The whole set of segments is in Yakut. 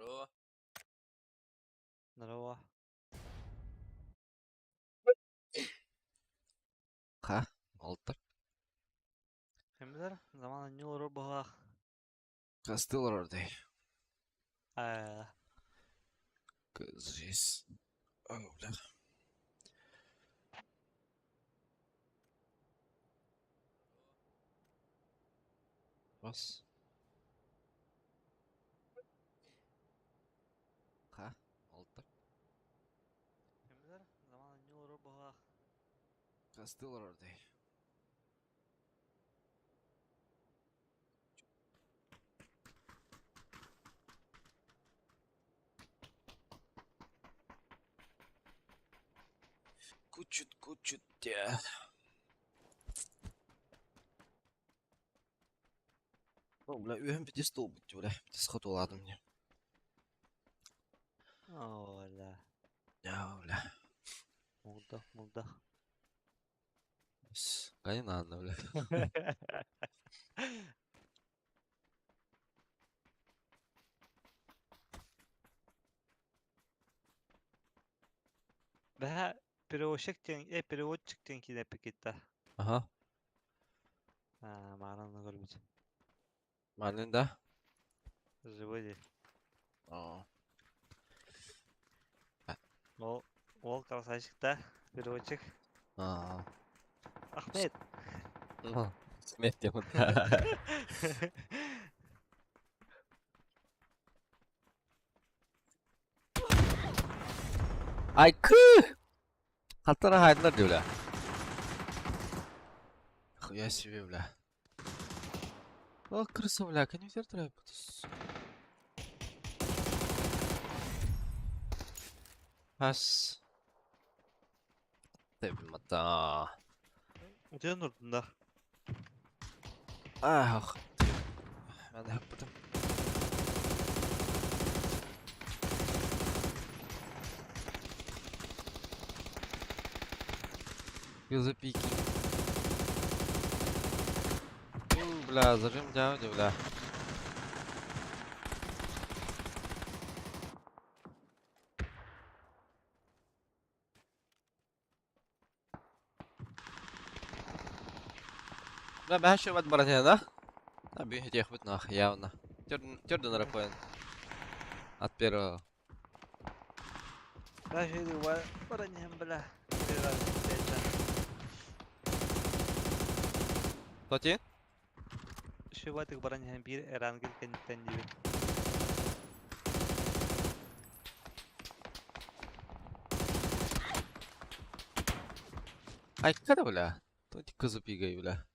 Здорово. Здорово. Ха, Алтар. Кимдер? Заман анньыы олорор быһыылаах. Хастыы олорор дии. Ээ, Жизнь. О, бля. Раз. Ха, Алтар. Кимдер? Заман анньыы олорор быһыылаах. Хастыы олорор дии. Кучут, кучут, дьэ. О, бля, үөһүм бүтүс туолбут, бля, бүтүс хотуолаатым дии. Оо, бля. Дьаа, бля. Мулдах, мулдах. Конечно, надо, бля. Бэһэ переводчик диэн, э, переводчик диэн киинэппикитта. Аха. Аа, маанан көрбүт. Манын да? Живой дии. Оо. Ол, ол красавчик да, переводчик. Аа. Ахмед. Ну, смерть ему. Ай, кы! Хаттара хайдылар дии, бля. Хуя себе, бля. О, крыса, бля, конвертер Хас. Тэбимата. Утуйан турдун да. Ах. Мен хаппытым. Кызы пики. Бля, зажим дяуди, бля. Бля, бэһэ бат баран иһэн, да? А, бүйүн этиэхпит нах, явно. Төрдөн рапоен. От первого. Даже баран иһэн, бля. Тоти? Шибатык баран иһэн биир эрангел кэнниттэн диибин. Айка да, бля. Тоти кызы пигай, бля.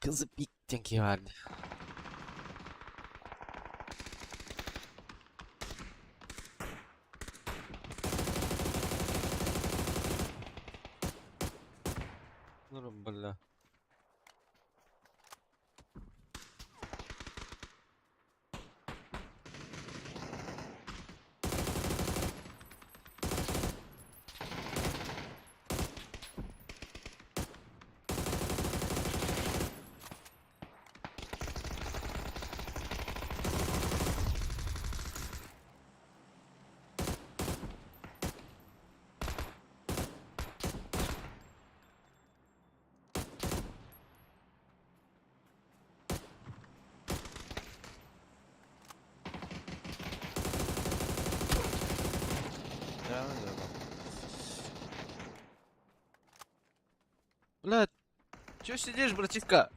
Кызы пик диэн киһи баар дии. Нурум, бля. Бля, чё сидишь, братишка?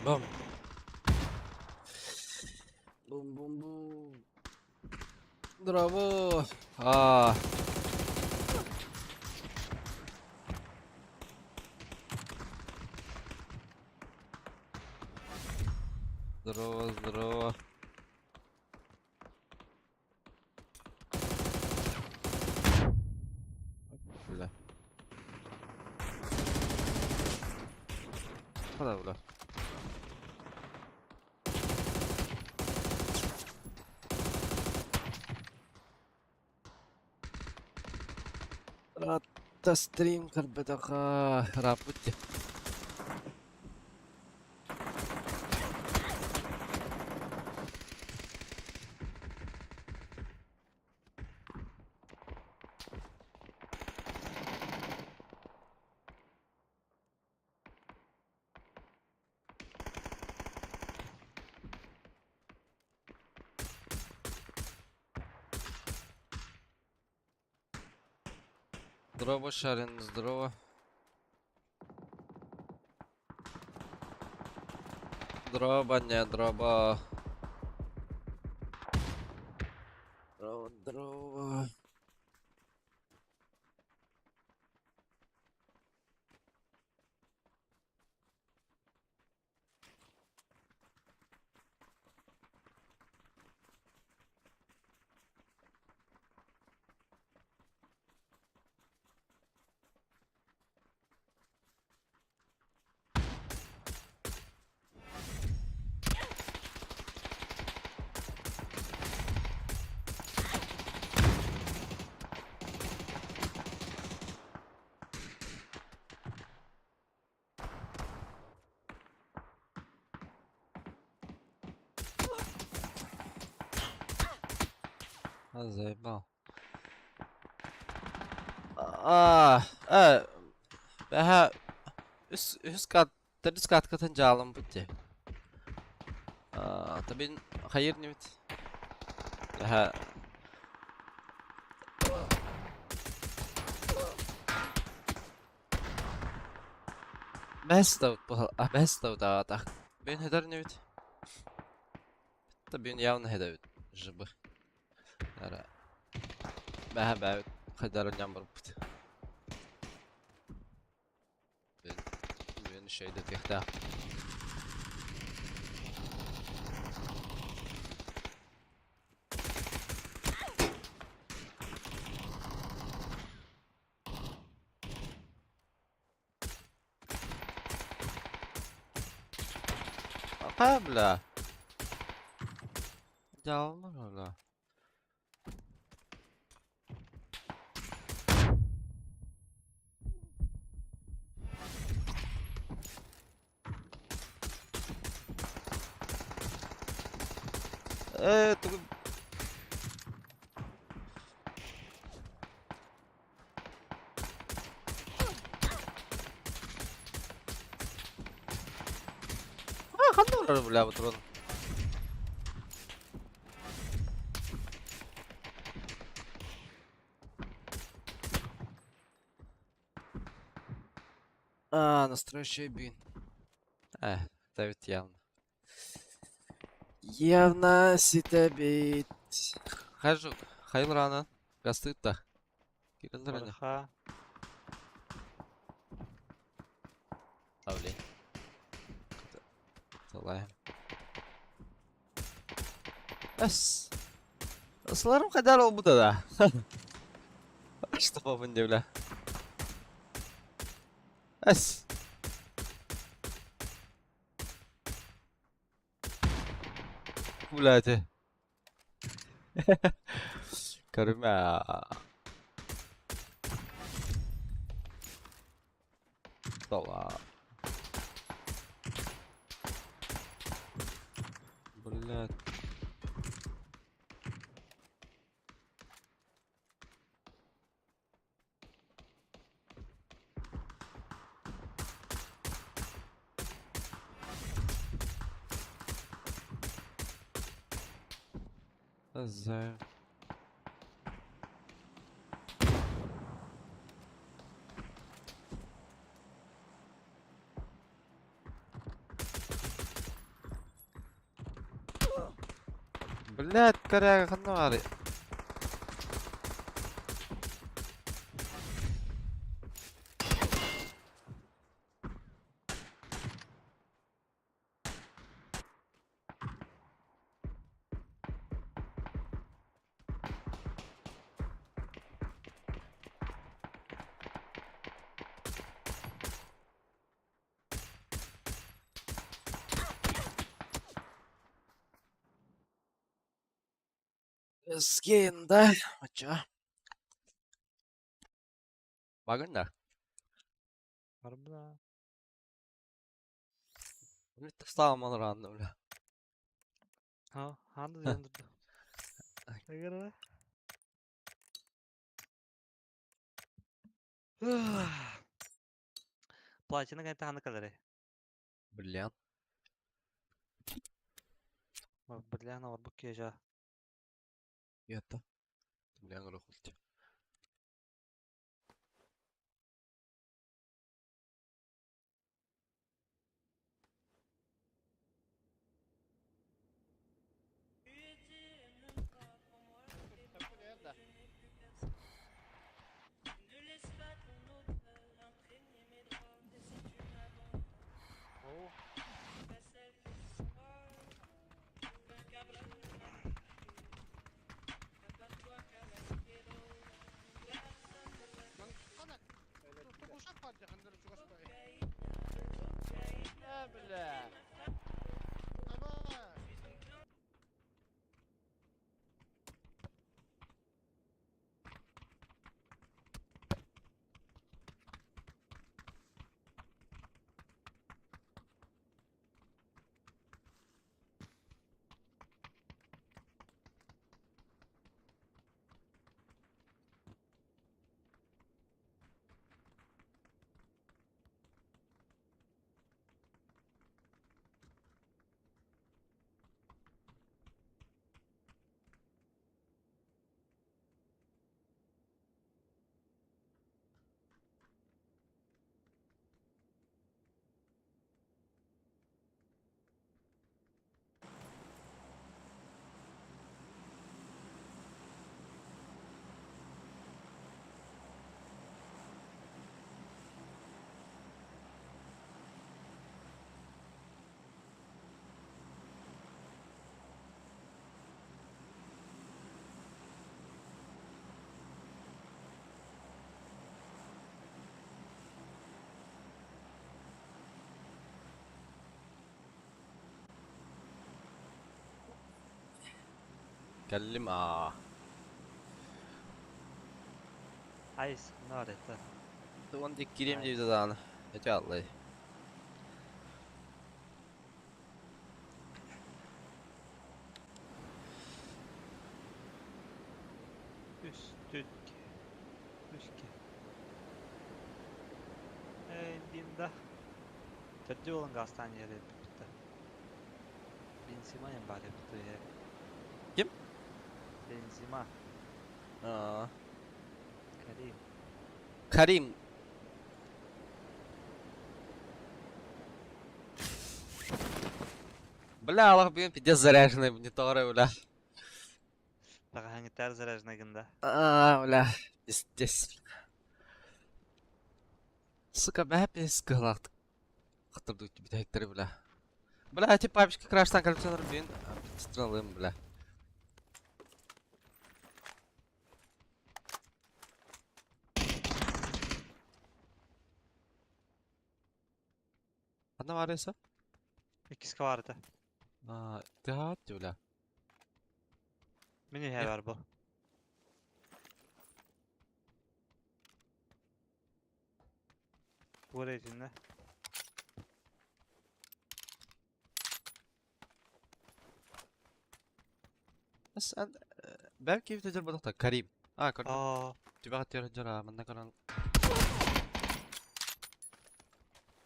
Бум. Бум-бум-бум. Здорово. А. Здорово, здорово. Бля. Хада бля. Ыраатта стрим көрбөтөхө ырааппыт дии. Здорово, Шарин, здорово. Дроба, не дроба. Дроба, дроба. А, заебал. Аа, э, бэһэ үс үһүс кат төрдүс каткатын дьаалыммыт дии. Аа, табин хайыр нибит. Бэһэ Бэс да бэс да даҕатах. Бин хедер нибит. Та бин явно хедебит. Жыбы. Ара. Бэһэ бэбит хайдары ньам барбыт. Бин бин шейде тихта. Ака бля. Дьаалмар бля. Ээ тугу А, ханна барар бля патрон. А, настройщик бин. Э, это явно. Явно ситэбит. Хажу, хайыл Гастыта. Кирилл Барха. Давли. Талаем. Эс. Сыларым кадар ол буда да. Что бабын бля. Эс. Блядь. Көрүмэ. Стола. Блядь. За. Блядь, коряга ханна баар. Сгин, да? А чё? Багында. Барбына. Стал рано, бля. Ha, ханды яндырды. Эгер. Платина кайта ханы калары. Блин. Брляна бар бу кежа. Это. Блин, рухулти. Кэллим аа. Айс, нарета. Тугун дик кириэм диэбитэ даҕаны, ити ааллай. Үс, түт, үске. Э, дин да. Төрдү болан гастан yere bitti. Benzema en bari bitti. Ким? Benzema, Аа. Карим. Карим. Бля, Аллах, блин, пиздец заряженный мониторы, бля. Баҕаһыҥҥытар заряженный гында. А, бля, пиздец. Сука, бля, пиздец, кыһалаахтык. Хатырдык бүтэһиктэри, бля. Бля, эти папочка краштан коллекционер, блин, стралым, бля. Ханна баарыса? Иккискэ баарыта. Аа, тыаат, бля. Мин иһэ бар бу. Туора итиннэ. Бас бэл киһи дьарбатахта Карим. А, көрдүм. Аа, Түбэҕэ түөрэ дьара, манна көрөн.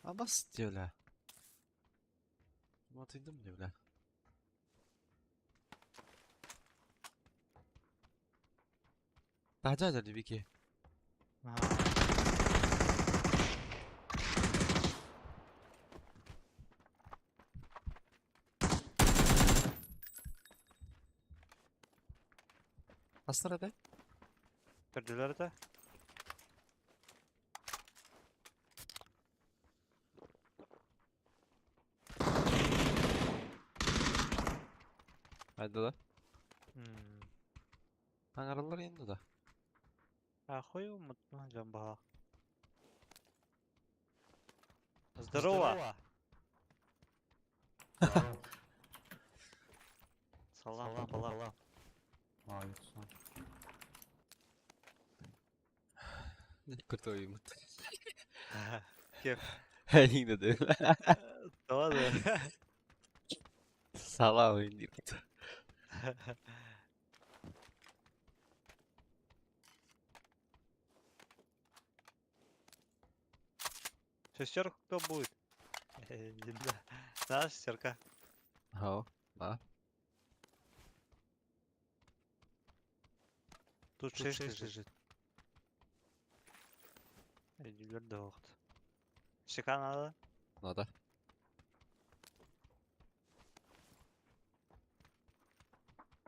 А бас диэбилэ. Матыйдым диэбилэ. Таһдьа дьэ Вики. аа. Хастар этэй? Көрдүлэр этэ. Хайда да? М. Таҥараллар иһин да. Ахуй дьон баһа. Здорово! Салам, балам. Молодец. Крутой ему. Кем? Они да. Тоҕо Салам индирт. Шестерку кто будет? Да, шестерка. Ага, да. Тут шесть лежит. Дохт. Щека надо? Надо.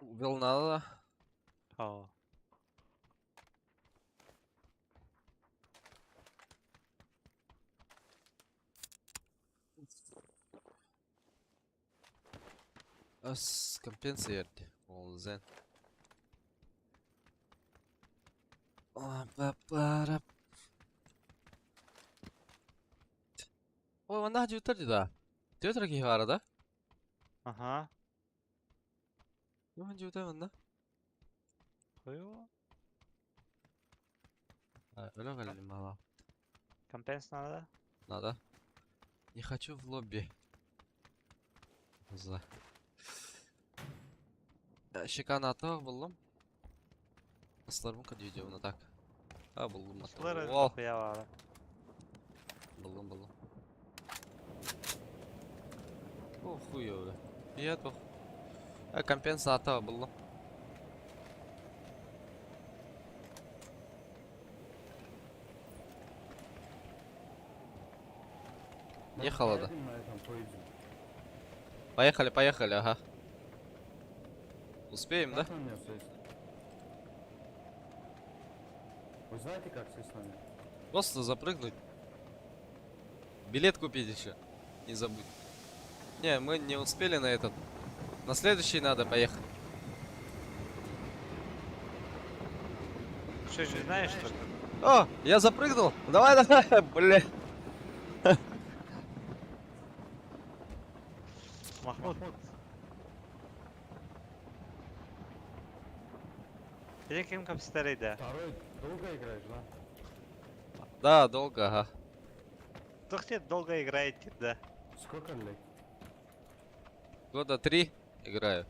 Убил надо. О. Ас компенсия Олзен. Ой, манна дьүтэр да. Түөтэр киһи баара да? Ага. Юхан дьүтэ манна. Хуево. Өлө кэллим мала. Компенс надо? Надо. Не хочу в лобби. За. Щека ата буллум. Асларым кадүйде так. А буллум ата. Слара О, хуя баара. буллум буллум. О, хуёво. Я то. А компенсата буллум. Ехала, да. Поедем на этом поезде. Поехали, поехали, ага. Успеем, да? Как на меня сесть? Вы знаете, как сесть на меня? Просто запрыгнуть. Билет купить еще. Не забудь. Не, мы не успели на этот. На следующий надо поехать. Что, не знаешь, что ли? О, я запрыгнул. Давай, давай, бля. Махмуд. Или кем компьютеры, да? Второй долго играешь, да? Да, долго, ага. Кто долго играете, да? Сколько лет? Года 3 играю.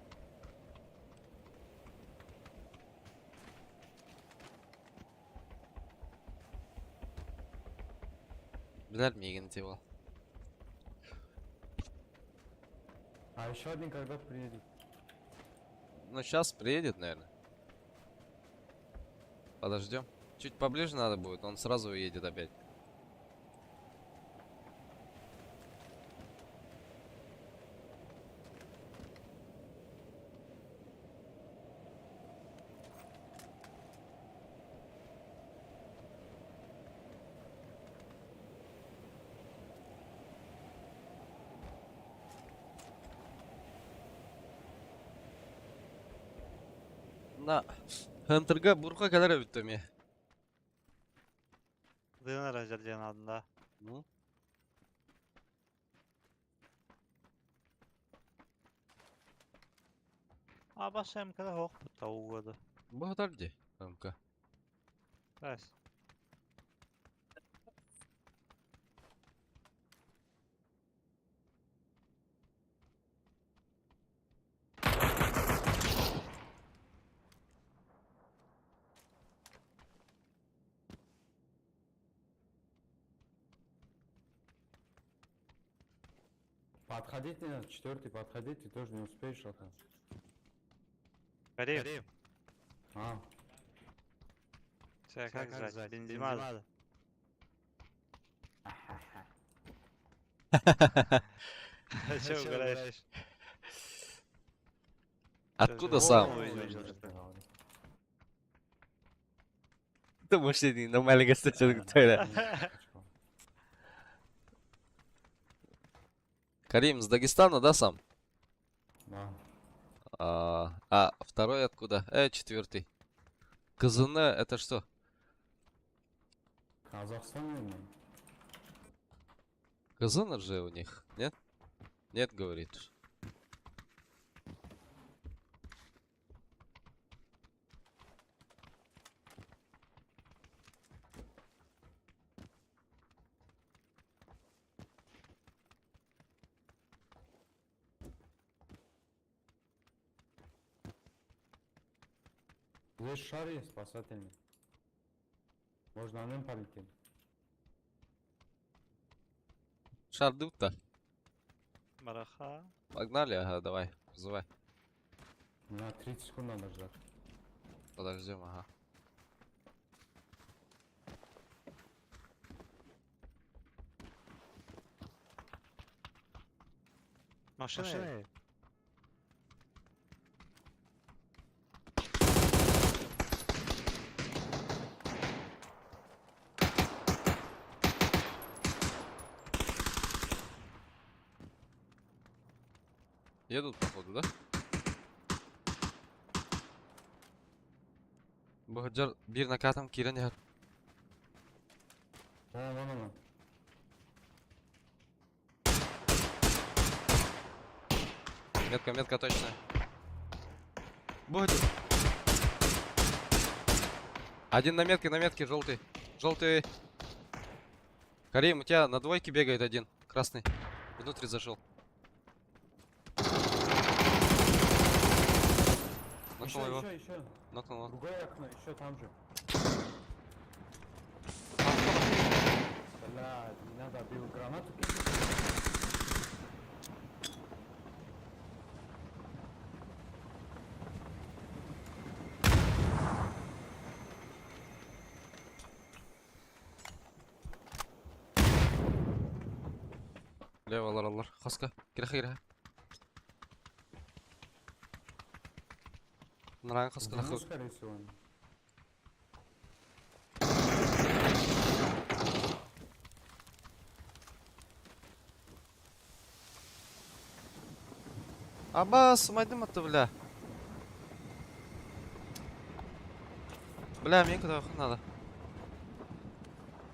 Билэр миигин тиво. А еще один когда приедет? Ну, сейчас приедет, наверное. Подождем. Чуть поближе надо будет, он сразу уедет опять. На Хантерга бурга кэлэр эбит эмиэ. Дынар надо, да. Ну. А баша МК хох бутта угода. Бу ди МК. Раз. Подходить не надо, четвертый подходить, ты тоже не успеешь это. Карим. А, Тебя как звать? Бензима. Че угораешь? Откуда сам? Ты можешь нормально встречать. Карим, с Дагестана, да, сам? Да. А второй откуда? Четвертый. КЗН это что? Казахстан, наверное. КЗН же у них, нет? Нет, говорит. Здесь шар есть спасательный. Можно на нем полететь. Шар дым-то. Бараха. Погнали, ага, давай, вызывай. На 30 секунд надо ждать. Подождем, ага. Машина. Машина. Едут, походу, да? Бу bir nakatам кирен яр. Вон, вон она. Метка, метка точная. Будет. Один на метке, желтый. Желтый. Карим, у тебя на двойке бегает один. Красный. Внутрь зашел. Еще, Нокнул его. еще, еще. Нокнул его. Другое окно, еще там же. Бля, не надо, бил гранату кинуть. Лево, лар, лар. Хоска. Кирэхэ, кирэхэ. Наран хоска В дыму, нахуй. скорее всего. они. Аба, сумайдым атты, бля. Бля, мне куда надо.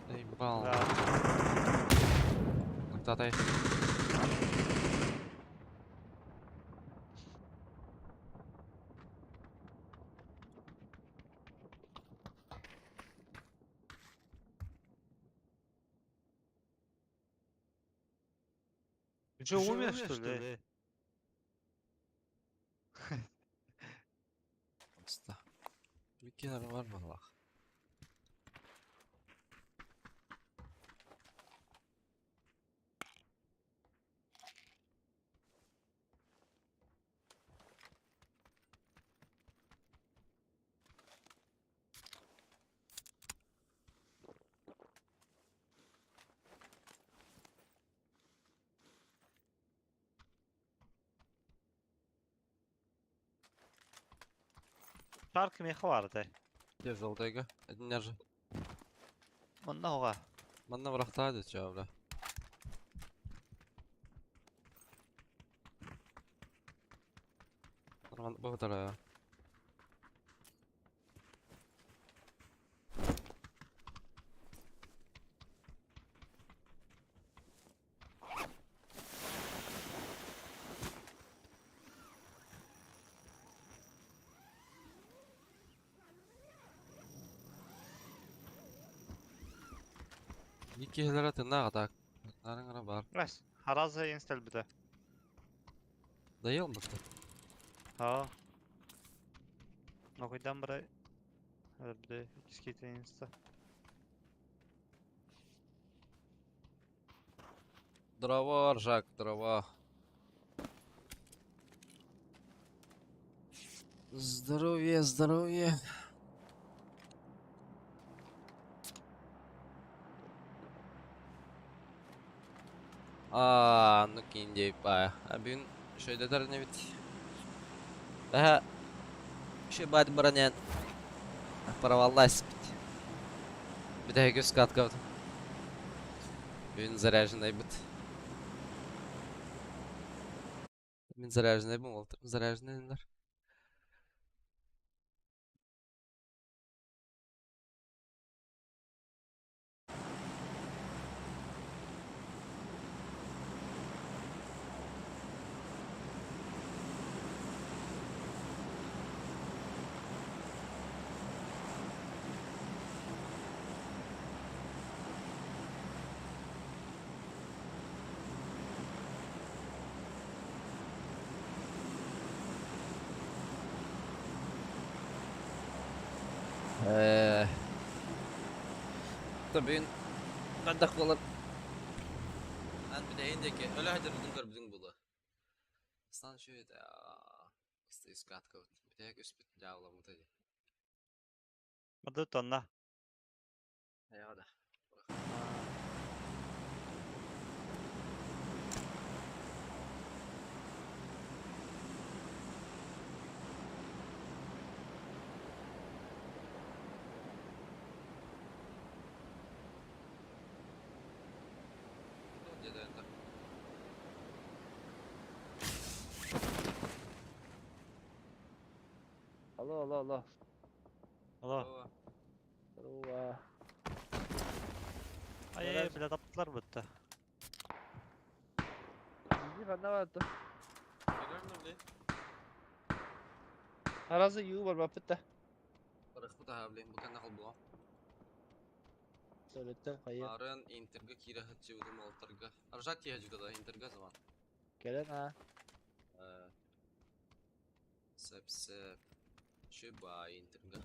Ебал. Да. Татай. Ты что, умер, что ли? Usta. Bir kenarı var mı Allah? Шар кимиэхэ баардай. Где желтыйга? Один же. Онно оҕа. Манна бырахтаа дече, бля. Нормально, бу Иккиһилэрэ тыннаах так. Нарыҥара бар. Раз. Хараза инстал бите. Доел бы кто? Ha. Нохуйдан бара бите иккис инста. Дрова, ржак, дрова. Здоровье, здоровье. Аа, ну киндей па. А бүгүн шөйдөтөр не бит. Бэһэ шөй бат бронен. Проваллась бит. Бит көз каткабыт. Бүгүн заряженный бит. Мин заряженный бу, заряженный. Бүгүн хайдах буолар Эн бүтэһин диэки өлө сылдьарбытын көрбүтүҥ буолуо. Ыстаан үчүгэй этэ искаткабыт бүтэһик үспүт дьаабыламмыта дии. Мады тонна. Хайаҕа да. Алло, алло, алло. Алло. Здорово. Ай, бля, таптылар бутта. Иди ханна Аразы юу бар баппыта. Сөйлеттен хайа. Арын интерга киирэ сылдьыбытым уолаттарга. Аржак тиийэ сылдьыбыта да интерга заман. Кэлэн аа. Сөп-сөп. Үчүгэй интерга.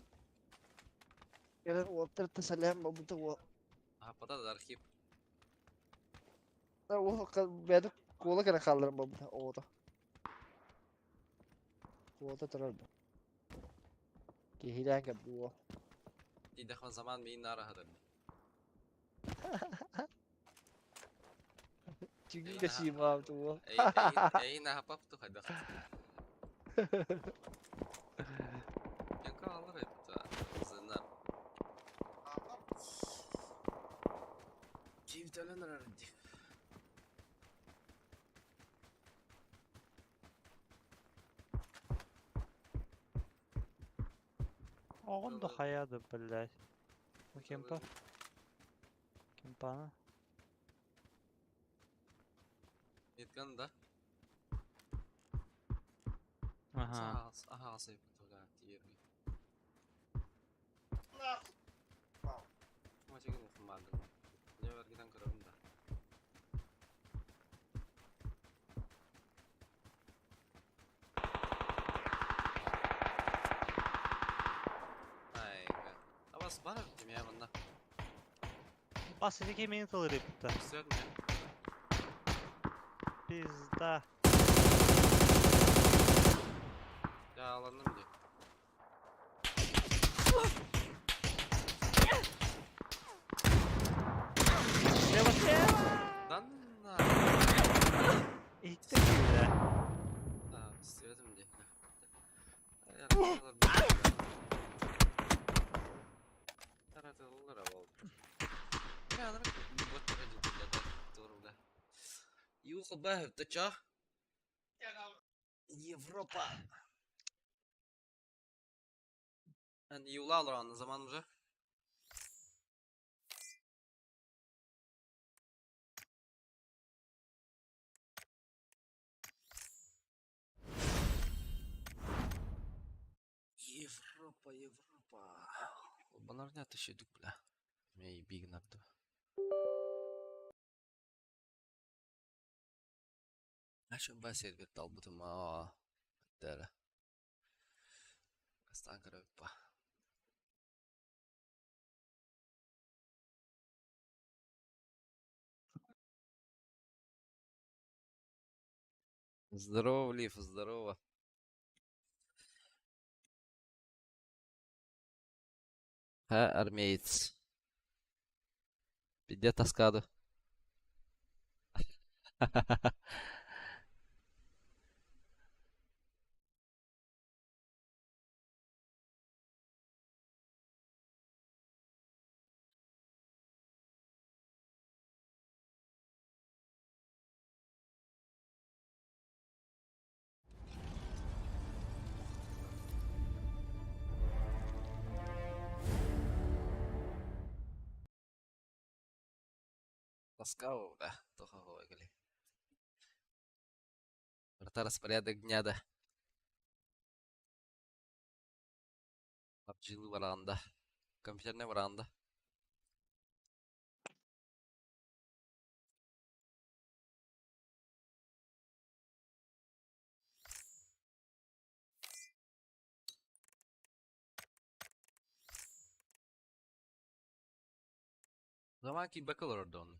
Кэлэн уолаттар сэлээн буолбута уол. Аһаппата да архив. Уол бэйэтэ куола кэлэн хаалларан буолбута оҕото. Куота турар бу. Киһилээн кэлбит уол. Тиийдэхпинэ заман миин наара аһатар. Чүгүн да сиимаабыт уол. Эйин аһаппаппыт хайдах. Yanka alır hep Zınlar. Киевтелен эрэрди. Оҕон да хайа да, блядь. Бу кемпа. Кемпаны. Меткан да? Ага. Аха, сайпыт тиерги. Мачегин ухмадым. Не бергиден көрөбүн да. Айга. Абас бар битим я мында. Бас эти мени тылыр епті. Сөт мен. Пизда. Я аландым ди. Слева, слева! Дан. Итти киирдэ. Сөтүм ди. Европа. Юла zaman уже. Европа, Европа. Балар не атышыдык бля. Мей бигнарды. Ашын бас ербет албытым аа. Дәрі. Астан көрөппа. Здорово, Лив, здорово. Ха, армеец. Пиде таскаду. Ласкаво, бля, тоха гали. Врата распорядок дня да. PUBG'lı varanda. Компьютерный varanda. Заман киирбэккэ олорор да онно.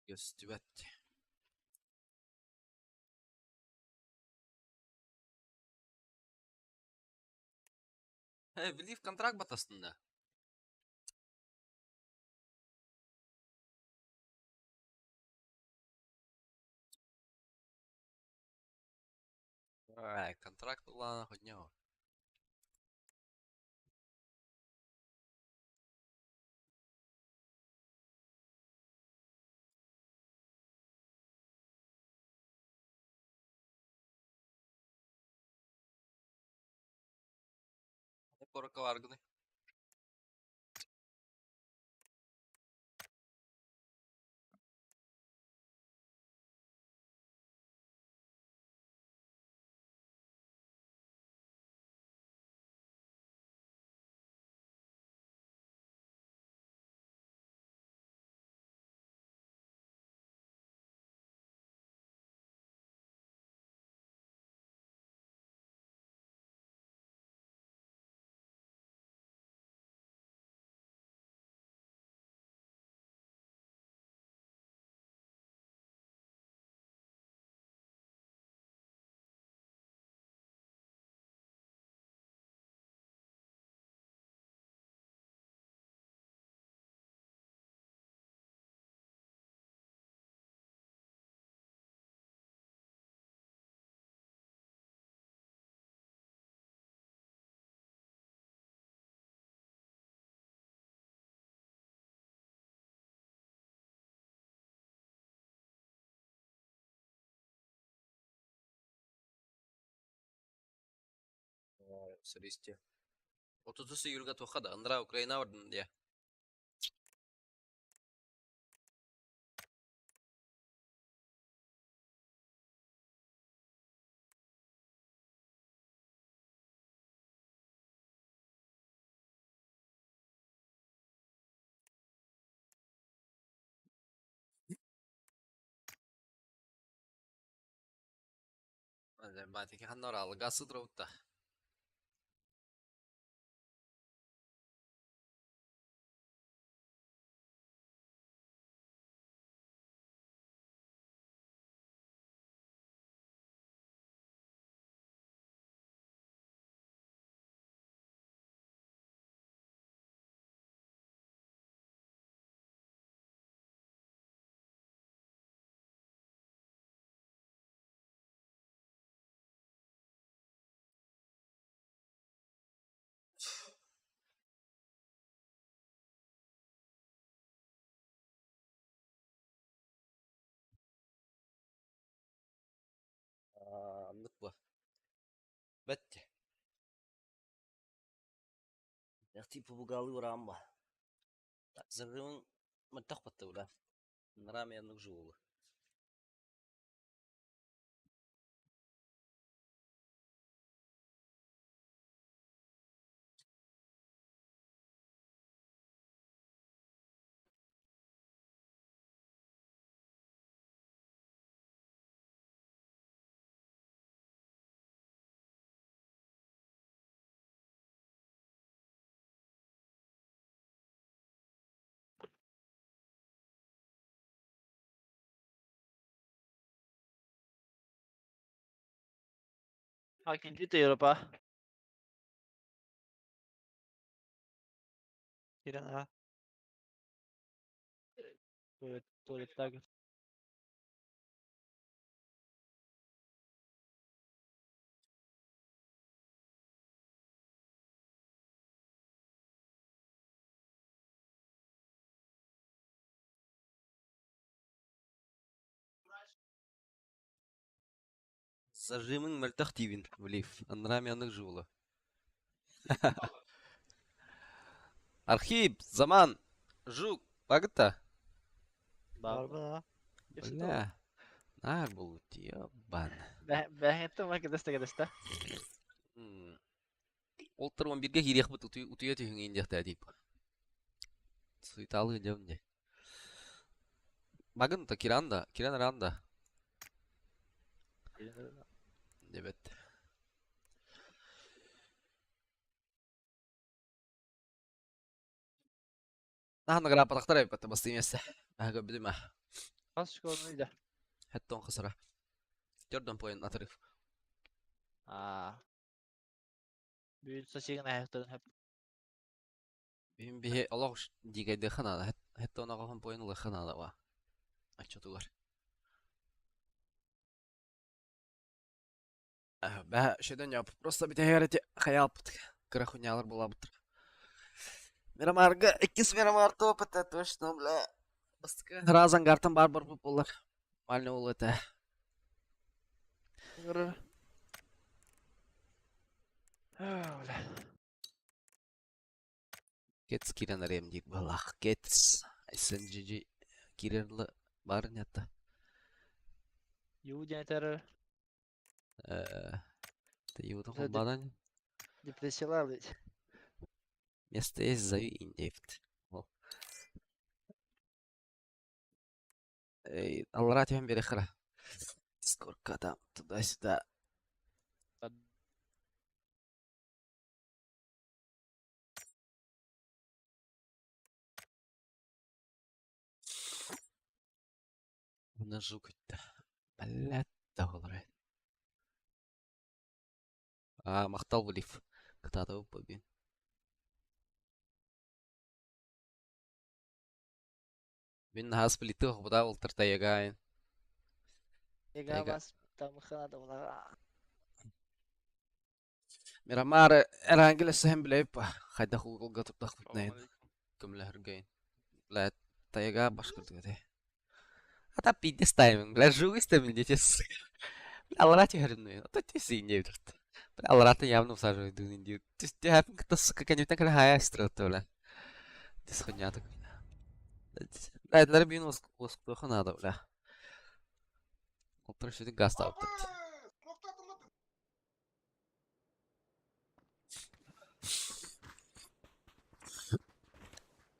Көстүбэт. Э, Белив контракт батастында. Ай, контракт ылаана хоть Куоракка бааргыный? Сэлиэстийэ. Отутус июльга туохха да анараа Украина бардын диэ. Батики ханна алгасы туруутта. Оннук буо. Бэт. Типа бугалы ураамба. Зарыын мантах баттыбыла. Нараами оннук жуулу. А килдите Европа. Кирен а. Туалеттаг. Зажимын мөлтөх диибин, Влив. Анараа оннук жуулу. Архип, Заман, Жук, багыта. Барбын а. Бля. Наар буолбут ебан. Бэһэттэн ма кэдэстэ кэдэстэ. Ол туран бииргэ киириэхпит утуйа түһүҥ диэхтээ тип. Суеталыы дьон дии. Багын да Киран да, Киран Ранда. Дебет. Наһаа награпатахтар эбит бастыҥ миэстэ. Аһа көрбүтүм аа. Хас школаны да? Хэттон хасара. Төрдөн поин отрыв. Аа. Бүгүн сосигын аһыктарын хөп. Биһин биһи олох дигайдыха наада. Хэттон аҕаһын поин ылыха наада ба. Аччатугар. Бэһэ шеден яп. Просто бүтэһигэр ити хайаалпыт. Кыра хуйнялар буолабыттар. Мирамарга иккис Мирамар топ это точно, бля. Бастакы раз ангартан бар барбыт буоллар. Мальны ол этэ. Бля. Кетс киирэн арыйам диир быһалаах. Кетс. SNGG киирэр баар нетта. Ю диэн этэр. Ты его холбадан. Депрессиялар ведь. Место есть, зови Индиевт. Эй, аллара түһэн биэрэххэ. Сколько там, туда-сюда. Жук-то. Блядь, доҕолоро. Аа, махтал Булив. Кытаатабыт бу. Мин наһаа сплиты хобута болтар тайгаайн. Эга бас тамыхана да. Мирамар эрангел сэхэм билэп хайда хулга туттах бутнайн. Көмләһөргәйн. Бля, тайга башкырдык эте. А та пиздец тайминг, бля, жуг истемин дети. Бля, алара түһәрин. А то тиси не бит. Бля, алараты явно всаживает дун индию. То есть ты кто сука конечно когда хая стрелт, бля. Ты схуйня так. Бля, это бин воск надо, бля. Олтыр шүтүн газ табып.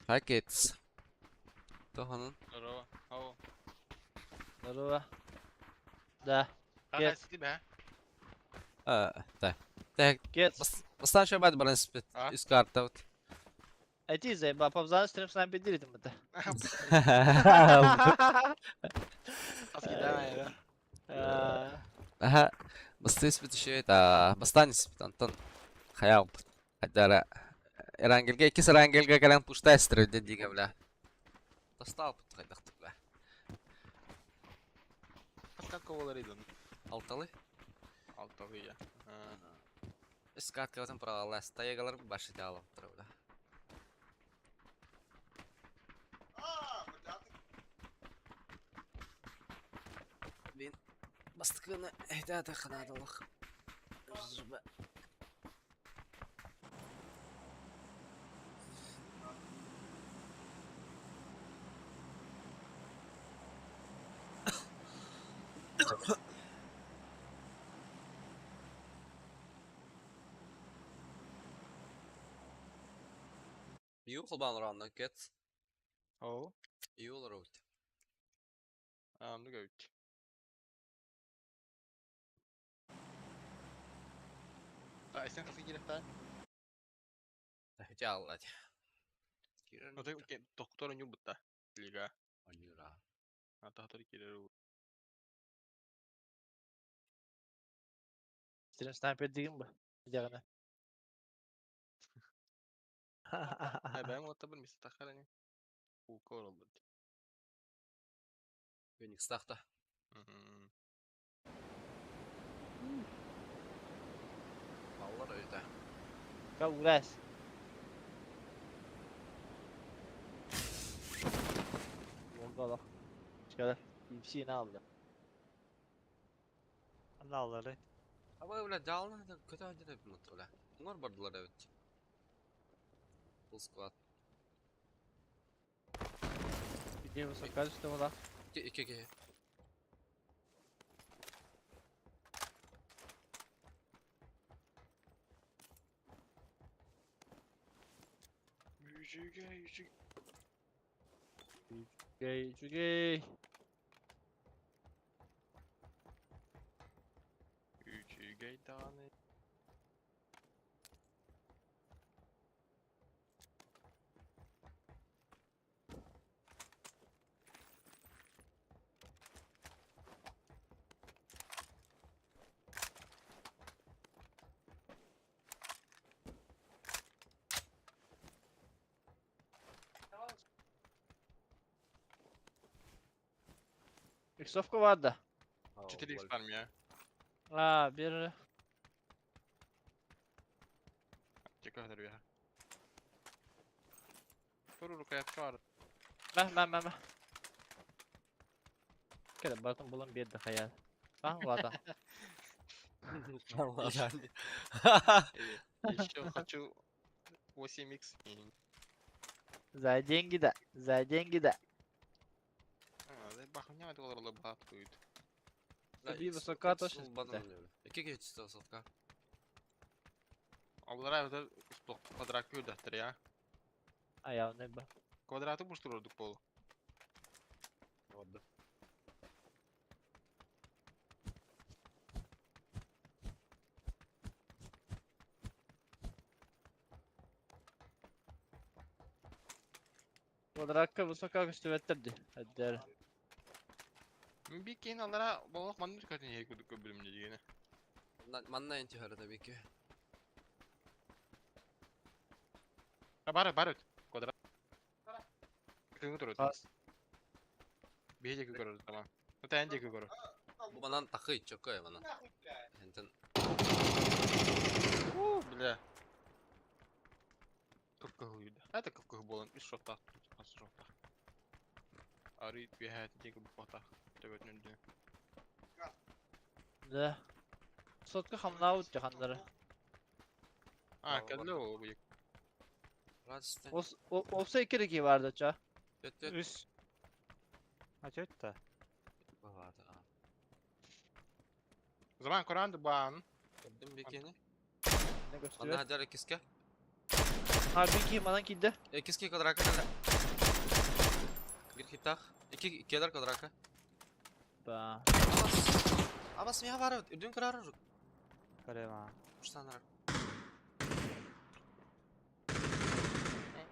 Hi kids. Тоханын. Здорово. Ау. Здорово. Да. Кет. Тебя. Да. Так. Кет. Бастан шабат баран спит. Из карта вот. Эти заеба, папзан стрим с нами пиздили это. Аха. Басты спит еще это. Бастан спит Антон. Хаял. Хадара. Эрангелге, кис эрангелге калан пуштай стрель дига, бля. Достал пут бля. Какого рейда? Алталы? Алталы я. Искат каватан правалас. Таягалар башы алып тұр, бля. Бин бастыкыны әйтәті қанадылық. Жыбы. Ю холбан ранна кет. Оу. Ю лорут. Ну гөйт. А, сен қасы керек та? Жаллать. Ну ты доктор не бутта. Лига. Анюра. А тахтар келер. Стрим снайпер деген ба? Жағына. Бәм отта бір месте тахар не. Укор oldu. Феникс тахта. Аллар өйдә. Каурас. Волгала. Çıkar. UFC ne aldı? Анна алары. Аба, бля, жалны көтө өйдө бит, бля. Уңар бардылар evet. Full squad. Где высококачественного, да? Ики ики. Жүге, жүге. Үчүгэй, үчүгэй. Үчүгэй даҕаны. Иксовка var da. 4x var mı ya? Aa bir Чекай я. Туру рукоятка var. Мә мә мә мә. Кele бартын булан берді хаял. Баң лада. Еще хочу 8x. За деньги да. За деньги да. А, бахня доллар бат будет. Bir высока точность. Iki geçti высока. Аллара это квадрат күрдәттер я. Аяғына ба. Квадраты буштырдык болу. Vardı. Квадратка высока көстүбэттер Әддер. Bir keyin аллара болок манны көтен ей күдүк бөлүмдө дигене. Manna intihar tabii ki. Бар бар өт. Квадрат. Күнгө турат. Ас. Бейже көрөр тамам. Тәнже көрөр. Bu bana takı çok koy bana. Enten У, бля. Кыккы хуйда. Это кыккы болан үс шота. Ас шота. Ари бихат деги бата. Төбөтүндө. Да. Сотка хамнаут жахандары. А, кәлле ол бу. Радостно. Ос olsa iki vardı ça. Төт төт. Үс. А чё это? Vardı. Zaman Kur'an ban. Gördüm bir kene. Ne Manna gösteriyor? hacar ikiske. Ha bir iki manan kidde. Ikiske kvadraka kala. Bir hitak. İki ikiler kvadraka. Ba. Abas. Abas miha var. Ürdün karar. Карема. Uçtanlar.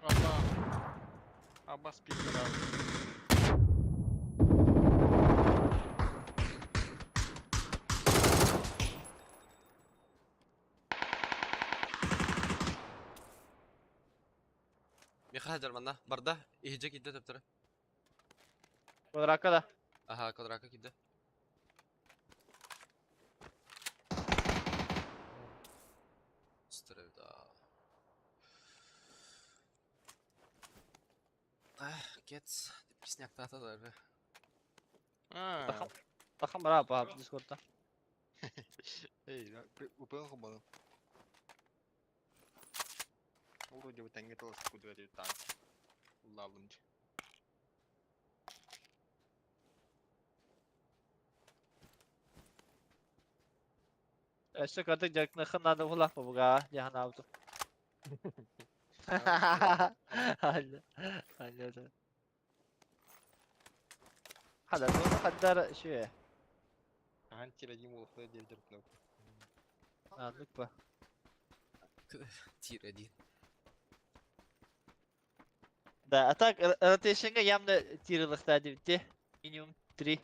Allah. Abbas bir abi. Miha hacar manna. Barda. İyice gidde töptürü. Kvadratka da. Aha kvadraka gidde. Strevda. Ah, gets. Песняк тата да. А. Bakın bana bak Discord'da. Эй, упыл хобону. Вроде бы тәңге талас кудра так. Лалынч. Өссө картык жакныхын нады улах буга жахан авто. Алла. Алла. Хада bunu kadar şey. Антирадим улахта деп жүрүп. Anlık ba. Тир один. Да, а так rotation'га ямда тирилыкта дебитти. Минимум 3.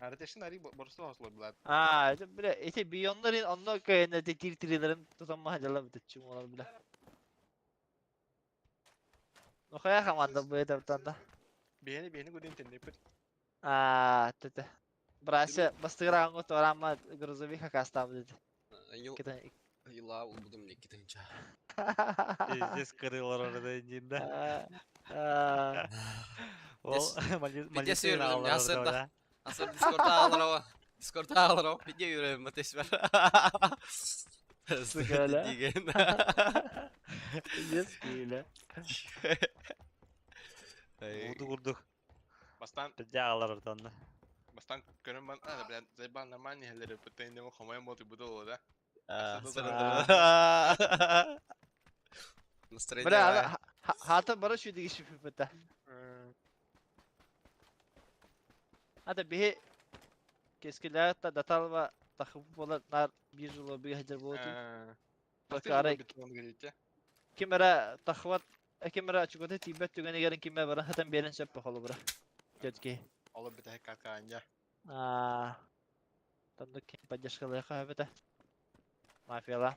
Aratешин ари борсу хаслар билат. А, это бля, эти бионнарын онно кайна те тир тирилерин тутамма хажала бит чум олар бля. Ну хая команда бу этаптан да. Бени бени гудин тенде пит. А, тете. Брася бастыгыраңгы торамма грузовик хакастам деди. Ю Кете. юла улбудум никитинча. Пиздец, кырылар орда да. Ол Пиздец молитвен yürüdüm, алар ясырда. орда, да. Asıl Discord'a ağlar ama. Discord'a ağlar ama. Video yürüyorum ateş ver. Сука, да? Деген. Пиздец, кийле. Вурду курдук. Бастан Пиздец алар орда. бастан көрөн бан а бля зайбан нормальный хелер пытайын демо хомоем болду буду да. Настроение. Бля, хата бара şu дигиши пипета. Ата бихи кескилер та даталва Тахып буолар наар биир лоббига сылдьар буолуо. Э, Только арай ким эрэ тахыбат, ким эрэ очукута тиийбэт түгэнигэр ким эрэ баран сытан биэрэн сөп холобура. Дьөткэй. Олор бүтэһик каркаанньа. Аа, Оннук ким поддержкалыахха сөп этэ. Мафияла.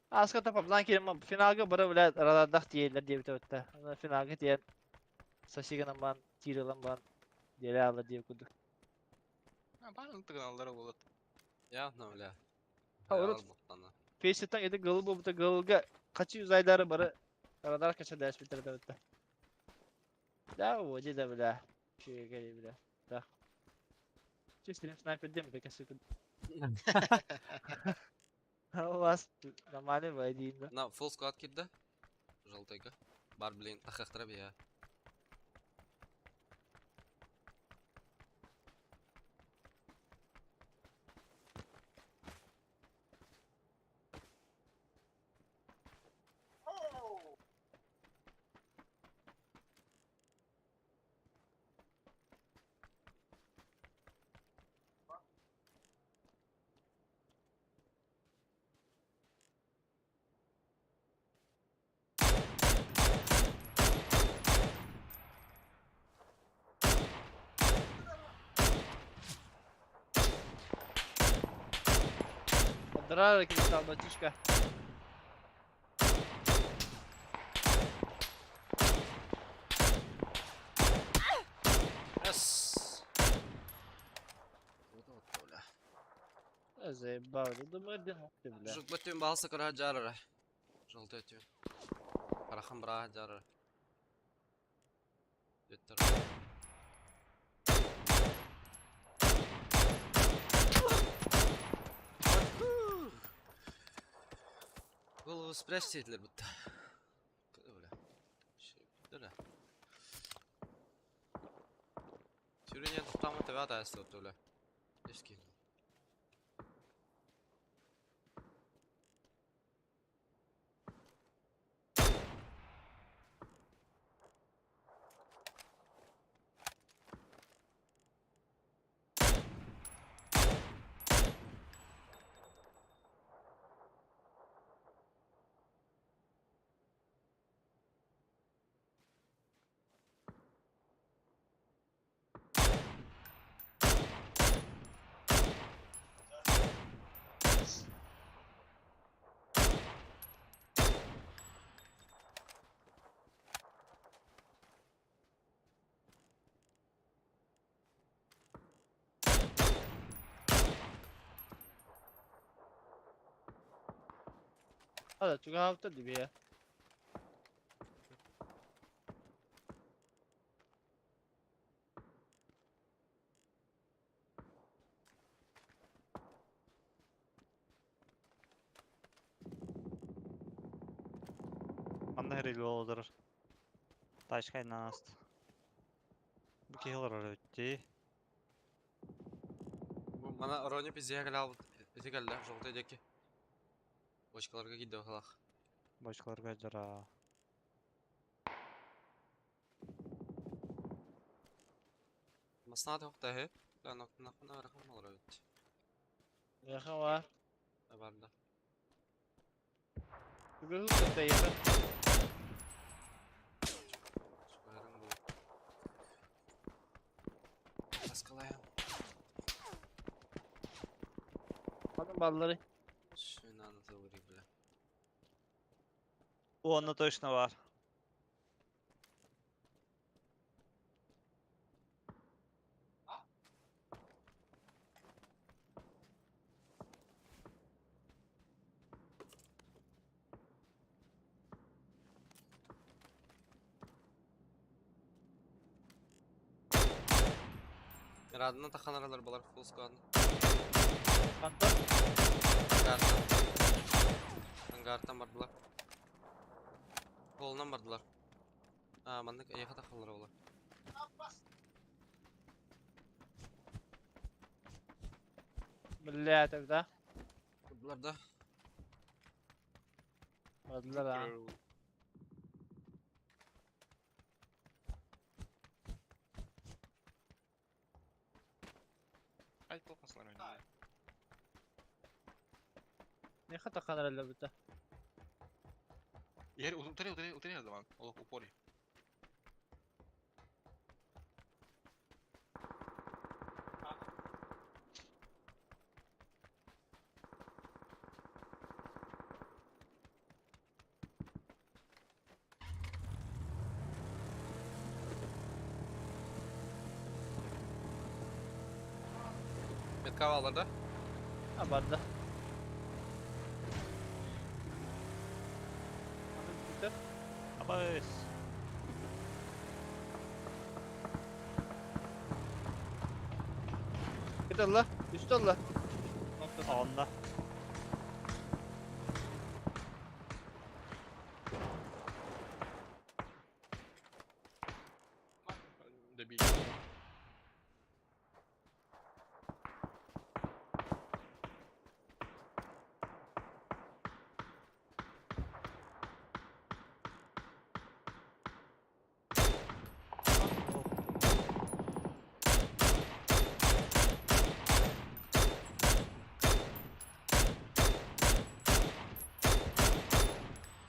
Ааска тапаблан киирэн финалга бары бля радардах тиийэллэр диэбитэ бытта. Финалга тиийэн сосигынан баан тиир ылан баан диэри аалар диэбит курдук. Баарын тыгыналлара буолат. Явно, бля. Ha, урут Фейситтан ити гылы буолбута гылга хачы юзайдары бары радар кача дэспиттэр да бытта. Да, води да бля. Үчүгэй бля. Да. Чисто снайпер дем это косыку. А у вас нормальный войдин, да? На full squad кирде. Желтыйга. Бар, блин, тахахтара бия. Драра кристалл, батишка. Yes. Бля. Заебал, да думаю, один ты, бля. Жук бөтүн баалса кыра жарара. Желтый өтүн. Карахан бара жарара. Өттөр. Голову спрячьте, Гитлер, будто. Бля. Бля. Сюринен туктамы төбә ата эстеп бля. Эски. Hadi чугаһаабыттар дии Манна хэрэг олорор. Тачка наст. Бу киһи олорор өттү. Бу мана Рони пизде кэлэ албыт. Ити кэллэ, желтый диэки. Бочкаларга киирдэ быһыылаах. Бочкаларга дьара. Масна тохта хэ. Да, нохна ырахан олорор эбит. Миэхэ баар. Барда. Чугаһыы тэйиэхэ. Чугаһырың бу. Аскалайым. Ханан бааллары. Шүнаны тылыры бля. Онно точно бар. Радына таханаралар балар full squad. Хантан? Ангартан. Ангартан бардылар. Холунан бардылар. А, маннык эйиэхэ тахаллар оҕолор. Бля, тогда. Бардылар да. Бардылар а. Ай, толкасылар ойнады. Миэхэ таххан эрэллэр бүтэ. Иһэр утары утары утары иһэр даван. Олох упор. Метка да? А барда. Аны бүтэр. Абайс. Кит алла. Үстü алла. Noktası. Онна. Дебил.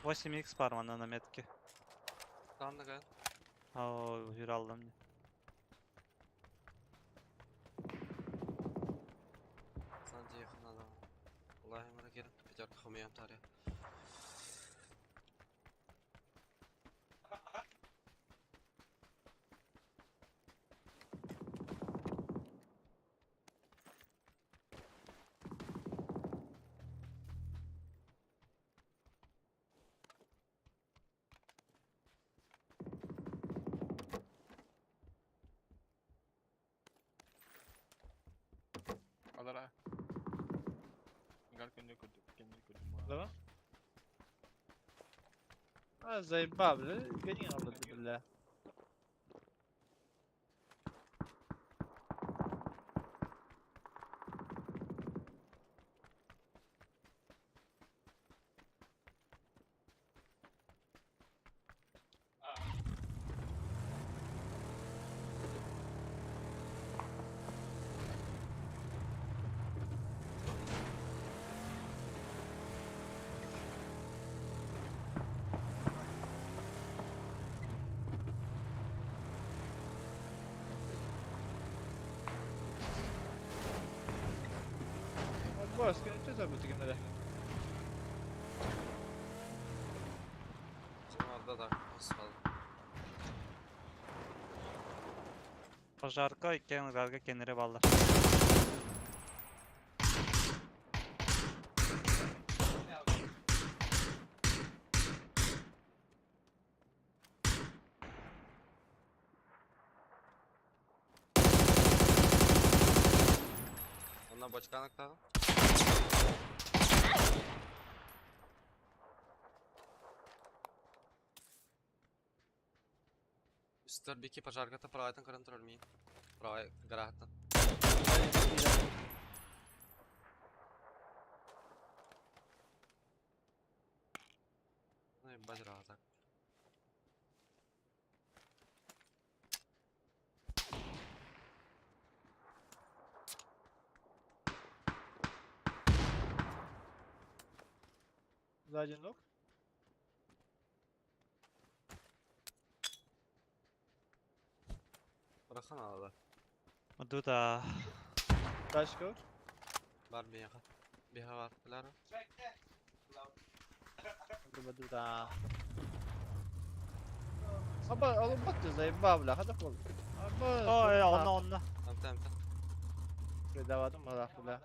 Восемь икс бар манна на метке. Там да О, юралдым. Санди yakın adam. Allah'a emanet gelin. Пятерка хомуям тария. Алара. Гал кенде көдү, кенде көдү. Tamam. А, заебал, бля. Гони алды, бля. Босс, что забыл кимнere? Orada da Osman. Пожарка иккен гарга кенере баллар. Онна бочканы ктагы. Үстөр бики пожарката правайтан контроль ми. Правай гарахтан. Ну ебать так. Сзади ног. Бырахан алады. Дуда. Тачка. Бар бияха. Бияха бар. Билер. Бадуда. Аба, алып батты, заебал, бля. Хада пол. Аба. Ой, онна онна. Амта амта. Передаватым, мадах, бля.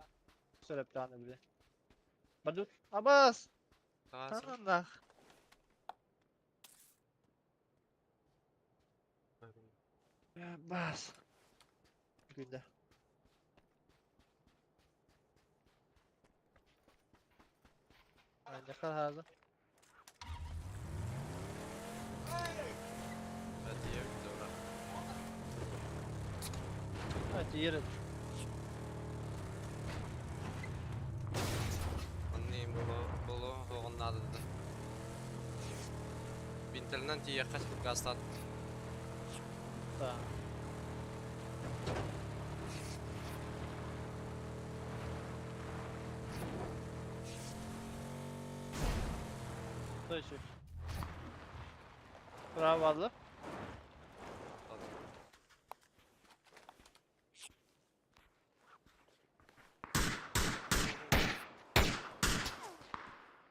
Сөйлеп бля. Бадут. Абас! Тағасы. Танандах. Бас. Күндә. عندي هذا. Hadi Онны болу болу оғыннады. Бинтернен тие қашып гастат. Да. Орто үчү. Bravo aldı.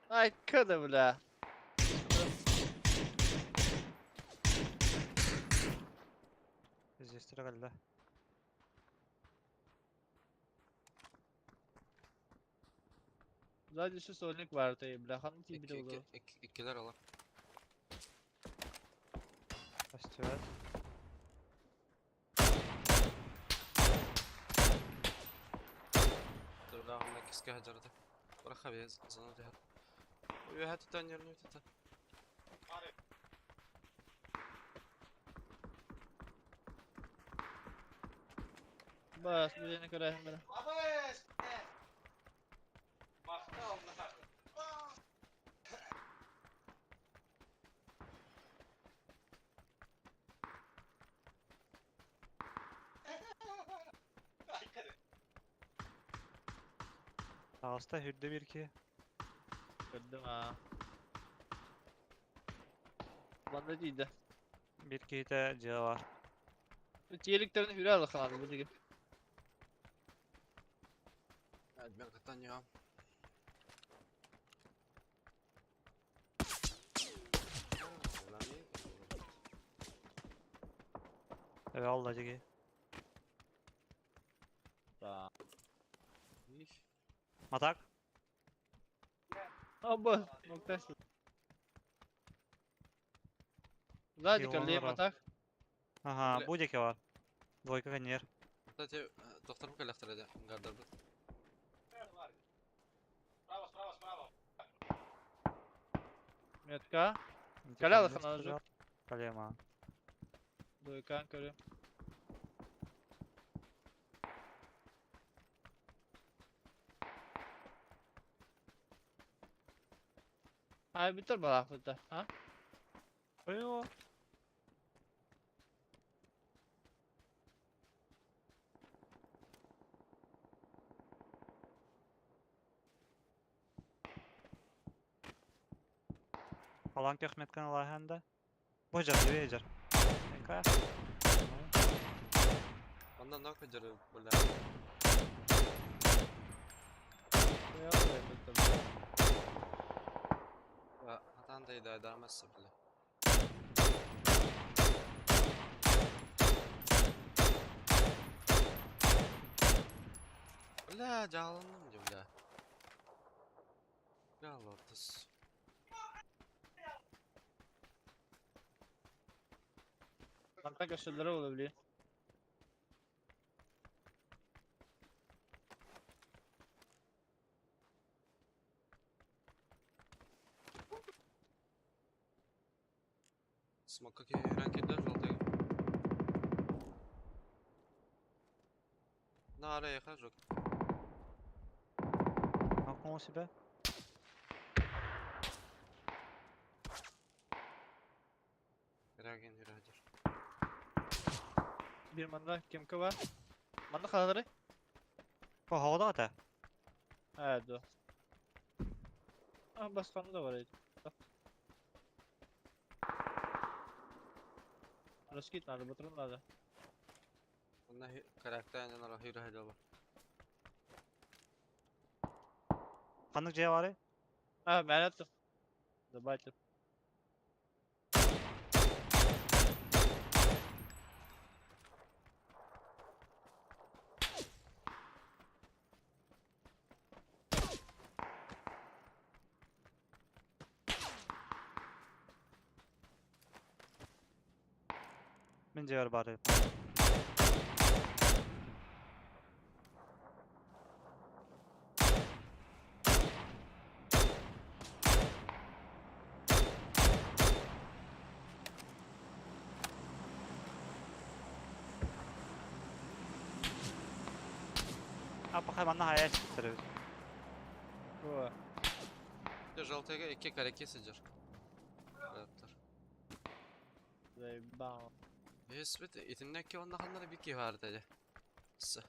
Ay kada бля. Здесь кэллэ. Zaten şu solnik var tabii бля. Ханна Икки, тиийбитэ икки, буолуо. икки, иккилэр олор. Көстүбэт. Дурдаҕына кискэ сылдьарда. Бырахха бэйэ зона түһэр. Үөһэ түтэн ньөрнүтэ. Бас бу дьиэни көрөөһүн бара. Таҕыста үрдэ биир киһи. Көрдүм аа. Манна тиийдэ. Биир киһитэ дьиэ баар. Тиэликтэрин хүрэ алахааны бу диги. Мен кытта ньыам. Эбэ алла дьиги. Да. Матак. Аба, ноктас. Сзади Килл кэллиэм оҥорор. атак. Ага, Бля. бу диэки баар. Двойка каньер. Кстати, докторым кэлэхтэрэ дэ, ынгардарбыт. Метка. Кэлэ алахана жок. Калема. Дуйкаан көрүм. Ай бүтэр балаахпыт а? Ой, Алан көхметкен алаханда. Бу жар, бу жар. Эка. Онно нок көдөрү бля. Хатан да ида дамасы бля. Бля, жалынным де бля. Бля, лотос. Мантан көстөллөрө буолар били. Смокка киһирэн киирдэ жолтайга. Наара яха жок. Нокнул себя. Реген юрادер. Биир манна кемка бар. Манна хаалары? По ата. Аа дуо. А басканы да бар эди. Раскид надо, патрон надо. Онна карактер нара юрادер бар. Ханнык жээ бары? А, мен аттым. Добавьте. Мин жээ бары. А пока манна хаяш сыры. О, Жолтайга икки караке сылдьар. Караттар. заебал. Бес бит итиннэ ки онна ханнара бир киһи баар этэ дьэ. Сса.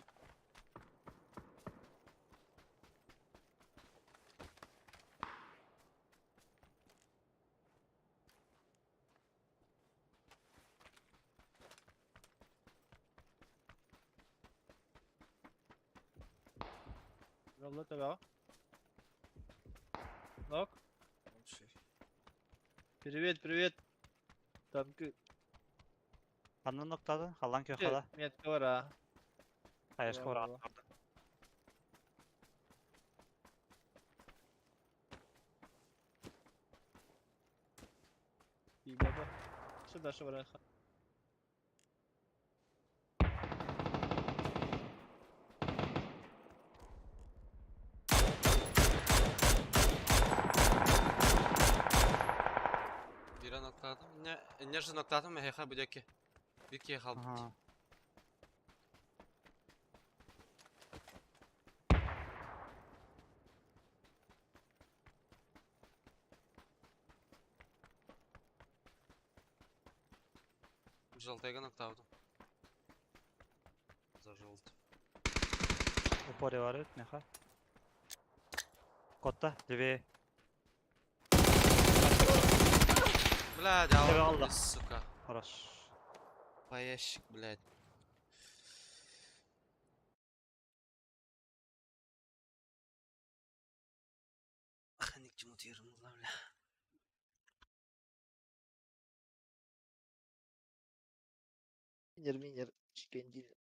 Ылла төбөҕө. Нок. Привет, привет. Танкы. Ханна ноктады? Халлан күөх хала. Метка бар а. Хаешка Бар, бар. бар. Баба. Сюда швыряха. Бире ноктадым. Не, не же ноктадым, эхе будеки. Бики халбыт. Ага. Желтыйга ноктадым. За желтый. Упоре бар эбит меха. Котта, левее. Блядь, Тебе алла, алла. сука. Хорош. Поящик, блядь. Ах, ни к чему тирнула, бля. Минер, минер, чикен динер.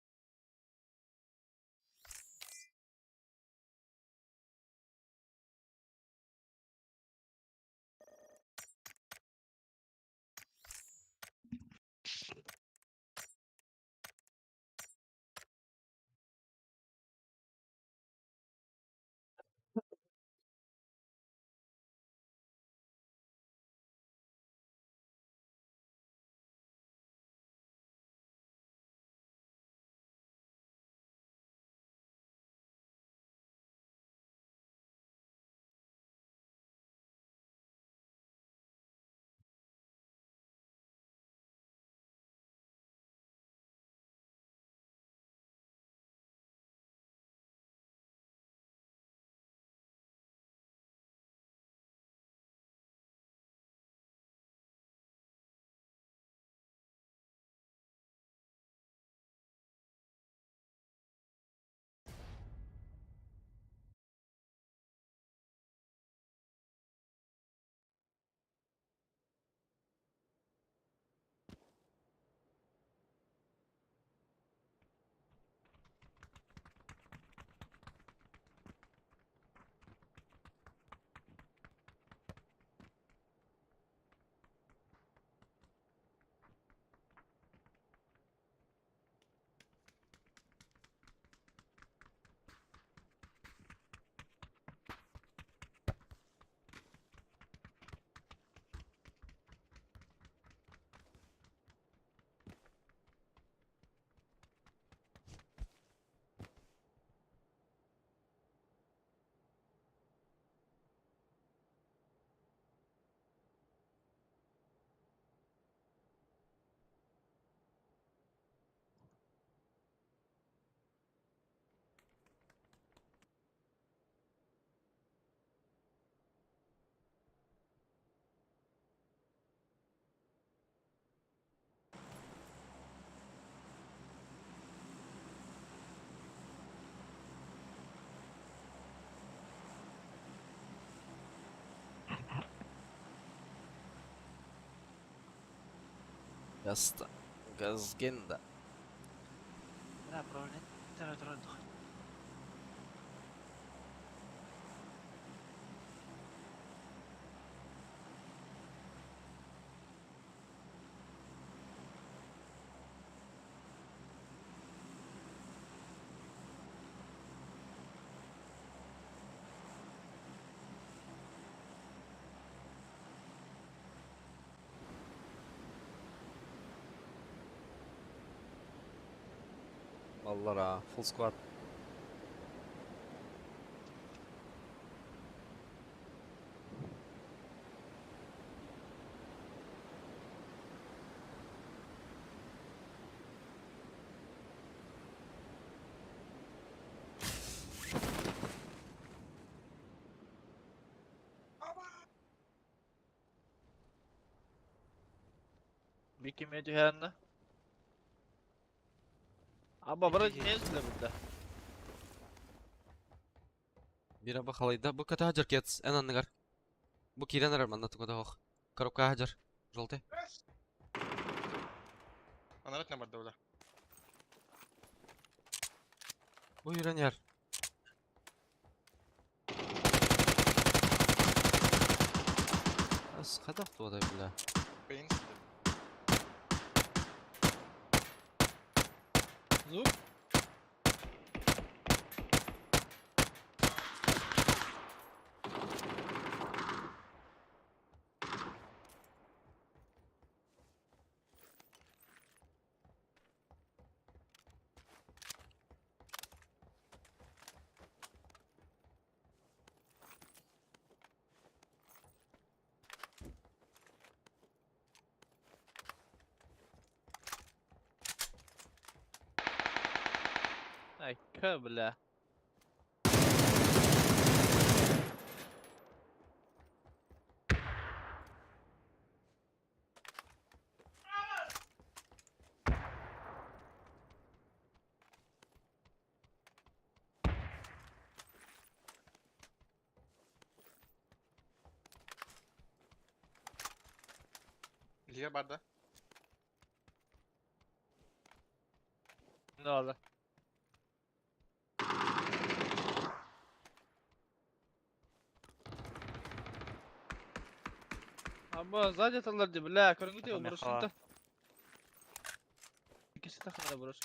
Гаста. Газгенда. Бля, правильно. Тара, тара, тара. Mallara, full squad. Бики медиа Аба, вроде не зле буда. Биир аба халайда. Бу ката сылдьар кец эн анныгар. Бу киирэн эрэр манна туга да суох. Коробкаҕа сылдьар. Желтый. Анарат не барда бля. Бу үүрэн иһэр. Ас хайдах туодай бля. Бэйин Звук. Ай, кө, бля. Лига барда. Ne oldu? Ama сзади талар ди, бля, көрүнгү Ата бурушун меха. да. İkisi takımda буруш.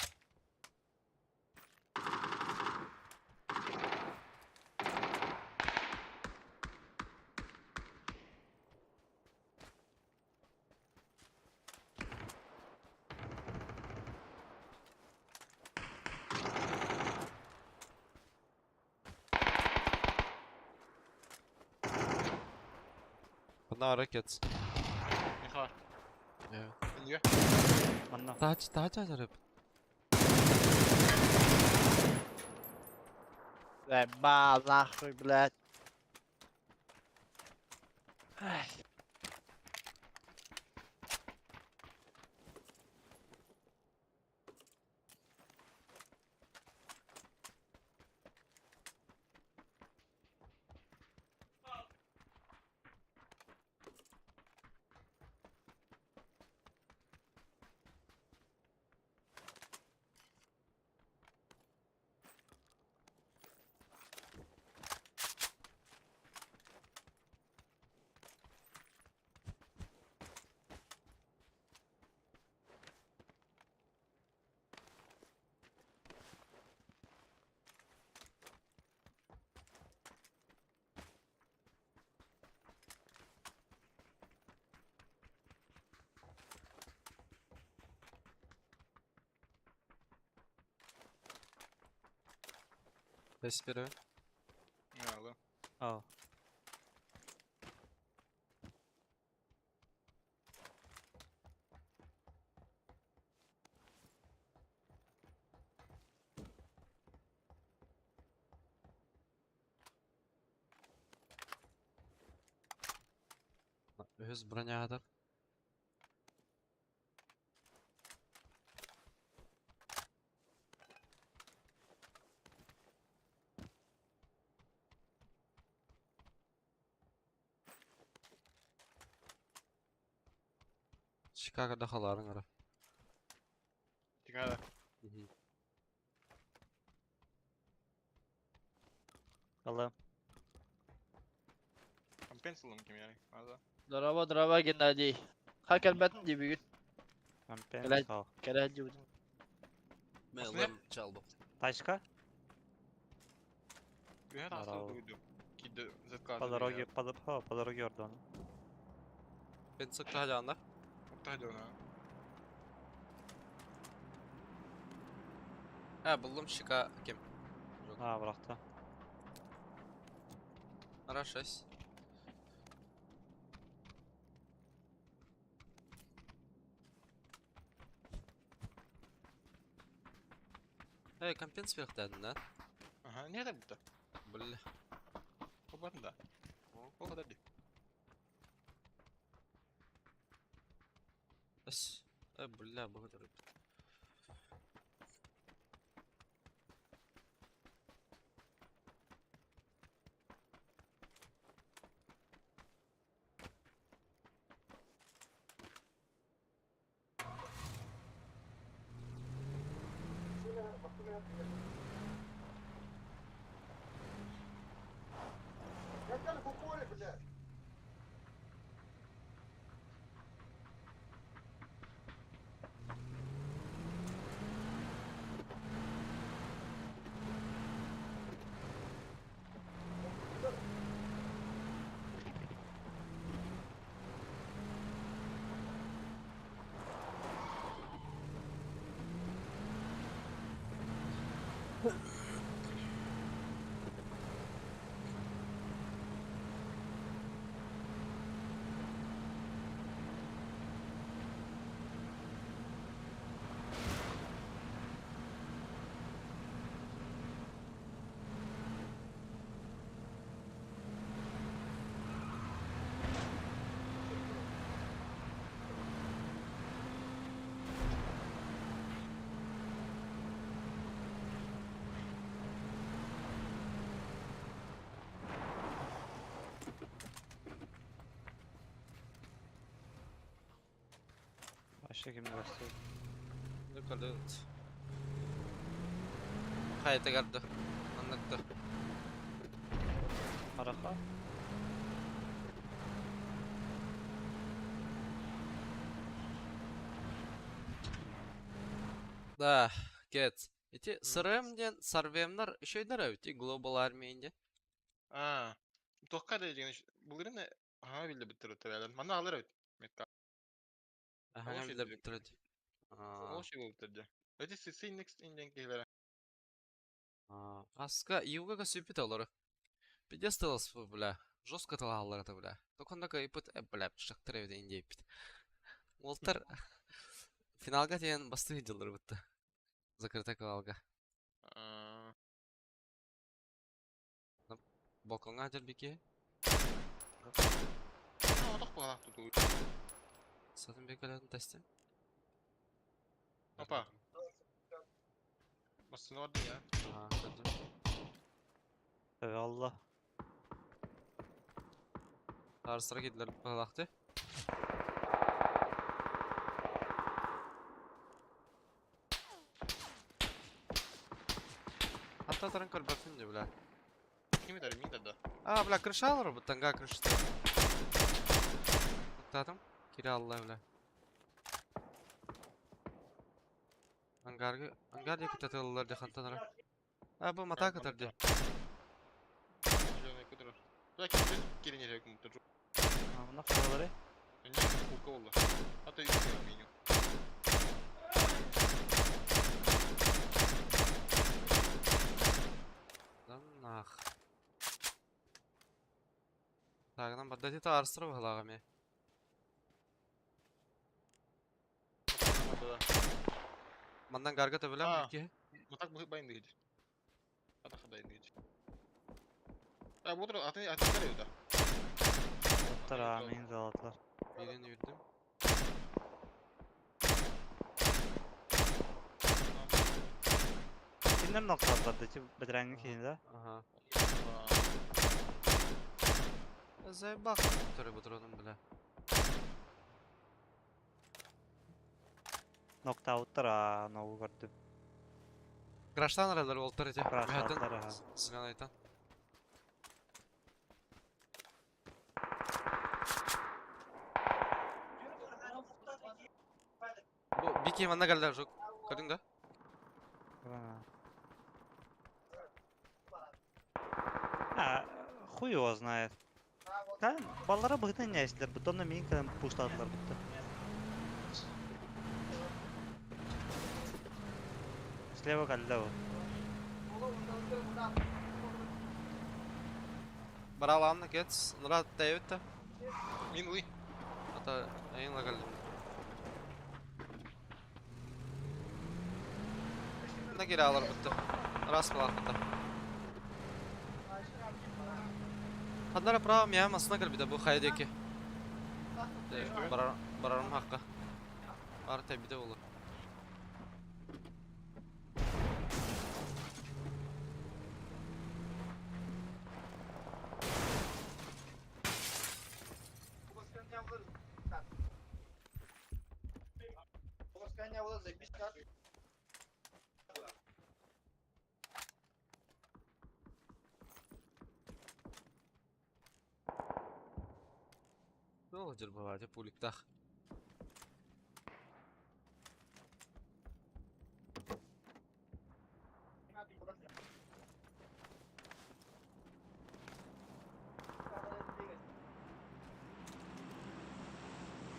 Bunlar hareket. Меха. Evet. Лига. Манна. Тач тач сылдьар. Ба, нахуй, блядь. Ай. Бес biri. Не алды. Ау. Үһүс броня хатар. Chicago'da халарын ара. Тигада. Алло. Компенсалым ким яри. Маза. Здорово, здорово, Геннадий. Хак әлбәтін ди бүгін. Компенс. Блядь. Ау. Кәрә ди бүгін. Мен Aslında- лым чалбы. Тачка? Бүйе тасты Здорово. дуйду. Киді зетка. По дороге, по, по, по дороге Ордона. Мен сыкта халяндар. Октадиона. Ha buldum Chicago кем. А, брахта. Ара 6. Эй, компенс верхтәдін, да? Ага, не это бітті. Бля. Обатын да. Ол қадар ди. Эс. Э, бля, благодарю. Вообще ким бастыр. Көрдүт. Хайта карды. Анныкты. Араха. Да, кет. Ити СРМ диэн Сарвемнар үчөйдер эбит, Global Army инде. Аа. Туохха да деген былырын аха билде биттер өтөрөлөр. Манна алыр эбит. Метка. Аха, Ол билде шей биттер. Ол шей болуп турду. Эти CC next инден киһилere. Аска юга сүпүт олору. Пиздец тылас, бля. Жестко тылалар это, бля. Токонда кайпыт, бля, шактыр эбит инде бит. Уолтар финалга тиен басты видеолар бітті. Закрытая калга. Аа. Балконга жер бике. Отох буолаах тутуу. Сатын бекелерин тесте. Опа. Басын орды я. Ага, көрдүм. Allah. Тарсыра кедилер балакты. Hatta tarın көрбөпүн де, бля. Ким этер, мин да. А, бля, крыша алыр буттанга крышты. Токтадым. Кире алла, бля. Ангарга, ангар деки татылылар де хантанара. А, бу мата катар де. Жона кудур. Бля, ким кирин ерек муттур. Мына харалары. Эмне кулка болду. Ата үч меню. Да нах. Тагынан баддати та арсыра балага ме. Мандан гарга төбөлөм А. бики. Матак бу байын дейт. Ата хадайын дейт. А бу аты аты да. Оттар амин залатлар. Бирин үрдүм. Киндер нокталар да чи бедрәңге кийин да. Ага. Заебах, который бутроном, бля. Ноктауттар а ногу көрдүм. Краштан аралар болтар эти. Краштан, ага. Силен айтан. Бу бики манна келдер жок. Көрдүң да? А, хуй его знает. Там баллара быгытан нәсләр, бутонна мин кадам пуштадылар бутта. Слева калды о. Бараланна кет, нура тәйөттө. Мин лый. Ата айын лагалдым. На кире алар бутты. Рас балакыта. Хаднара право мия масына кэлбитэ бу хайдеки. Барар барарым хакка. Бар тэбите болу. Ол дьырбалаата пуликтах.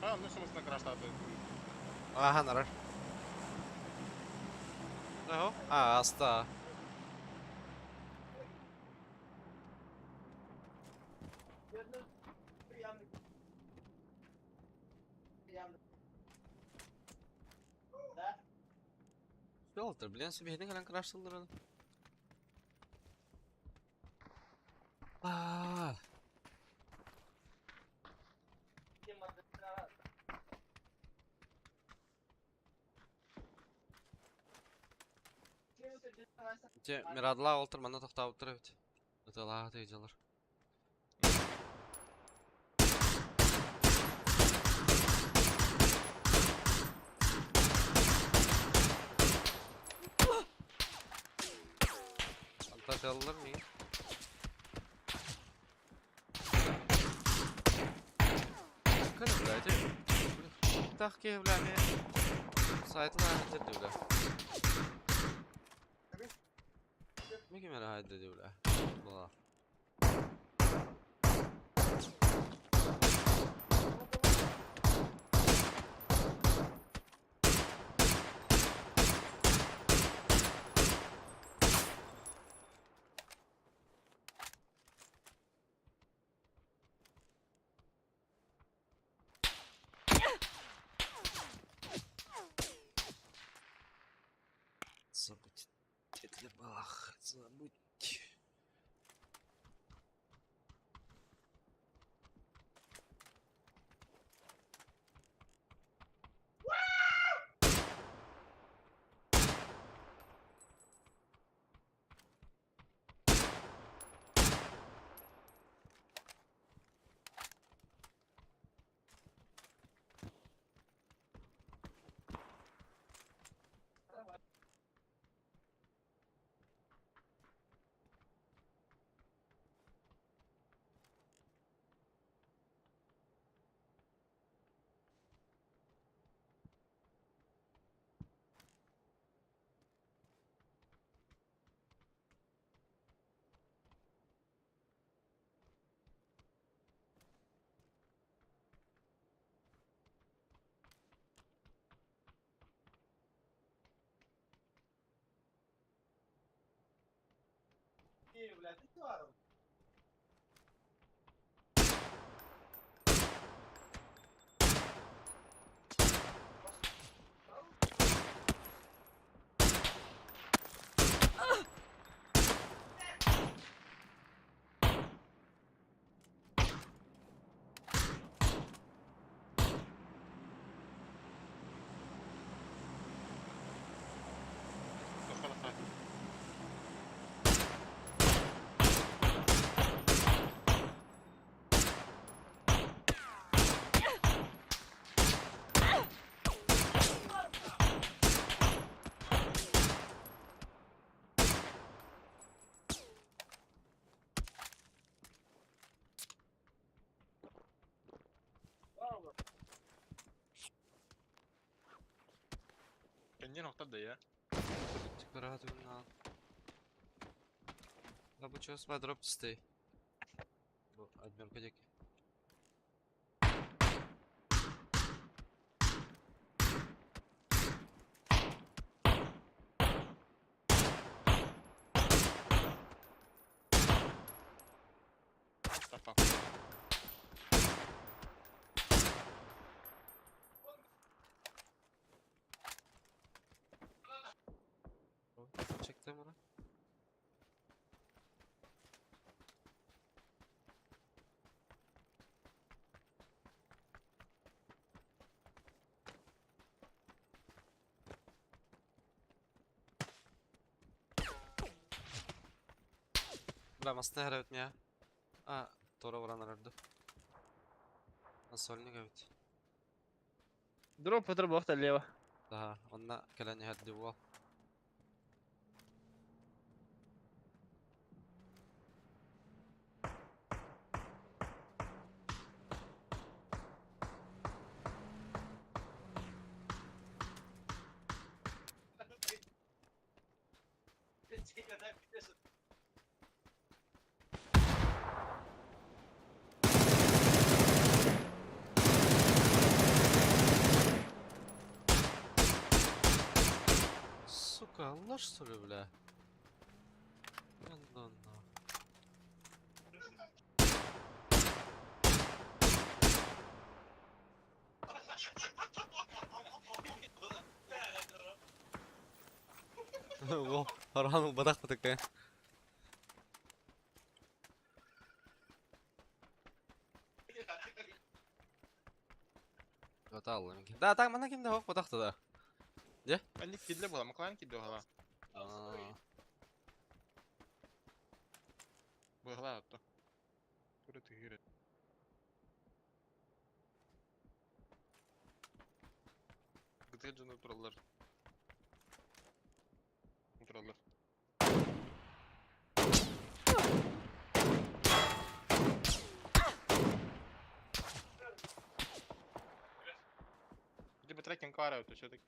А, ну смысл краштаты. Аха нарар. Ого. А, аста. Yoldur, bilen sübihini kalan kraştıldır. Aa. Те Мирадла олтыр мана тоқтап тұр бит. Ыталаа тыйдылар. Антаталлар ми? Кана блядь. Так ке бля ме. Сайтла хайдыр бля. Меге мена хайдыр бля. Була. Забудь. Бах, забудь. Кеннен охтар да я. Çıkar La bu çöz drop stay. Bu admirka deki. Тапа. Çektim bunu. Бля, масты хәрәбет мия. А, тора уран арарды. Насольник эбит. Дроп өтөр буохта лево. Daha, онна кэлэн иһэрди буол. Бараллар что ли, бля? О, Архан бадах такая. Да, так мана кимде хок бадах да. Де? Они кидле була, Маклан кидле була. Була то. Тура тыгыры. Где джуну тураллар? Тураллар. Где бы трекинг кара, то все-таки.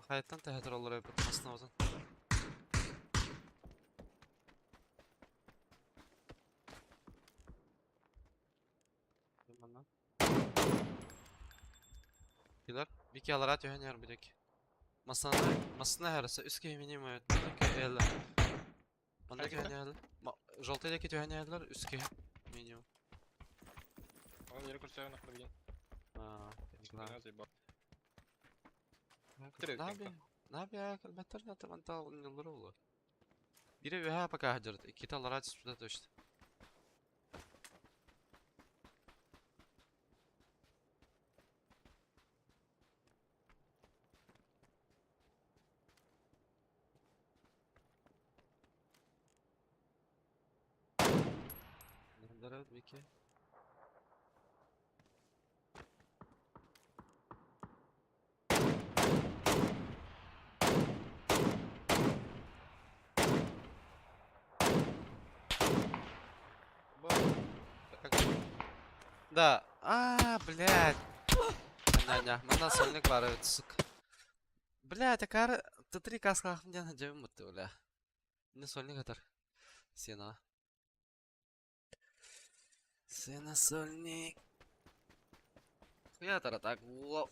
Хайаттан тэһэ тураллар эбит масына отын. Килер. Бики алара түһэн яр бидек. Масына масына хараса үскә минимум эле. Анда Хайда? түһэн ярлар. Желтый деки түһэн ярлар үскә минимум. Он yeri көрсөйөн ахыр. Аа, Три Наби, наби беттер на тамантал ныллар Бире веха пока хаджарт. Икките алара түспүтэ точно. Ныллар бики. Да. А, блядь. Ня-ня, мана сольник бар, сука. Блядь, акар Т3 каскахым дяна жебим бутты, бля. Не сольник атар. Сена. Сена сольник. Хуя тара так. Во.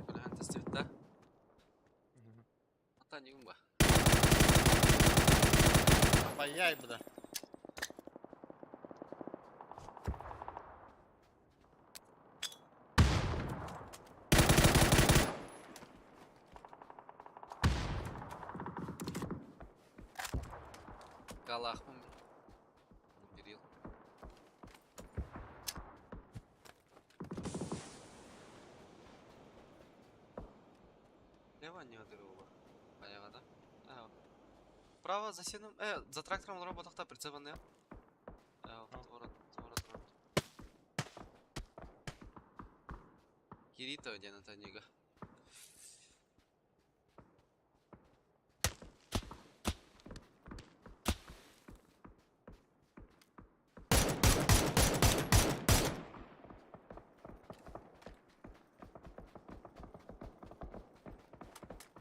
Бля, тестивит, да? Ата не умба. Ай-яй, бля. Галахмын. Кирилл. Лево не одырыло. Понятно, да? А, Право за сеном. За трактором роботах прицепаны. Творот, творот, творот. Кирита один это нига.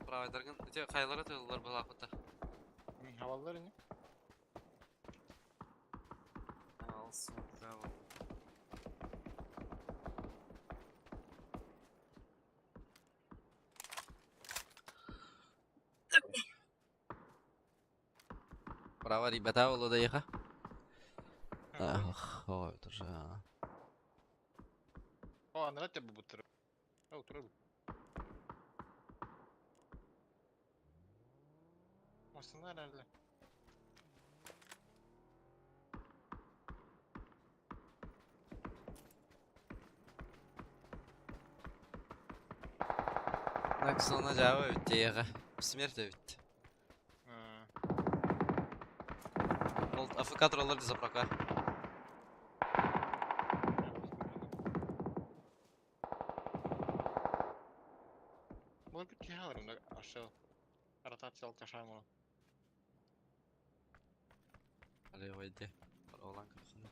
Правый дарган. Эти хайлары тыллар была охота. Хаваллар не? Право, ребята, Волода Ах, ой, это же. О, анра тебе буттыр. О, туры. Машина herhalde. Так, sonra cevabı bitti ya. Смерть bitti. Ол АФК туралар заправка. Bunu bir kere alırım da aşağı. Ротация алкаша ему. Алевайде. Паралан кырхына.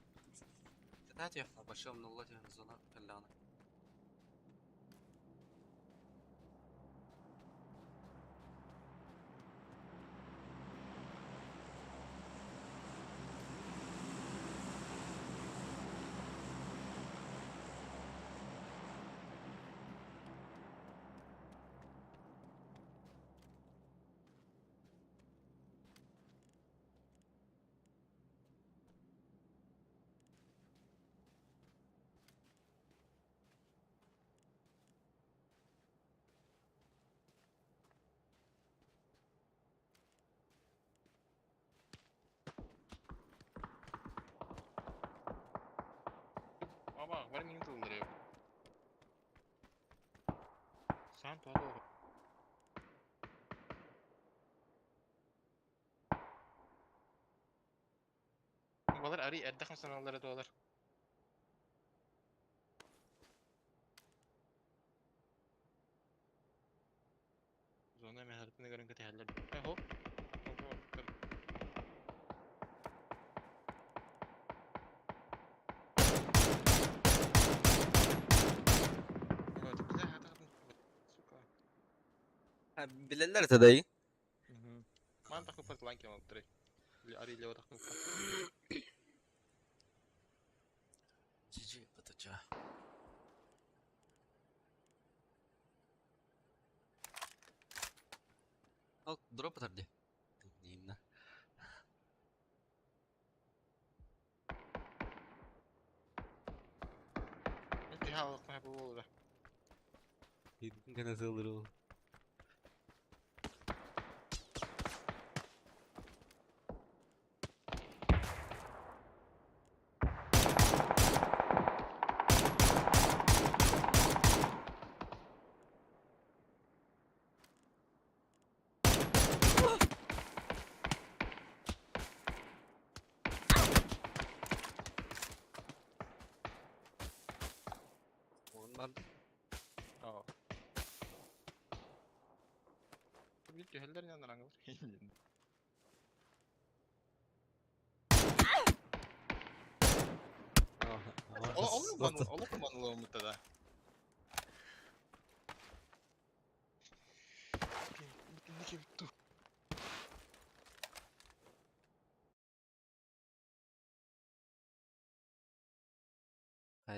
Кстати, большой умнулла тебе зона калляна. Аба, бар мин тыллары. Сан туа. Балар ари эрдэ хамсаналлара дуолар. Зона мэһэртин көрөн кэтэһэллэр. Э, хоп. Сука. Билэллэр этэ Ман тахы фортлан кем алып Ари лево тахы. GG бытыча. Ол дроп атар ди. Нинна. Кихалык ма бу болду. Гана сылыр ол. Onun var. Аа. Bir түһэллэр нянар аңылар. Ол ол мутада.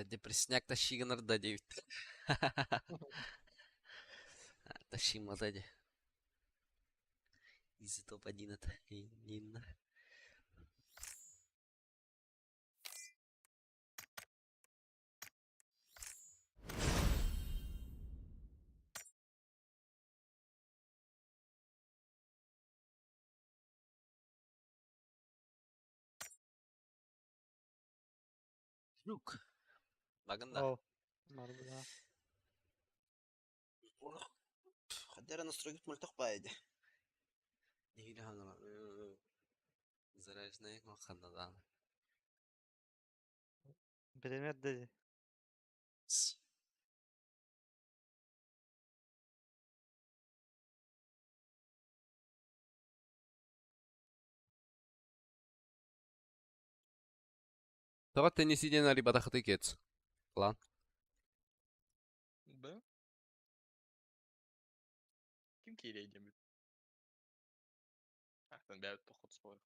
Депрессняк тащиганар да девять. Тащи мазади. Из топ-1 это Нинна. Люк. Багында. О, бар бля. Хадера настройгит мультах байды. Нигде ханала. Заряжный ханнадан. Билемет dedi. Тоҕо теннисиден арибатахты кет. План. Б. Ким киирейдем бит? Ахтан бәбит тохот спор.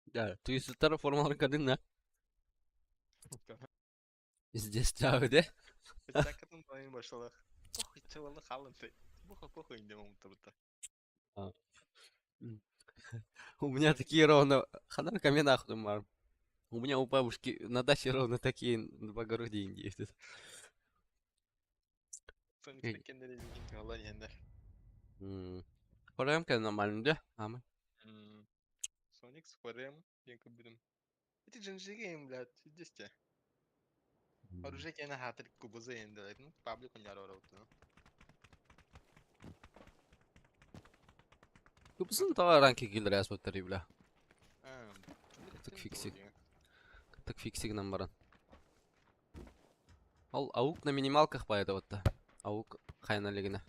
Да, Twister'lar formaları kadın ne? Здесь тауде. Сакатын байын башлах. Похуй чавалы халын ты. Похуй похуй индем умтырта. У меня такие ровно... Ханар каменах думар. У меня у бабушки на даче ровно такие в огороде Индии. Соник кендери алла ендер. Хорем нормально, да? Ама. Соник с хорем, я будем. Эти джинжиги, блядь, здесь. Оружие кена хатыр кубызы енді, ну, паблик он яро ну. Кубызын тава ранки киллер ясматтар бля. Так фиксик. Фикси гынан баран. Ол аук на минималках баайда батта. Аук хайана илигинэ.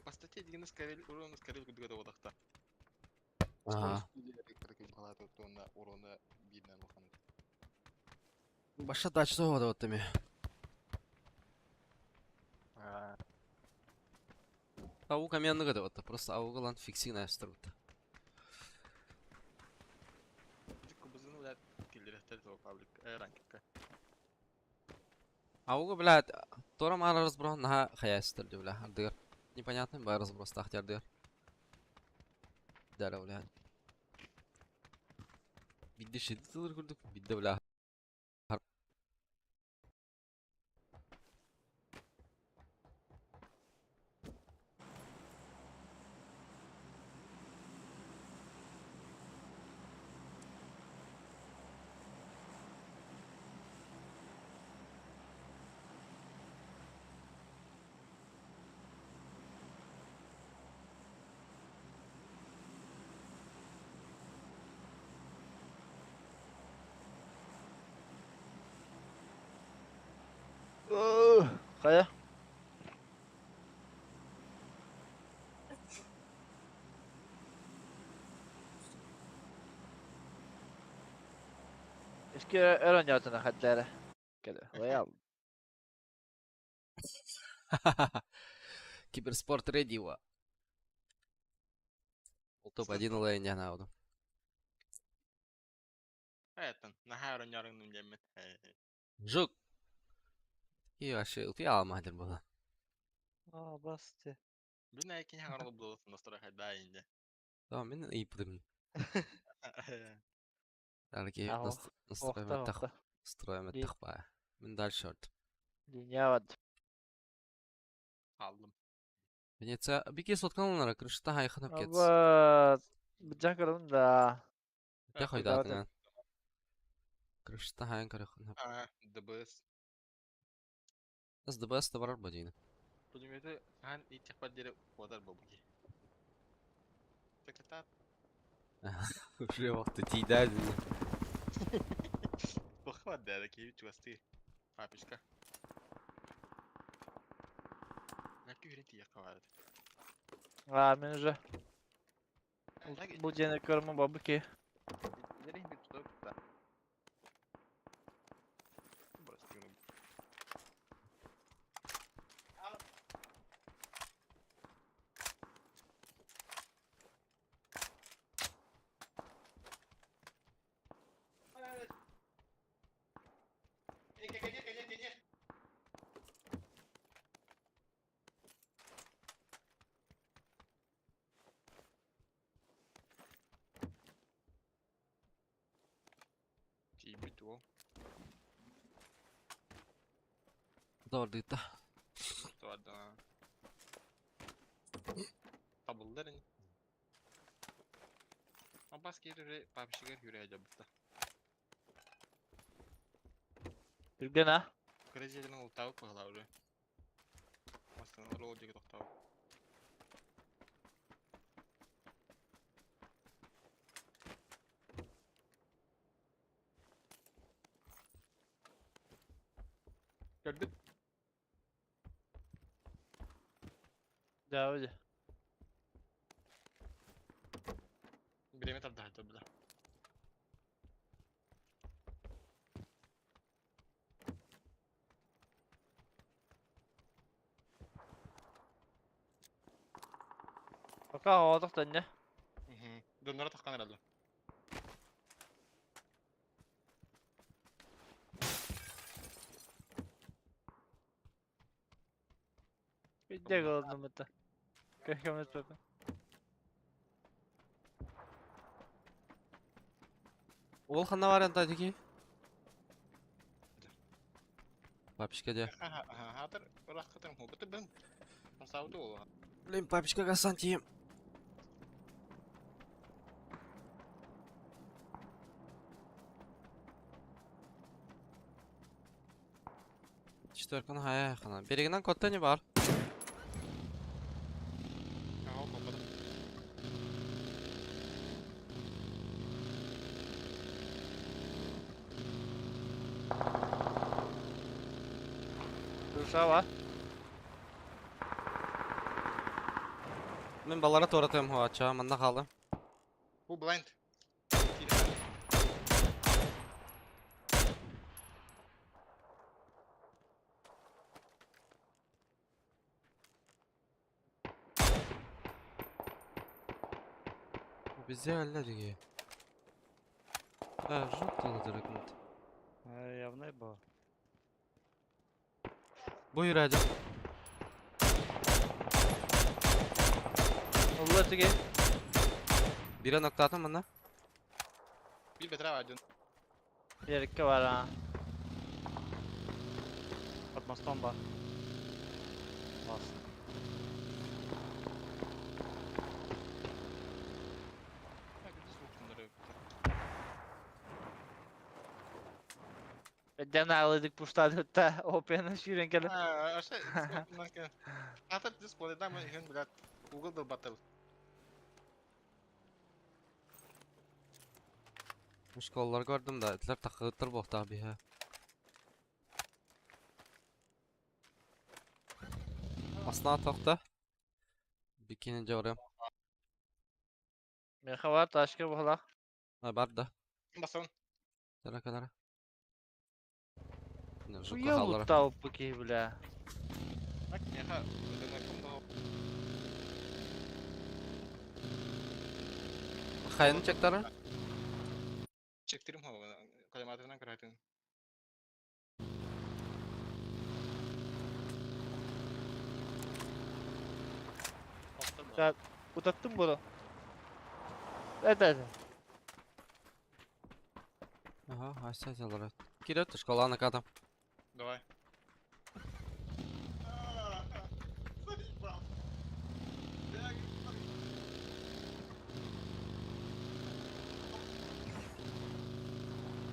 По статье дигини скорее урона скорее кудуга да бодахта. Аха. Урона биирнэн улахан. Баша дача суох батта ми. Аук амианныга да батта. Просто аук ылан фикси гына астар батта. Кубызын блядь киллерехтер паблик ранкетка. Ауга, блядь, тора мара разброс наха хаястыр ди, бля, ардыгар. Непонятно, бай разброс тахти ардыгар. Дара, блядь. Бидде шиддилер курдук, бидде, бля. Хайа. Eski öğreniyorsun hatta. Кэлэ. Лоял. Киберспорт Редива. Ол топ-1 ылайын диэн аудым. Айтан, наһаа оронньоруҥнум диэммин. Жук. И вообще, ытый алмадыр була. А, басты. Бүгүн айкин хаҥар буолуохтун настара хайдаа инде. Да, мин ыйыппытым. Арки Аһо. настроим Охта, охта. строим Ли- баа. Мин дальше ордум. Линия бад. Хааллым. Венеция бики сотканалара крышта хайханап кет. Аба. Быдьан көрөбүн да. Те Куда хайдаатын. Крышта хайын көрөхүн. А, ДБС. СДБС та барар бодина. Пулеметы хаан итих диэри куотар буолбут. Секретарь. Уже вакыты тиидää. Туох да киһи чугастыы. Папочка. Мәккә үрен тиийэ хабарат. А, мен уже. Бу диэни көрмө бабыки. Тиийбит уол. Дордыта. Туарда. Табыллар ини. Абас киирэ папщигар хүрэ дьабыта. Түргэн а. Кыра дьиэлэрин ултаабыт быһалаа уже. Массыына ролл диэки тохтообут. Көрдүк. Да, öyle. Бириэмэ тардаһа била. Пока оҕотох төннө. Доннора таххан эрэллэр. Видео голодным это. Как папа. Ол ханна варианта дики? Папочка де. Хатыр ыраххытым хобыты бын. Масауды ол. Блин, папочка гасанти. Четверканы хая хана. Берегинен котта не бар. Аха хобыты. Общага. Мен балара туоратыам хуача, манна хаалым. Бу blind. Bizi halledigi. Ha, жук толдырыкмыт. Явно бу. Buyur hadi. Allah tüge. Bire nokta atın bana. Bir beter var dün. Bir iki var ha. Под мостом бар. Бас. Беден ağladık puşladı da OP'nin şirin gelip. Ha, şey, Атар дисплей да мы ген блядь. Google был батл. Школалар gördüm da etler takıttır bu tabi ha. Aslında tokta. Bikini jorım. Mexa var taşka buhla. Ha bar da. Басон. Tara kadar. Хуя лутал поки бля. Так, меха, это Хайын чектары? Чектерим хо, калиматорынан карайтын. Ya utattın bunu. Evet evet. Ага, ася жалар. Кирет школаны кадам. Давай.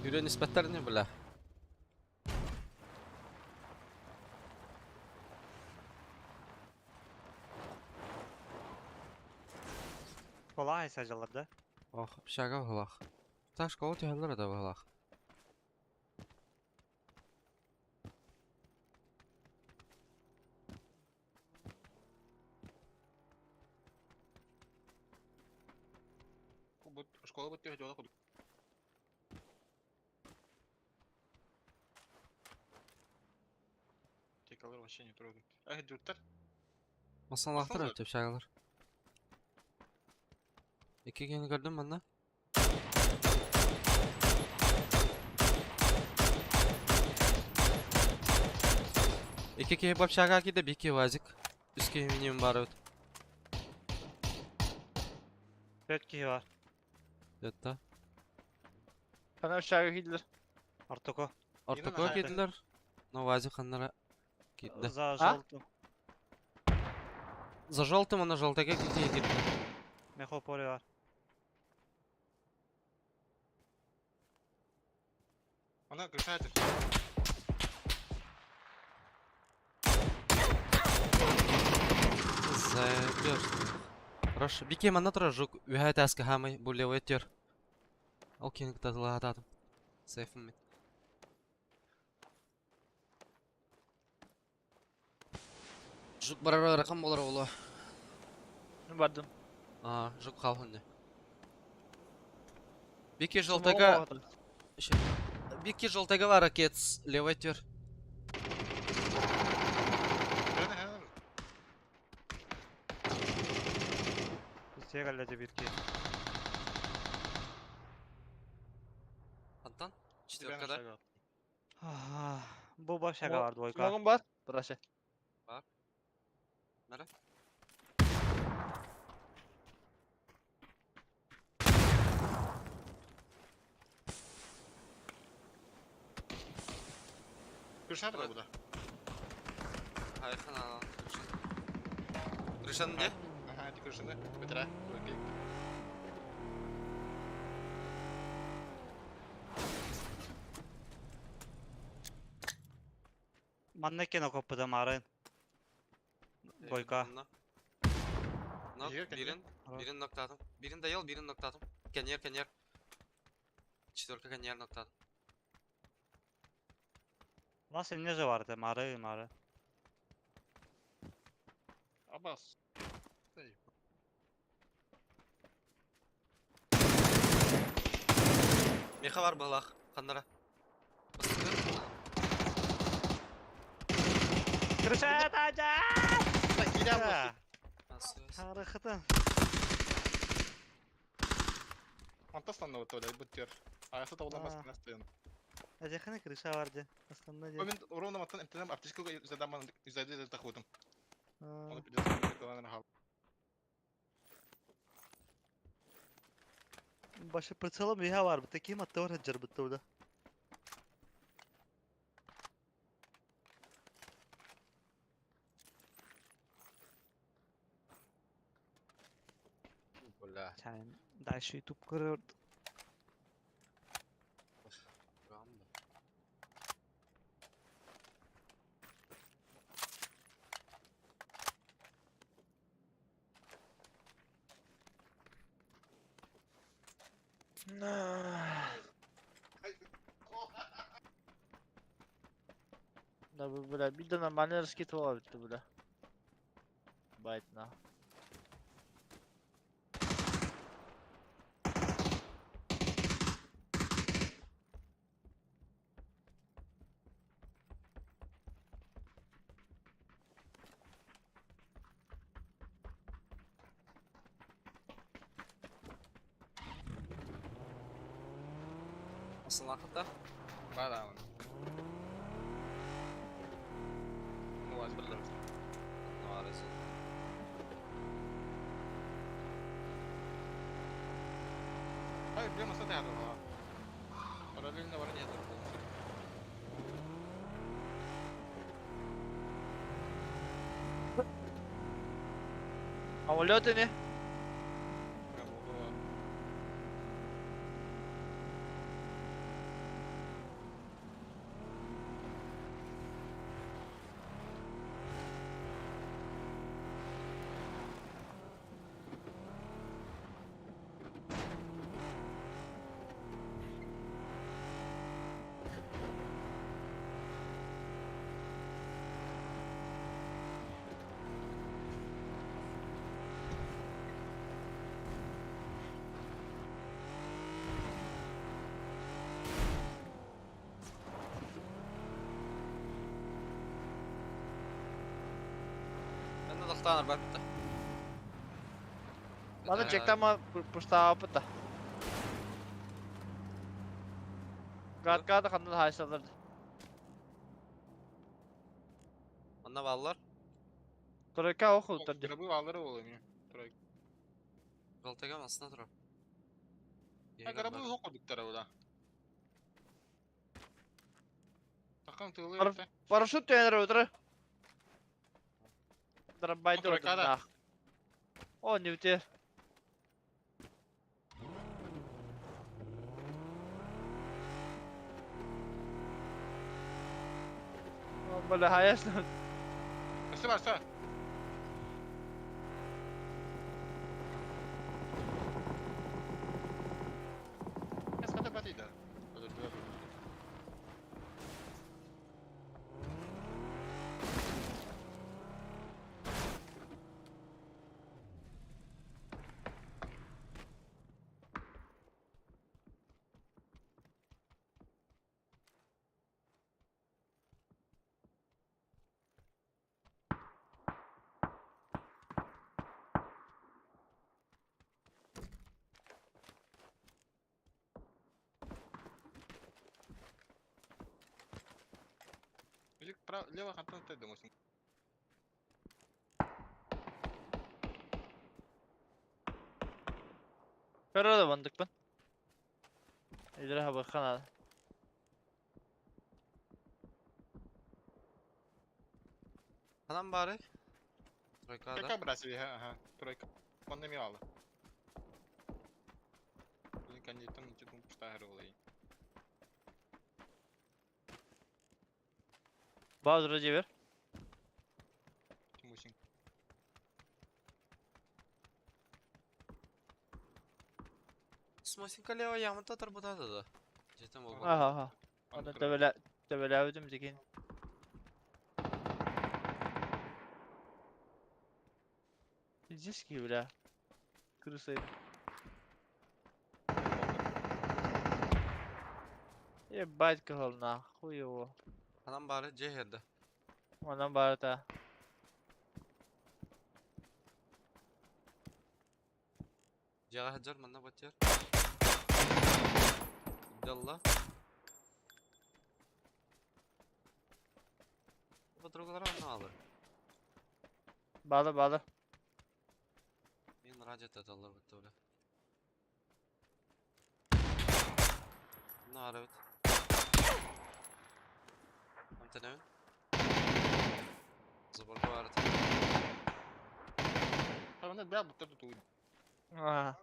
Yürü nispetler ne bile? Kolay sajalarda. Ох, пшага вглах. Та школа тягнула да вглах. Школа будет делать ходу. Текалар вообще не трогают. Эх, дюрттер. Масалахтыр өтіп шагалар. İki geni gördüm ben de. İki kişi bab şaga ki de bir iki vazik. Üç kişi minimum var evet. 4 kişi var. Yatta. Kana aşağı gidilir. Артуко. Orta koy gittiler. No vazik onlara gitti. За желтым. За желтым она желтыга gitti gitti. Мехо поле var. Она крышается. Заебешь. Хорошо. Бике манна тұра жук үһә таска хамай бу левый тер. Ол кенік тазалатадым. Сейфім мен. Жук барар рақам болар олы. Ne vardım? А, жук қалғын. Бике желтыга Бике желтыга бар ракет левый тер. Сега bir kişi. Антон? Четверкада. Бу башага var двойка. Smoke'um var. Burası. Var. Nere? Крышата bu da. Hayır, alan. Крышаны не? Ага, эти крышаны. Бетера. Окей. Манна кино коппыда марын. Двойка. Нок, Егер, бирин, бирин ноктатым. Бирин даял, бирин ноктатым. Кенер, кенер. Четверка кенер ноктатым. Nasıl ne vardı mары mары. Абас. Миэхэ баар быһалаах ханнара. Бастакы. Крыша таажа! Киирэн Харахытын. Онто станна бу бу тер. Аясы тавлан баскына стоян. Ажахана крыша бар дьэ. Астанна дьэ. Мен ровно маттан эмтенем аптечка задам изайды таходым. Оны придется кыланыр хал. Башы прицелом иһэ бар бу. Таким аттыбар хаджар бутта буда. Бля. Чайын дальше YouTube көрөр. Да бу бля, bir de нормальный раскид буолла бля. Байт на. Асылахыта. Бара. Ну, аз берлер. Нарысы. Ай, прямо с этой Параллельно варне Самолет ини. Мен да тохтаанар бар битта. Маны чектама пустаапыта. Гатка да ханна хайсалар. Манна бааллар. Тройка оху тарди. Грабы алары ол эми. Тройка. Жалтагам астына турар. Грабы хокудуктар буда. Такам тылы. Парашют тенер утра. Дробайт Тройка, О, не утер. Бля, хаясно. Өсө бар, өсө. Эс ката батыйда. Или право, лево хантан ты думаешь. Көрө да бандыкпын. Илere хабы хана. Ханан бары. Тройкада. Тройка бросили, ага, тройка. Он не миалы. Блин, кандидатом не титул пустая ролла. Баудыр жебер. Тимусин. Смосинка лево ямыта тарбутады да. Жетем болбу. Ага, ага. Оны төбеле төбеләүдүм деген. Пиздец киһи, бля. Крыса. Ебать кыһыл нахуй его. Анам бары дьиэ иһэрдэ. Онон барыта. Дьиэҕэ сылдьар манна баччар. Дьалла. Подругалара онно аалар. Баалы баалы. Мин радио таталлар бутта бля. Онно аарабыт. Амтанабын. Заборга баарыт. Ханна бля буттар тутуу. Аа.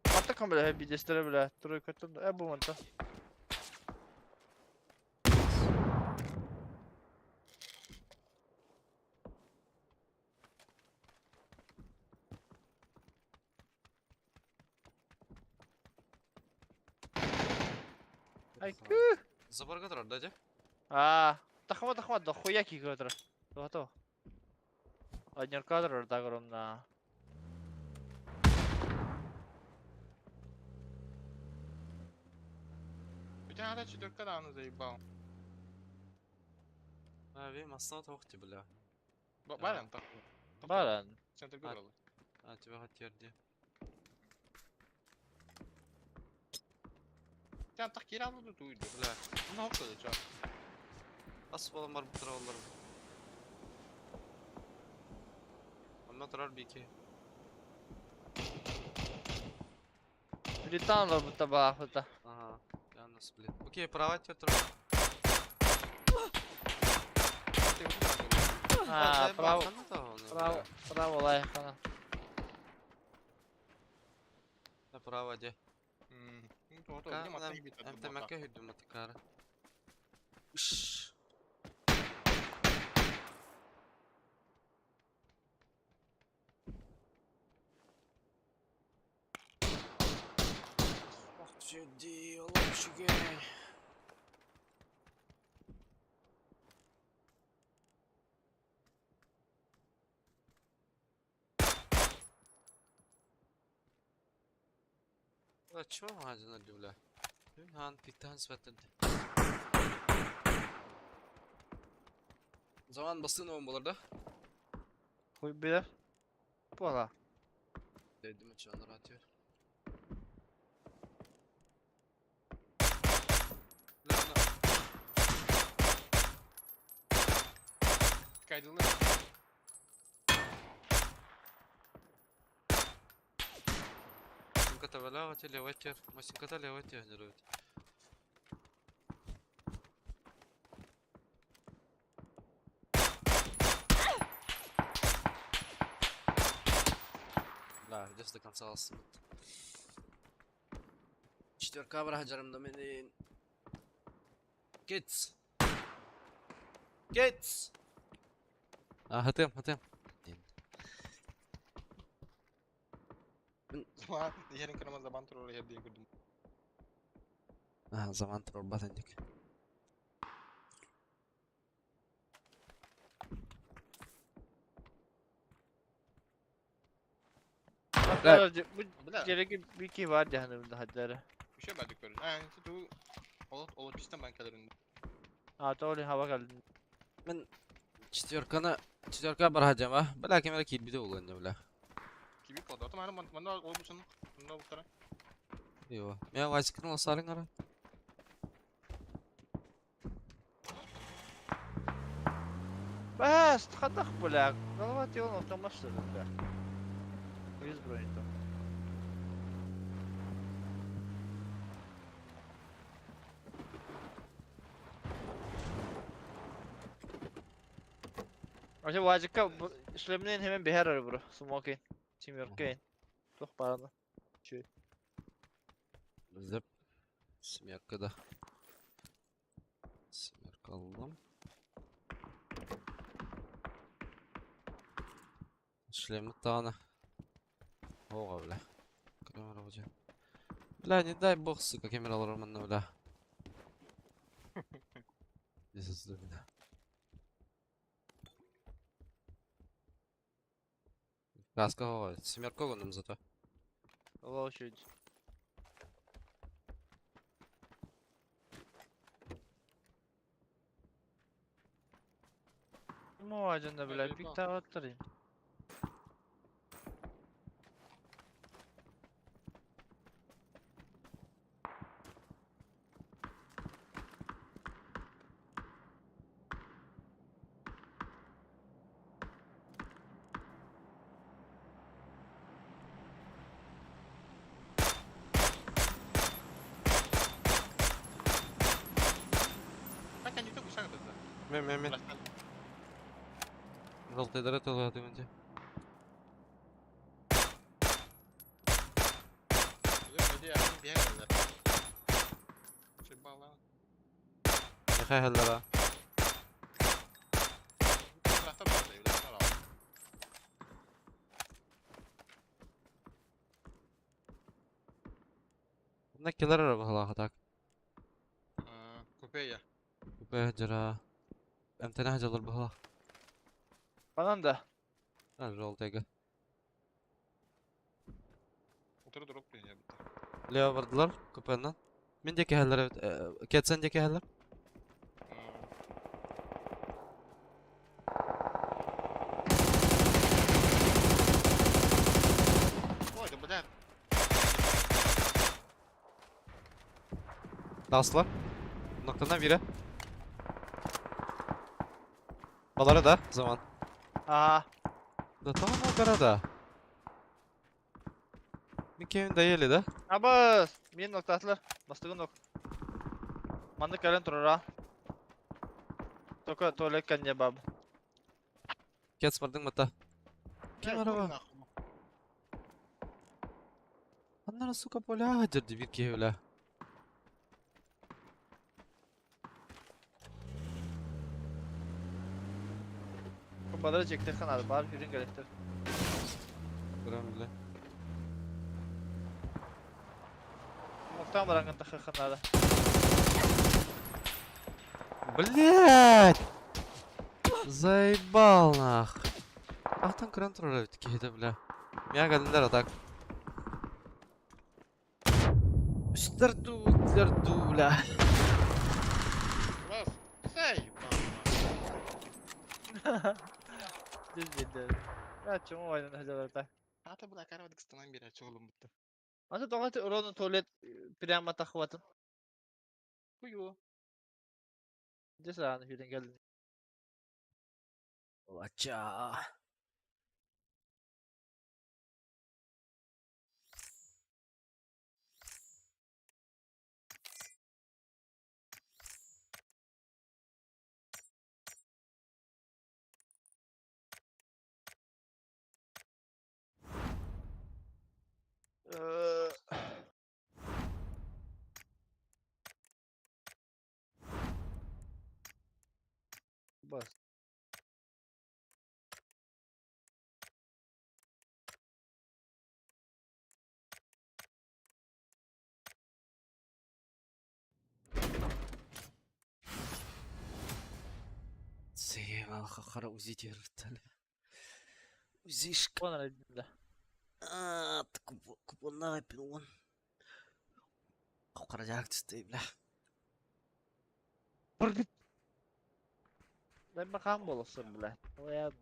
Аттакан бля бидестері бля. Тройкаттан да. Э бу манта. Айкы. Заборга турар да дьэ? Аа. Тахма тахма дохуя киһи турар. Тоҕо Однерка турар да огромна. У тебя надо четверка рано заебал. А, ви масна тоқти бля. Баран так. Баран. Центр города. А, тебя хотел Тебя так киралу тут уйду. Бля. Ну, что ты, чё? Ас болан бар бұтыра олар. Онна тұрар бике. Летан будто бахута. Ага. Я нас, блин. Окей, права тебе тұрар. А, право. Право, право лайхана. Право, де. М, МТМК хүдүм атыкара. Ш. Сюди, лапшигей. А чё магазин бля? Хан пиктан светлedi. Zaman basın on bularda. Хуй билер. Буола. Dedim açanlar atıyor. Lan Кайдылы. Симката валява леватер. Масимката леватер генерует. Да, идешь до конца алсын. Четверка враг доменин. Китс. Китс. А, хатым, хатым. Zaman yerin kırmızı zaman turur yer diye gördüm. А, zaman turur batındık. Bu Бля. gerek bir ki var cehennemde hadleri. Bir şey verdik böyle. Yani tu Olat olat pistten ben kalırım. Ha doğru hava geldi. Четверканы, четверка бар хаджама. Бля, кемера килбиде уланды, бля. Kibi kaldı. Atım hani bana olmuşsun. Bunda bu tara. Йо. Мен вазикны ласарың ара. Бәс, хадах бля. Голова тело автомашина бля. Из брони там. Вообще вазика шлемнен hemen behar arı bro. Smoking. Teamwork Тух бараны. Bizde Семерка Семерка алdım. Шлемы тана. Ого, бля. Камера уже. Бля, не дай бог, сука, камера манна, бля. Здесь бля. Кааска оҕо, семерка угуннум зато. Ол үчүгэй. Муадьында, бля, Заебал. пиктаваттар. Так они только шаг тогда. Мен, мен, мен. Жолтайдара толуятым инде. Нехай хәлләр. Мына келер баһалаах так. Купея. Купе жара. Эмтене жалар баһалаах. Банан да. Жолтайга. Утыры дроп принял. Лео бардылар купеннан. Мен де кәһәлләр кетсен де кәһәлләр. Ой, да блядь. Таслар. Ноктана бире. Балары да zaman. Ага. Да там да. Микеин да ели да. Абыс! Мен ноктатлар. Бастыгын нок. Манды кэлэн турара. Только туалет кэннэ баб. Кетс бардың мата. Ким арaba? Аннара сука поля дерди бир киһи Балары жекте ханады. Бар хүрүн кэлэхтер. Көрөм биле. Ноктан барангын тахы ханады. Блять! Заебал нах. Ахтан кран турар киһи бля. Миа кэллилер атак. Үстер ду, үстер ду, бля. Раз. Заебал. Düz bildi. Ya чому ойнан хажаларта. Ата бля карават кыстанан бери чоғылым бітті. Аны тоғаты урону туалет прямо тахватын. Хую. Десе аны хүрүн кэлдин. Ача. Бас. Заебал, хахара узи терптали. Узишка. Купон да. А, купонна пилон. Кара жак түсті, бля. Ben bakan bolsun bile. Oya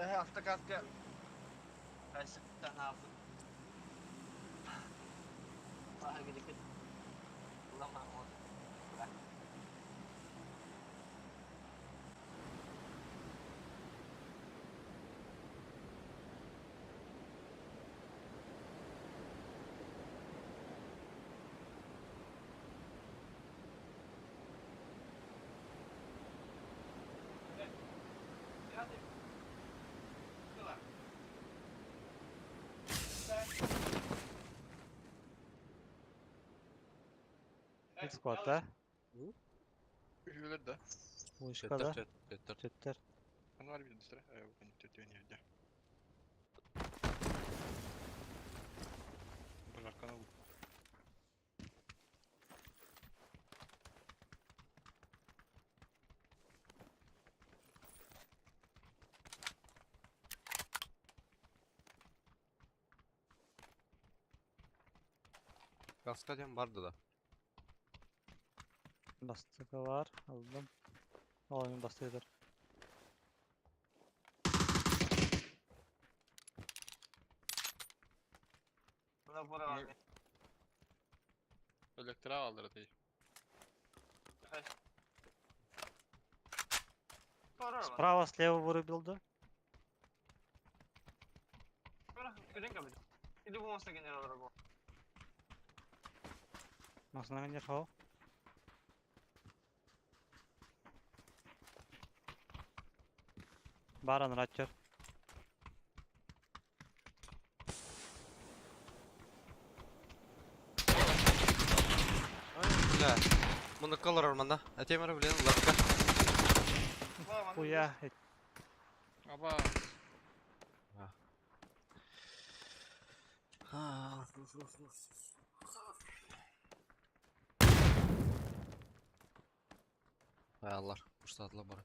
Бэһэ автокатка хайсыктан ааппыт. Аһа гидикит. Big squad да? Үһүлэр да. Вышка да? Төттөр. Төттөр. Аны бар бир дистер. Э, бу төтөн жерде. Булар канал. Каска диэн барды да. Бастыка бар. Алдым. Ол мен бастыдыр. Электро алдыр дей. Справа, слева вырубил, да? Масына не хау. Баран ратчер. Ай, бля. Мұны колор орманда. Әтемір, блин, лапка. Хуя. Аба. Hay Allah, kurtardılar bana.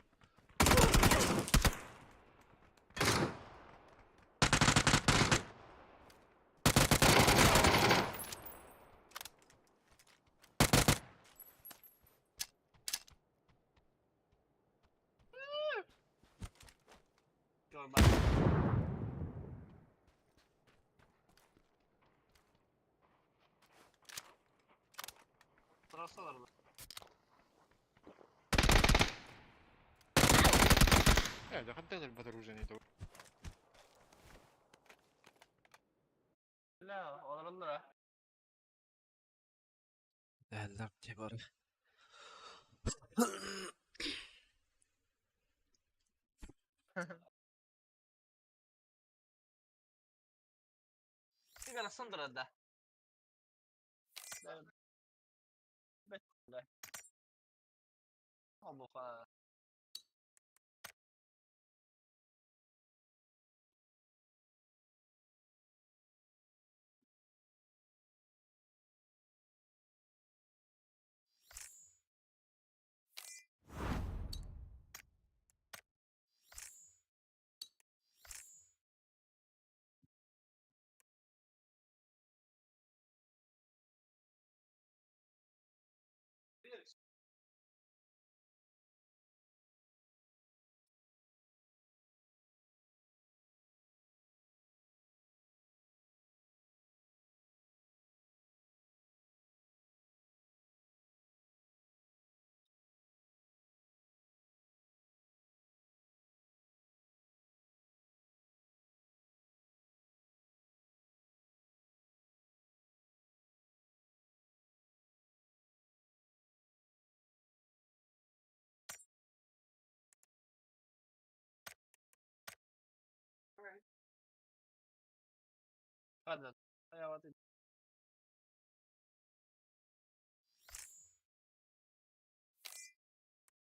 Э, да контейнер батаружение то. Değerler tebar.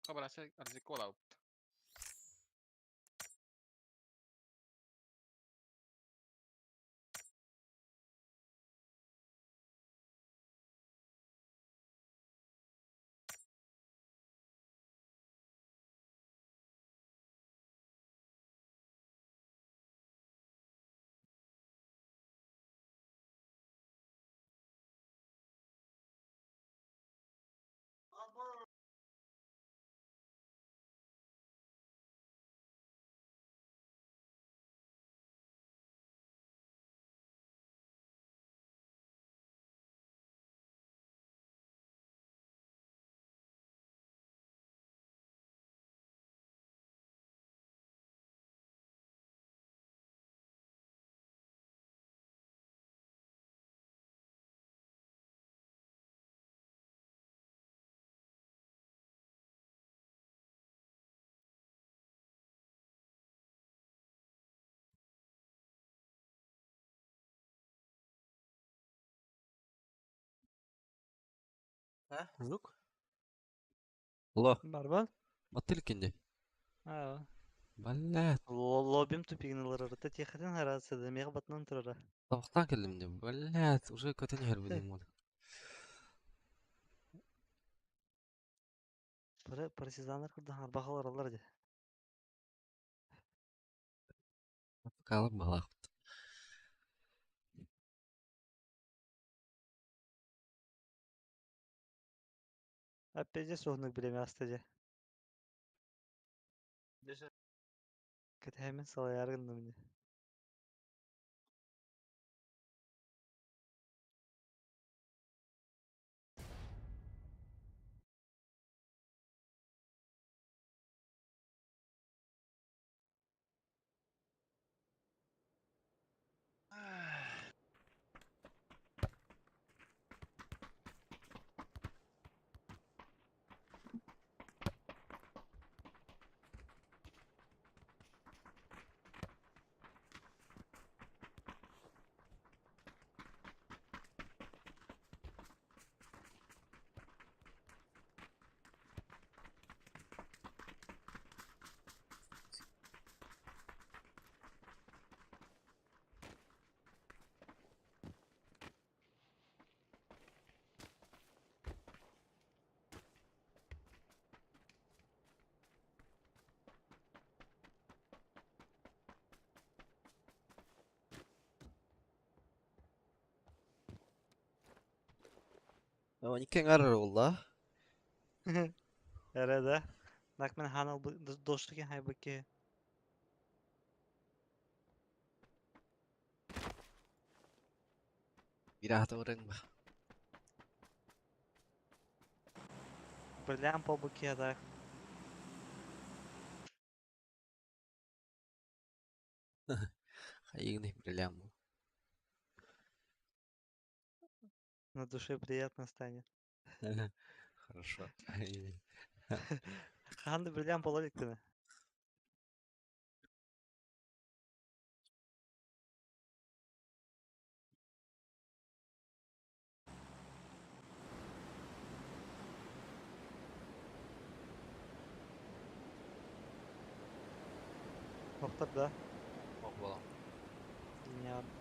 Хабар асы арзикола. А? Звук? Алло. Барбан? Батылькинди. Аа. Блядь. Лобим тупигин ыларарыта тиэхэтин хараацыда миэхэ батынан турара. Табахтан кэллим дии. Блядь, уже көтөн иһэр будем вот. Бары партизаннар курдук арбаха олороллор дии. Калып балаахпыт. Опять же суһунук билэми аста дьэ. Кэтэһэммин салайаары гынным ини. Икки аҥаар эрэ буолла. Эрэ да. Накмен хаан доштуки хайбыки. Биир аата барыаҥ ба. Бриллиант полбуки так. Хайыгын бриллиант бу. На душе приятно станет. Хорошо. Хаан да бриллиант буола иликтинэ. Охтор да. Ох буолан. Гениально.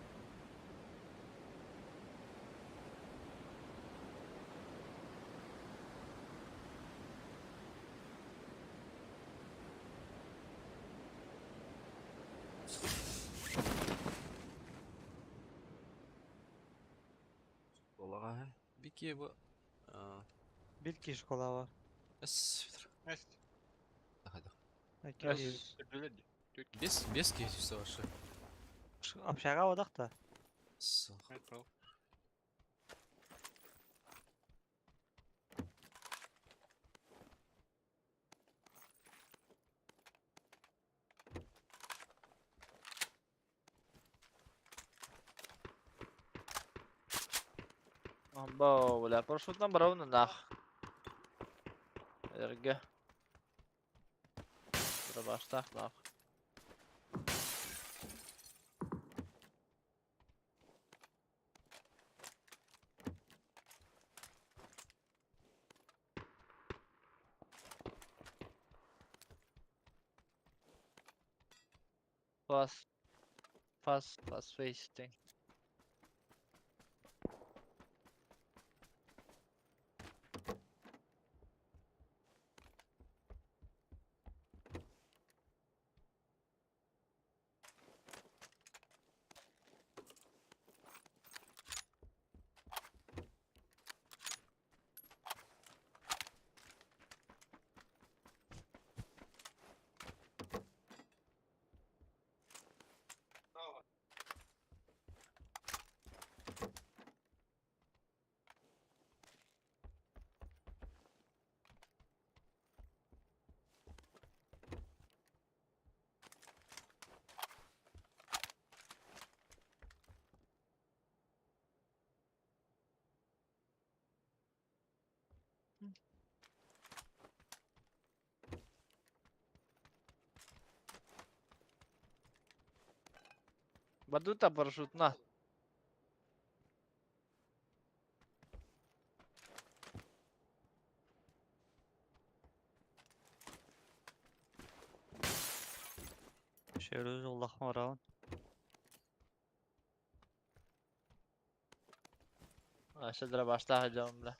Буолаҕа. Бики бу. Бир киһи школа бар. Эс. Есть. Hadi. Икки Төрдүлэр дии. Төрт киһи. Бес, бес киһи түстэ вообще. Общага одах да. Сух. Айт, ол. Бо, бля, парашютнан барабын нах. Эрге. Баштах нах. Fast, fast, fast wasting. Бадута парашютна. Вообще улахан барабын. Вообще дробаштаах дьон, бля.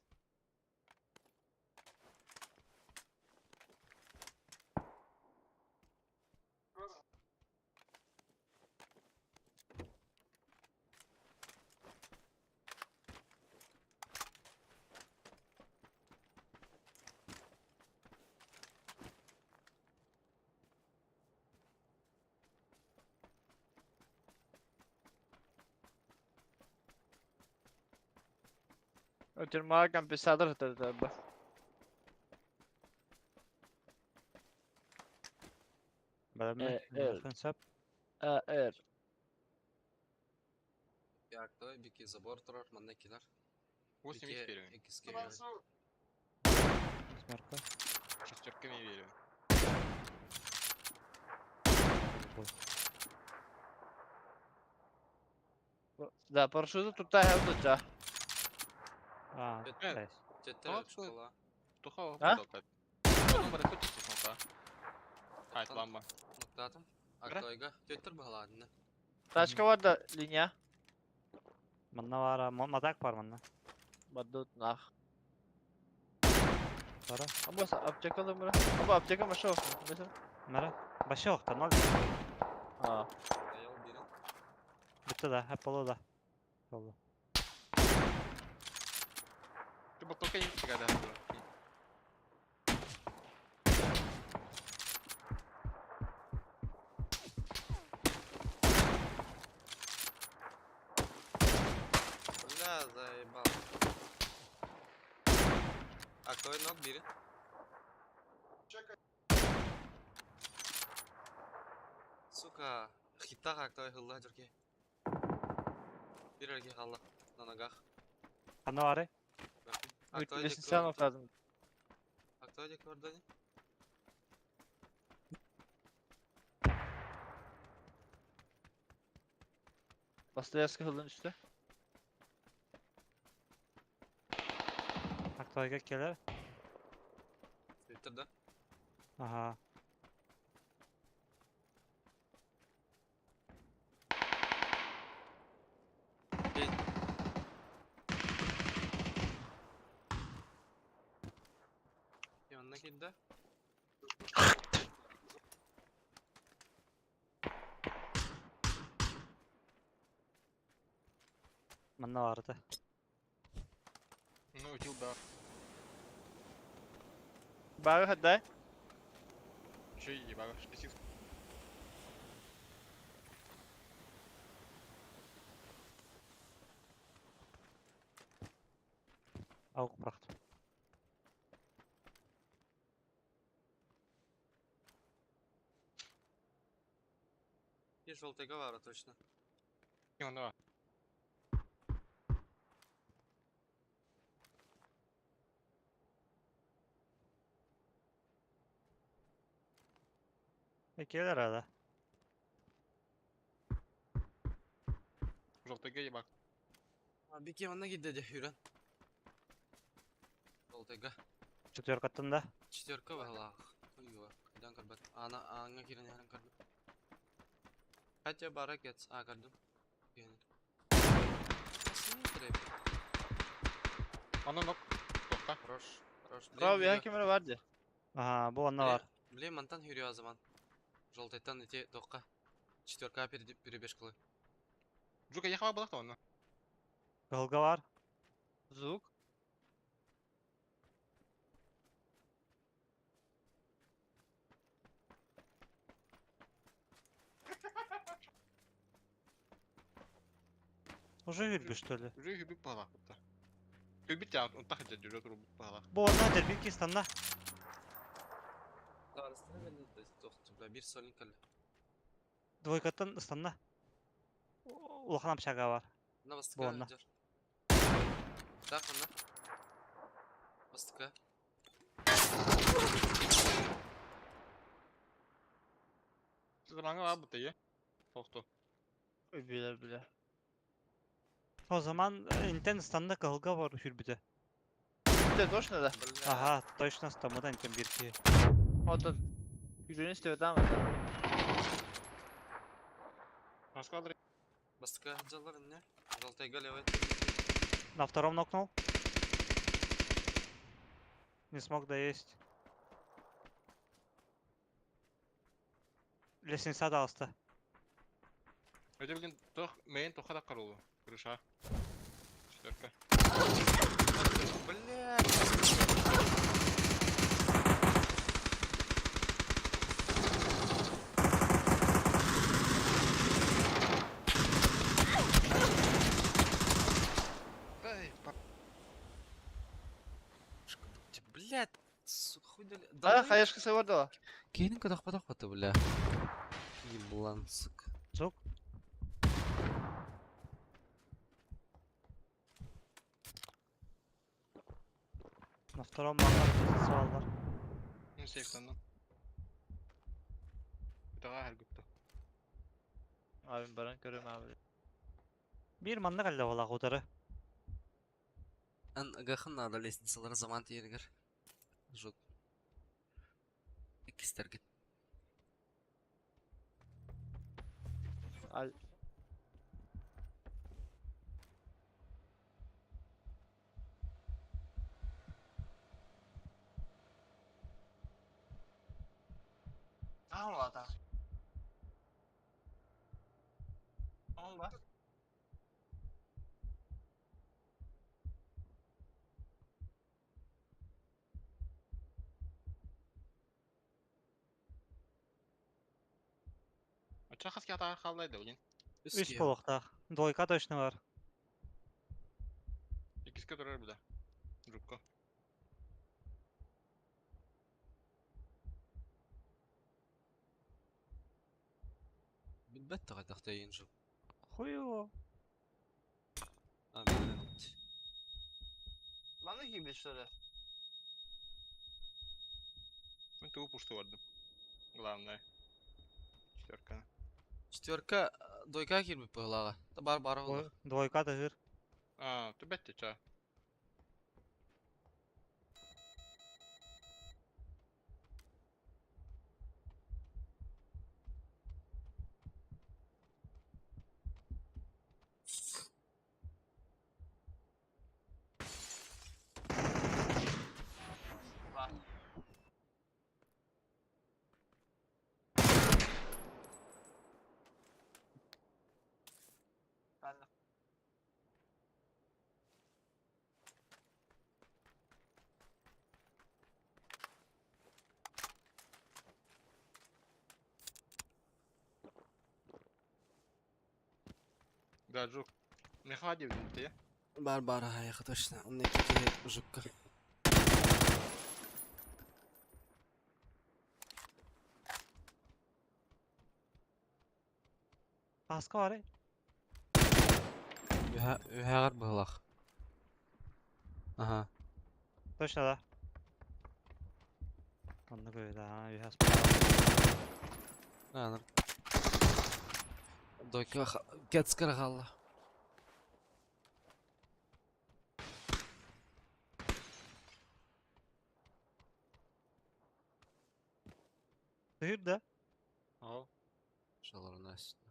Тюрьма компенсатор это б. Бэлэмнэ. Э, Хынсап. А, Р. Яктой, бики забор турар, манна килер. 8 Бики верю. иккиске киирэр. Восьмерка. Шестерками верю. Да, парашюта тут та я тут. А, Э, блядь. Теттер А, школа. Туха А? Ну, барахут честно, Ай, ламба. Нуктатым. Бра? Актойга. Теттер баһаладына. Тачка var da liния. Манна баара, матак бар манна. Бадут нах. Бара. Аба аптека да мыра. Аба аптека машо. Mesela. Мара. Башы охта, ноль. А. Аял бирин. Бүтті да, хеп болу да. Болду. Ты бы только не всегда. Бля, заебал. Актой нок бирин. Сука, хиттах актой хылла жүрге. Бир эрге халла на ногах. Ханна бары. Актой Bilirsin sen okladın. Актой дек көрдү. Dostoyevski hılın üstü. Актойга келер. Твиттер да. Аха. Эй. Янына килде. Манна барды. Ну, утил, да. Бағы хаддай. Че ебало, шестик. Ауық бырақты. И желтый гавара точно. Ну, да. Келер ада. Желтый ебак. Бике манна килде де юрен. Желтыйга. Четверкаттан да. Четверка баһалаах. Хуйга. Кайдан көрбөт. Ана аңа кирен ярын көрдүм. Хотя бара кет. А көрдүм. Гене. Смотри. Аны нок. Тоқта. Хорош. Хорош. Bravo ya kimere vardı. Аха, бу онна бар. Блин, мантан хүрү азаман. Желтыйтан ити тоққа. Четверка перебежкалы. Жука, я хава была он. Кылга бар. Звук. Уже үрбү что ли? Уже юбик пала. Юбик тебя, он так хотел, дерет руб пала. Бу онна дер бир станна. Бля, бир солин калли. Двойкаттан станна. Улахан общага бар. На бастыка Буонна. жар. Так, онна. Бастыка. Сызранга бар бу тее. Тоқты. Bile bile. O zaman интен станна кылга бар үрбүтө. Bir de точно da. Бля. Аха, точно стаммыдан интен бир ки. O da Yürüyün istiyor tamam mı? Москва Бастакы дьаллар инне. Желтайга левый. На втором нокнул. Не смог доесть. Лестница даста. Өтө билин тох мейн тоха да карулу. Крыша. Четверка. Блядь. Дай, па- Блядь. Сука, хуй дали. А, хаешка сабардала. Кейнин кадах падах пата, бля. Еблан, сука. Звук. На втором нокнул свалдар. Ну, сейфтанна. Бүтәҕэ аһаргытта. Abim баран көрөм abi. Bir манна кэллэ буолаах утары. Ан агахын надо лестницалар заман тиергер. Жук. Иккистерге. Al Ол Оча хас кята халлайды билин. Үс буолуохтаах. Двойка точно бар. Иккиске турар била. Жукка. Билбэт тагайдах тайын жук. Хуево. А, блядь. Bana gibi şöyle. Мен тугу пушту бардым. Главное. Четверка. Четверка дойка кирбит пыглага. Та бар бар ол. Двойка тыгыр. А, ты бетте ча. Var. Ben de. Да, жук. Не хватит ты. Бар бар аяқы точно. Онна ки жукка. Аска бар. Үһәгәр быглах. Ага. Точно да. Онны көйдө, а, үйәс. Ана. Дойка кетскер халла. Тыгыр да. Ол. Шаларына үстүнө.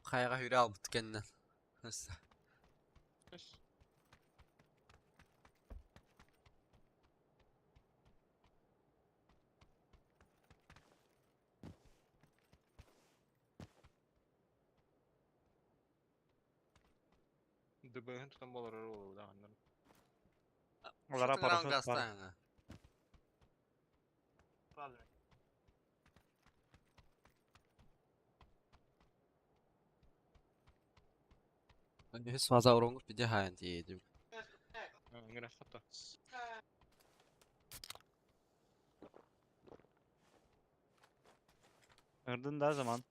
Кайга хүрэ албыт кеннен. Өссө. ДБ-һын тутан болар ол да аннан. Олара парашют бар. Problem. Үс фаза оронгур биде хайын тиедим. Ыңгыра хатта. Ырдын да заман.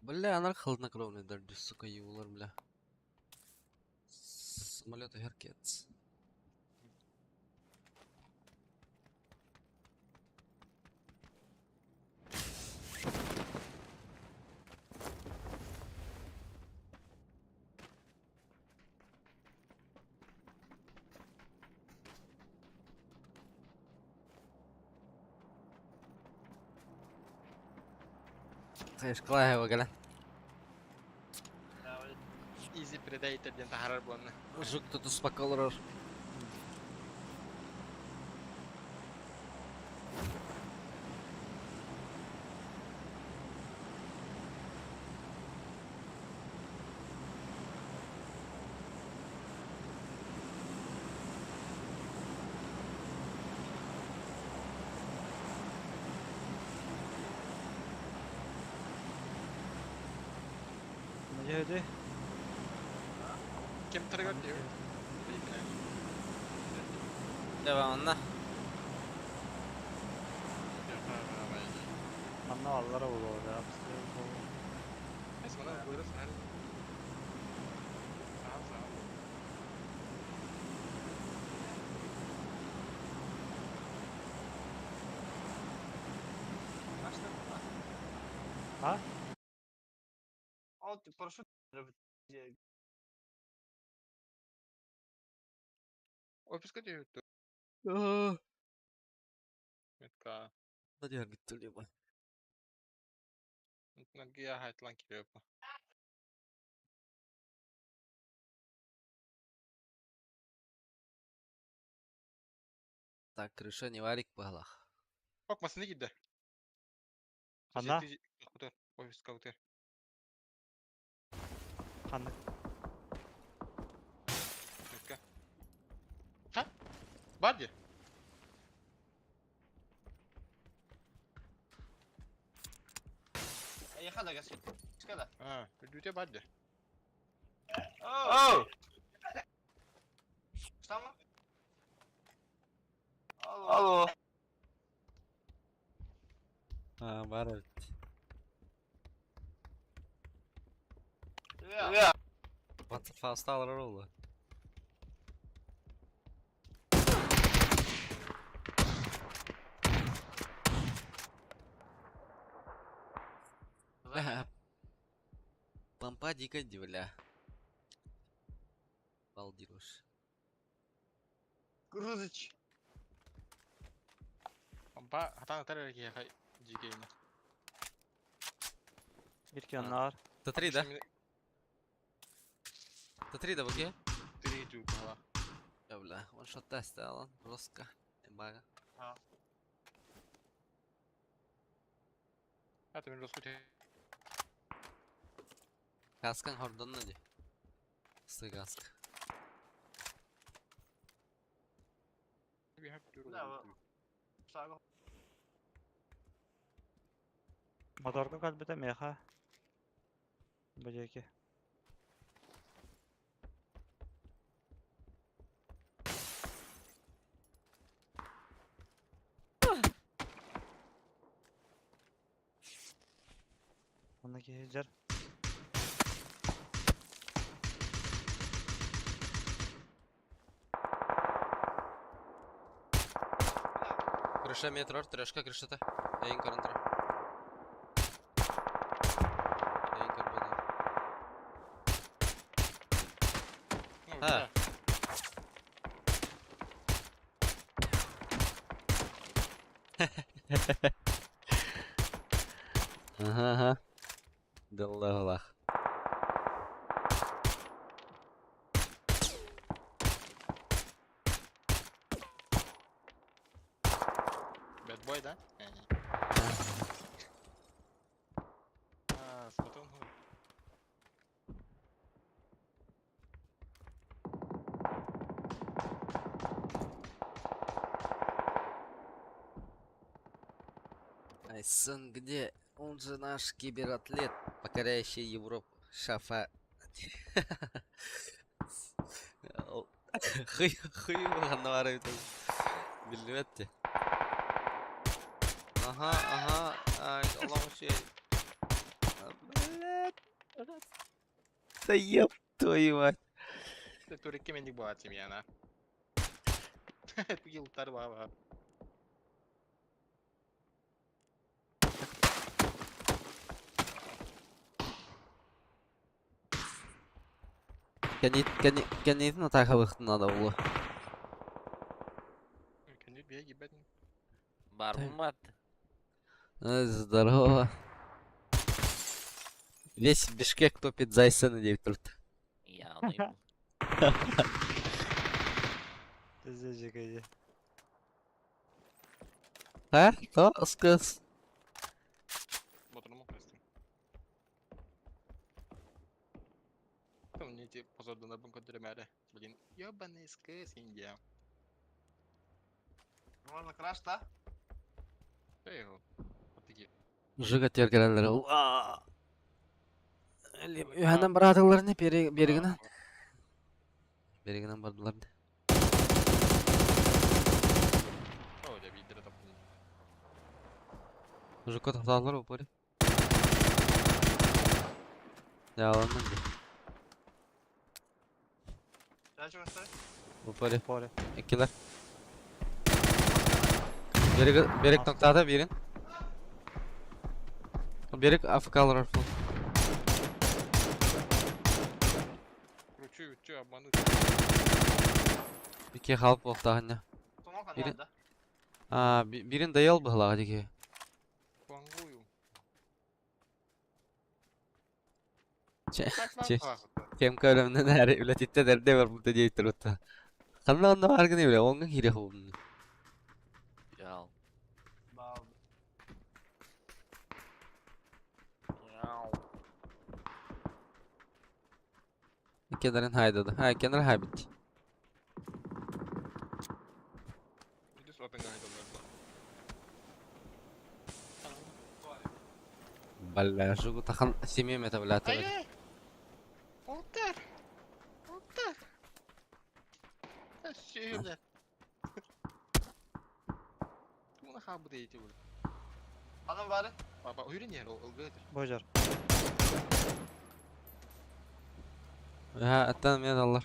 Бля, анар хладнокровный дәрді, сука, юлар, бля. Самолет Херкетс. Хайышкалаева кэлэн. Easy Predator диэн таһаарар буолна. Жук тутуспакка олорор. Дьэ, Ким триггер диэбит? Дьэ, онно. Манна аллара буолуо, А? А ты парашют Офиска диэбит Метка. Надя либо. Наргия хайтлан кириэп. Так, крыша не варик паглах. Ок, масыны киирдэ. Ханна? Офиска утер. Ханна. Метка. Ха? Бар дии. Эйиэхэ да кэс. Да. А, үрдүтэ бар дии. Оу! Что? Алло. А, бар Привет. Панцерфауст алар Бля. Помпа дико бля. Балдеж. Грузыч. Помпа хатан атар киһиэхэ дьиикэйини. Бир онноор. Т3, да? Т3 да, окей? Три дюкала. Я, бля, ваншот тест, алан, жестко. Бага. Это мен жестко Каскан хордонна ди. Сты каска. Да, Моторга калбыта меха. Бу диэки. Онно киһи Крыша метрор, трешка крышата. Эйн карантра. Эйн карбана. А. Ага, ага. Даллах. Bad boy, да? А, смотрел. Айсын где? Он же наш кибератлет, покоряющий Европу. Шафа. Хый, хый, ханнавары Билбетти. Ага, ага, ай, Аллах шей. Блядь. Да еб твою мать. Турекке мендик буолар семьяна. Тугилтар баба. Кэннитин атака надо было. Кэннит бие ебать. Бармат. Здорово. Весь Бишкек топит за Айсена диэбит турта. Яный. Пиздец, А? То, сказ. Ботурум прости. Там мне эти позордана көтөрөмөрө. Блин, ёбаный скс Индия. Можно краш, да? Эй, его. Вот такие. Жыга тергерелер. Үһәнен баратылар не берегинен. Берегинен бардылар. О, я видел это. Жука тахталар упори. Яланнан. Упори. Поле. Иккилер. Берег берег токтата бирин. Берег АФК-лар фул. Кручу, чё, обмануть. Икки халп болтағына. Бирин. А, бирин даял быһлаға дике. Вангую. Че, че. Кем көлөмнен әри үлетитте дерде бар бу дейт турутта. Ханна онда бар гыны биле, оңга кире хубун. Ял. Иккенерин хайдады. Ха, иккенер хай бит. Видишь, опен гайд Бля, жугу тахан семья мета, бля, Ай, ай! Отар! Отар! Вообще, бля. Туна хабы дейти, бля. Анам бары. Папа, уйрен ер, ол ылгыдыр. Божар. Ха, аттан мен аллар.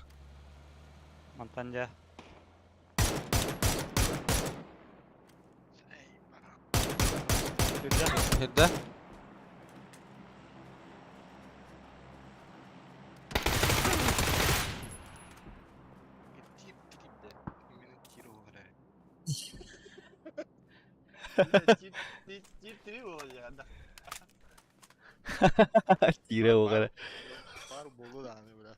Мантанжа. Эй, бара. Сүрдэ. Хедда. Тип, тип, бля. Именно тир оғыры. Тип три было да. Тире оғыры. Бар болу да, аны, бля.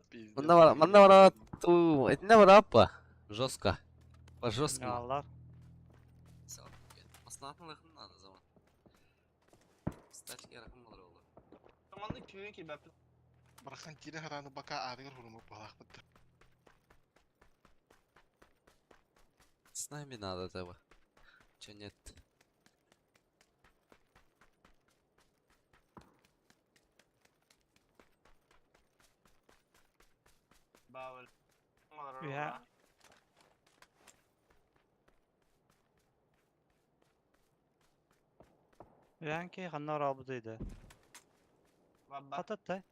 Пиздец. Манна бар, манна бар, ту, этне бар апа. Жестко. По жесткому. Аллар. Маслахатын лахын надо zaman. Стачки рахым болар oldu. Команда күйін ки бәп. Барахан тире хараны бака адыгыр хуруму балақ бітті. С нами надо этого. Че нет? Бабыл. Үһэ. Үһэн ханна оралбы дейdi. Хататта.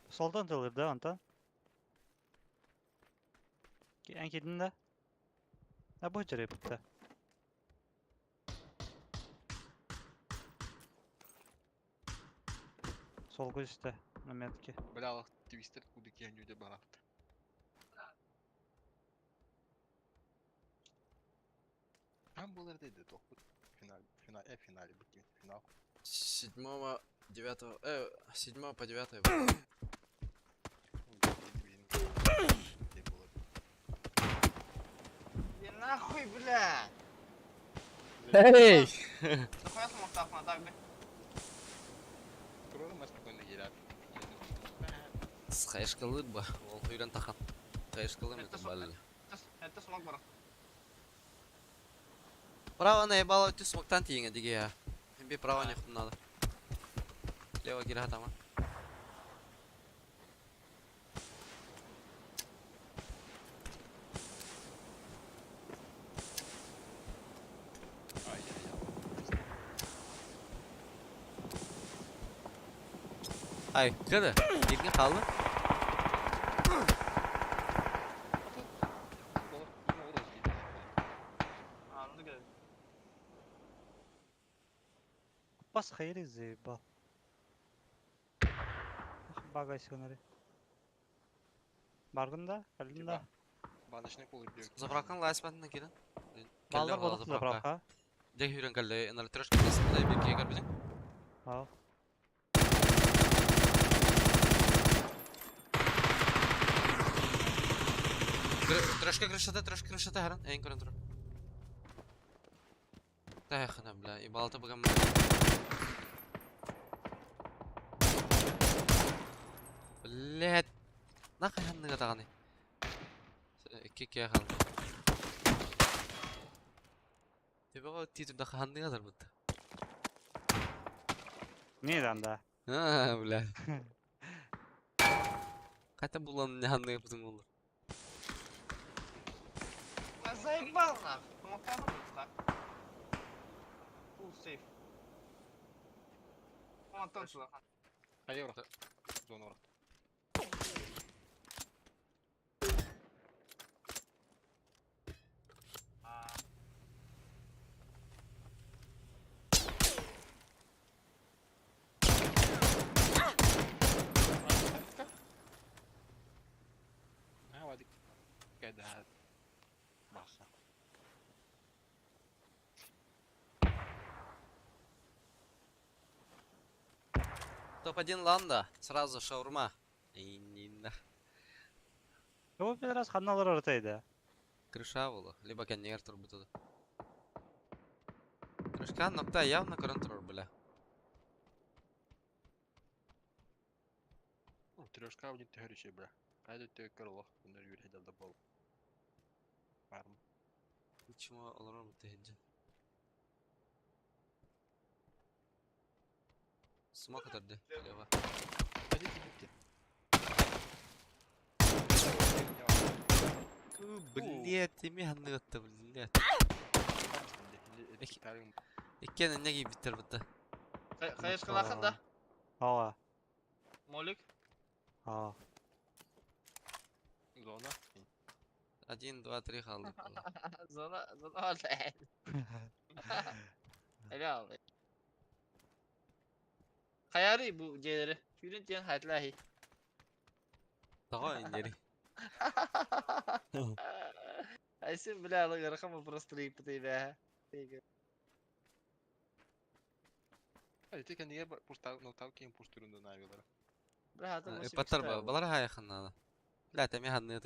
Солдан тылыр да антан. Эн кидин да. А бу жере битте. Сол көзүстө на метке. Бля, алақ твистер куды кен жүде барақты. Там болар деді, тоқпыт. Финал, финал, финале, біткен, финал. Седьмого, девятого, седьмого по девятое. Нахуй, бля! Эй! Нахуя смог так на так, бля? Туралы спокойно келеді. Схайшкалы ба, ол хуйран тахан. Хайшкалы это балли. Это смог бар. Право на ебало ты смоктан тиеңе диге я. Би право не хтун надо. Лево кире хатама. Ай-яй-яй. Ай, кыды? Ирген қалды? Бас хайыр заебал. Багай сигнали. Бардым да, калдым да. Баночный кол Заправканы лайспантына кирен. Балдар болуп заправка. Дьэ күүрэн кэллэ, ынар трешка тасындай bir киһи көрбүтүҥ? Ау. Трешка крышата, трешка крышата харан, эйин көрөн турар. Тахына, бля, и балта быгам. Блядь. Нахуй ханныга даҕаны. Икки киһи хаалла. Төбөҕө тиитим да ханныга тарбыт. Не да. А, бля. Қайта булан не ханныга бутун болду. А заебал нахуй. Помогай, так. Фул сейф. Вон тон сюда. Хайа урат. Зона урат. А, вадик. Кайда. Баса. Топ-1 Ланда, сразу шаурма. И не на. Ол пидорас ханна олорор ортайда. Крыша була, либо коннектор турбутуда. Крышка нокта явно көрөн турар, бля. Трешка будет тегеричи, бля. Кайда те крыло, өнөр юрхедел да бол. Барм. Ничего олорор бутыгынжа. Смок атарды, лево. Идите, идите. Блять, эми ханныгатта, блять. Иккен энне кийбиттер бутта. Хайышкалахан да? Ава. Молик? Ава. Зона. Один, два, три халды. Зона, зона блядь. Helal. Hayari bu geliri. Yürün diyen hayatlahi. Того иннери. Айсын бля, рахама просто липты бля. Ити кэннигэ пустар нотал киин пустурунда навилара. Бля, это Ипаттар балар хайахын надо. Бля, эми ханныгат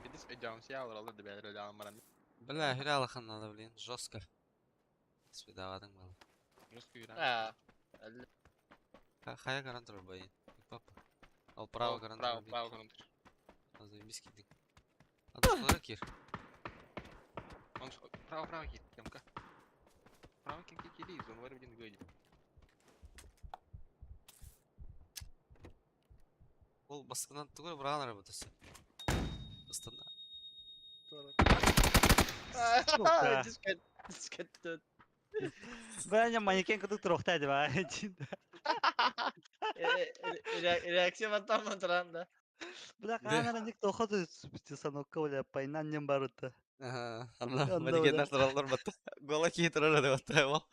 Видишь, эджаунсия алар дебелер эле баран. Бля, хюрэ алахан надо, блин, жестко. Свидавадың бала. Жестко юран. А. Хая гаран турар байын. Папа. Ал право гаран Право, турар. право гаран турар. Азыр бис кидик. Анда кир. Он право, право кир, ямка. Право кир, кир, кир, зон варим один гойди. Ол баскынан тугур быраган работасы. Ыстана. Сука. Дискет. Бля, манекен кытык турохтай ба. Реакция вантан туранда. Бля, канара ник тохот санокка бля, пайнан нем барута. Ага, анда Анда, манекеннер туралар батта. Гола кии турар деп атта ол.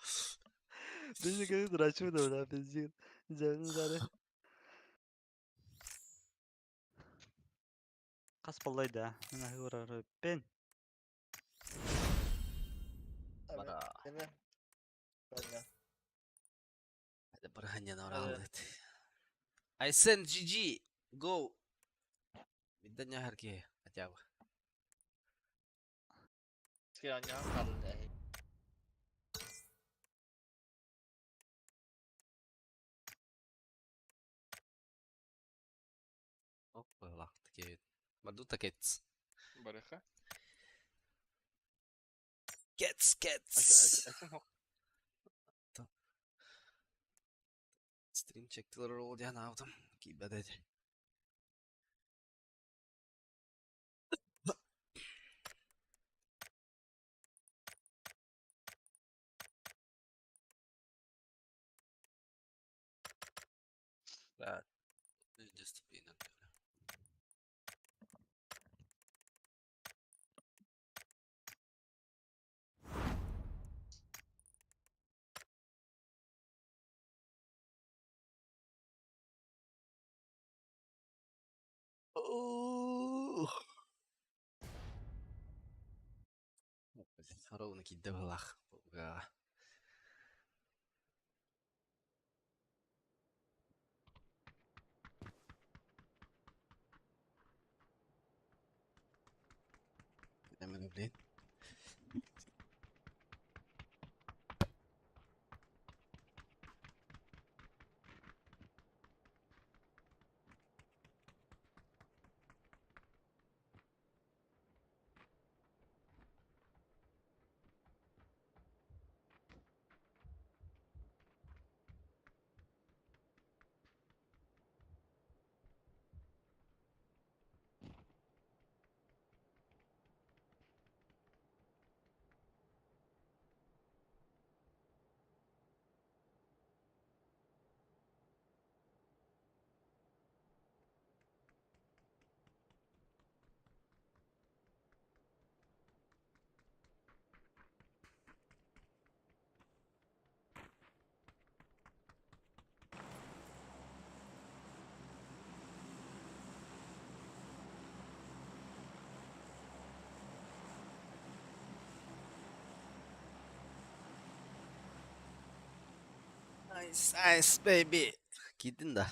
Бизи кеди дурачу да бля, бензин. Жабын зары. Кас боллай да. Мына хурар пен. Бара. Барханьяна оралдыт. I send GG. Go. Биддanya харки хотя бы. Опа, лахтыке. Бардута кетс. Барыха. Кетс, кетс. Стрим чектилер ол диан аутым. Кибедет. Да. Дисциплина. Oh. Ровно киирдэ быһыылаах га. Блин. Ice, ice baby. Киирдин да?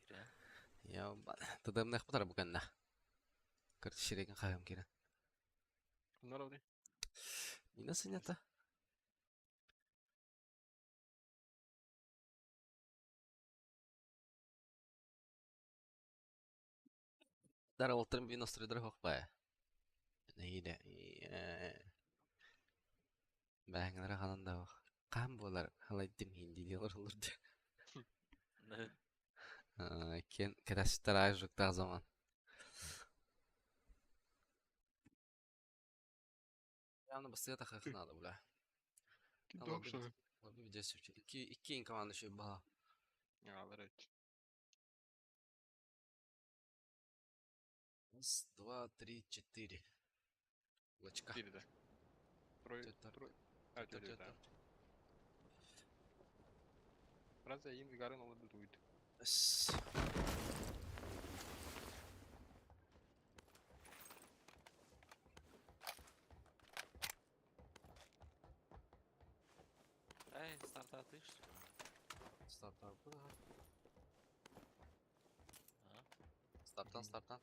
Биирэ. Я тыдымныахпыт бу кэннэ. Кырчиригин хаһым кирен. Норов Нина сынята. Дар олтырым бин острыдыр хохпая. Нэһиилэ бэһэҥнэрэ ханан да ох. Хаан буолар халайдым хинди диэлэр олорду. Кен кэтэситтэр аай жуктаах заман. Явно бастыга тахыах наада бля. Икки икки команда еще баха. Раз, два, три, четыре. Лачка. Четыре, да. Трое, трое. А, четыре, да. Фраза им гарын олы дуйд. Эй, стартатыш. Стартан. Старттан, старттан.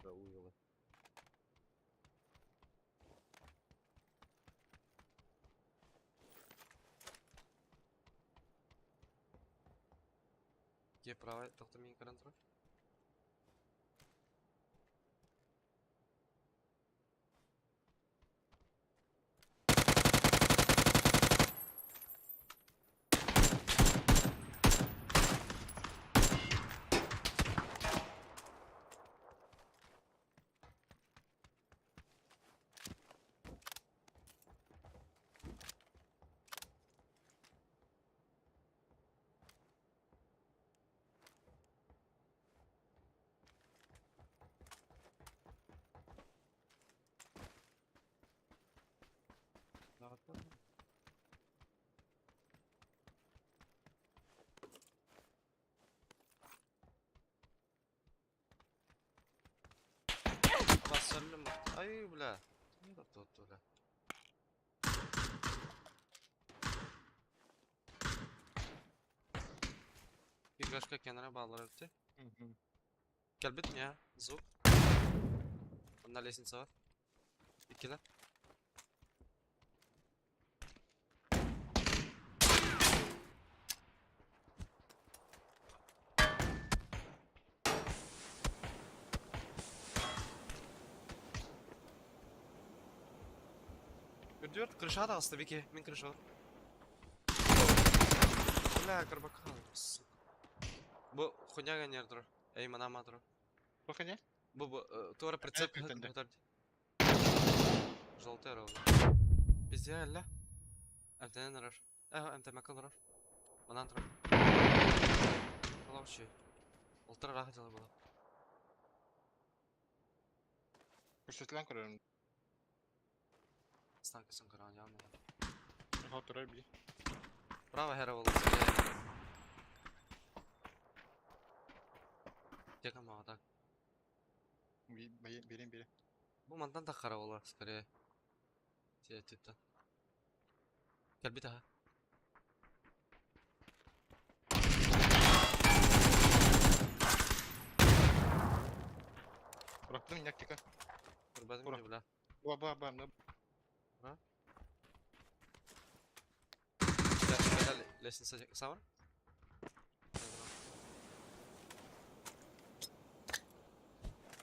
Да, уела. Где правый доктор Минкарантро? Ай, бля. Бля. Bir kenara bağlar öptü. Gel ya. Звук. Онна лестница var. Иккилер. Үрдүөр крыша да аста бики. Мин крыша бар. Бля, карбакал. Сука. Бу хуйня гонер тур. Эй, манама тур. Похоня? Бу тура прицеп күтенде. Желтый ровно. Пиздец, ля. Эмтэнэн эрэр. Ээ, эмтэммэккэ олорор. Манаан турар. Олох үчүгэй. Ултар ыраах дьыала буолар. Көрсөтүлэн көрөрүм. Станкасын көрөҕүн дьаҕын. Оһо турар бии. Право хера буолар скорее. Дьэ маҕата. Берем берем. Бу мантан таххара буолар скорее. Тиэттиттэн. Кэлбит аха. Бырахтым нактика. Көрбөтүм Ура. дии бля. Ба ба ба на. Кэлэ лестница савар.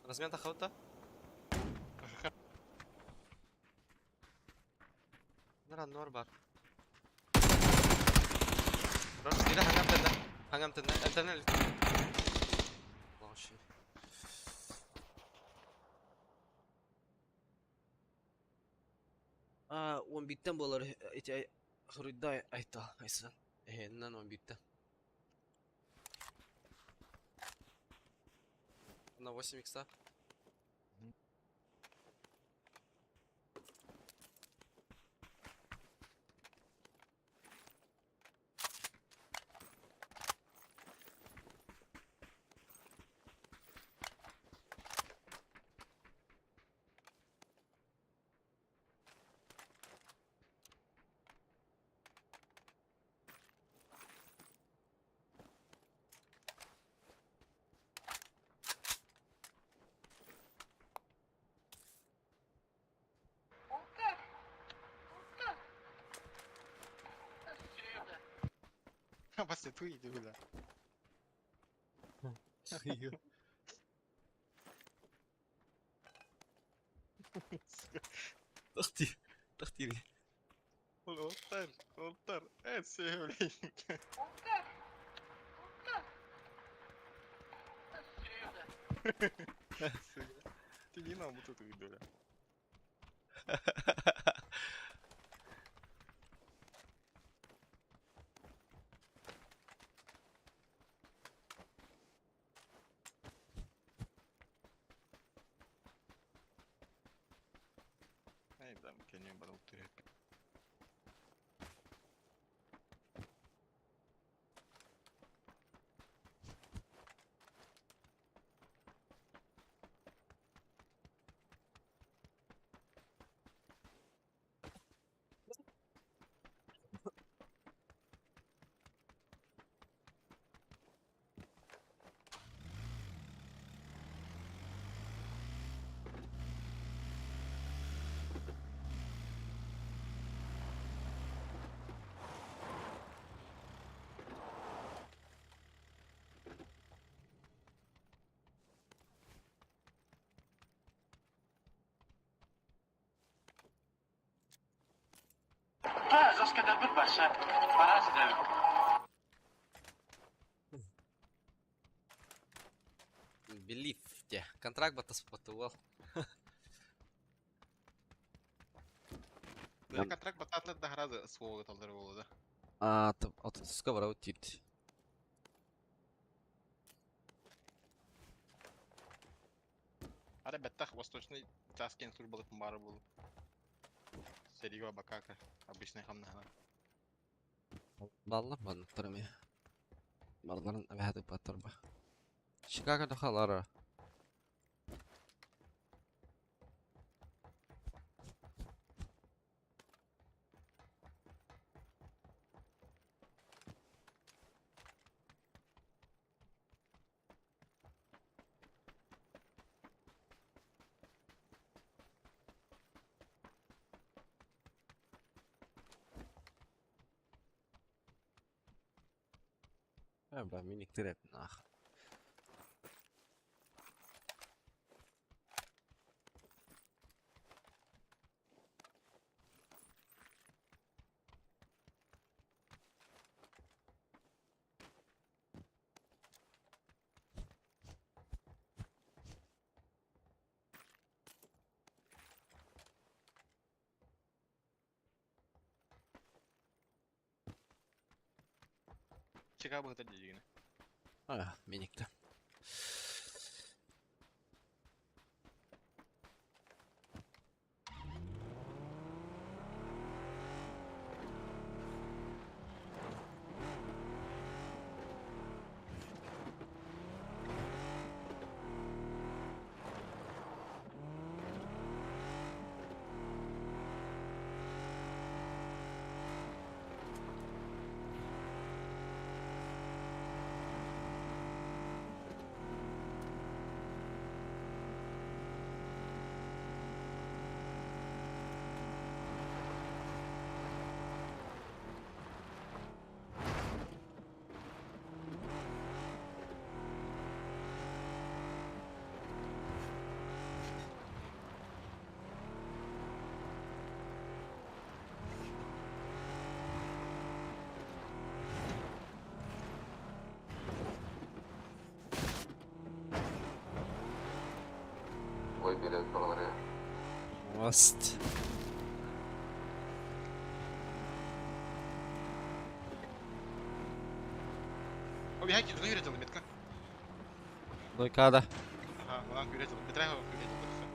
Размен тахаута. Нара нор бар. Раш кире хангам тенде. Хангам тенде. Энтенел. Лоши. А, он биттен болар эти хруйда айта айсан. Эхеннен он биттен. На 8 икса. Басты туй иди бля. Тахти. Тахти. Олтар, олтар. Э, все, блядь. Сука. Ты не нам вот эту бля. Ай, там, кенен барыл түрек. Белив те. Контракт баттаспатуал. Да контракт бататлы да харазы слово талдыр болду да. А, отуска барау типт. Ара беттах восточный таскен службалык бары был. Серига бакака обычный хамнахана. Баллар банныктар эми. Барларын әбәһәтик баттар ба. Чикаго дахалара. Э, бля, миник тиреп нах. Чека быһыта диигини. А, миникте. Ой, билет балары. Мост. О, биһа кирден үйрәтелdi метка. Дойкада. Ага, манан үйрәтелdi. Бетрәһ үйрәтелdi.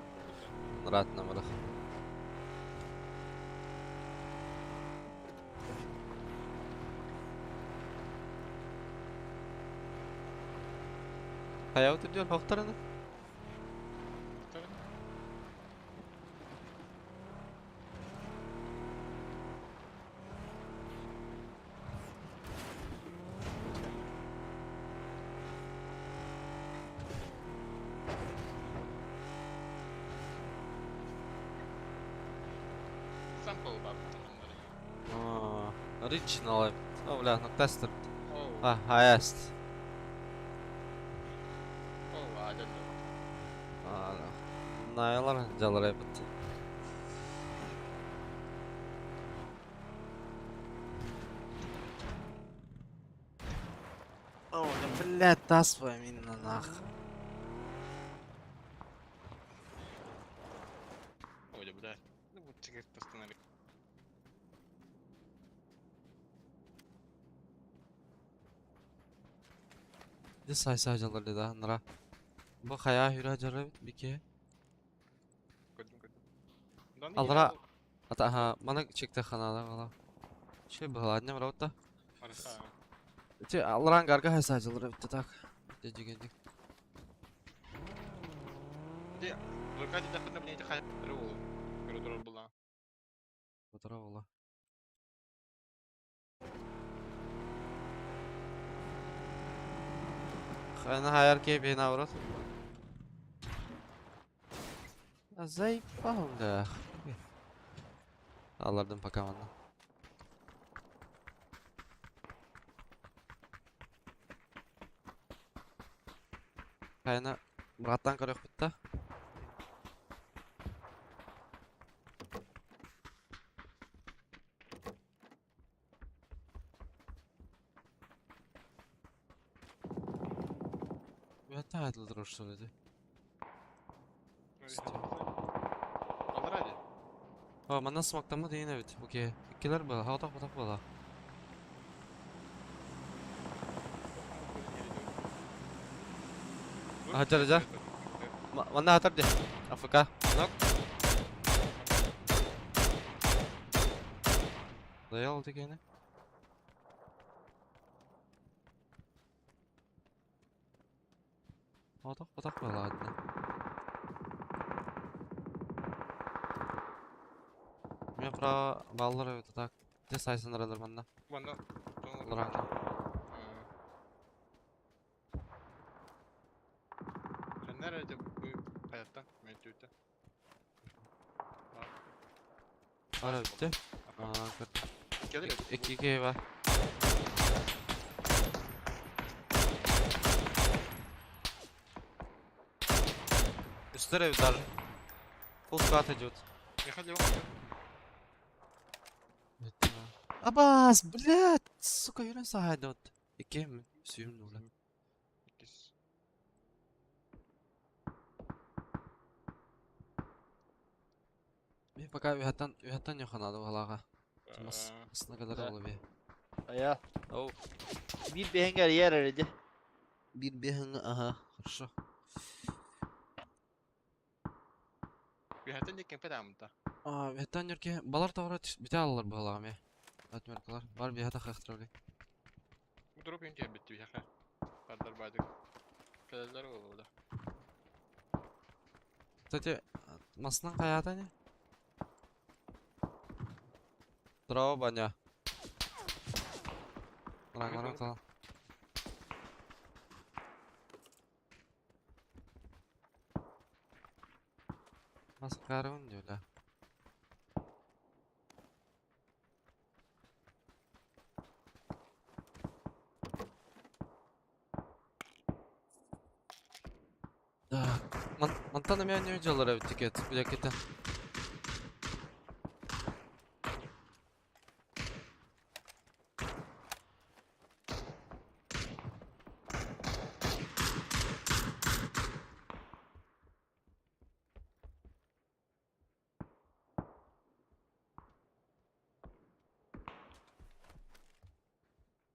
Нратна мырых. Хаяу түрден хоқтарыны? Sample баб. Original. О, бля, ну тестер. О, А, хаяст. о, аден. Наялар жалар эбит. О, блядь, тас именно нах. Ой, блядь. Ну вот чекай останови. Дисай сажалар да, нра. Бу хая хүрә жарып бике. Көрдүм, көрдүм. Алра ата ха, мана чекте ханала гала. Шей бхаладня мравта. Те алран гарга хай сажалар бит так. Дежигендик. Де, лукати да худна мне хай рул. Коридор была. Отра Хайна хайар ке бена урот. Заебал, да. Алардым пока манна. Хайна браттан көрөх битта. Бята айтылдыр что ли? Алра ди. О, манна смактамы дейін эбит. Окей. Иккилер была, хатак батак была. А, жар, жар. Манна хатар ди. АФК. Нок. Даял дегені. Хатак батак была одна. Мен про баллар эбит так. Де сайсын раныр манна. Манна. Лранга. Nerede bu hayatta? Mevcutta. Ара битте. Аа, Gelir. Икки ки бар. Үстер даже. Full squad идет. Михаил, Абас, блядь, сука, юрен сахайдот. Икки ми? Сүйүм дула. Мен пока үйаттан үйаттан йоханады балаға. Тымас, ысына kadar Да. олы бе. Айа. Оу. Биир биһиҥҥэ эрийэр эриди. Биир биһиҥҥэ, ага, хорошо. Үһэтин диккен петамыта. А, беттан юрке балар тавра бите алалар баһалагам я. Отмеркалар. Бар биһата хахтырали. Дроп юн битти биһаха. Бардар бадык. Кэлэллэр буолла. Кстати, масынан каята не? Здорово, баня. Рангара тала. Мас карын диyor Так, мантан эмиэ не дьаллара эбит билэккитэ.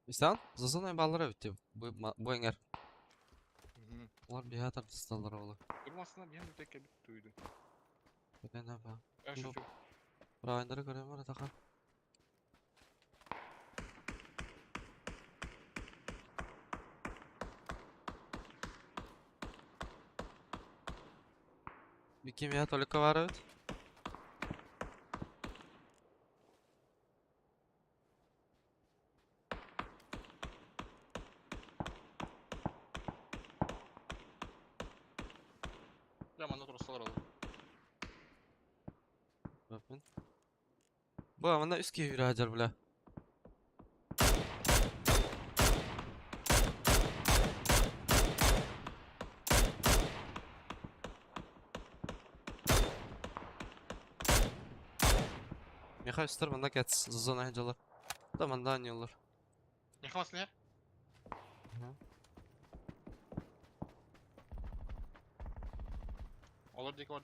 Истан, зазонай баллара эбит бу бу эҥэр. Олар биһа тардысталлар оҕолор. Durmasına bir hem tek bir duydum. Көтөн ба. Ben Bu- şu Правайдары көрөм бар атака. Биким я только бар эбит. Заманда турсалар oldu. Баппын. Бу аманда үс киһи үрэһэ бля. Михай үстер манда кәтс зона жалар. Да манда аньолар. Не хамасын ya? Олар дикі бар.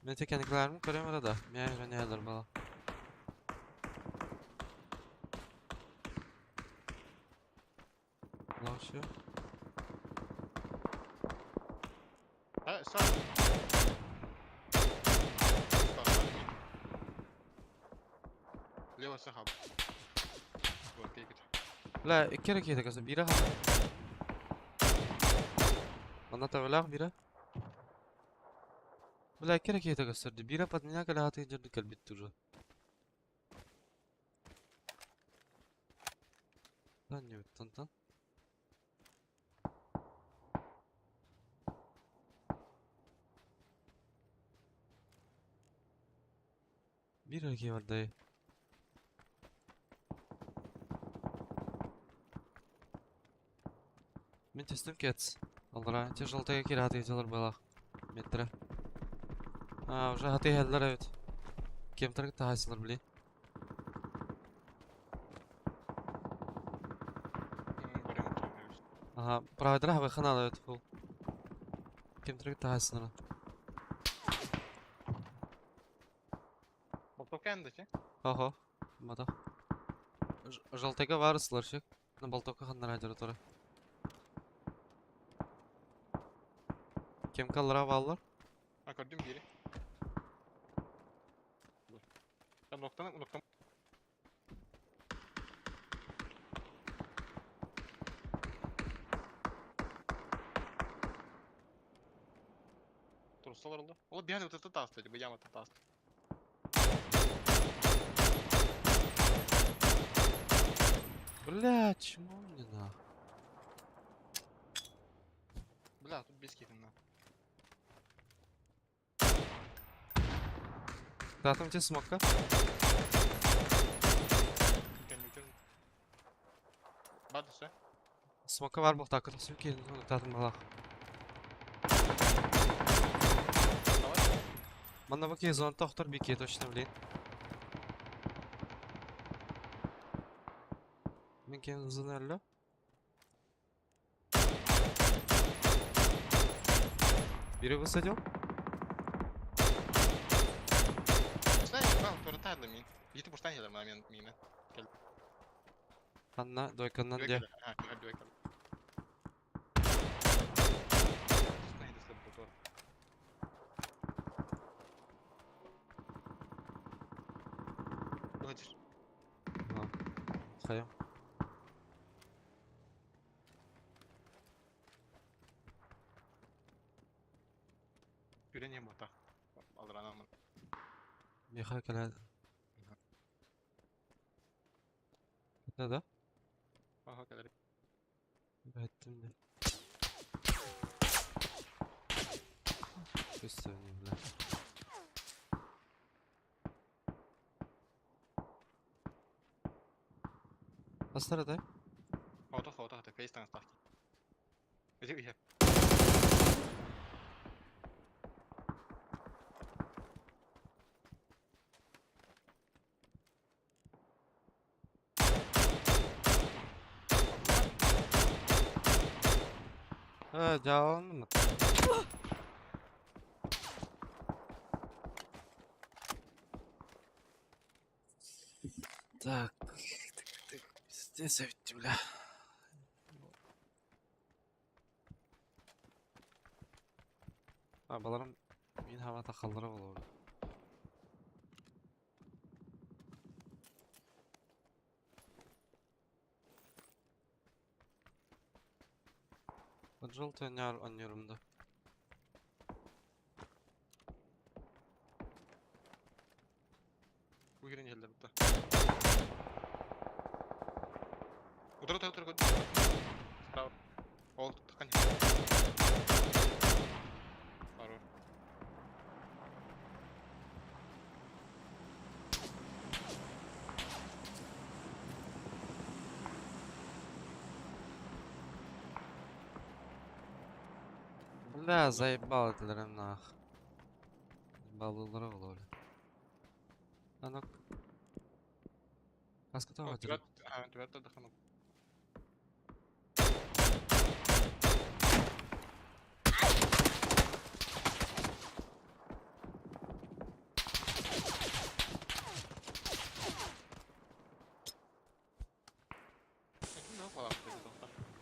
Мен текениклерим көрөм арада. Мен үйрөнелер бала. Лашы. Ha, sağ. Лево сахаб. Вот, кейкет. Бля, икки эрэ киһитэ көстө, биирэ хаалла. Манна табылаах биирэ. Бля, икки эрэ киһитэ көстөрдө. Биирэ под меня кэлэ дьөрдү кэлбит уже. Lan не тан. Биир эрэ киһи бар дайы. Мен түстүм кет. Аллара, те желтая кире хаты жалар балах. Метре. А, уже хаты хеллер evet. Кемтер тахасылар били. Ага, правайдара хабай ханала evet фул. Кемтер тахасылар. Болтокендики. Ого, мата. Желтайга варысылар шек. На болтока ханнара ажыр туры. Кем каллара баллар? Ha gördüm biri. Ben noktanı noktam. Турсалар oldu. Ola bir an ötete tastı, bu yamata tastı. Бля, чему мне нах? Бля, тут без кихин на. Да, там тебе смока. Бадысы. Смока бар бұл такыр сүкелін татым балақ. Давай. Манна баки зона тоқтор бике точно, блин. Мен кен зона әлі. Biri высадил? хадым мин. Ити пустан хадым мен мина. Кел. Ханна дойканнан дьэ. А, дойкан. Хайа. Үрэн иһэн буотах. Аллараанаммын. Миэхэ кэлэ. Да да. Аха кэлэр. Бэттим де. Көстөн бля. Астара да? Хотох хотох это фейс таҥастаах. Ити иһэ. Э, дьааланным. Так, так, так, пиздец, ведь, бля. А, баларым мин хавата халлара болор. Желтый аннерым да. Бу кирен иһэллэр бутта. Утары утары утары Справа. Ол таххан Хорош. Бля, заебал этилерим нах. Балылары болор. Анок. Аската хатыр. Түбәт дахан.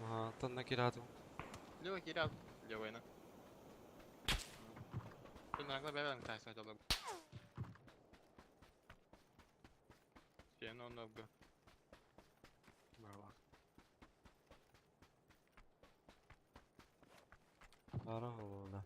Ага, танна киратым. Лево кирят, левойна. Туннарга бэбэн тайса жолу. Сен оннобга. Браво. Бара болор.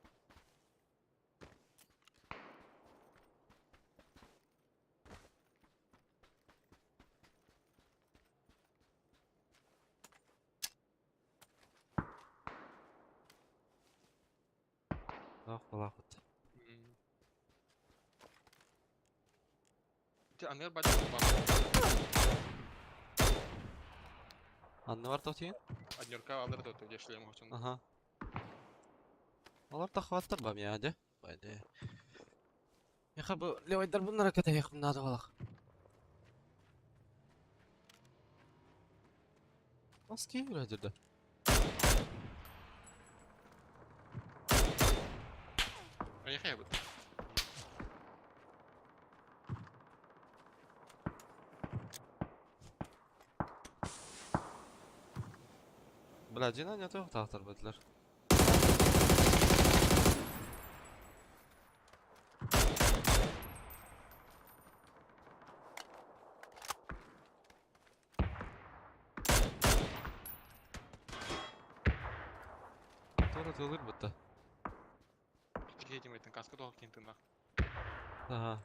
Ах, балахыт. Ти аннер бачы бар. Анны бар тотин? Аднерка алыр да өтө шлем хочун. Ага. Алар тахваттар ба мияде. Байде. Яха бу левайдар bunlara кете якын нады балах. Nasıl keyif Айхай бут. Бля, дина не то тахтар бетлер. Тора тылыр бутта. Тихе майтын каска тоқ кин тыннах. Ага.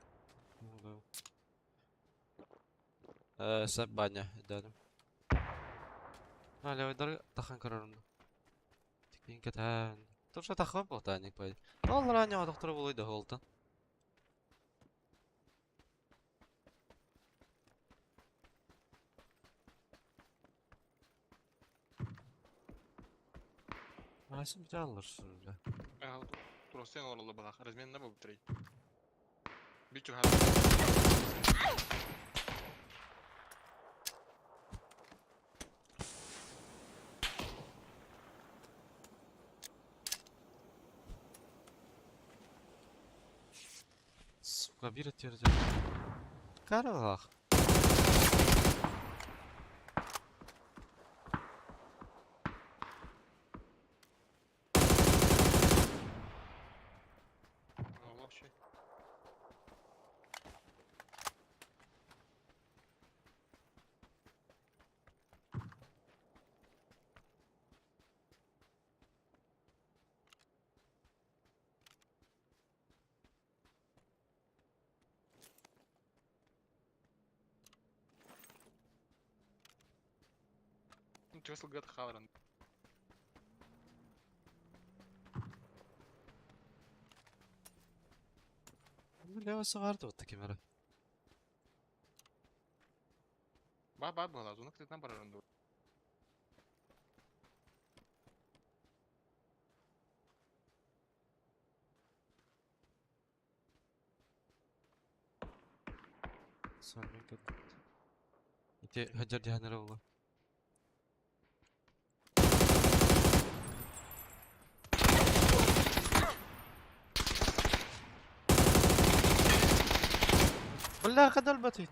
Э, сәп баня, дәдім. А, левайдар тахан карарымды. Тикин кетен. Турша тахва болта ник бай. Доллар аня доктор болойды холтан. Айсын бите алыр сүрле. Ага, туросен оралы балах. Размен на бу трей. Бичу ха. Сука, бир терде. Каралах. Вообще. Чего сылгат халран? Бля, саҕар да кемера. Ба ба была, зона кстати нам бараран ду. Ити хаджар диханера була. Бля, кадал батын.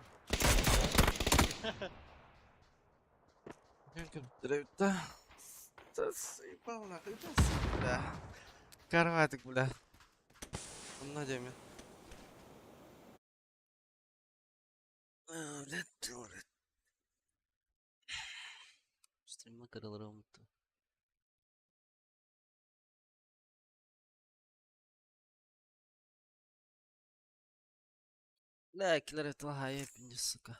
Да. Заебал нахуй, бля. Карватик, бля. На деме. Бля, блядь. Стрима каралара умутtu. Бля, киллер этого хайп, сука.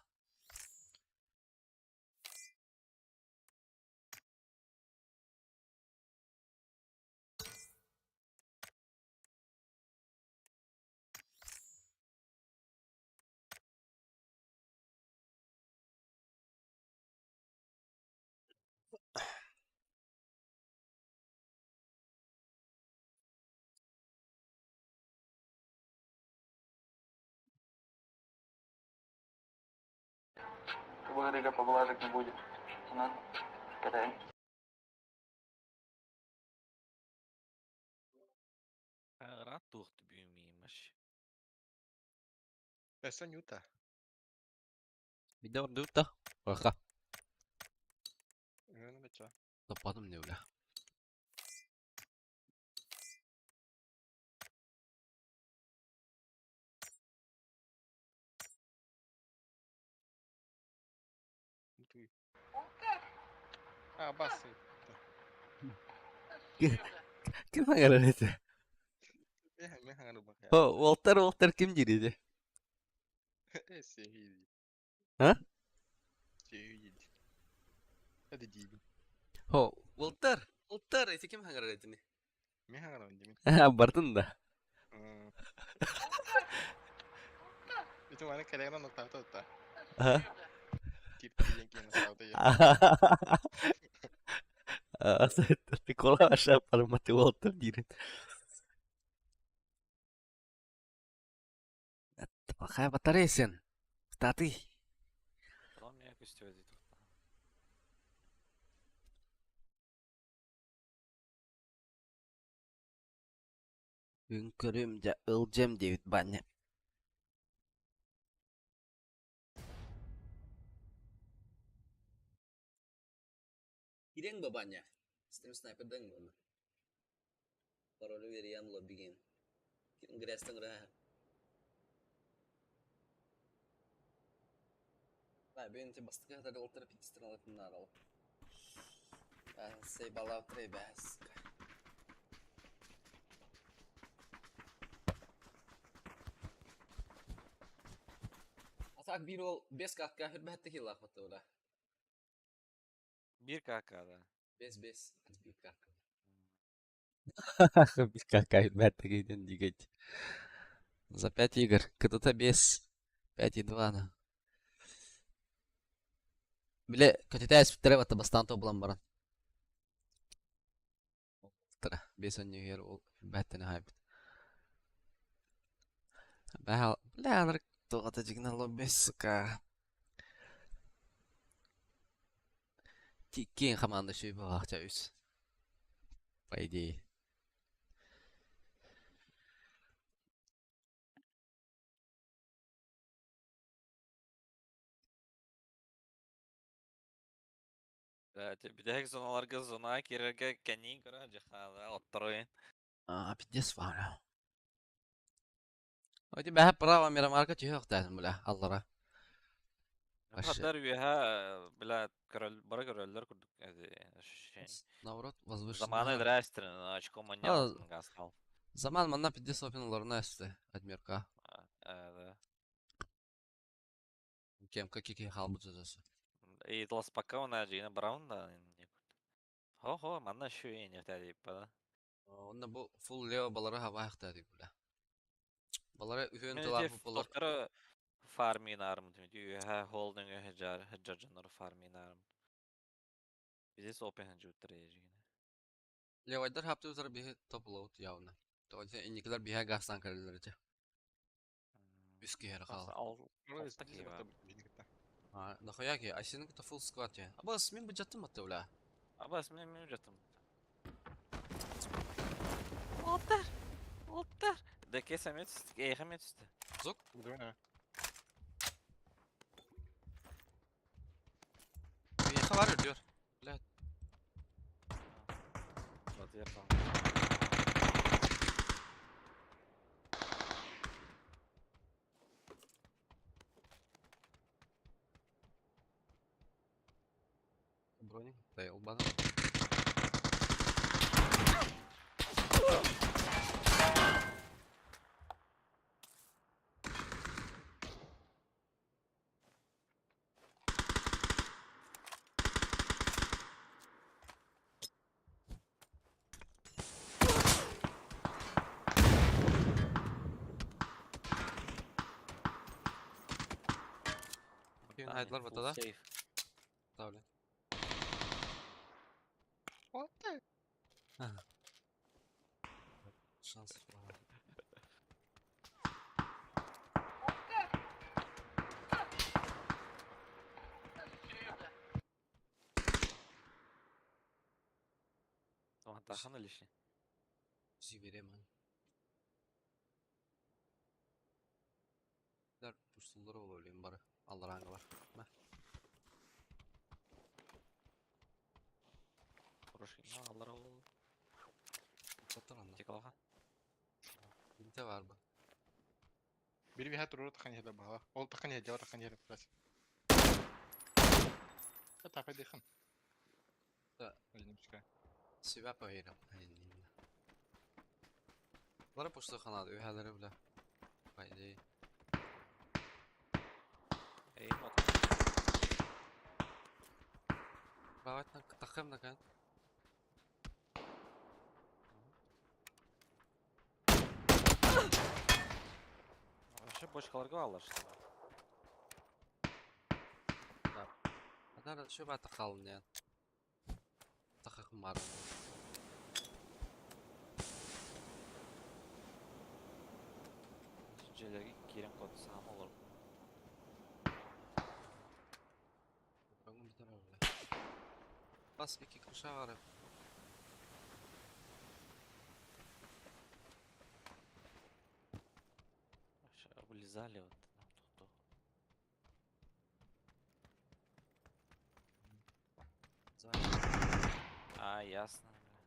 Говорили, поблажек не будет. Ну, кидай. Ратухт бүүмимаш. Эсэ нюта. Видео дута. Оха. Ну, беча. Топадым не бля. А, бас. Ким хаҥарар этэ? О, Уолтер, Уолтер ким диир А? Это диби. О, Уолтер, Уолтер, эти ким хаҥарар этини? Мен хаҥарабын димин. Бартын да. Ити маны кэлэгэн нуктаабыта та. А? Тип диэн киэн нуктаабыта я. Кола аша парматы Уолтер диирин. Плохая батарея сен. Статы. Том я көстүбэт тухта. Үҥкөрүм дьэ ылдьэм диэбит Баня. Кириэҥ ба Баня? Стрим снайпердаҥ буолла. Паролу биэриэм лоббигин. Кириҥ грязтан ыраах. Баа, бүгүн бастакы хатары олтара питтистер алатын наадал. Сей балау трей бәс. Атак бир ол 5 катка хүрбәтте килах баттыла. Бир какада. 5 5 бир катка. Бир кака хүрбәтте килден дигәч. За 5 игр. КТТ 5. 5,2 на. Биле көтүтэ эспиттере батта бастаан то булан баран. Тара 5 он ол бәттене хайбит. Бәһал, бля, алар тоғата жигнало бес, сука. Тиккен команда шүй бағақча үс. По идее. Бүтэһик зоналарга зонаҕа киирэргэ кэнниин көрө дьахаала отторуйун. А, пиздец баара. Ити бэһэ право Мирамарга түһүөхтээхин бля аллара. Вообще. Хатар үөһэ бля көрөл бары көрөллөр курдук ощущение. Наоборот, Заманы возвышенная. драйстерин очко А, маньяк гастал. Заман манна пиздец опин олорна өстө Адмирка. Да. Кем какие халбут засы. И тласпака она жина браун да. Хо-хо, манна шүйен не бада. Онна бу фул лево балара хава хта бля. Балара үһөн Мен тылар ити бу болар. тохтары фармин арым үйе холдинг хаджар хаджар фармин арым. Bizes open хаджуттар ежигine. Левайдар хапты узар бихи топ лоут явно. То есть инникилер биһэ гастан кэлэлэр этэ. Үс киһи хаал. Ал Ну, алта киһи бар. А, нахуя ки? А сен это full squad я. Абас мин бу жаттым атты бля. Абас мен мен жаттым. Олтар! Олтар! Деке сәмет түсті, эйхеме түсті. Зок? Двойная. Эйха бар diyor. Бля, Батыр там. броник. Да, улбадан. Кийин хайдылар батада. Сейф. Тавле. What the? Шанс. Тахан илиши. Зивереман. Дар пустулар ол бары. Алларанга бар. Мә. Хороший. Аллар ол. Саттар анда. Тек алға. Бинте бар бу. Бiri bir hat urur takan yerde bağla. Ol takan yerde var takan yerde biraz. Takan yakın. Да. Öldüm çıkar. Сүбә пойрам. Бары пусту ханады, өһәләре белә. По идее. Эй, мат. Давайте тахым на кан. Вообще бочкаларга алар что. Адар шөбә тахалын ян. Тахым бар. Желерге кирен код сам olur. Бүгін бітер бля. Бас iki kuşa var. Вообще вылезали вот. Тут, За. А, ясно. бля.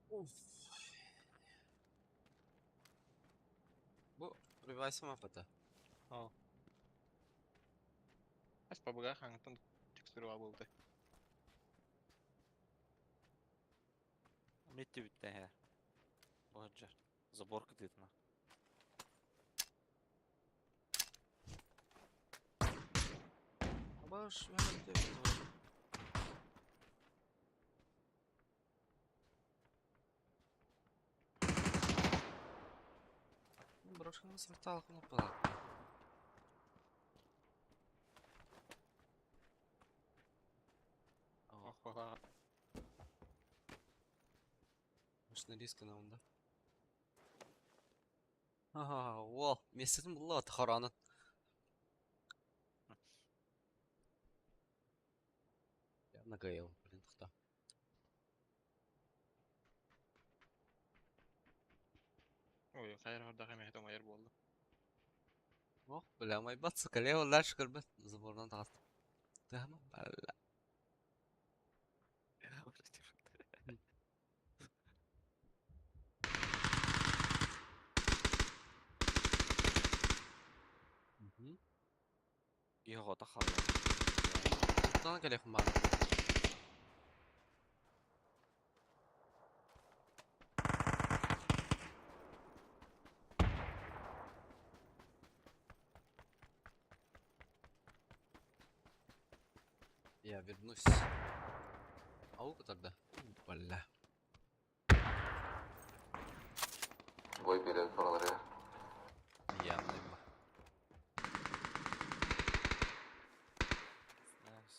Уф. Бу ревайсым апата. Ас пабыга хаңтан текстуры болду. Метте бітті ә. Бұғаджар. Заборка дейді ма. Баш, өһәлде. Брошканы сырталық ұмытпады. Ох, бала. Машина риска на онда. Ага, ол, месетін бұлла тахараны. Я нагаел, блин, тохта. Ой, хайыр хордах эмэһит оҥойор буолла. Ох, бля, майбат сыкале олар шкырбат забордан таҕыста. Тыһама бля. Иһоҕото хаалла. Тутан кэлиэхпин баар. Я вернусь. Ау тогда. Бля. Бой берет паралары. Я наиба. Nice.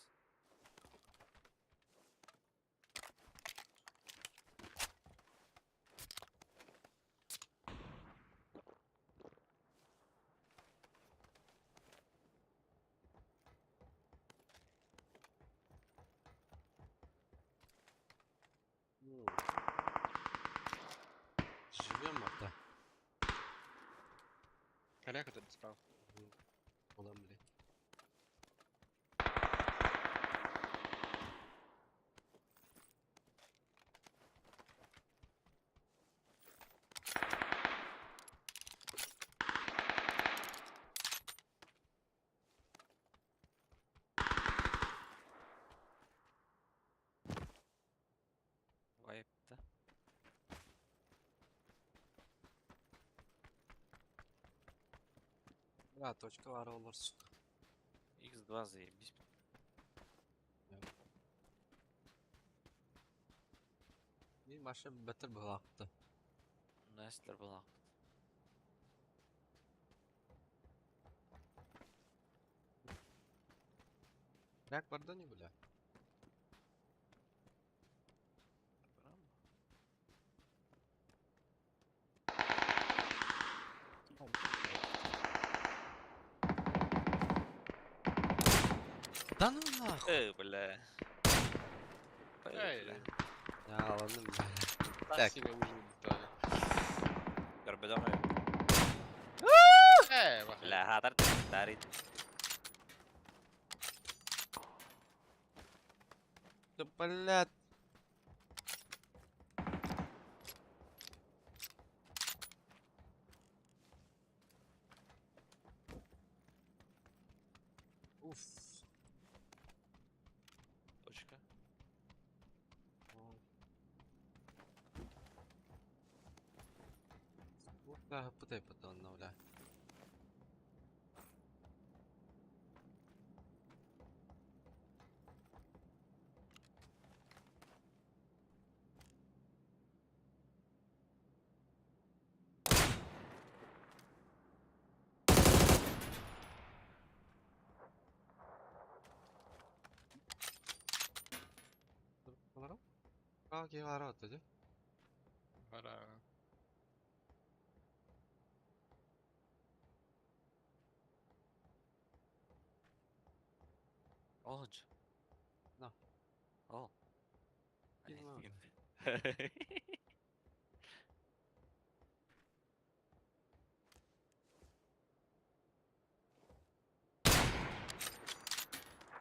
Живем, это. Коляка тут справа. Куда, блин? Вайп, да? Бля, точка var olur сука. X2 заебись. Bir maşa beter bıraktı. Настер была. Как барда не бля? Да ну нахуй. Бля. Эй, Бля. Я ладно, бля. так Так. себе выжили детали. Горбедом. Вахай. Бля, хатар дарит. Да блядь. Уф. Точка. Да, пытай потом, бля. Кара 어떠지? Пора. Олдж. На. Ол. Не знаю.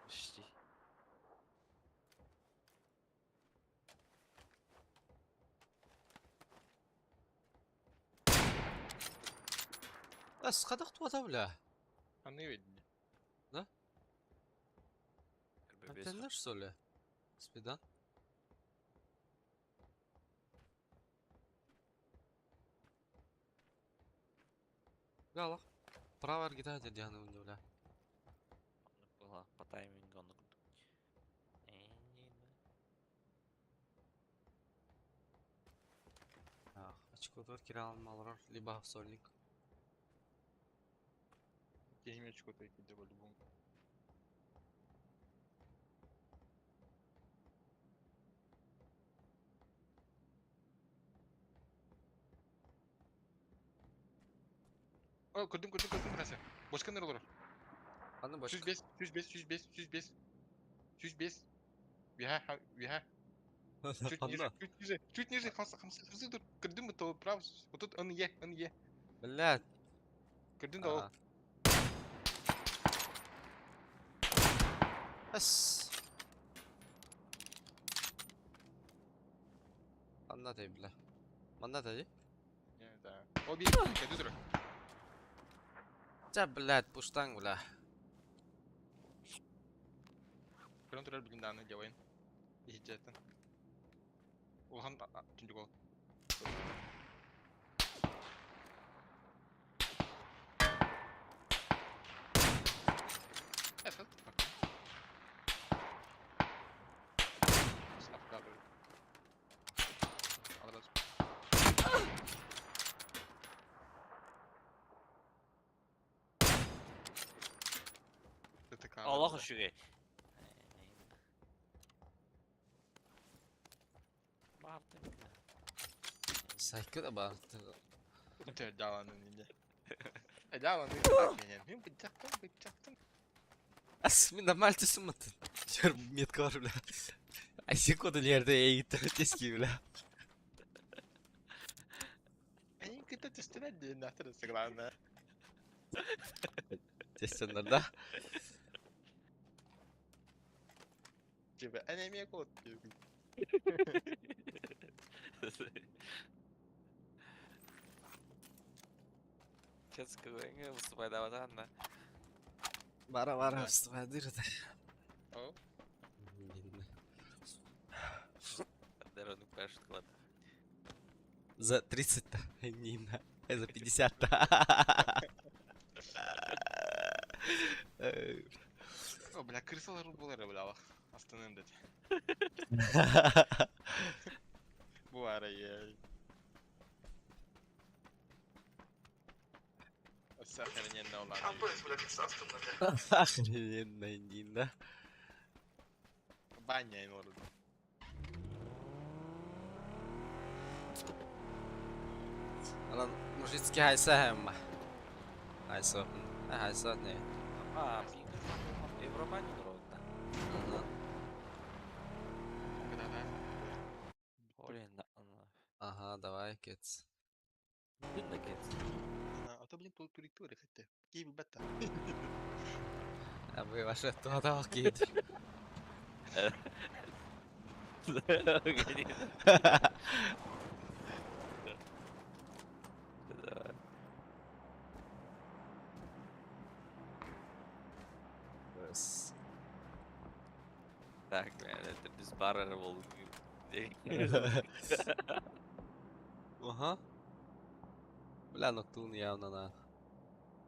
Почти. Асқадақ туата бля. Аны видели. Антенна что ли? Спидан? Бля, алах. Право аргита дяны бля. Была по таймингу он. Очко киралмалар, либо сольник. Кемечку такие, да по-любому. О, көрдүм, көрдүм, көрдүм, Крася. Бошка ныр олорор. Аны башка. 105, 105, 105, 105. 105. Виха, виха. Чуть ниже, чуть ниже, чуть ниже, хамса, хамса, хамса тут, көрдүм бу прав, вот тут он е, он е. Блядь. Көрдүн да ол. Эс. Манна тэй, бля. Манна тэй. Не, да. Ол биир, кэди турар. Ча, блядь, пуштаң, бля. Көрөн турар билин дааны делаем. Иһиджеттен. Улахан түндүк ол. Э, Олох үчүгэй. Сайкы да бар. Ас, мин нормально түсінмін. Жер метка бар, бля. Ай, секунду лерде ей тески, бля. Тестеннер, да? Типа, enemy код. Сейчас КВН выступай-давай, Бара, бара, выступай, дыр О. За 30-то, не на, за 50-то. О, бля, крысалар булар, бля, Астаным дети. Буара, ей. Охрененно улан. Охрененно, Нина. Баня ин олорду. Анан мужицкий хайса хэм. Хайса. Хайса не. А, Европа не народна. Ага, давай, кец. А то, блин, тут тури хотя. Киев бета. А вы ваше туда кит. Так, это без баррера был. Ага. Бля, ноктурн явно на.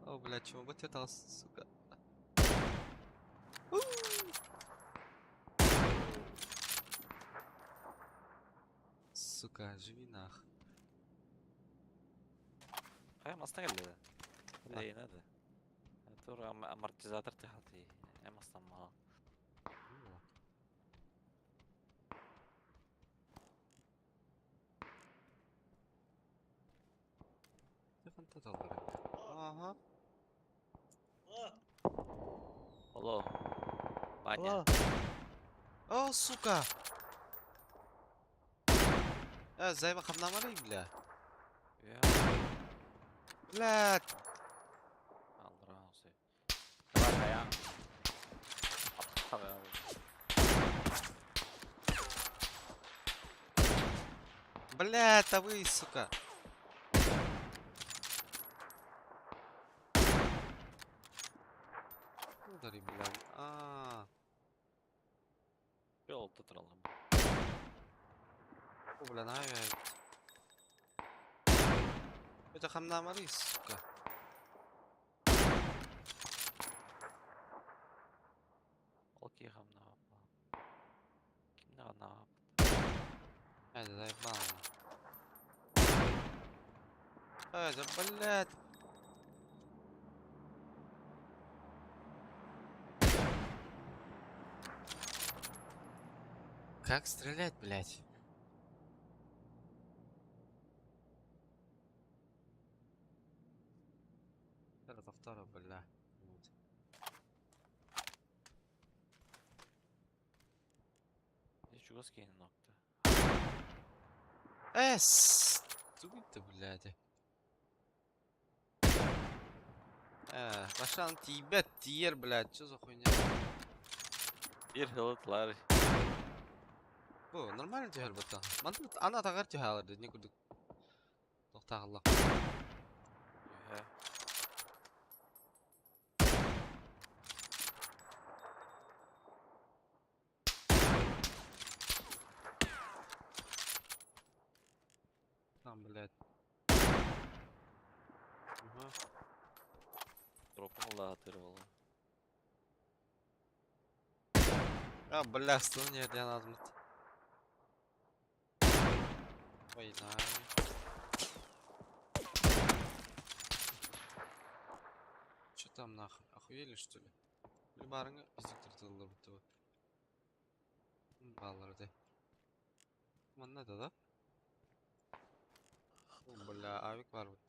О, бля, чему бы ты там, сука. Сука, живи нах. Хай, мастагали. Эй, надо. Тур амортизатор ты хати. Я мастамал. Ага. Алло. Ваня. О, сука! Э, займа хамнамары, бля. Бля. Бля, это вы, сука. Удари, бля. А. Пел тетралым. О, бля, навя. Это хамнамары, сука. Окей, хамна. Ким на. Это заебало. Эй, да блядь. Как стрелять, блядь? Это второй, бля. Вот. Я чего скину ногта? Эс! Тугуй блядь. Э, башан тиийбэт, тиийэр, блядь, что за хуйня? Биир хылытлар. Бу, нормально түһэр бутта. Мантан ана атаҕар түһээлэр дии, курдук. Тохтаахаллах. Үһэ. Там, блядь. Ага. Дропун улаатыр буолла. А, бля, стол не азмыт. Война. Че там нахуй? Охуели что ли? Или барыңы пиздиктер будто бы. Баллар де. Манна да да? О, бля, авик бар вот.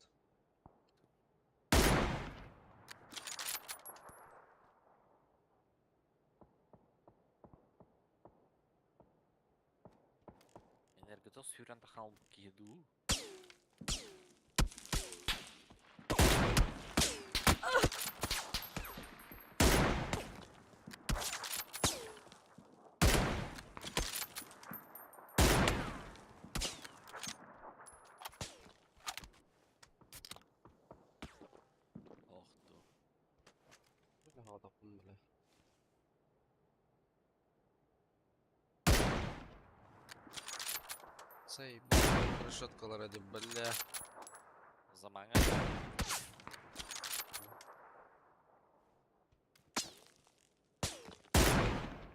Энергото сүүрэн тахал киһи дуу. Ох дуу. Бля, хаватаппын, бля. Заебал. Решеткалар эди, бля. Замаҥа.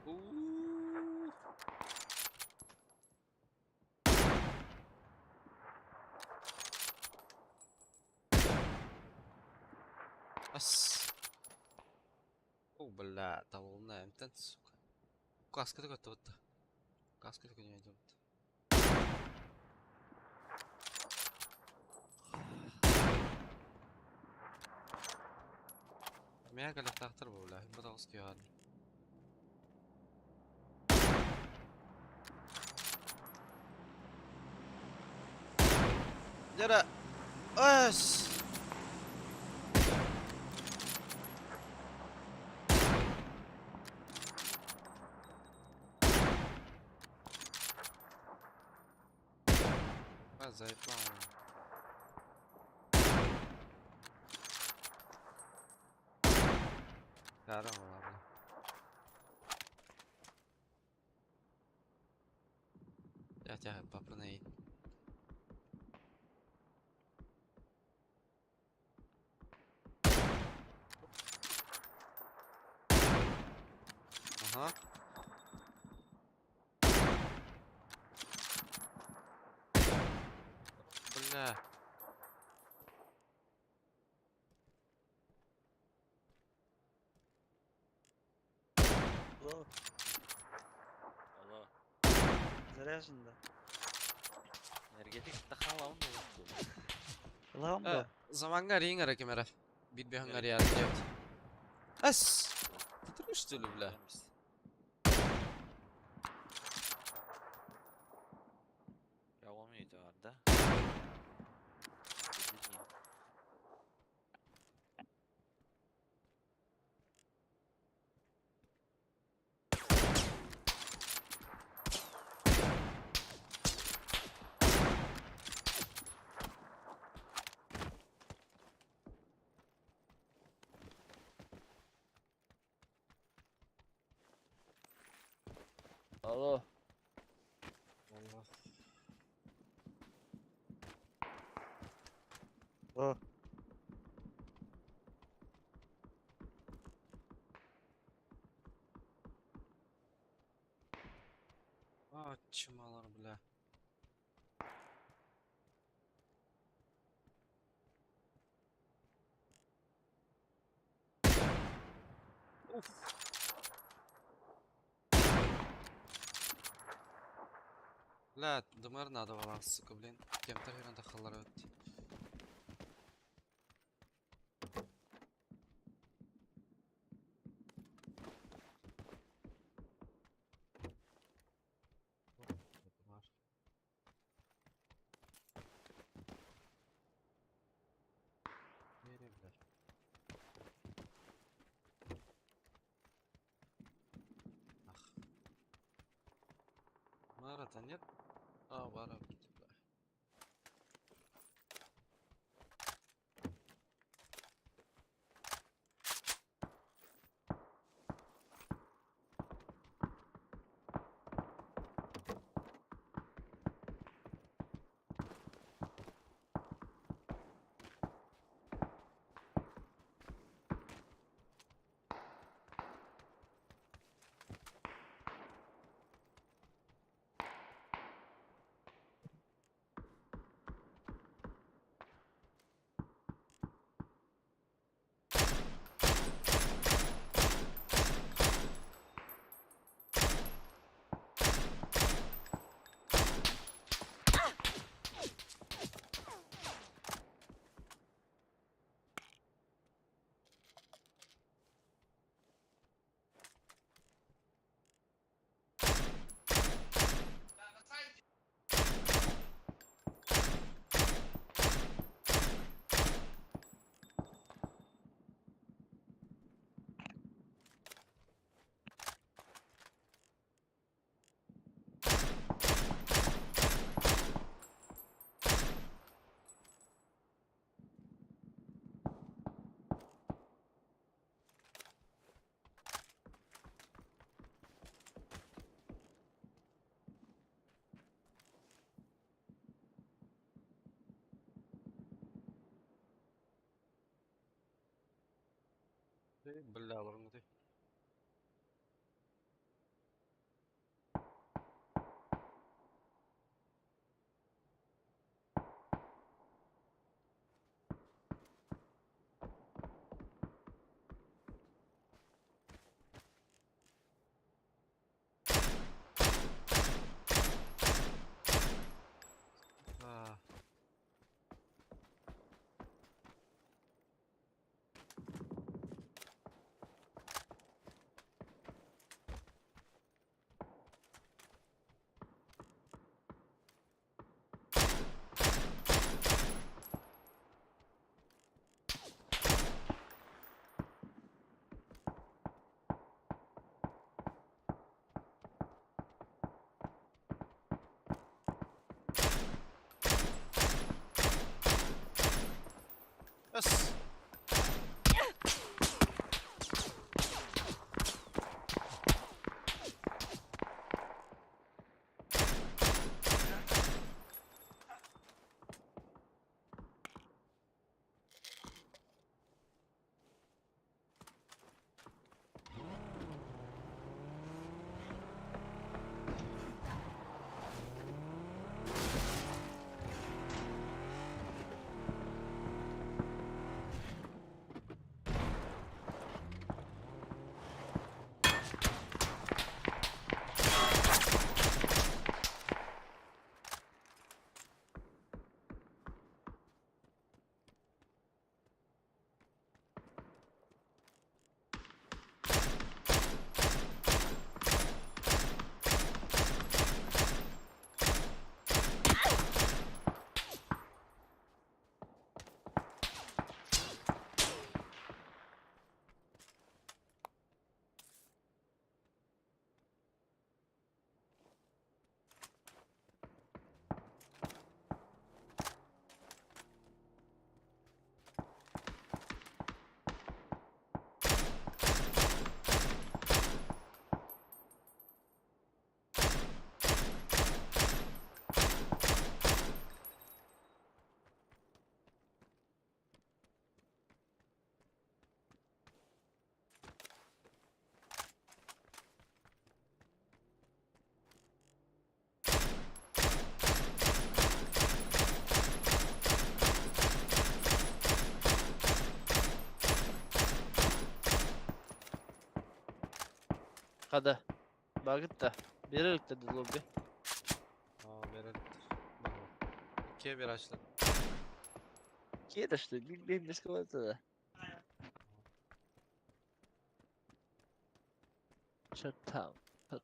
У-у-у. Ас. О, бля, табылна эмтен, сука. Каска готова. Каска только не идет. Мега калехтахтар бу, бля. Баталс киһан. Яра. Ас. А, заебал. Здорово, ладно. Я тебя попрыгай. Ага. Бля. Алло, Алло. заряжен да. Энергетик тахалаун дуу. Ылаҕын дуо? Заманга рингара кемера. Бит бехангар яр делать. Ас! Ты трешь, что ли, бля? Я умею да? Алло. Аллах. Алло. А, чмалар, бля. Уф. Бля, дымар надо было, сука, блин. Кем-то хрен дахалар өт. Дымар. Баара-та нет? А, баара эбит. Бля, олорун ты. А. Эс. Хада. Багытта. Бери dedi lobby. Aa, verelim. 2'ye 1 açtı. 2'ye taştı. Bilmem ne sıkıntı da. Çatam. Pat.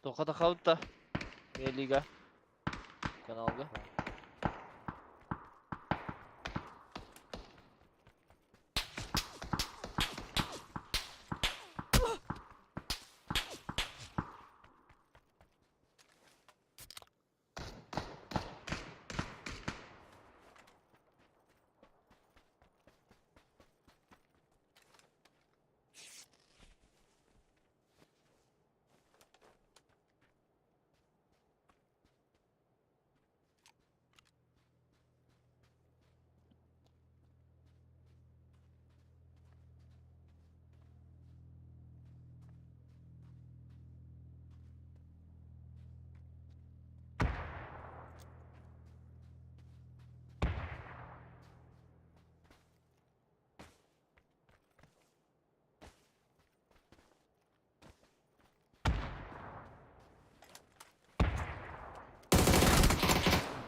Тоқа да Лига. Каналга.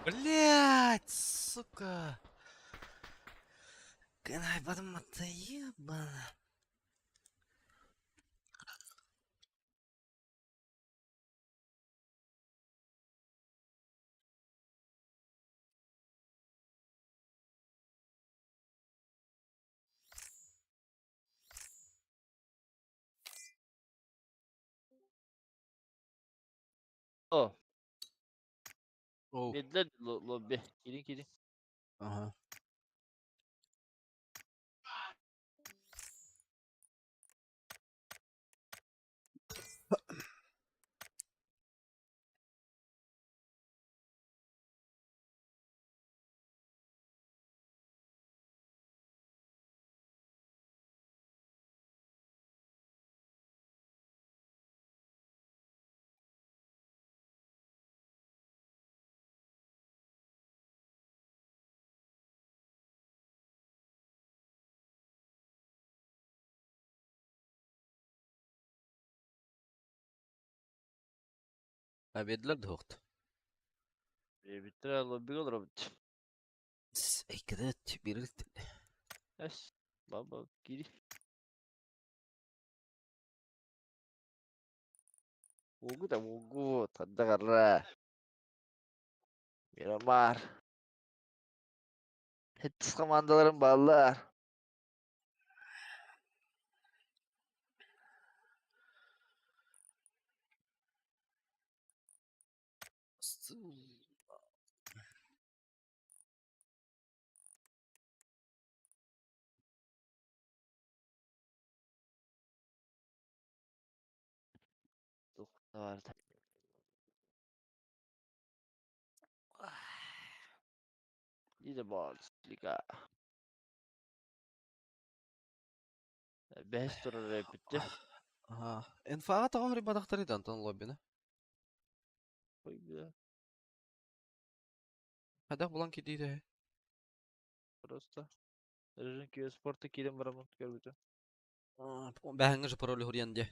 Блять, сука. Канай, потом ты ебана. О, Оу. Dediler lobby. Girin girin. Ага. Обедлер дохт. Bitti lobby olur bitti. Эй, бирилт. Es. Baba gir. Угу да угу. Таддагара. Miramar. Hepsi komandalarım ballar. Vardı. Leaderboards, Liga. 5 tur bitti. Ага. Инфаға тоғыр рибадақтар еді Антон лоббины. Ой, бля, Қайдақ бұлан кедейді. Просто. Режим Q Sport'ta kilim baramın görmüşüm. Бәхіңі же пароль хурьянде.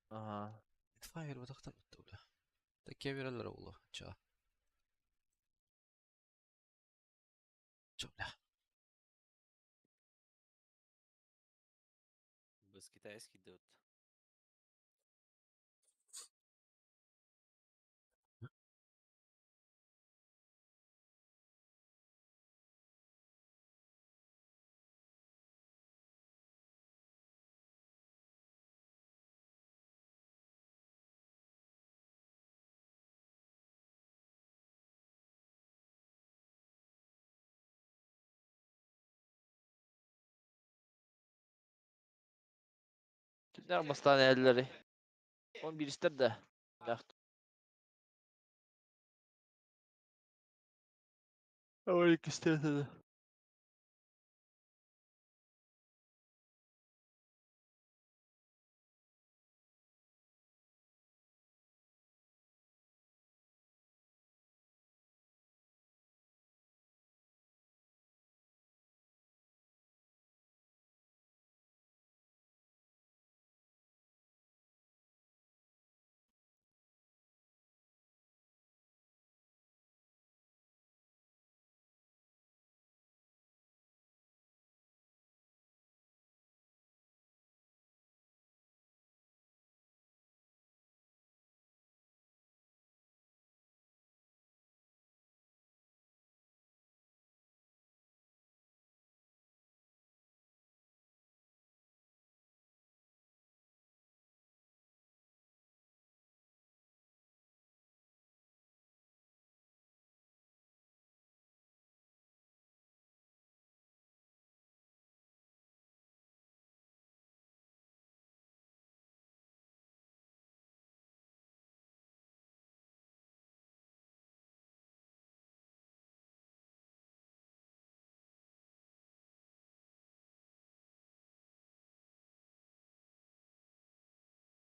Aha. Инфа рибадақтар бітті бля. Такие верелер олы. Ча. Чо, бля. Без китайский дают. Ne hastaneleri. 11 ister de. Ama ister de.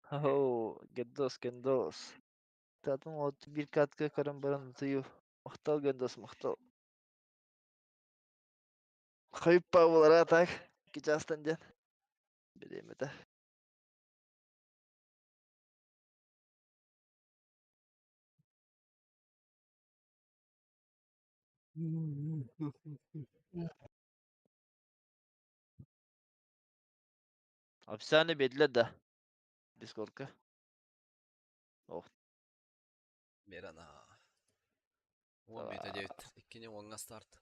Хоу, Гендос, Гендос. Татым 31 катка көрөн баран утуйуу. Махтал, Гендос, махтал. Хойуппа буолара так. 2 чаастан диэн. Бириэмэтэ. Описание биэрдилэр да? Дискордка. Ох. Берана. 10 бета 9. Иккини оҥҥа старт.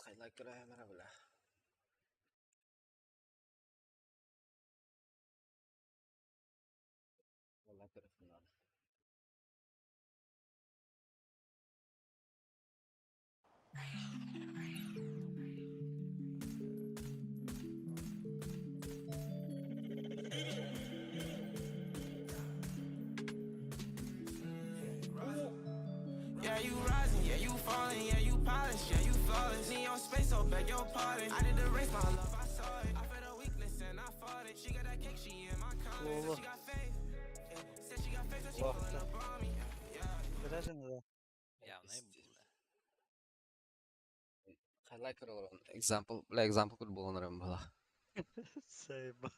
Highlight көрө бля. Wallah көрө. Yeah, you rising, yeah, you falling, yeah, you polish, yeah, you flawless. Neon space, so beg your pardon. I did the race, my love, I saw it. I felt a weakness and I fought it. She got that cake, she in my comments. Said she got faith. Yeah, said she got faith, so she pulling up on me. Yeah. Выражено, да. Явно бля. Highlight көрө олорон. Example, бля, example кур болон була. Сайба.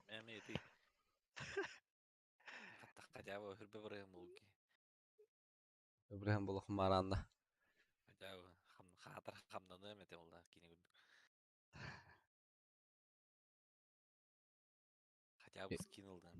Мен ити. Хотя бы хүрбе барыгым булги. Ибрахим болох маранда. Хотя бы хатар хамнаны мете болда кини күрдүк. Хотя бы скинул да.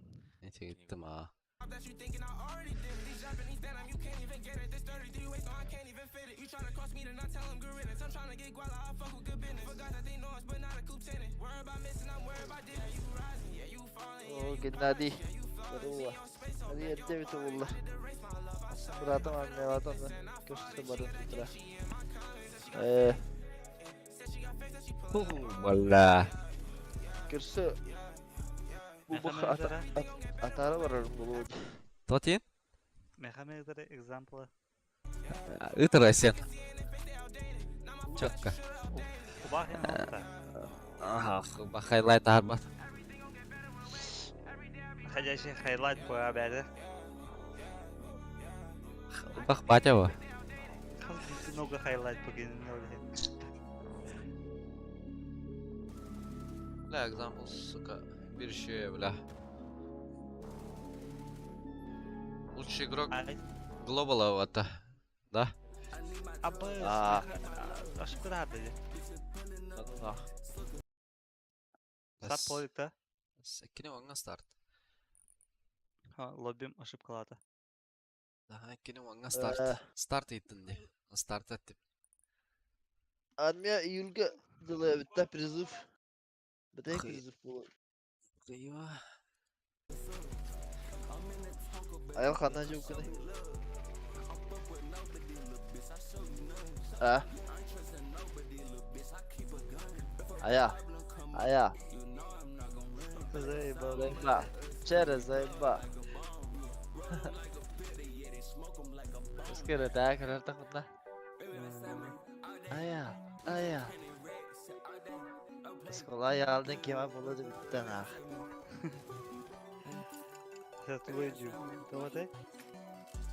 Эти гиттим а. That you thinking I already did. These Japanese denim, you can't even get it. This 33 waist, no, I can't even fit it. You tryna cross me, then I tell 'em good riddance. I'm tryna get guala, I fuck with good business. Forgot that they know us, but not a coupe tenant. Worry about missing, I'm worried about this. Yeah, you rising, yeah, you falling, yeah, Оо, you Геннадий. polish, yeah, you flawless. Здорово. Neon space, so Hadi beg your эрдэ бүтэ pardon. буолла. I did the race, my love, I saw it. Быраатым I felt a армиялаатан weakness да and I fought көрсө it. She барын got that утура. cake, she in my comments. Said she got Ээ, faith. Said she got faith, so she pulling up on me. Бля. көрсө бу бу Мехамедара. атаара барарым буолуо. Тотин? Мехамедара экзампла. Ытыр сен. Четко. Кубахин онта. Ага, хайлайт арбат. Ходящий хайлайт по обеде. Бах батя во. Много хайлайт по генерале. Бля, example, сука. Bir şey бля. Лучший игрок Глобала это. Да? АБС. А. Ошибка да, блядь. Старт полик, да? Кини оңга старт. Лоббим ошибкалата. Ага, кини оңга старт. Старт еттин де. Старт еттим. Армия июльге дылы битте призыв. Битте Хы. призыв буолар. Кыйва. Аял ханна жуукуны. А. Ая. Ая. Заебал. Заеба. Через заеба. Скоро так, так вот. Ая. Ая. Школа ялдын кема болады биттен ах. Татуэджу. Тоте.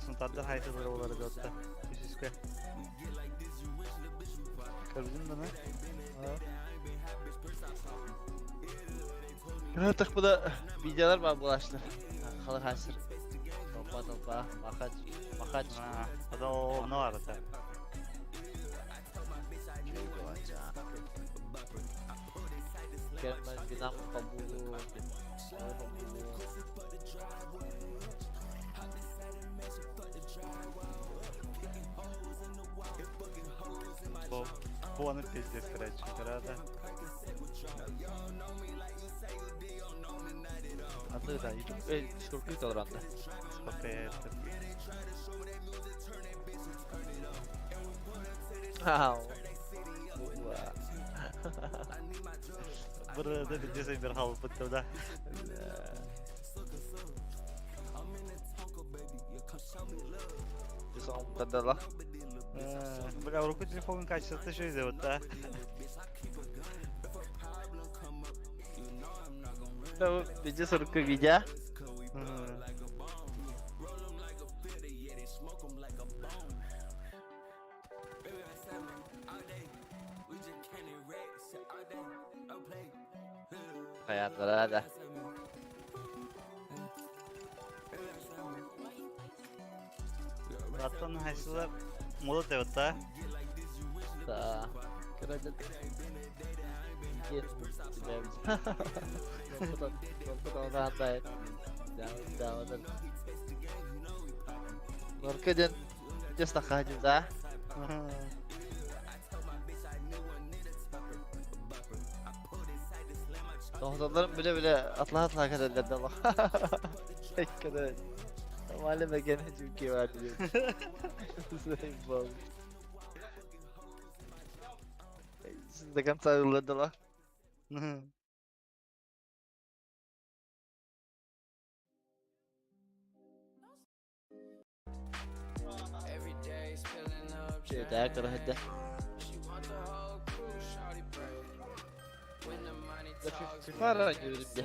Сунтарда хайсылар болар дотта. Үсүскө. Көрдүң да? Artık bu da videolar var bulaştı. Халык хасыр. Толпа толпа, махач, махач. Ада оно арата. Кермен бинам побуду. Побуду. Бо Оны пиздец, короче, да. Аты да, YouTube Discord толоранды. Сколько Ау. Бырыда пиздец бир халбыт да. Тадала. Бля, руку телефон качество еще из да. Пиздец руку видя. Хаяннара да. Братан хайсылар молот да. Да. Короче, тебя Норкаден just находим, да? Тоһотоллорун биле-биле атлаha-атлаha кэлэллэр да Эккэдэ. Мали мэгэн жуки бар диир. Заебал. До конца ыллардала. Чэ, кыраһыдда. Фифара жүрүдэ.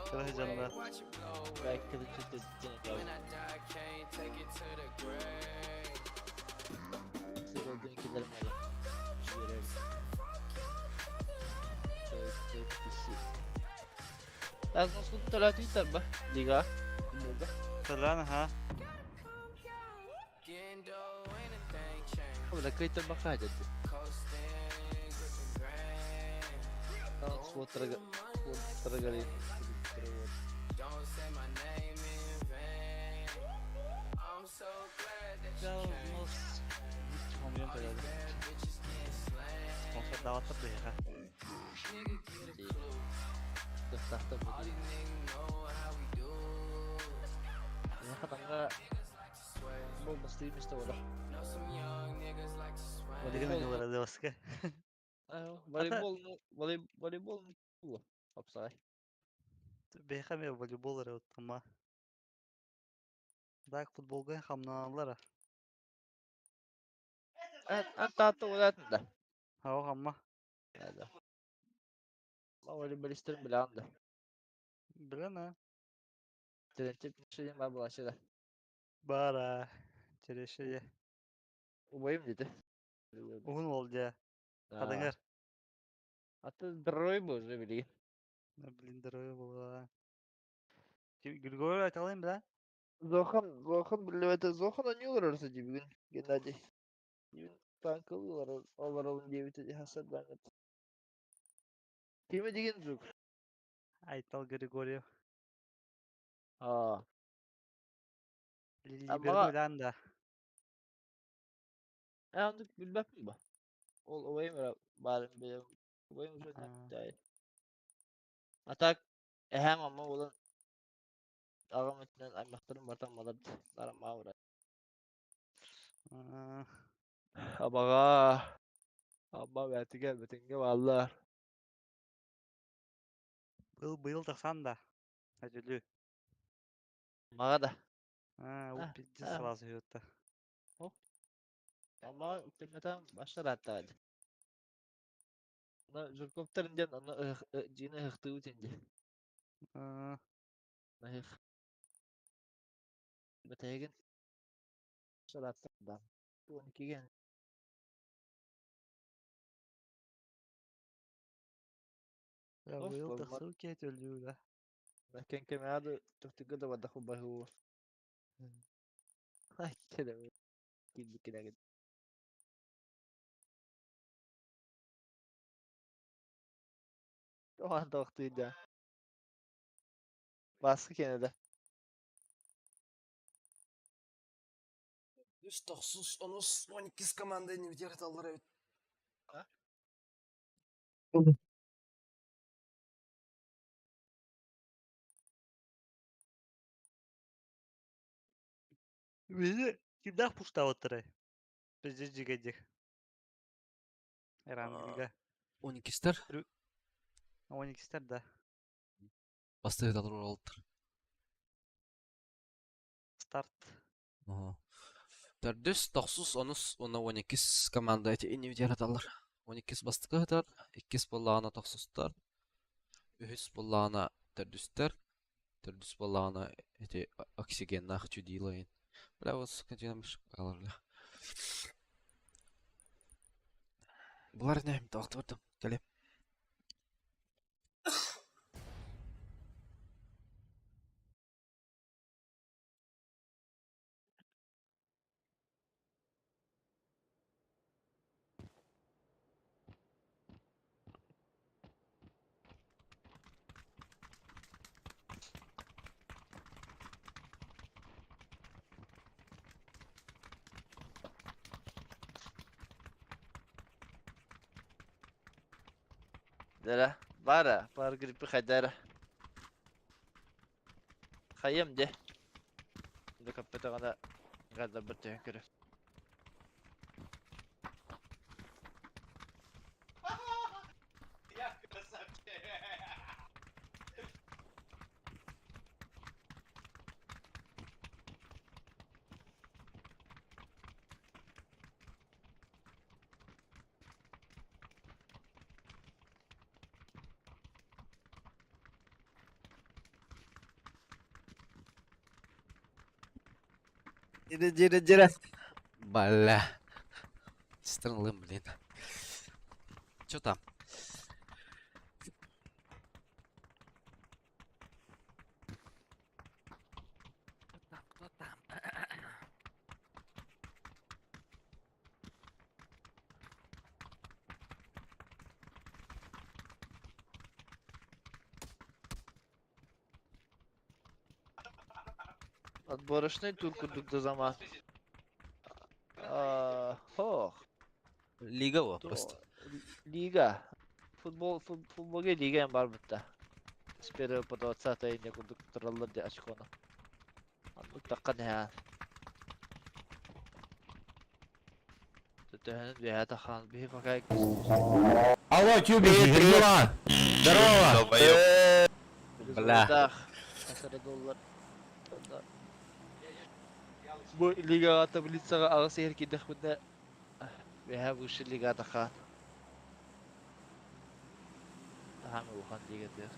Кыраһыдьанна. Бәккэ чүтэ Лазым скут ба. Лига. Төлөн ха. Бля, кыйтар бака деді. Смотрга. Смотрга. Спонсор даваттыр дыйга. Дөхтахта бу. Хатанга бу бастыйм исте ола. Деген ойнулар адыбаска. Волейбол, волейбол, Апсай. Бэйха ме волейбол эрэ оттама. Так футболга хамнаналар. Ата олатын да. Хау хамма. Да. Ма волейболистерин билен да. Билен а. Тренчеп шейин бар булашы да. Бара. Черешее. Убайым деди. Уһун ол дьэ. Хадыңар. Аты здоровый был уже билигин. Блин, здоровый була. Григорий айталайм да? Зохан, Зохан билбете, Зохан они олорорса дии бүгүн Геннадий. Бүгүн танкылы олоролун диэбите хасар даҥыт. Кими деген звук? Айтал Григорьев. Аа. Либерду билэн да. Оннук билбэппин ба. Ол убайым эрэ баарын билэм. Убайым уже наттаай. А так эһээм амма буолан аҕам өттүнэн аймахтарым бартан балард нарамаа Абаҕа Амма бээтигэр бэтиҥҥэ бааллар. Быйыл быйыл тахсан да. Ажылы. Маҕа да. Аа, у пиздец сразу это. Амма үктэммэтэ баштар ааттаҕа Аны Жирковтар диэн аны дьиэни ыһыктыыбыт ин дии. Ыһых. Бэтэһигин да. 12-ге. Быйыл тахсыы кет өлүү да. Кэн кэмээду төхтүгэ да бадах баһуу. Ай, кэлэ. Килбиккинэгин. Тоҕон тохтуйда. Баскы кенеде. Үс тохсус, онус, 12 команда не таллар эбит. Биһи кимнээх пуштаабыттарай? Пиздец дьигэйдик. Эрангилга. 12-стер. 12-стер да. Бастыгы олтыр. Старт. Ага. Төрдүс, тохсус, онус, уонна 12 команда эти иннибитигэр аталлар. 12 бастакы ыһытар, иккис буоллаҕына тохсустар, үһүс буоллаҕына төрдүстэр, төрдүс буоллаҕына эти оксигеннаах чудилайын. Бля, вот сука, бля. Булар не, тоқтырдым, кэлиэм. Дэрэ, бара, бар гриппи хайдара. Хайым де. Бу каппытаҕына гадарбыт түһэн көрө. Дьирэ, дьирэ, дьирэ. Бля. Странлым, блин. Чё там? Кто там, кто там? Отборочный тур курдук да заман. А, Хох. Лига во, просто. Лига. Футбол, футболга лига эм бар бутта. С первого по 20 не курдук тураллар де очкону. Аннык таккан ха. Төтөһөнүн биһэ тахан биһи пока Алло, Тюбик, как дела? Здорово! Бля. Доллар. Бу лигаҕа таблицаҕа аҕыс иһэр киирдэхпинэ биһэ высший лига тахан. Тахан улахан лига тыас.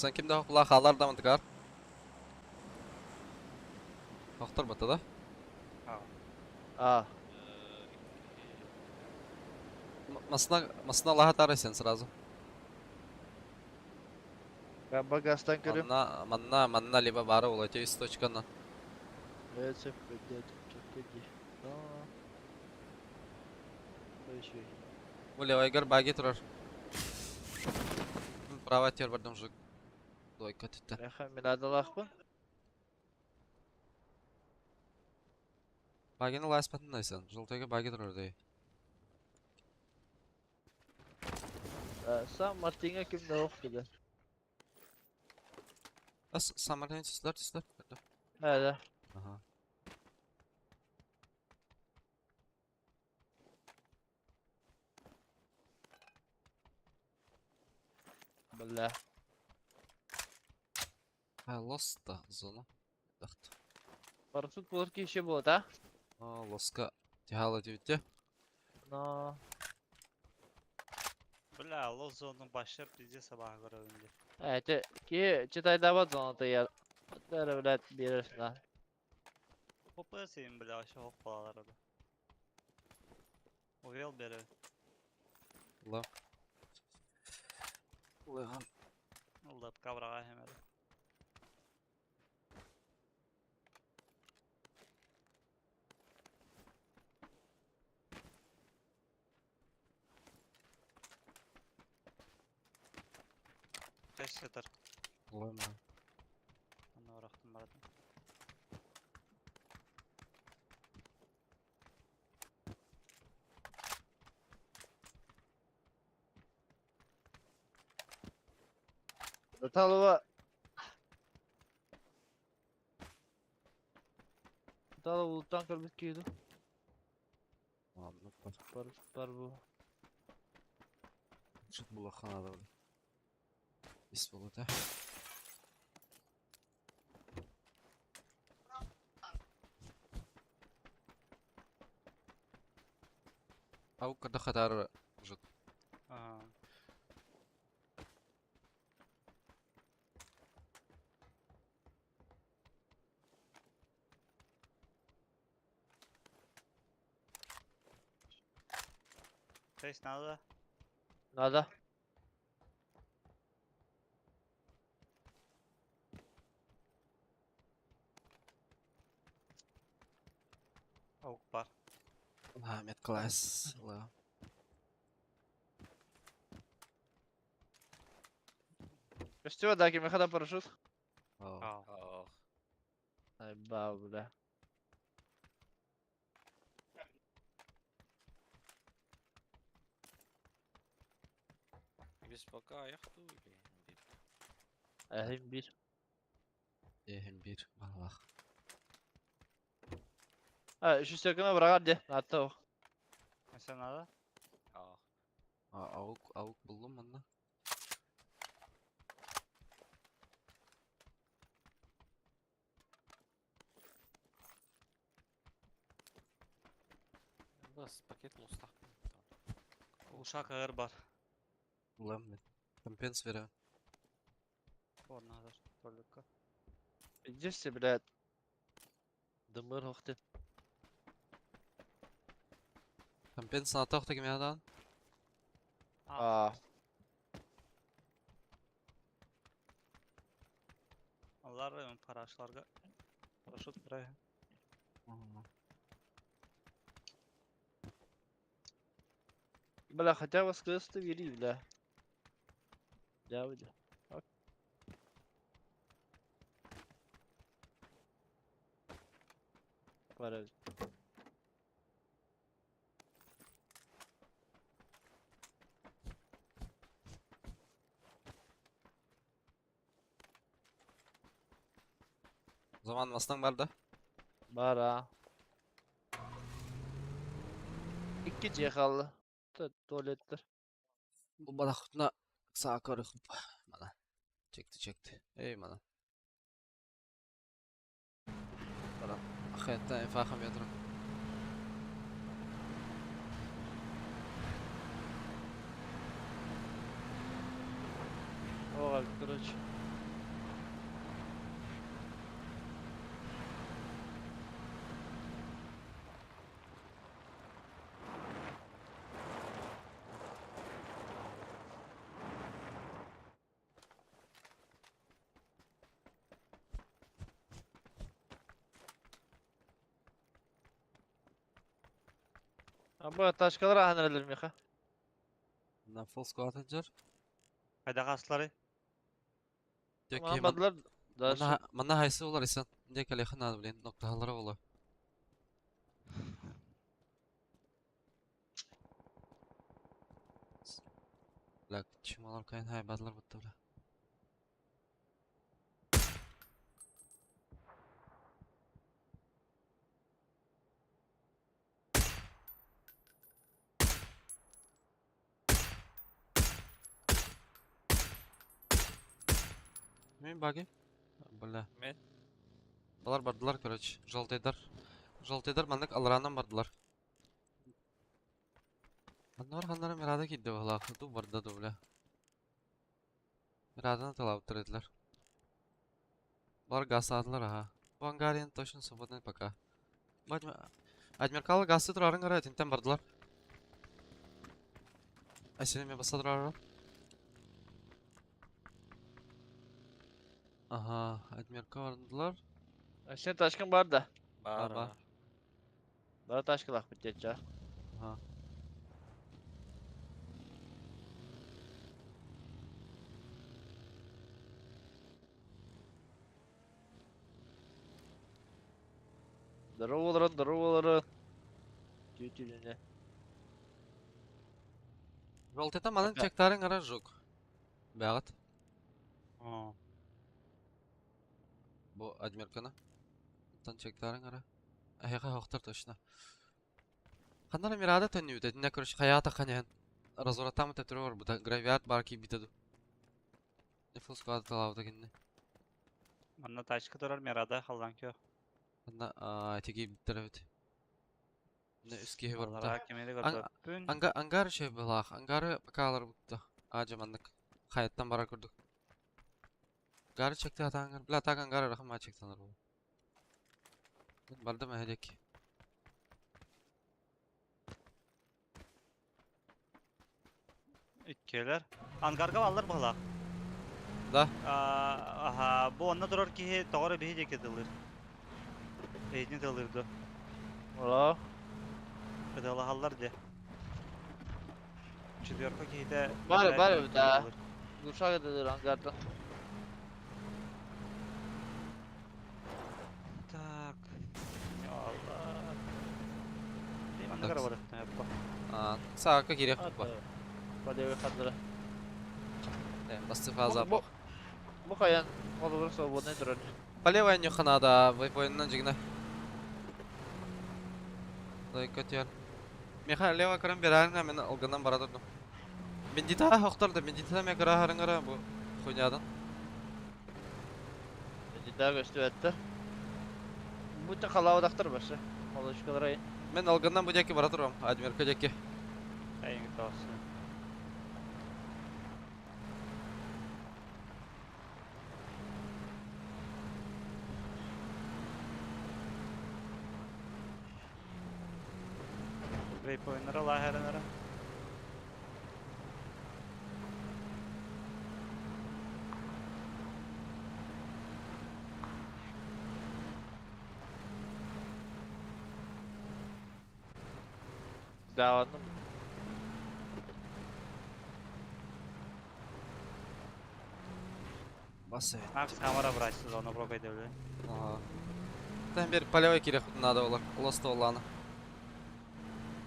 Sen kimde hokla хаалар да мантыкар? Хохтор батта да? А, Масна, масна лаха тарайсен сразу. Багастан көрүм. Манна, манна, манна либо бары улайте из точканы. Evet, çok iyi. Aa. Улевайгар баги турар. Права тер бардым же. Дойка тетте. Меха минадалахпын. Багини ласпатын айсан. Желтойга баги турар дей. Сан Мартинга кимде ох билер. Ас Самардан түстүлөр, түстүлөр. Hadi. Ага. Бля. А, лоста зона. Дахт. Парашют булыр ки еще болады, а? А, лоска. Тихала дебитте. Но. Бля, лозону башы пиздец сабаға көрөбүн деп. Evet, ki читайдабат зоната я. Дәрі, блядь, бересің, а. Хопа сен бля, вообще хоп балалар ада. Увел бере. Ла. Улыган. Улдап кабрага хемере. Сетер. Лома. Аны орақтын баратын. Талова. Талова улуттан көрбүт киһи Ладно, бар. Бар бар бу. Чуть было ханада. Ис болот, а. Ау, когда хатар жут. Ага. Тест надо. Надо. Аук бар. А, медкласс. Ла. Көстүбэ да кимиэхэ да парашют. Ау. Ау. Ох. Ай ба бля. Biz пока аяқту или bir? Эһим бир. Ehim bir. Балах. А, шестерканы бырагар де. Атта ох. Mesela надо? Ах. А, аук, аук булдum манна. Бас пакет лостах. Ушак ağır бар. Улам мен. Компенс вере. Орна hazır. Толика. Иди блядь. Дымыр хохты. Компенс на тохта кимядан. А, Алар парашларга. Парашют бирай. Бля, хотя бы скрысты вели, бля. Да, бля. Ок. Пора. Zaman mastan бар да. Бара. İki C kaldı. Tuvalettir. Bu bana kutuna sağa karı Bana. Çekti çekti. Ey bana. Bana. Hayatta enfahım yatırım. О, короче. Аба ташкалар аханралар меха. На full squad acar. Hayda kasları. Diyor ki Амадлар да. Мана хайсы олар исан. Дек алейхан ад блин. Нокталары ола. Бля, чималар кайын хай бадлар бутты бля. Мен баги? Бля. Мен? Балар бардылар, короче. Желтыйдар. Желтыйдар мандык алранан бардылар. Аннар ханнары мирада кидди бала. Ду барда ду бля. Мираданы талап ettiler. Балар газ алдылар аха. Бу ангарин точно свободный пока. Адмиркалы газы турарын кара тинтен бардылар. Ай сени мен баса турарын. Aha, Admirka бардылар. Сен ташкын бар да. Бар. Бар. Бар ташкалах битет Aha. Здороволорун, здороволорун. Түү-түүнүнэ. Жолтета манан чектарын ара жук. Бәғат. Бу Адмирканы. Оттон чектарын ара. Эһиэхэ охтор точно. Ханна эрэ Мирада төннүбүтэ, итиннэ короче хайаата ханьаһан разворотаамы төттөрү барбыта, гравиат баар киирбитэ дуу. Full squad талаабыта кинини. Манна тачка турар Мирада халлаан кио. Манна ити киирбиттэр эбит. Мына үс киһи барбыта. Аллараа кимири көрбөппүн. Анга ангар үчүгэй быһыылаах. Ангары пока аларбыта. Аадьа маннык хайаттан барар курдук. Ангары чекти атаангар. Бля так ангар ырахан маа чектанар буолуо. Мин бардым эһэ диэки. Иккиэлэр. Ангарга бааллар быһыылаах. Да. Аха, бу онно турар киһи тоҕо эрэ биһи диэки тыллыыр. Эйигин тыллыыр дуо? Олоо. Ытыалаһаллар дии. Четверка киһитэ Бар, бар эбит аа. тыллыыр. Глушак этилэр ангардан. Так. Я Allah. Маннык эрэ барыахтан Саакка киириэх бу. Подъебы хаддыра. Басты фаза Бу бу хайан холобур свободный турар. По левой нюха надо, вейпоиннан дьигинэ. Көтүөр. Миха лево көрөн биэрээриҥ мен алгынан бара турдум. Бендита охтор да бендита ме кыраһарыҥара бу хуйнядан. Бендита көстүбэттэр. Будто халаабатахтар башы. Молочкалар Мен алгынан бу диэки бара турам, Адмирка диэки. Эйиҥ тоосун. Вейпоиннара лааһарынара. Даҕаным. Бас Макс камера брать зону пробай деп Ага. Там бер полевой кире надо было. Лоста улана.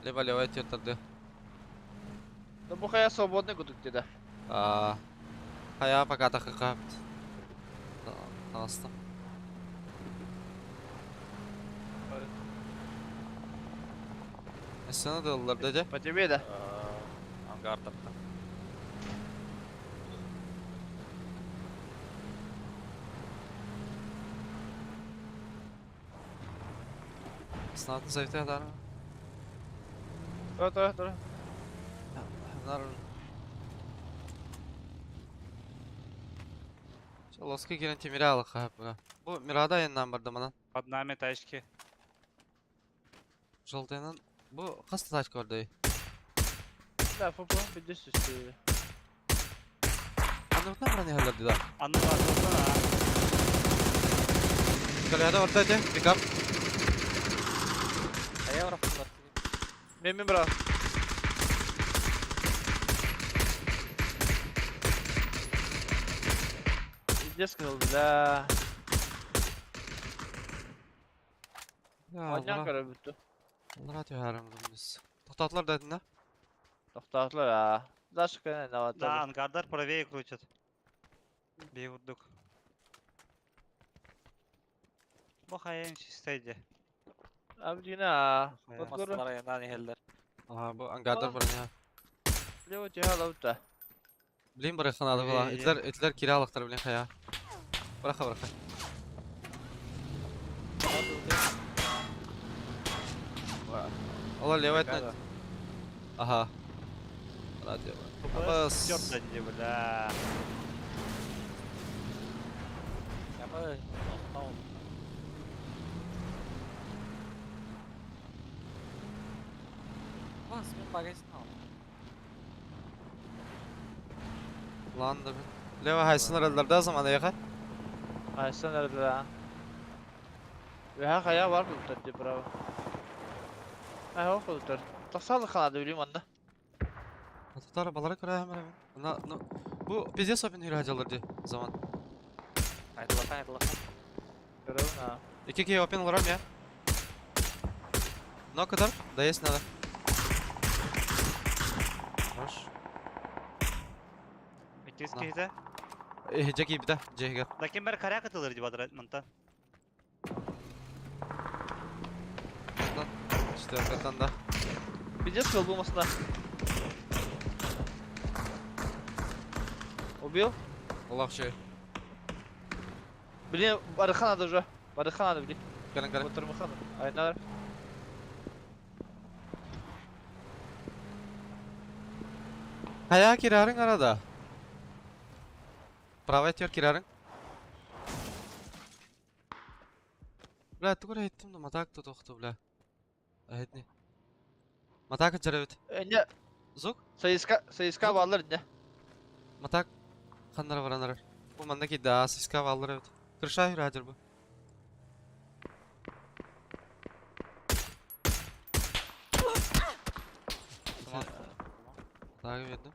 Либо левой тертарды. Да бу хайа свободный кудук деді. А, хайа пока тахыкапт. Таастым. Сені дыллар деді. По тебе да. Ангар тапта. Снатын завите адарым. Тура тура тура. Нар. Лоска кирен темире алыха буга. Бу Мирада айыннан барды манан. Под нами тачки. Желтыйнан. Бу хас тачка бар Да, фупу, бидде сүстү. Анныбытна баран иһэллэр дии да. Анны бар а. Коледа орта ити, пикап. Хайа барахтылар. Мен мен бра. Пиздец кылды да. Аннан көрө бүттү. Аллара түһәрим біз. Тоқтатылар да да? Тоқтатылар а. Дальше кene Да, ангардар правее крутят. Бей курдук. Бу хайын чистайды. Абдина. Мастылар айынан иһэллэр. Ага, бу ангардар бар я. Лево тихала утта. Блин, бар ханады була. Итлер, итлер киралыктар блин хая. Быраха, быраха. Ола левый этне. Ага. Радио. Абас. Черт бля. Ямы, Бас, мен магазин алдым. Лан да бин. Лева хайсынар элдерде заман яха. Айсан эрдэ. Веха хая бар култар ди браво. Ай хо култар. Тасалы ханады билим анда. Татар балары көрә һәм На, ну, бу пиздец опин хүрәҗалар ди заман. Айтылахан, айтылахан. Көрөм на. Ике ки опин ларам я. Но кытар, да есть надо. Хорош. Иккис На. киһитэ. Дьэ киирбитэ, дьиэһигэр. Да ким бэр коряк ытылыр дии бадыра мантан. Мантан, четверкаттан да. Пиздец колбу масына. Убил? Олох үчүгэй. Блин, барыха надо уже. Барыха надо, блин. Кэлэн кэлэн. Вот надо. Ай, надо. Хайа кирарың арада. Правая тер кирарың. Бля, тугу эрэ иһиттим да матаак да тохто, бля. Эһитни. Матаак дьарабыт. Не, Звук? Соиска, соиска бааллар не. Матаак ханнара баран эрэр. Бу манна киирдэ, аа, сиска бааллар эбит. Крыша үрээтэр бу. Матаагы биэрдим.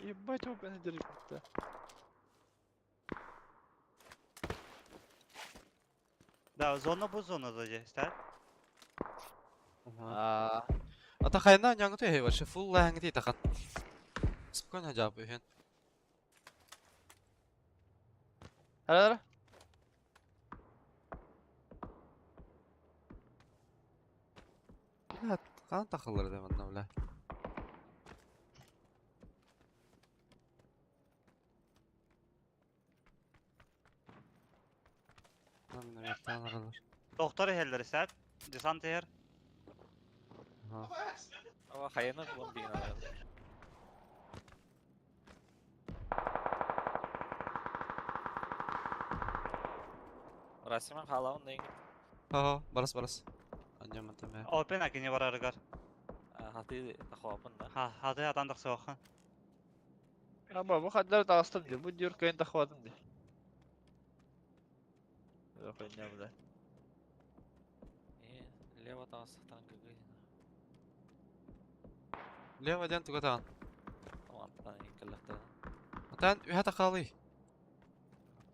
Ебать, опен держит-то. Да, зона бу зона да же, стар. Аа. Ата хайна няңы түйе вообще фулл лэһэҥи тиитахан. Спокойно жаап үһүн. Ара, ара. Бля, хаан тахаллар да манна, бля. Минометтаан аралар. Доктор иһэллэр стар. Десант иһэр. Ава хайаны булан биин алар. Расиман халаун дейин. Хо, барас барас. Аньям атам. Опен акини барарыгар. Хаты тахуапын да. Ха, хаты атан тахсыахха. Аба, бу хаддар таҕыстым дии, бу диир кыайан тахватым дии. Хуйня, бля. Лево таҕыстан гыгы. Лево диэн туга таҕан. Тамантан инкеллехтер. Атан үһэ тахалый.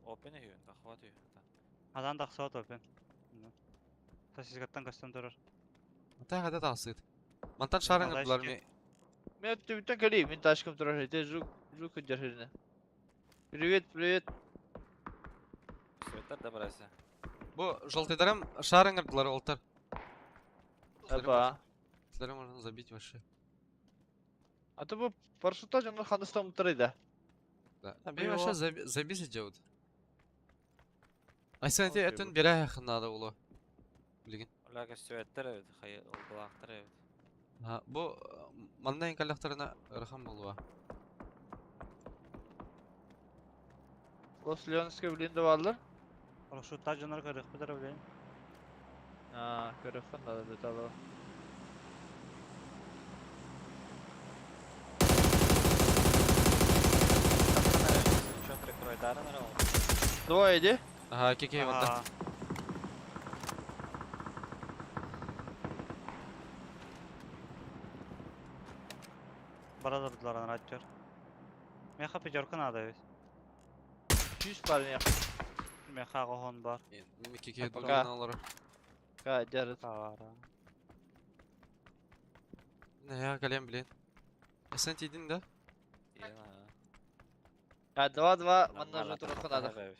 Опен үһүн тахуат үһү. Атан тахсыат опен. Сосискаттан көстөн турар. Ата хада таҕысыт. Мантан шарың ырдылар ми. Мен түбүттэн кэлии, мин ташкам турар ите жук жук дьархирне. Привет, привет. Светтер да барасы. Бу желтыйдарым шарың ырдылар олтар. Аба. Силери можно забить вообще. А то бу парашютта дьоннор ханыстан да. Да. Би вообще забить делают. Айсан эти этин бере надо было. Билигин. Оляга светтер эбит, хай олбалаахтар эбит. Ha, бу манна инкаллахтарына ырахан болуа. Лос Леонская блин да бааллар. Парашютта дьоннор көрүөхпүт эрэ билин. Аа, көрөххөн да детало. Чё прикройдарын эрэ ол. Двое иди. Ага, кеке барда. Бара дурдулар анар. Меха пятерка надо ведь. Жүз бар меха. Меха гохон бар. Кеке Пока. дурдулар. Ка, жарыт. Тавара. Не, я калем, блин. Сен тидин да? А, 2-2, манна уже турухха надо.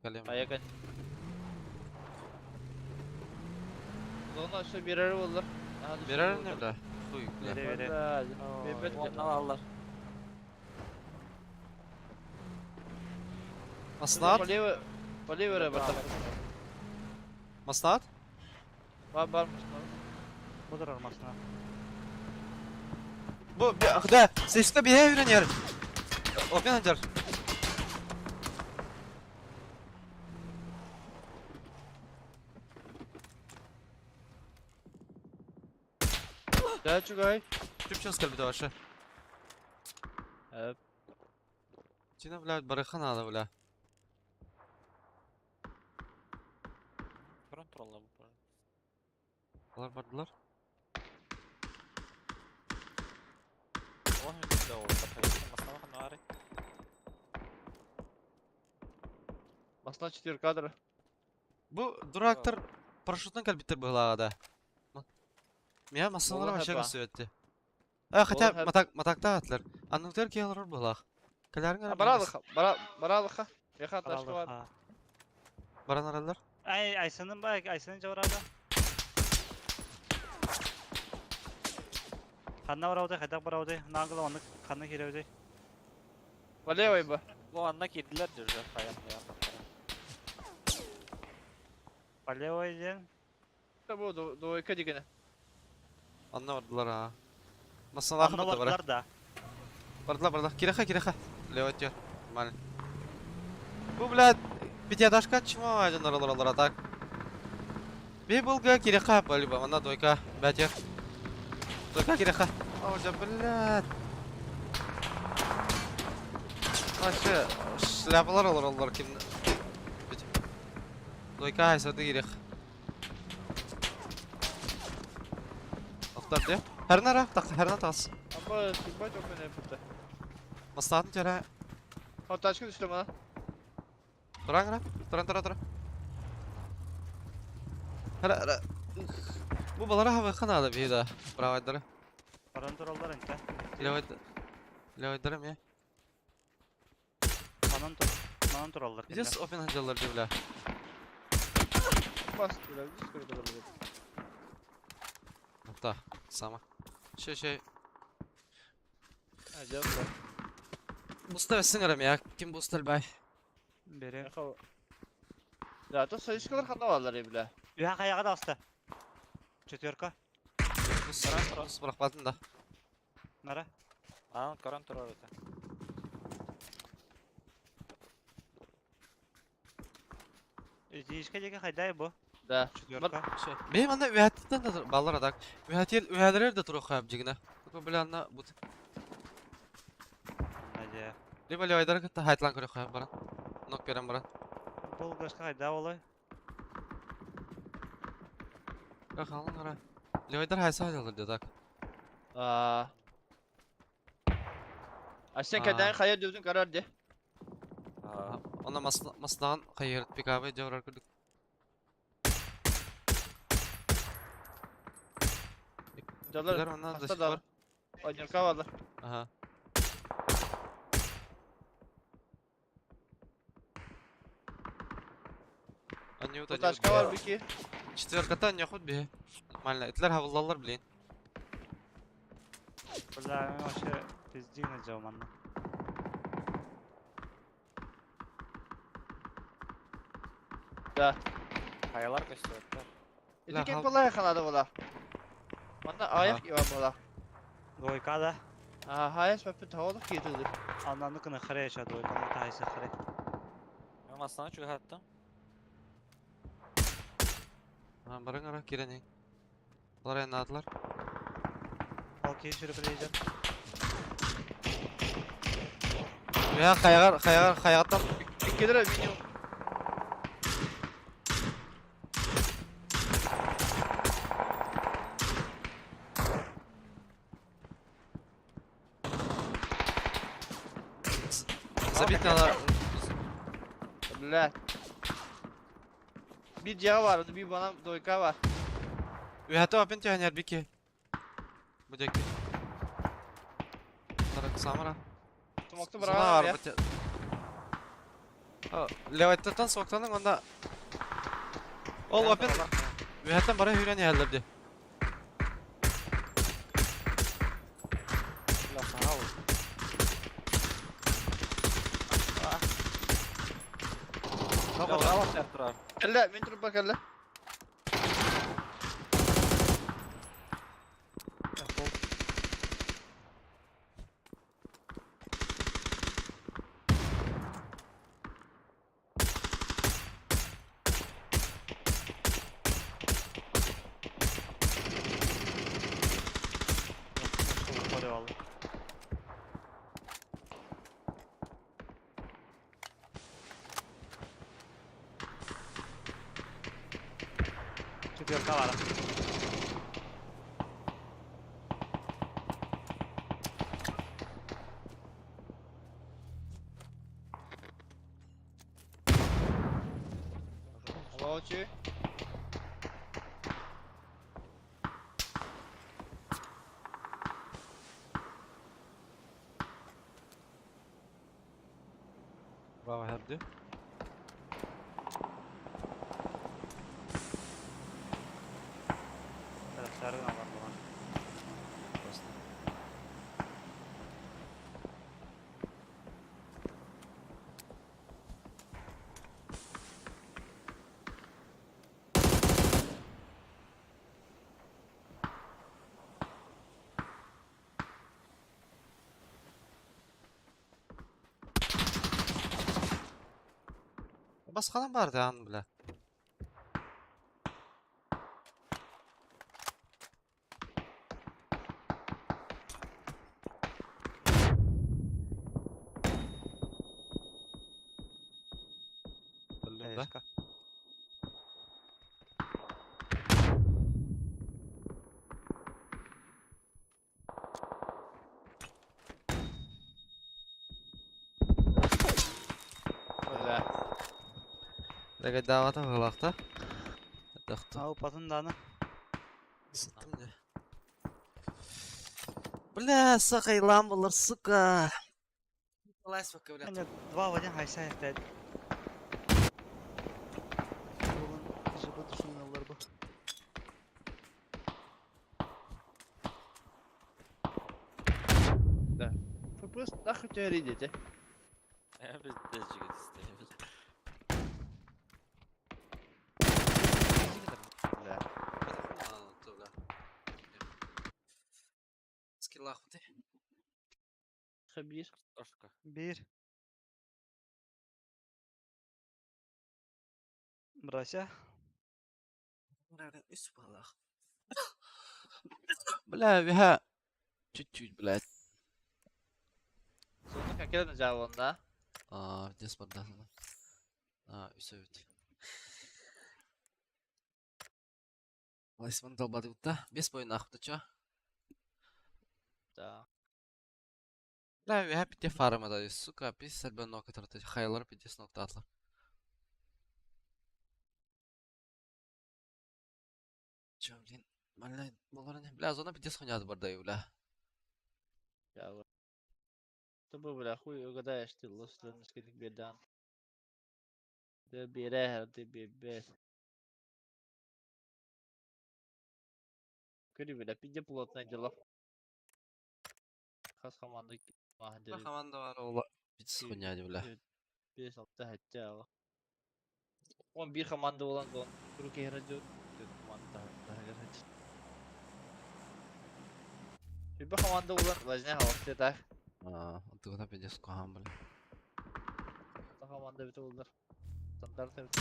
Калем. Поехали. Зона все берер болар. Берер не бля? Хуй, бля. Бере бере. Бебет. Алалар. Маснат? Полево, полево эрэ барта. Маснат? Бар бар маснат. Бу турар масына. Бу, да, сиска бие үйренер. Опен анжар. Да, чугай. Чүпчөс кэлбит вообще. Э, Тина, бля, барыха надо, бля. Фронт тролла бу. Алар бардылар. Ол да ол. Маснама ханары. Масна 4 кадра. Бу дурактар парашютынан кэлбиттэр быһылааҕа да. Мия массыыналара Буолан вообще хэпа. көстүбэттэ. Э, хотя Буолан хэп. матак матактаах этилэр. Анныгытыгар киһи олорор быһылаах. Кэлээриҥ эрэ Баралыха, бара баралыха. Яха ташка бар. Баралыха. баран араллар. Ай, Айсынын ба, Айсынын жабырада. Ханна барауды, хайдах барауды, наагыла оннук ханна киирэбитий? По левой бы. Бу анна киирдилэр дьэ хайан По левой диэн. Бу двойка дигene. Анна бардылар аа. Массыыналаах Анна бата бара. бардылар да. Бардылар бардылар. Кирэхэ кирэхэ. Левой өттүгэр. Нормально. Бу, блядь, пятиэтажка чмо дьоннор олороллор а так. Би булга кирэхэ либо манна двойка бэтер. Двойка кирэхэ. О, да, блядь. Вообще, шляпалар олороллор ким. Двойка айсады кирех. Охтар де. Хәрнара, так хәрна тас. Аба типа çok önemli. Маслатын тәрә. Ha тачка düştü bana. Туран гына. Туран тура тура. Хәрә, хәрә. Бу балара хабы ханада бии да. Бравайдары. Баран тураллар инте. Левайд. Левайдары ме. Манан тур. Манан тураллар. Здесь опен хаджалар дивля. Bastı bile. Biz kırdı böyle. Та, сама. Шей шей. Ha cevap var. Буста сиңарам я. Ким бустал бай. Бери. Яха. Ya то sayışkalar ханна varlar ya bile. Үһә каяга да аста. Четверка. Бус бус бирак да. Нара. Анан көрөн турар этэ. Итишке диэки хайдай бу. Да. Четверка. Бей манда үһәттен да баллар адак. Үһәтел үһәләр дә турук хаб жигина. Только бля анна бут. Надя. Либо левайдар кытта хайтлан көрө хаб баран. Нок берем баран. Бул гашка хайда олой. Халын ара. Левайдар хайса хайдалар да так. Aa. Aşağı kadar kaya dövdün karar de. Она маслан хайыр пикабы жаврар күрдүк. Жалар. Оннан Хаста да. Одинка varlar. Ага. Анют, Bu taşka var bir ki. Четверката не худ бе. Нормально. Этлер хавыллалар, блин. Бля, мен вообще пиздигне жауманна. Да. Хайалар көстүбэттэр. Ити кем kolay yakaladı bula. Bana ayak gibi bula. Двойка да. Aa hayır ben tavalık getirdi. Аннаны кына хре еще двойканы тайсы хре. Мен массаны чугаттым. Барың ара кирен. Булар энадылар. Ал кийин сүрүп эле Я хаягар, хаягар, хаягаттан 2 lira minimum. Забить надо. Бля. Bir C var, bir bana doyka var. Үһәтэ опен тяхнер бики. Будеки. Тарак самара. Тумакты bırakalım ya. Левайттан соктаның онда. Ол опен үһәттен бара хүрен яһаллар Бля, саҥа ол. Бля, турар. Kelle, min turup bak kelle. Четверка бар. Молчи. Браво, Херди. Taraftarı var bulan. Просто. Басқадан барды ан, бля. Öldüm да? Эшка. Бля. Леге давата ғылақта. Дақтı. Ау патынданы. Сыттым не. Бля, сақайлан болар, сука. Лайс пока, бля. Нет, 2 в 1 хайсай блядь. Oğlum, жыбы düşünüyorlar bu. ФПС нахуй тебя ридите. Biz de жігіт істейміз. Бля. Скиллах ты. Хабир. Картошка. Bir. Брася. Бля, виха. Чуть-чуть, блядь. Сонда как это жабын, да? А, где спарда? А, все ведь. Лайсман долбады да? Без бойна ахты чё? Да. Бля, виха пите фарма да, сука, пис сәлбен нока тарты, хайлар пите снок татлар. Чё, блин, бля, болар не? Бля, зона пите схуняды барда, бля. Я Тобы, бля, хуй угадаешь ты, лос скидик бедан. Да бере, ты бебе. Көрі, бля, пиде плотное дело. Хас команды Бля, команда бар, ола. Пите схуняды, бля. 5-6 хәттә. 11 команда булган зон. Руки радио. Команда да. Bir команда булган, возня хавакты так. А, антыгына пиде скухан, бля. Команда бит булдыр. Стандарт бит.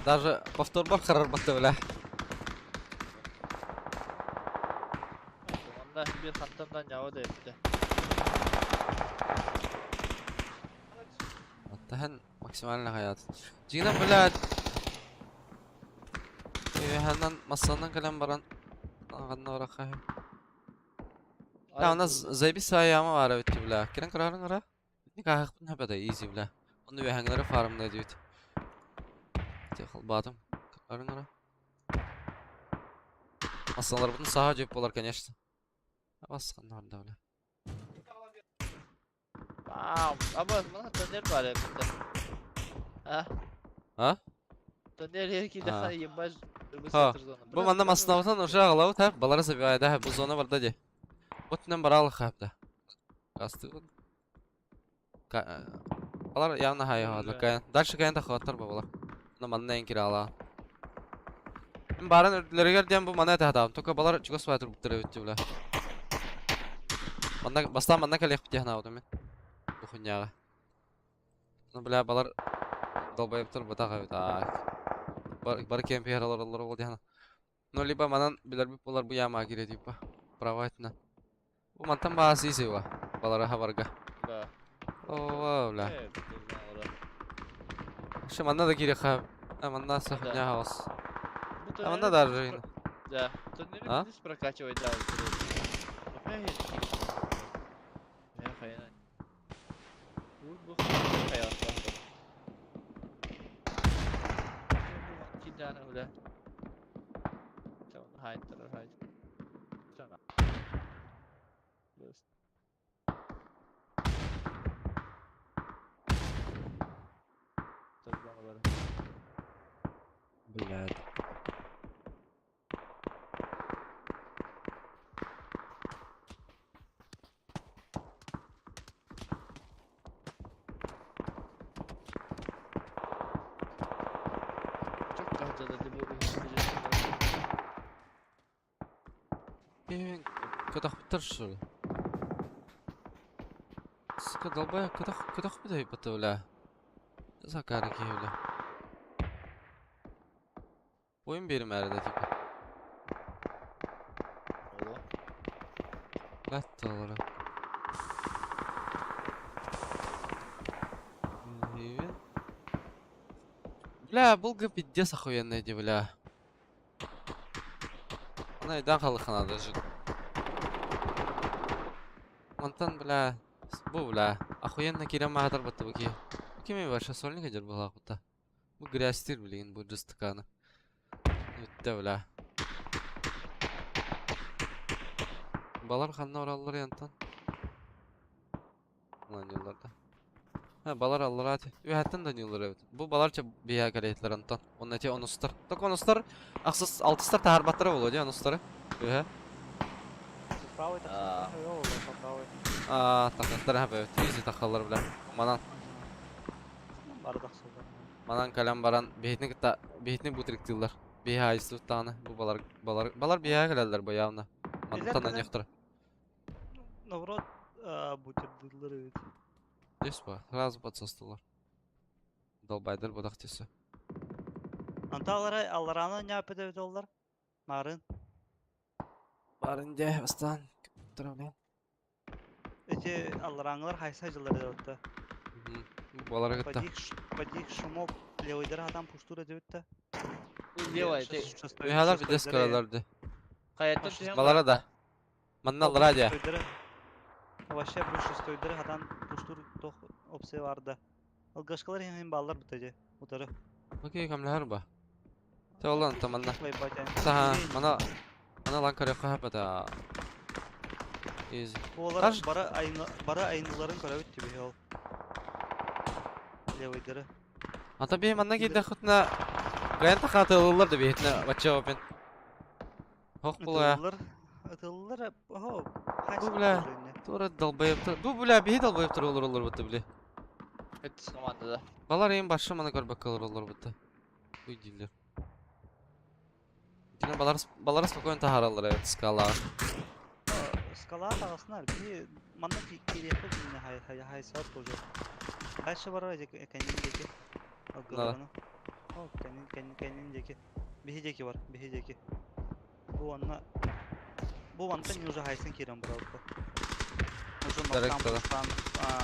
Даже повтор бар харар батты, бля. Команда bir хантандан ява да бит. Аттахан максимально хаят. Жигна, блядь. Ханнан массанан калам баран. Ганна бараха. Бля, у нас заебись яма бар бит, бля. Кирен карарын кара. Никах бу да изи, бля. Оны вехаңнары фармда дейт. Техал батым. Карарын кара. Массалар бутун саха жеп болар, конечно. Басканнар да, бля. Бам! Аба, мына тоннель бар бит. А? А? Тоннель ерки А. да ебать. Ха. Бу манда маснавтан уже аглау та балары забивай да бу зона бар да де. Бутнан барал хапта. Касты. Балар явно хай хадла каян. Дальше каян да хаттар бабалар. На манна эн кирала. Мен барын өрдлеригер диэн бу мана тахтам. Только балар чугас бай туруп тура битти бля. Манна бастан манна калех битти хана мен. Бу хуйняга. Ну бля балар долбоебтер бутага бит. Бар бар кемпи харалар олар ол дияна. Ну либо манан билер бип болар бу яма кире типа. Права этна. Бу мантан баасы иси ба. Балара хабарга. Да. О, бля. Ше манна да кире ха. А манна са хуйня хаос. А манна даже. Да. Тоннель А? здесь прокачивать, да, вот. аны бля. Чэ, хайттар хайт. Чэ, Плюс. Турбаны бар. Блядь. Çok kalcadı bu ünlü. Мен кытахпыттар что ли? Сука, долбоёб, кытахпыт бата, бля. Закары бля. Oyun benim nerede типа. Ола. Ләтті алары. Бля, бұл г пиздец охуенный ди, бля. Ана идан халықана даже. Мантан, бля, бу, бля, охуенно кирем мағатар батты бұки. Бұки мен вообще сольник әдер бұла құта. Бу грязь блин, бу жыстыканы. Өтті, бля. Балар ханна ораллар янтан. Lan yıllarda. Ha balar allar hadi. Ühətten de yıllar evet. Bu balarça biya galeytler антон. Onun eti onustar. Так onustar akсыз алтыстар тахарбаттары болу ди онустары. Ühə. Правый так А. по правой. Аа тахаттар ha evet. Изи тахаллар бля. Манан Бардак солдар. манан калам баран бихитни кыта бихитни бутрик тыллар. Биha истуттаны бу балар балар балар биha галеллер бу явно. Мантан калем- анехтар. Наоборот, бутердылар ведь. Здесь ба сразу подсостылар. Долбайдыр будак тесе. Анта алара алараны не апеде олар? Марын. Барын де бастан. Тура бля. Эти алараңлар хайса жылдар деп Бу балар кытта. Подих шумок левыйдыр адам пуштура деп өтті. Левый, ты. Ühələr bir des görələrdi. Каяттан түһэн Балара да. Манна радио. Вообще бу шестойдыры адам пуштур тох опция барды. Алгашкалар хем баллар битеде. Утары. Окей, камлар ба. Те олан таманна. Та Та мана мана лан көрө хапата. Изи. Олар бара айны бара айныларын көрөбүт тиби ол. Левыйдыры. Ата би манна киде хутна Гаянта хатылылар да бихитне бача опен. Хох була. Ытыллар. Ытыллар. Хо. Бу бля. Тура долбоеб тур. Бу бля бихи долбоеб тур олар олар бутты бля. Эт командада. Балар ең башы мана көрбөк олар олар бутты. Уй дилер. Дина балар балар спокойно тахаралар evet скала. Скала тагысынар. Би манна кирепи билне хай хай хай сат тоже. Кайсы бар канин деки. Алгыларны. О, канин канин канин деки. Бихи деки бар, бихи деки. Бу анна бу анта не уже хайсын кирем бар алты. Уже Дарек ноктан тада. пуштан,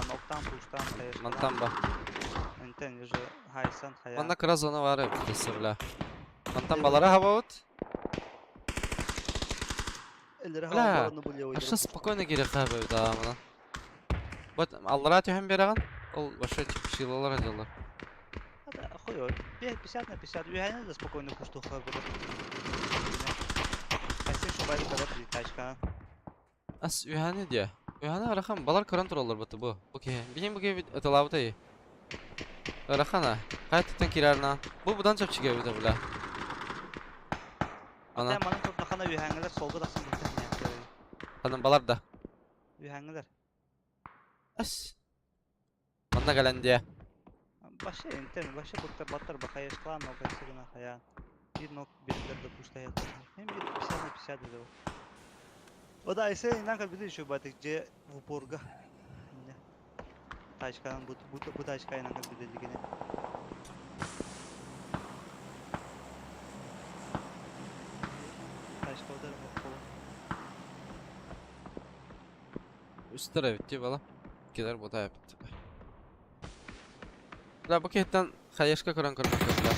ноктан пуштан Мантан ба. Энтен уже хайсан хая. Манна кыра зона бар evet десе бля. Мантан балара хабаут. Эллери Бля, хаваларını бу левый. Аша спокойно керек хабы да мана. Вот аллара тюхем бераган. Ол вообще типа шилалар аделар. Хуй, 50 на 50. Үйәне да спокойно пушту хабы. Хайсын шубайды kadar bir тачка. Ас ühәне дия. Ühәне арахан балар көрөн туралар баты бу. Бу ке. Бихин бу ке эталабыта и. Арахана. Кайттан кирарна. Бу будан чап чиге бу бля. Ана. Ата манын турдахана үйәңелер солга да сын Ханан балар да. Үйәңелер. Ас. Манна гален дия. Башы энтен, башы буттар баттар бахаяшкалан но кайсыгына хая. Bir nok birler de пушта yakın. Hem bir 50 на 50 dedi o. O da ise inan kalbi de şu батык же в упорга. Тачкадан бу бу бу тачка инан kalbi de дигене. Тачка удар баккола. Үстер evet diye bala. Келер бота yaptı. Бля, бу кеттен хаешка көрөн көрбөк бля.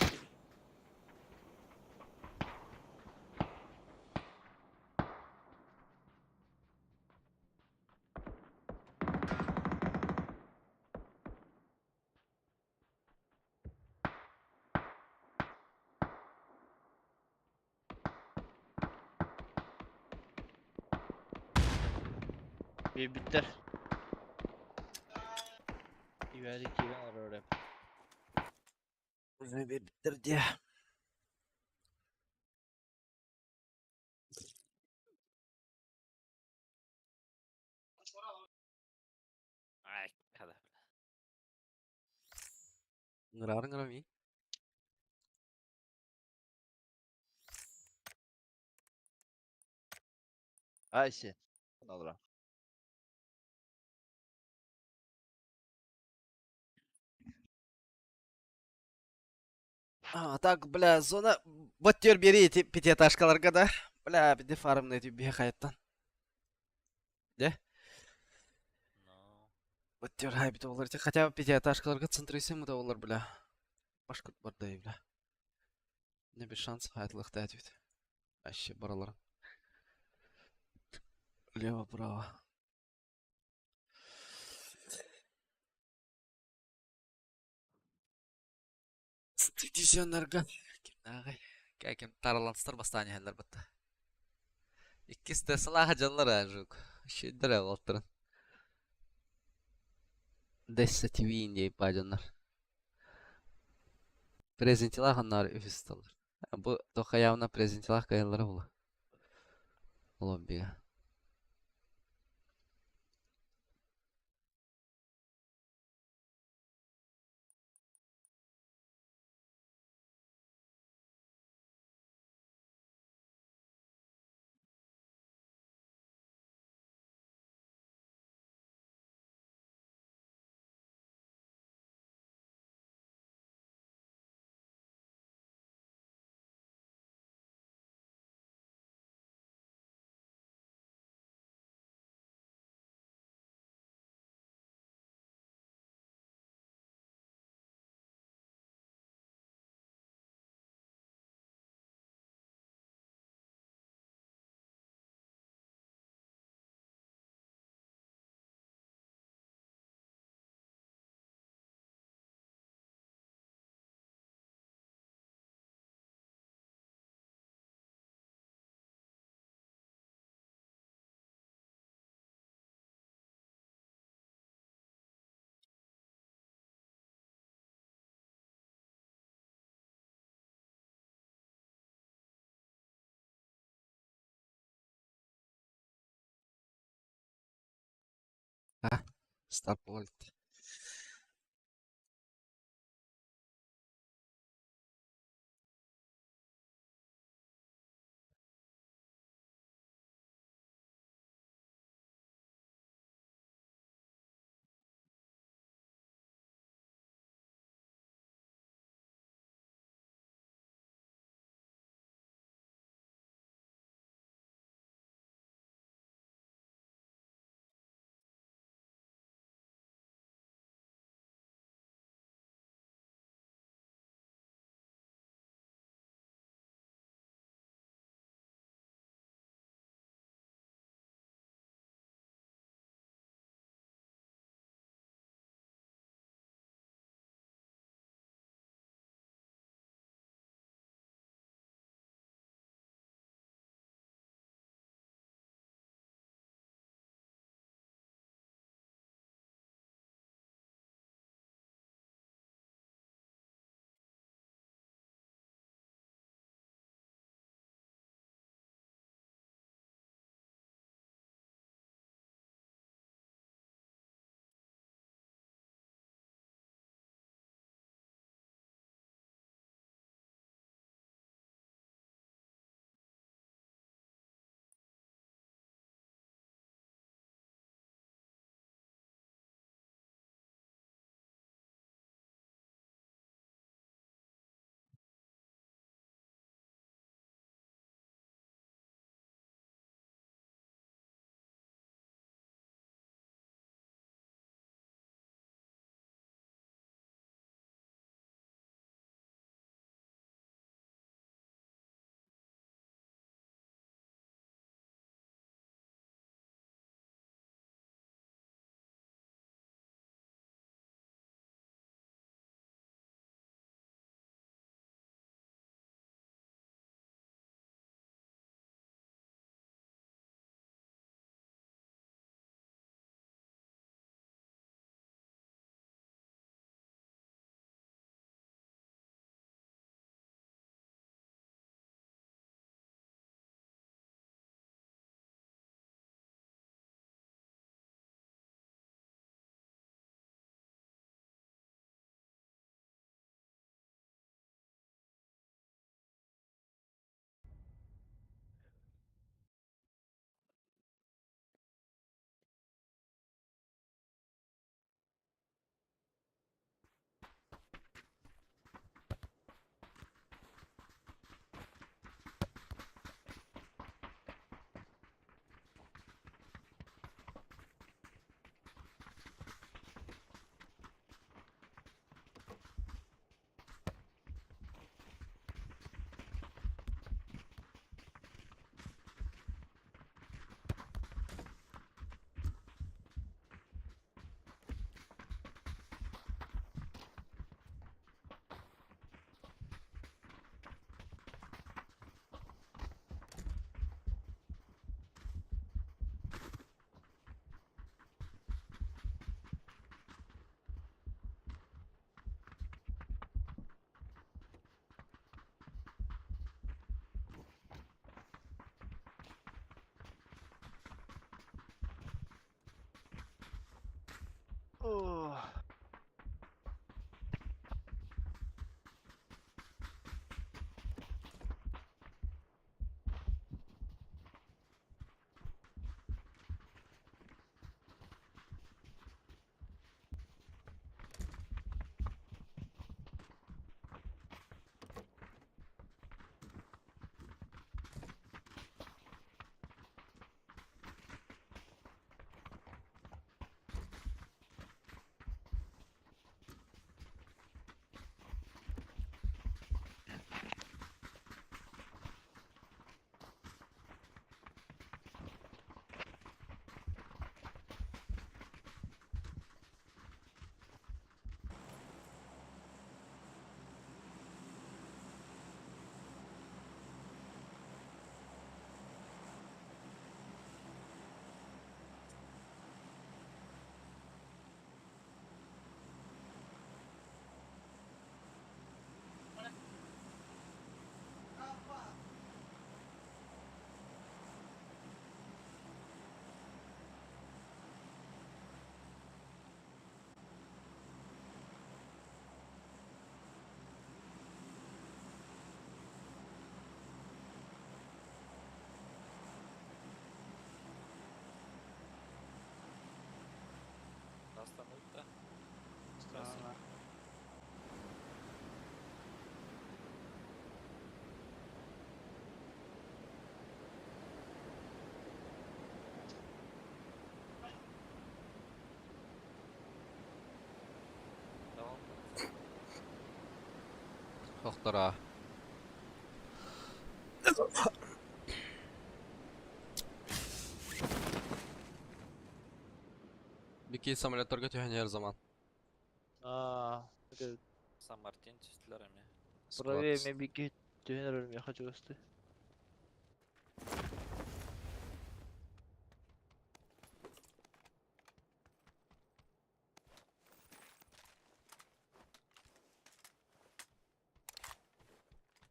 Биирбиттэр. Ивэри киирэн олорор эбит. Биэрбиттэр дии. Ай, хада. Ыҥыраарыҥ эрэ Айси. Олорор. А, так, бля, зона боттер бери эти пятиэтажкаларга да. Бля, биди фармны эти бие хайаттан. Де? No. Боттер хайбит олар. Хотя бы пятиэтажкаларга центрисим да олар, бля. Башкут бардай, бля. Не без шанс хайтлых да этит. Вообще баралар. Лево-право. Дивизионнарга кимнааҕый? Кэким тараланстар бастаан иһэллэр батта. Иккис Теслаха дьоннор ажук. Шиддер олтурун. Десса ТВ диye дьоннор. Презентилах оннар үһүс талар. Бу тоха явно презентилах кайыллара була. Лоббига. А, старт болит. Остановить, да? Страна. Tamam. Хохтора. Бики самолетторга түһэн her zaman. Аа, это Сан Мартин түстүлэр эми. правее мен бики түһэн өрүм я хочу өстү.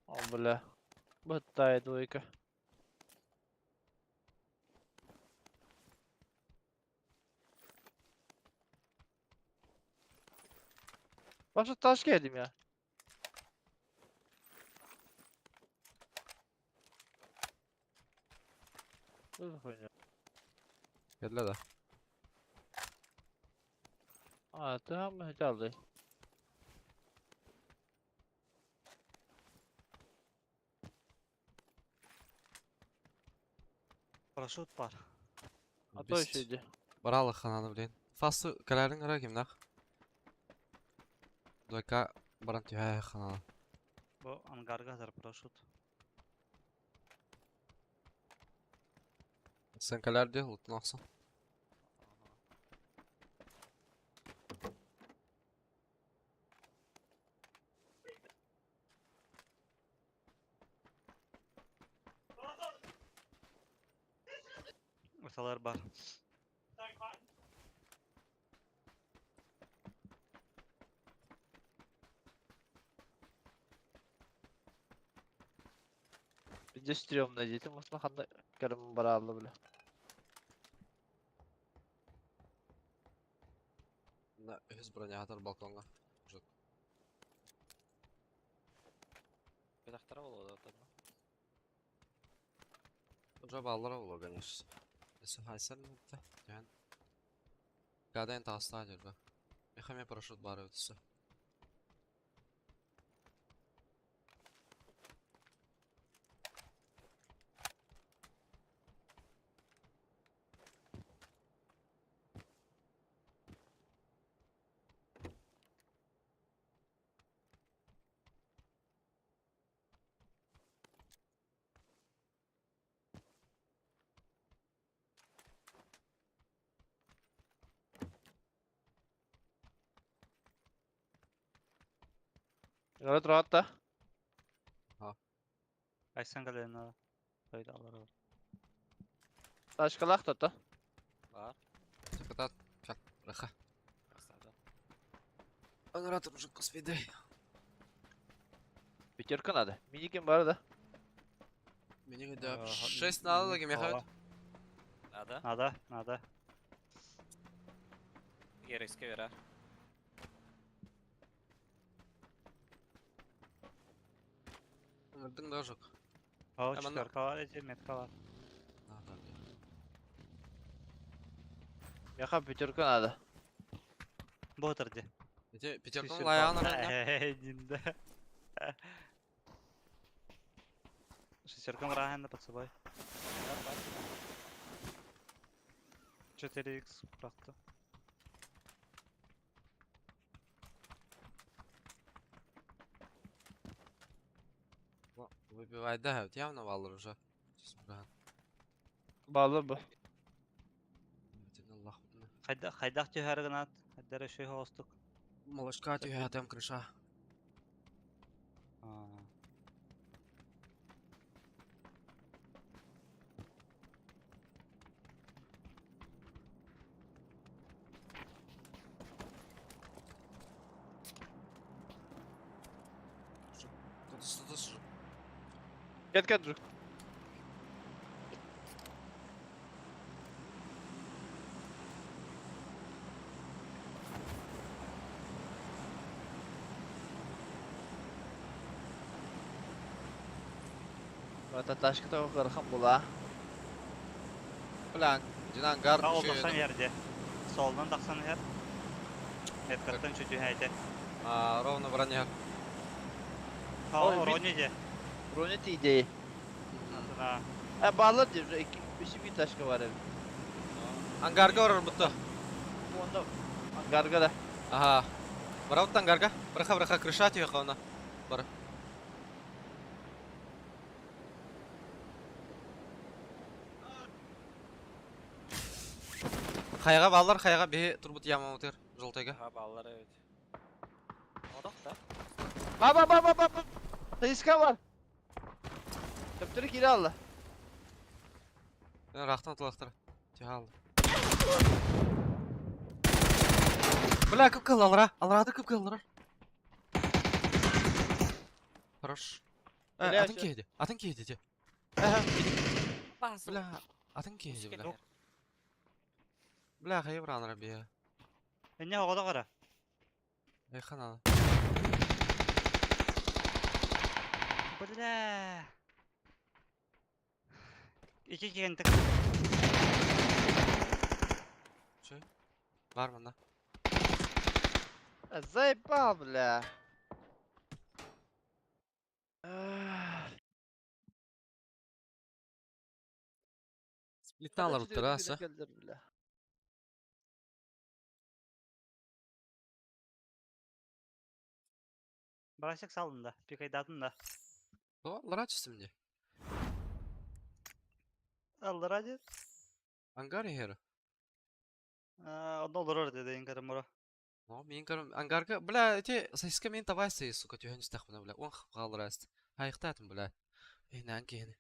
О, бля. Баттая двойка. Başta taş geldim ya. Dur хуйня. Кэллэ да. А, там жалды. Парашют бар. А то еще иди. Баралы хананы блин. Фасы кэлэрин ара кимнах. Двойка баран түһэ хананы. Бу ангарга хазар парашют. Sen кэлэр дии лутун ахсын. Орталар бар. Bizde стрёмно дети, может, ханда карым баралды бля. На үһүс бронятор балконга. Бетахтара болот да. Уже баллара боло, конечно. Если хайсар не Түһэн. Гаден таастаа жүрбө. Мехаме парашют бар өтүсө. Evet rahat da. Айсан кэлэн Haydi алар бар. Ташкалах та. Бар. Сакатат. Кал. Раха. Красава. Оператор уже коспиды. Пятерка надо. Миникин бар да. Мне да. Ага, 6 надо, да, Ага. Михаил. Надо? Надо, надо. Герекske vera. Ыңырдың да жоқ. О, Hemen- четверка var, эти метка var. Меха пятерка надо. Ботер де. Эти пятерканы лаяғын аранда. Динда. Шестеркам рахен под собой. 4х бырақты. Выбивай, да, явно валлар уже. Баллы бу. Аллах. Хайдах түһәргенат, хайдар өшөй хоостук. Малышка түйәтем крыша. Кет кет жук. Бата ташка того кырхан була. Бля, динан гар Ол 90 жерде. Солдан 90 жер. Меткаттан чуть түһәйте. А, ровно броня. Ол рониде. Броня тиде. Да. Э баллы деп же iki üç bir ташка бар эми. Ангарга орор бутты. Онда ангарга да. Ага. Барауттан ангарга. Браха браха крыша түйе қауна. Бар. Хайға баллар, хайға бе турбут яма отыр. Желтыйга. Ha ballar evet. Odak da. Ба ба ба ба ба. ба. Сыска бар. Төптөрү кире алла. Рахтан тулақтыр. Түйе алды. Бля, көп кыл алра. Алрады көп кыл алра. Хорош. Э, Бля, атын ща- кейді. Атын кейді де. Bazı. Бля, атын кейді, бля. Бля, хайы браныр бе. Эне оғда қара. Эй, хананы. Бля. Iki кентик. Чё? Бар мында. Заебал, бля. Сплиттен алар ұттыр, асы. Бля. Барасек салдым да. Пикайдадым да. О, алар ачысы мне. Аллар ади. Ангар ехері. Онда олар dedi инкарым мұра. Ну, мен көрім, ангарга, бля, эти сосиска мен табайсы, сука, түйен істақ бля. Он қалыр аст. Айықтатым, бля. Эй, нан кейіні.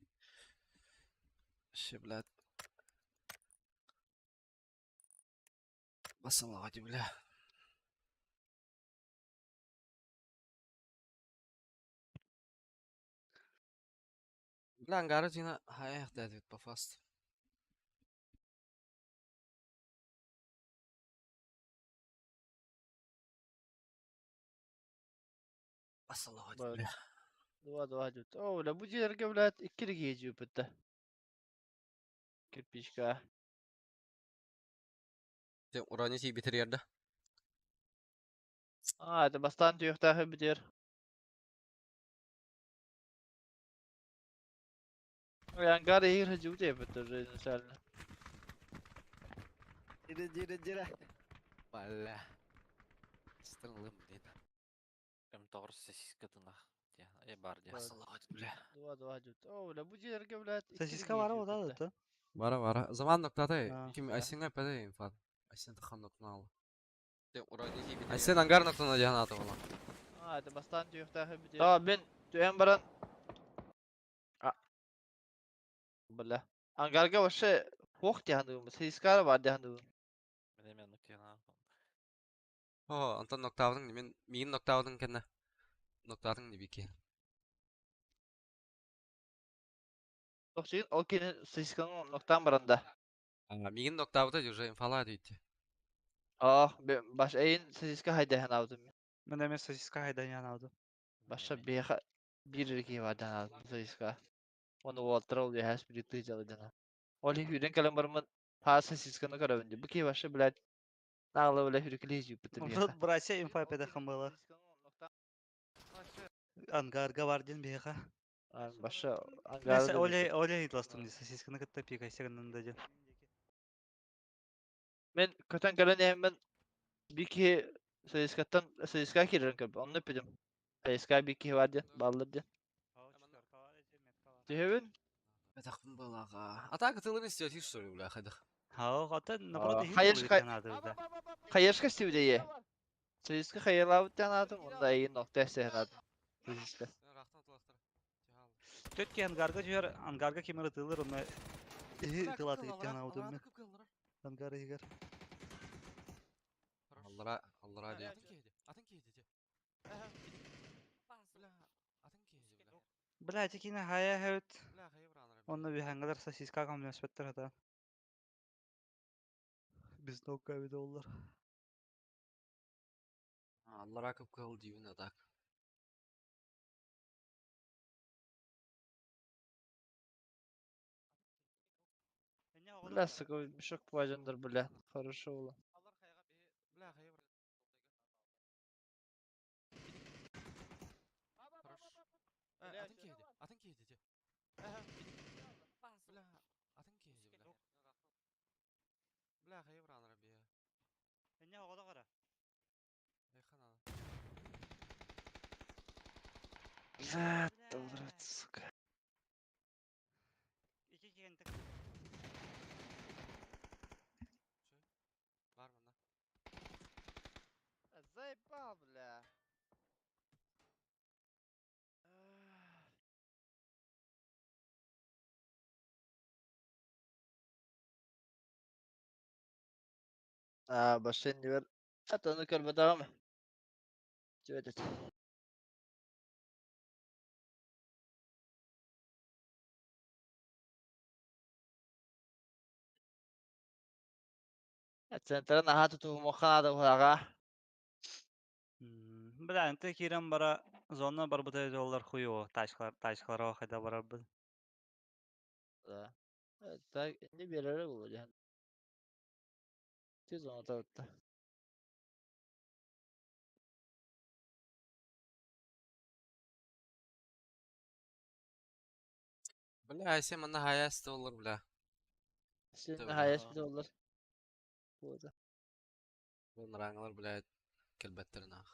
Ше, бля. Басалаға бля. Бля, ангары тина аяқтады по фаст. Басалаға бля. Два два жут. О, бля, бу жерге, блядь, икки гейжи бітті. Кирпичка. Те урани ти битер ерді. А, это бастан түйіқтағы бітер. Ой, ангар егер жут бітті уже изначально. Дире, дире, дире. Бля. Стрелым, блин. М9 сосиска тынах. Е бар де. Басалаға бля. Два два жут. О, бля, бу жерге, блядь, икки Сосиска бар гейжи ода бітті. да. Бара бара. Заман ноктатай. А. Ким Айсенге пәде инфат. Айсен тхан ноктаны алды. Айсен ангар ноктаны диян аты бола. А, это бастан түйіқтағы бітер. Да, мен түйен баран. А. Бля. Ангарга вообще хох дияндым. Сосиска бар дияндым. Мен мен нүктені. О, Антон ноктавдың, мен миин ноктавдың кенне. Ноктадың не бике. Тоқчигин ол кені сосисканың ноктан баранда. А, миин ноктавды уже инфала дейді. Ah, баш эйин сосиска хайдаһан алдым. Мен эмиэ сосиска хайдаһан алдым. Баша биэхэ биир эрэ киһи баардан алдым сосиска. Оны уолтара ол үөһээс бири тыыдьалыдана. Ол иһин сүүрэн кэлэн бараммын хаа сосисканы көрөбүн дии. Бу киһи вообще, блядь, наҕыла бля хүрүкүлэ сүүппүтэ Тут биһиэхэ. братья инфа педахам было. Ангарга бар диэн биһиэхэ. Баша ангары да Оля билбэт. Оля ыйыталастым дии сосисканы кытта пикайся гыннын да диэн. Мен көтөн кэлэн иһэммин биир киһи сосискаттан сосиска киирэрин көрбүт. Онно эппитим. Сосиска биир киһи баар диэн, бааллар диэн. Түһэбин. Бэтахпын балаға. Атака тылын истиотир что ли, бля, хайдах. Хаа, хата наоборот иһин Хайышка наада Хайышка стивдее. Сосиска хайалаабыт диэн аатым, онно эйин нокта эсэһэн аатым. Сосиска. Төтки ангарга түһэр, ангарга ким ытылыр, онно иһи ытылаты иттен аудым мен. Ангар иһигэр. Аллара, аллара диye. Бля, ити кини хая хэвит. Онно биһангалар сосиска камнөспөттөр хата. Biz нокка бит оллар. Аллара кып кыл дейін атак. Бля, сука, мешок плажендер, бля. Хорошо было. Бля, долрат, сука. Заебал, бля. Аа, башын дивер. Ата оны көрбөтөҕүм. Түөтөт. Центрын аха тутуһумуохха наада уһаҕа. Бля, энте кирен бара зона барбыта жоллар хуйо, тачкалар, тачкалар хайда барарбыт. Да. Так, не берere olur yani. Tez ona tarafta. Бля, сен манна хаяс доллар, бля. Senin Tabii. hayas bir olur. Burada. Раңалар, бля, келбеттерин ах.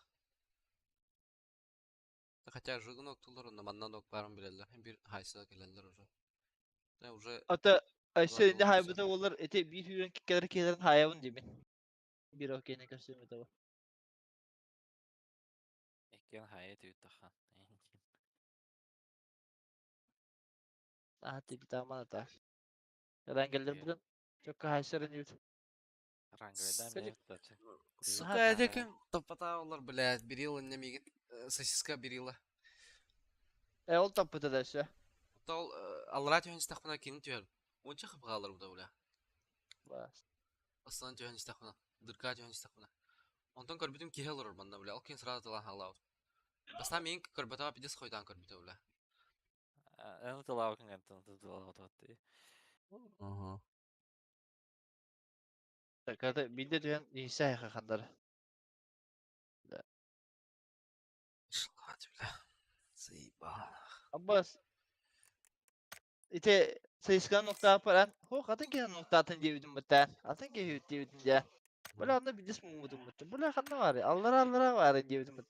Хотя жыгын октулар, онно маннан ок барын билеллер. Hem bir хайсыга келеллер уже. Да, уже Ата senin Ulan haybuta olur. Ete bir hürün kikkeleri kelerin hayavun dibin. Bir okeyine gösterme tabi. Ekken hayat üttahan. Aha tipi tamam ata. Yalan gelir bugün. Çok hayşarın yut. Рангведа Скажи, мне Сука, это кем топота олар, блядь, берила немеген. Сосиска берила. E ol tapıda da işte. Тол аллара түйін стахпына кені түйер. Онша қып қалыр бұда, бля. Бас. Астан түйін стахпына. Дырка түйін стахпына. Онтон көрбүтүм киһи олорор манна, бля. Ол кин сразу тылан халаут. Баста мен көрбөтөҕө пидес хойдаан көрбүтэ, бля. Эн тылаакын энтэн тылаатты. Ага. Takada bir de diyen neyse yakınları. Шла, бля. Заебал. Abbas. İte sayıskan nokta paran. Ho kadın ki nokta atın diye bildim bu Atın ki diye bildim ya. Böyle anda bir dismi umudum bu. Böyle kanda var ya. Allah Allah var diye bildim bu.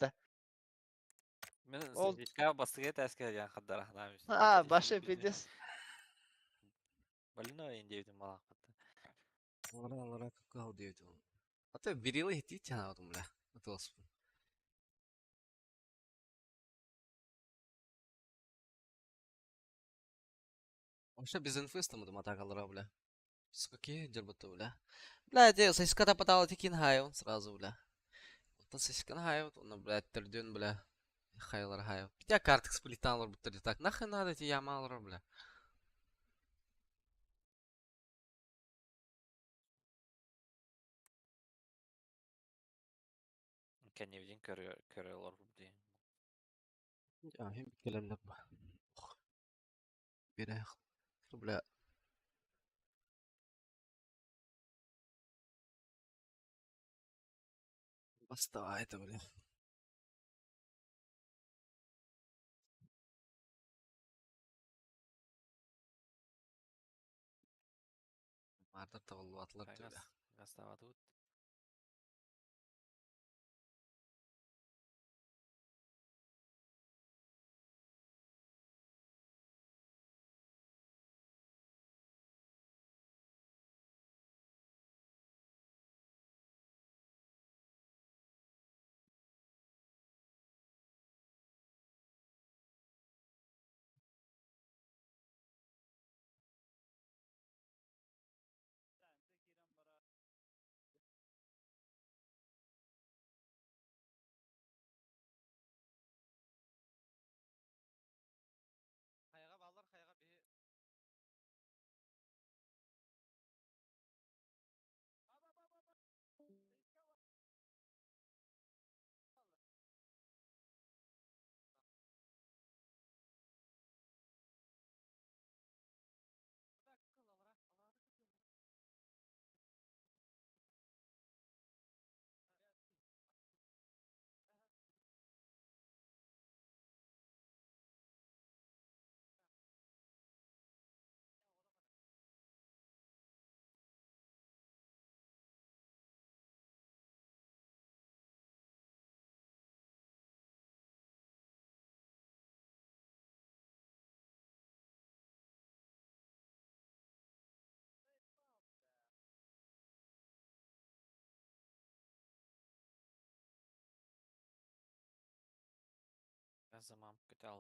Мен Ол- сосиска басыга тәске ян хаддар ахнам. Ha başa pides. Больной индивидуум малакпыт. Аллара аллара кып кал диэбит ол. Ата берила хити тянаатым, бля. Атыласпын. Вообще без инфы стамыдым атакалара, бля. Сука, какие дербаты, бля. Бля, это сосиска тапатала тикин хайон сразу, бля. Вот сосиска хайон, он, блядь, терден, бля. Хайлар хайон. Пятя картик сплиталар, будто так. Нахрен надо эти ямалар, бля. Көрө олорбут дии. Иһин кэлэллэр ба. Бирэх. Бля. Бастаа это бля. Маардар табыллыбатылар Хайгас, бля. гастаабатыбыт. Хайга баллар хайга биһи. Замам көтө.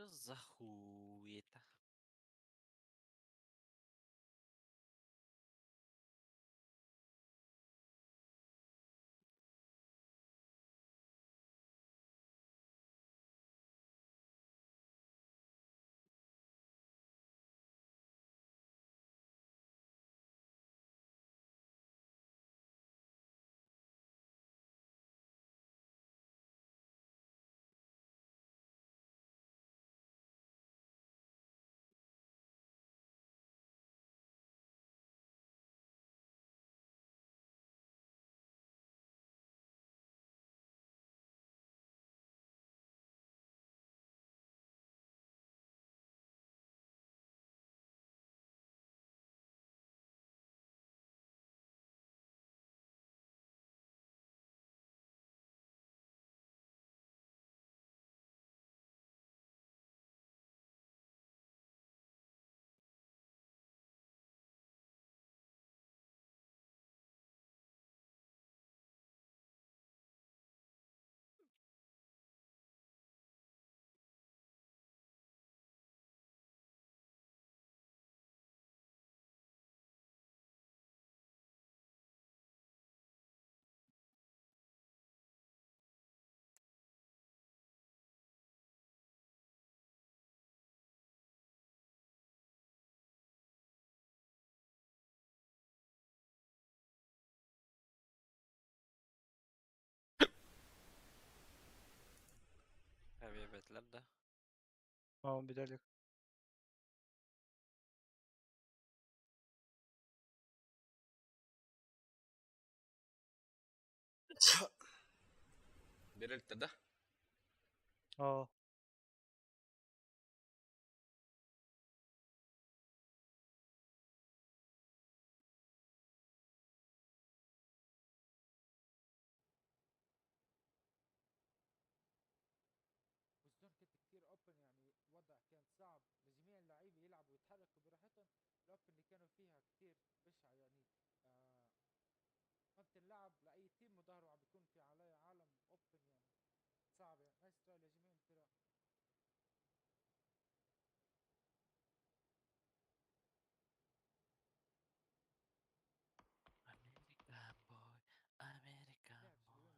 Что за хуета? Эбиэбэтилэр да? О, Виталик. Берилтер да? О. American boy, American boy.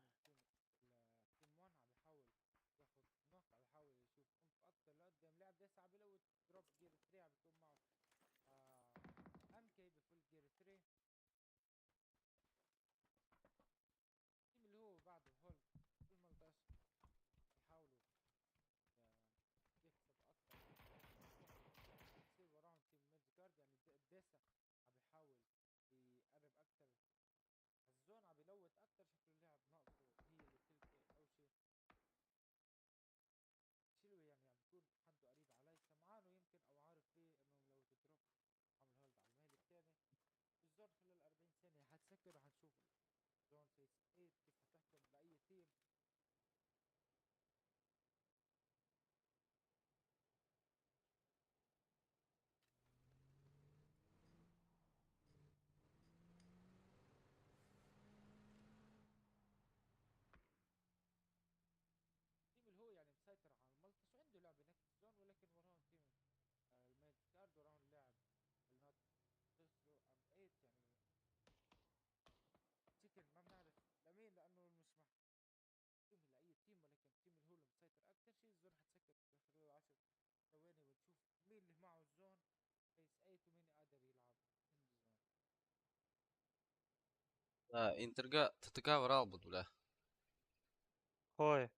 Да, Интерга ТТК врал буд, бля. Ой.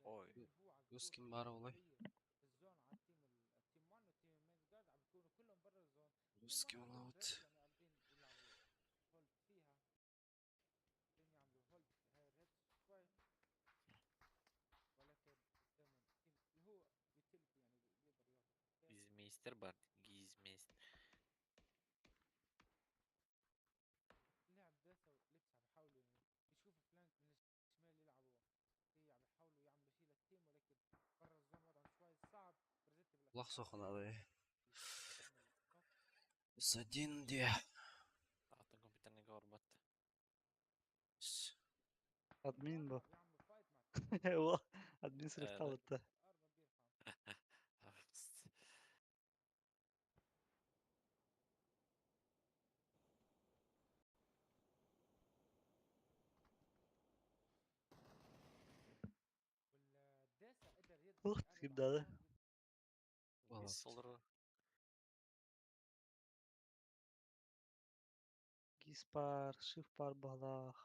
Ой. Русским баар буолай. Русским вот. Гизмейстер бар. Гизмейстер. Лах соханады. С1 де. Атын компьютерный горбат. Админ был. Админ срифтал это. Ух, ким дады. Гис олорор. Гис пар, шиф пар балах.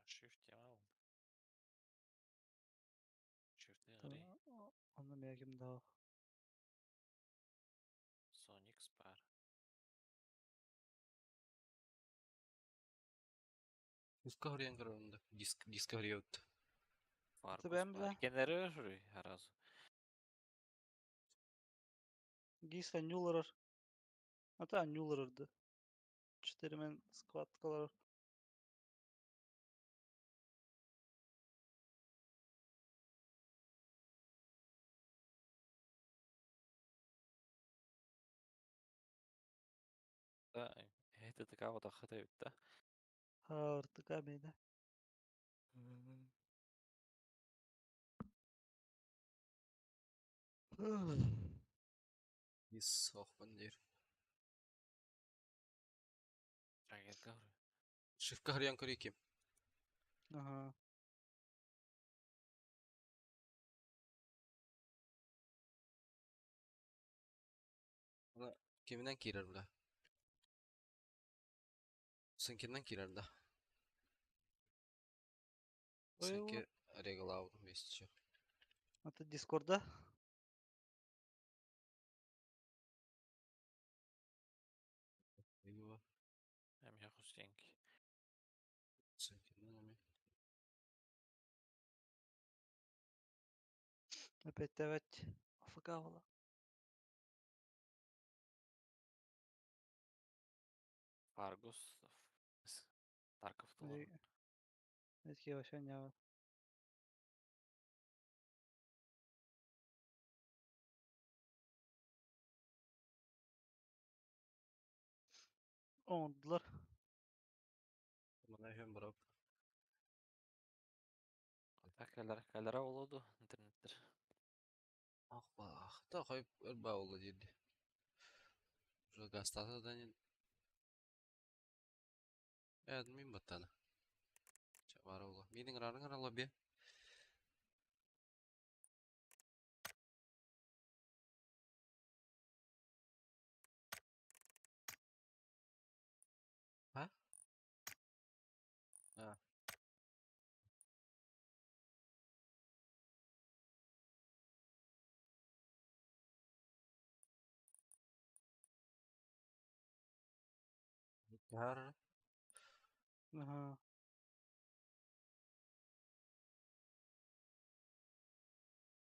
Shift тема ол. Shift не гри. Оны мен ким даа. Sonic Spar. Discovery көрөндө. Диск Discovery өттү. Fargus бэм бар. бля. Генерер харазу. Гис анюларар. Ата анюларарды. Четыремен скваткалар. Да, это такая вот охота да. Артыка мейді. Дис охпан дир. Агентка. Шифка харьян көрү ким. Ага. Киминен кирер бля. Сенкинен кирер да. Ой, Сенки регалау вместе. Ата Дискорда. Его Эм я хустенки. сенкинен эми. Опять давать. АФК была. Фаргус. Тарков тула. Этки вообще не. Оңдулар. Мына хем барап. Так, калера, калера олоду интернеттер. Ах ба, та хайп эрба олла диди. Уже гастата да не. Э, мин баттана. Чабара ола. Минең рарың арала бе. А? А. Хар. Ага.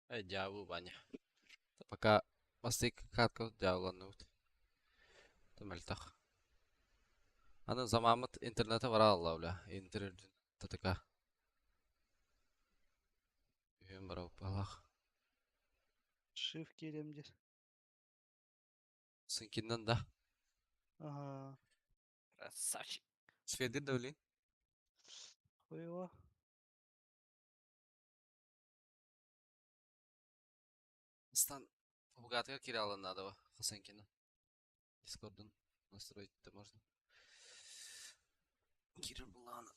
Э, дяву баня. Пока бастык катка дявланут. Тымылтах. Аны замамыт интернеті бара алла бля. Интернет ТТК. Үйім барау балах. Шиф келемдер. Сенкинен да. Ага. Красавчик. Сведир да Хуево. Стан Богатыга кираланады ба Хасанкина. Дискордун настроить-то можно. Кирилл Булана.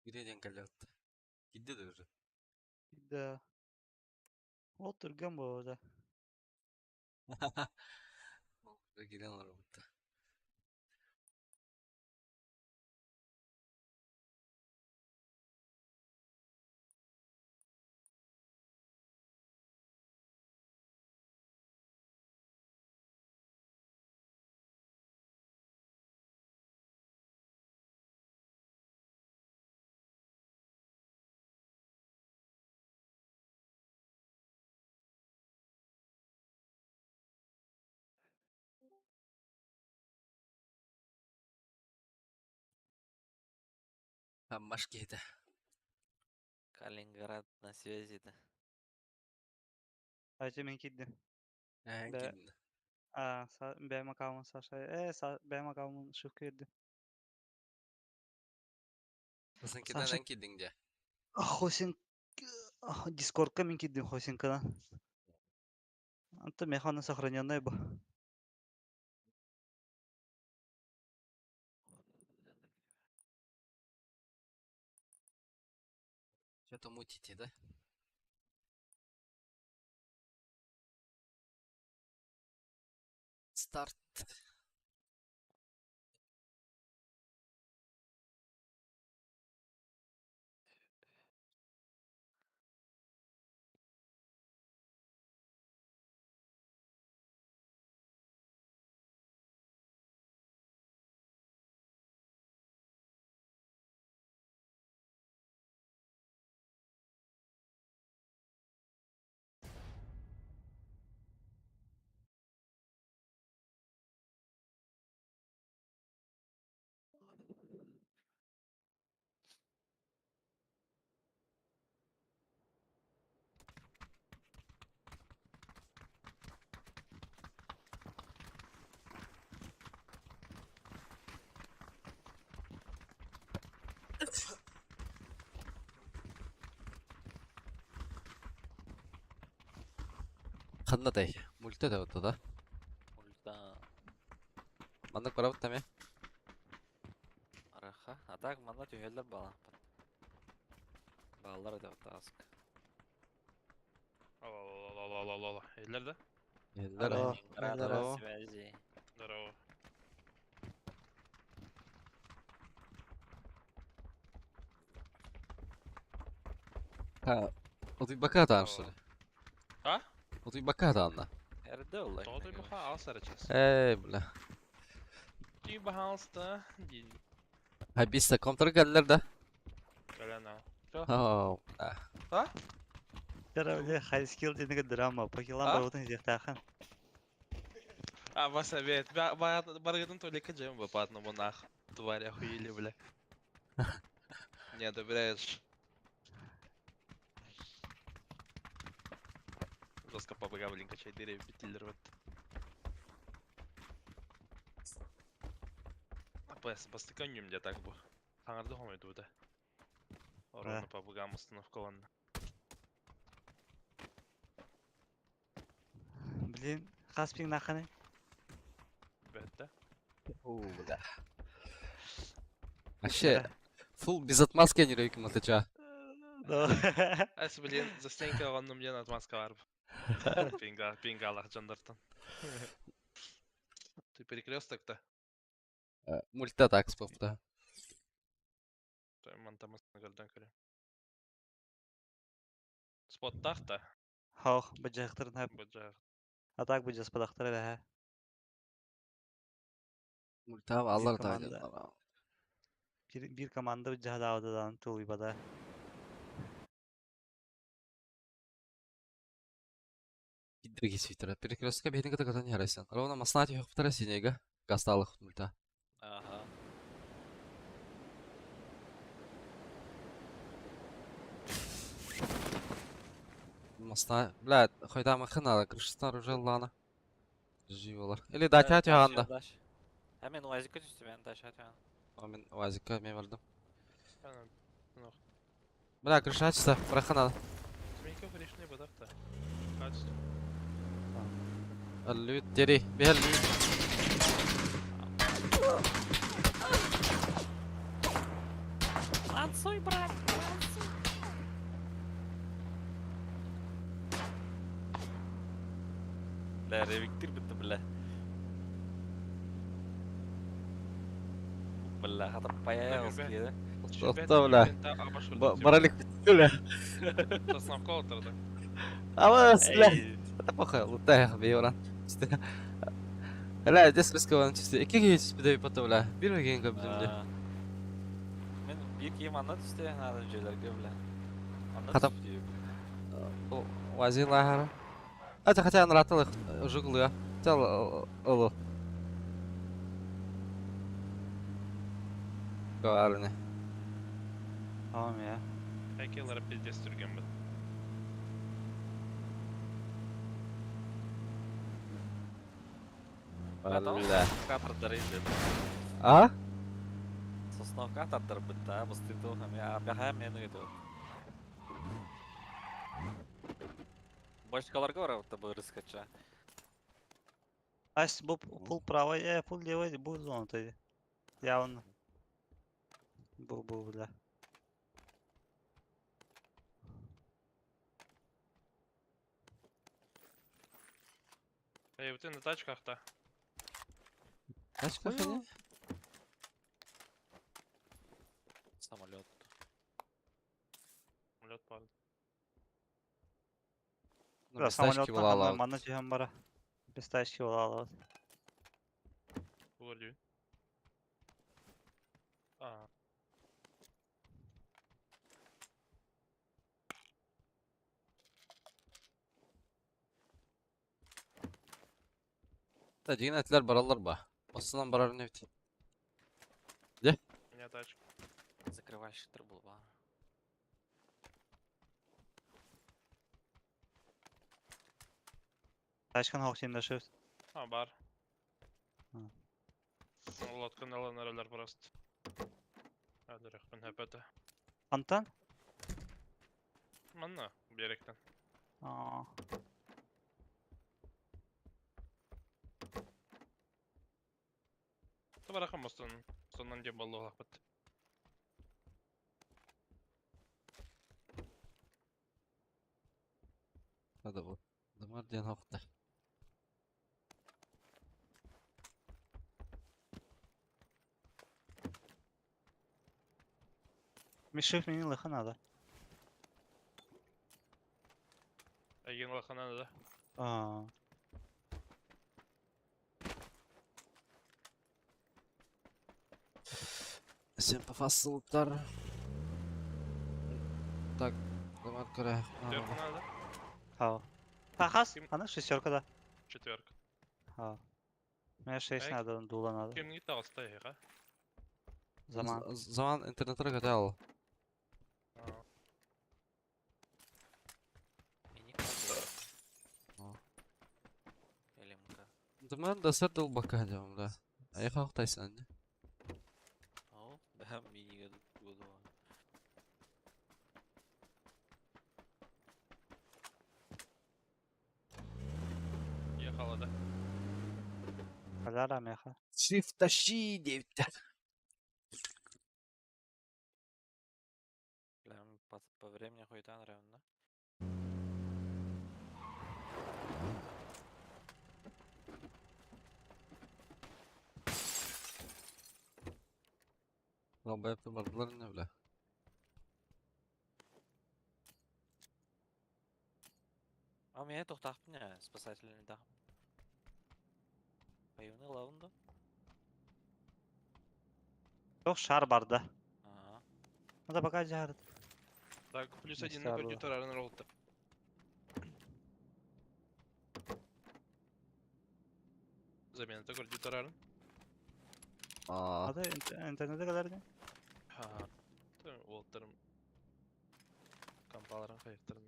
Кирилл калят. Кидде да уже. Да. Ол түрген болды. Кирилл работа. Аммаш киһитэ. Калининград на связи да. Айчы мин киирдим. Эһэн Бэ киирдин. а бэйэм аккаунт Саша бэйэм аккаунтун шеф киирдим. Сынкидан Саша эн киирдиҥ дии. Хосин Дискордка мин киирдим Хосинкадан. Онтон миэхэ онно сохраненный бу. Что-то мутите, да? Старт. Ханна тай? Мульта да вот да. Мульта. Маннык барабыт таме. Араха. А так манна түһэллэр баалаахпыт. Бааллар да таск. Алло, алло, алло, алло. Эллер да? Эллер. Алло. Калининград на Здорово. связи. Здорово. Ha. Отуйбакка что ли? А? Отуйбакка таанна. Эрдэ олла. Тоҕо баха алсара час. Эй, бля. Ти бахалста дин. Ha biz контр geldiler да. Каляна. О, бля. Тара бля хай скилл диэни драма пакилан А? барбытын диэхтээхин. А, басавет. Баргытын только джем бапатно монах. Тварь охуели, бля. Не одобряешь. Жестко по блин, качай дыры, петель рвет. АПС, бастыкан где так бы. Хаңарды хомойду да. Ровно по богам установкаланна. Блин, хас пинг наханы. Бәтті. О, бля. Вообще, фул без отмазки они рейком отвеча. Да. Әс, блин, застенка оғанным ден отмазка барып. Пинга, пингалах жандартан. Ты перекресток-то? Мульта так спопта. Мантамасын көрден көрем. Споттах-та? Хох, быдьахтарын хап. Быджақ. А так быдьаспадахтара бэһэ. Мульта аллар да. команда. Биир команда быдьаһадаабытыдан тулуйбата. Пиддерги свитера. Перекрестка бейтин ката катан ярайсан. Ровно маснати хохтара синега. Гасталых мульта. Ага. Масна, бля, хойдама хына, крышыстар уже лана. Живолар. Или дать атяганда. Hemen уазика түстү мен даш атяган. Мен уазика мен бардым. Ана, Бля, крыша ачса, брахана. Змейка грешный бадах-та. Качество. Лют дери, бер лют. Танцуй, брат, танцуй. Бля, ревиктир бітті, бля. Бля, хатыр паяғыз кеді. Тоқта, бля. Баралик бля. Сосновка отырды. А бля. Это похуй, лутай бейоран. Бля, здесь рискован чисто. Ики кейс биде потом, бля. Бир ген көбүдүм де. Мен бир кийим анда түсті, ана жерлерге, бля. Анда Хатап. түсті. Вазин лахара. Это хотя наратылых жуглы. Тел олу. Говарны. Tamam ya. Хакелара пиздец түрген бит. Бля. Тардары иде. А? Сосновка тардыр битта, быстыр туһам я бәһәм мен үтү. Башкаларга бар бу рыскача. Ась бу пул правый, пул левый, бу зона тады. Явно. Бу бля. Эй, вот ты на тачках-то. Тачка ходи? Самолет. Самолет падает. Ну, Да, без тачки самолеттан была ханна лаут. манна түһэн бара. Без тачки була алабыт. Вроде. А, Да, деген әтлер баралар ба. Осынан барар не бит. у меня тачка. Закрывальщиктер булба. Тачканы хок да шеф. А, бар. А. Лодканы алан эрелер просто. Әдірек хәпәті. Антан? Манна, беректен. Аа. Табаракам мостон. Соннан дем болду лақпыт. Hadi bu. Дымар диэн хохта. Мишев мени лыха надо. Әйген лақананы да. Аа. Сен пафасылыктар. Так, дымар көрө. Четверка надо. Хау. Хас, Ким- ана шестерка да. Четверка. Хау. Мне шесть Ай, надо, дула надо. Кем не тағысты ға? Заман. Заман интернеттер көтө ал. О. Элемка. Дымар да сыр дыл бака дем да. Ай хохтайсан. О, бәһәм миниге буду. Ехала да. Халяра меха. Shift тащи девять. Прям по времени хуйтан равно. Лабайып бардылар не бля. А меня тухтахпын я, спасательный да. Поюны лавында. Yok шар бар да. Ага. Надо пока жар. Так, плюс один на Мистер компьютер ролл-то. Замена такой компьютер. Аа. Hadi internete kadar ne? Ха. Уолтерым. Компаларын қайықтырын.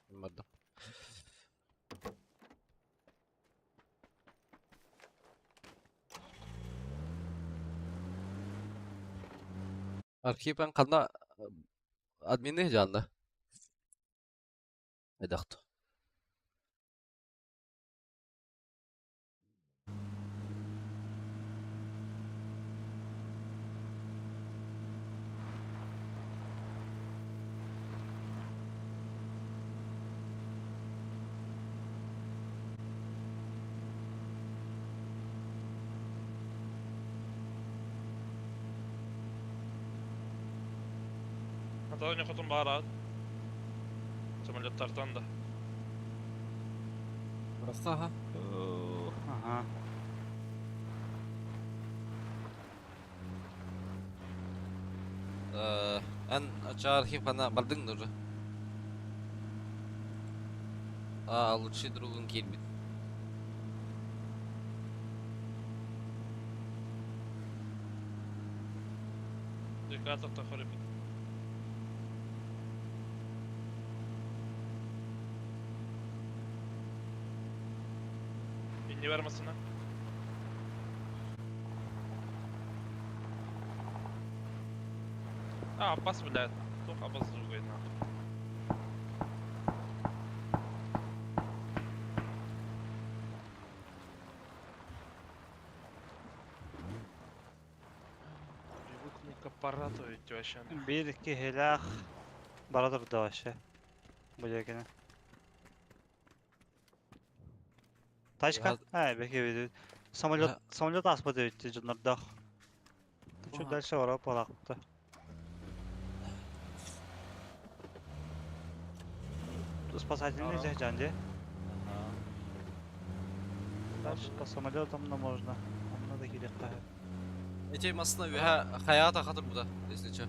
Бардым. Архипен қанда админи жанды. Айдақты. Ата хотун барат. Самолеттартан да. Просто ха. Ага. Эн ача архив қана бардың уже. А, лучший другун киирбит. Декатор тахар эбит. Иннибэр массыына. А, аббас, блядь. Туох аббас другой нахуй. Привыкну к аппарату ведь вообще. Биир киһилээх бара турда вообще. Бу дьиэкини. Тачка? Ээ, бэки эбит. Самолет, самолет ааспыт эбит дьоннордоох. Чуть дальше барар буолаахпыт. Спасательный дьэ дьэ. Дальше по самолетам можно. Онно да киириэххэ. Ити массыына үөһэ хайаҕа таха турбута, если чё.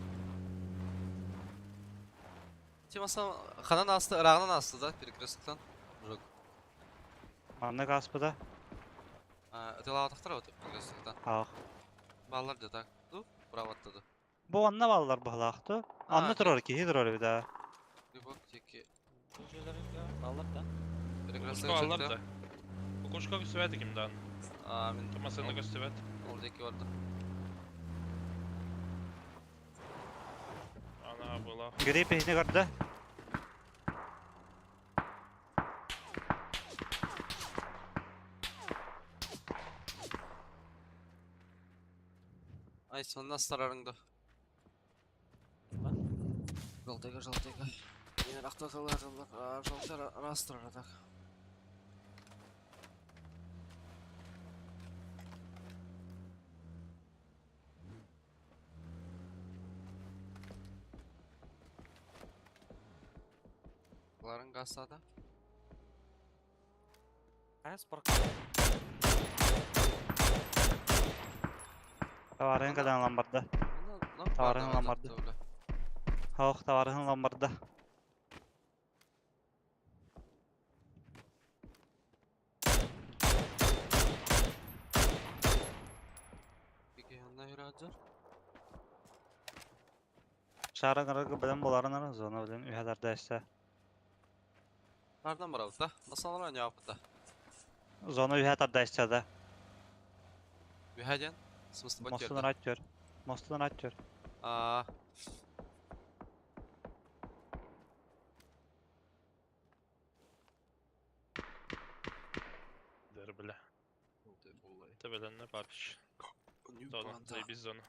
Ити массыына ханан ааста, ырааҕынан ааста да, перекресттан. Жок. Маннык ааспыта. Ытылаабатахтара вот перекресттан. Аах. Бааллар да так. Ну, браво аттады. Бу онно бааллар быһылаах дуу? Анны турар киһи турар эбит аа. Любок диэки. Баллар да. Перекресток Кукушка баллар чөктө. да. Кукушка көстүбэт ким даҕаны. Аа, мин Массыына көстүбэт. Ол диэки барда. Ана была. Грипп иһини көрдө. Ай, сонна астарарыҥ да. Желтыйга, желтыйга. Мен ақтатылар, желтый растырар так. Бұларың гасада. Хайа спорт. Товарыһын кэлэн ылан барда. Товарыһын ылан барда. Ох, товарыһын ылан барда. Шарын ырыгы билэн буоларын зона билэн үһэлэрдэ эстэ. Nereden барабыт да? Насалар ойнуохпут да? Зона үһэ тарда эстэ да. Үһэ диэн? Смысл Мостун аттер. Мостун аттер. Аа. Дэр бля. Төбөлөннө папич. Зона, заебись зона.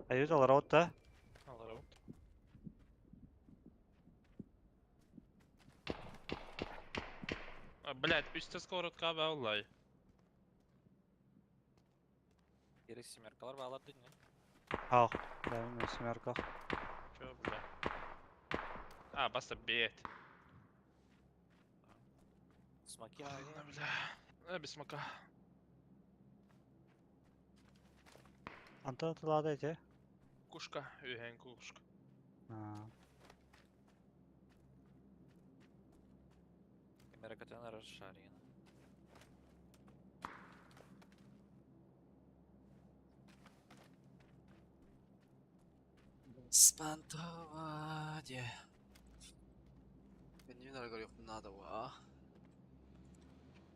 Аюз алар да. Алар вот. А, блядь, үстэ сковородка бааллай. Керек семеркалар баалар дүйнө. Ах, да, семерка. Чё, бля? А, баста бет. Смоки. Ладно, бля. Э, без смока. Антон тылаада эти. Кушка, үһэн кушка. Камера расшарена. Спантова де. Мен аргар надо ва.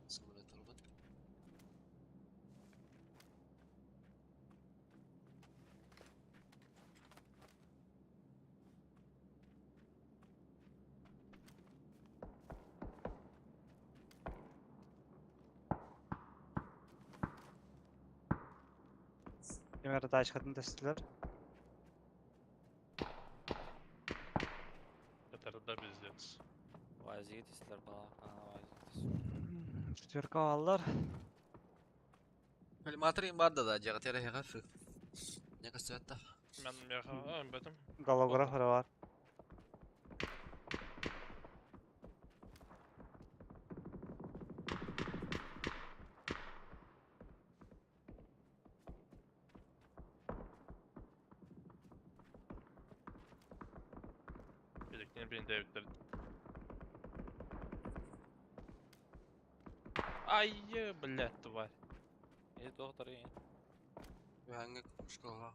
Самолет турбут. Камера тачкатын тестилер. Это да пиздец. Вазиги тестилер бала. А, вазиги Четверка аллар. Коллиматор им бар да да, жагы тере хега. Не кастуятта. Мен меха, бетим. Голограф бар. Биликнен бин Дэвидтер. Ай, блядь, тварь. Или доктор и. Үһәңге кушкалга.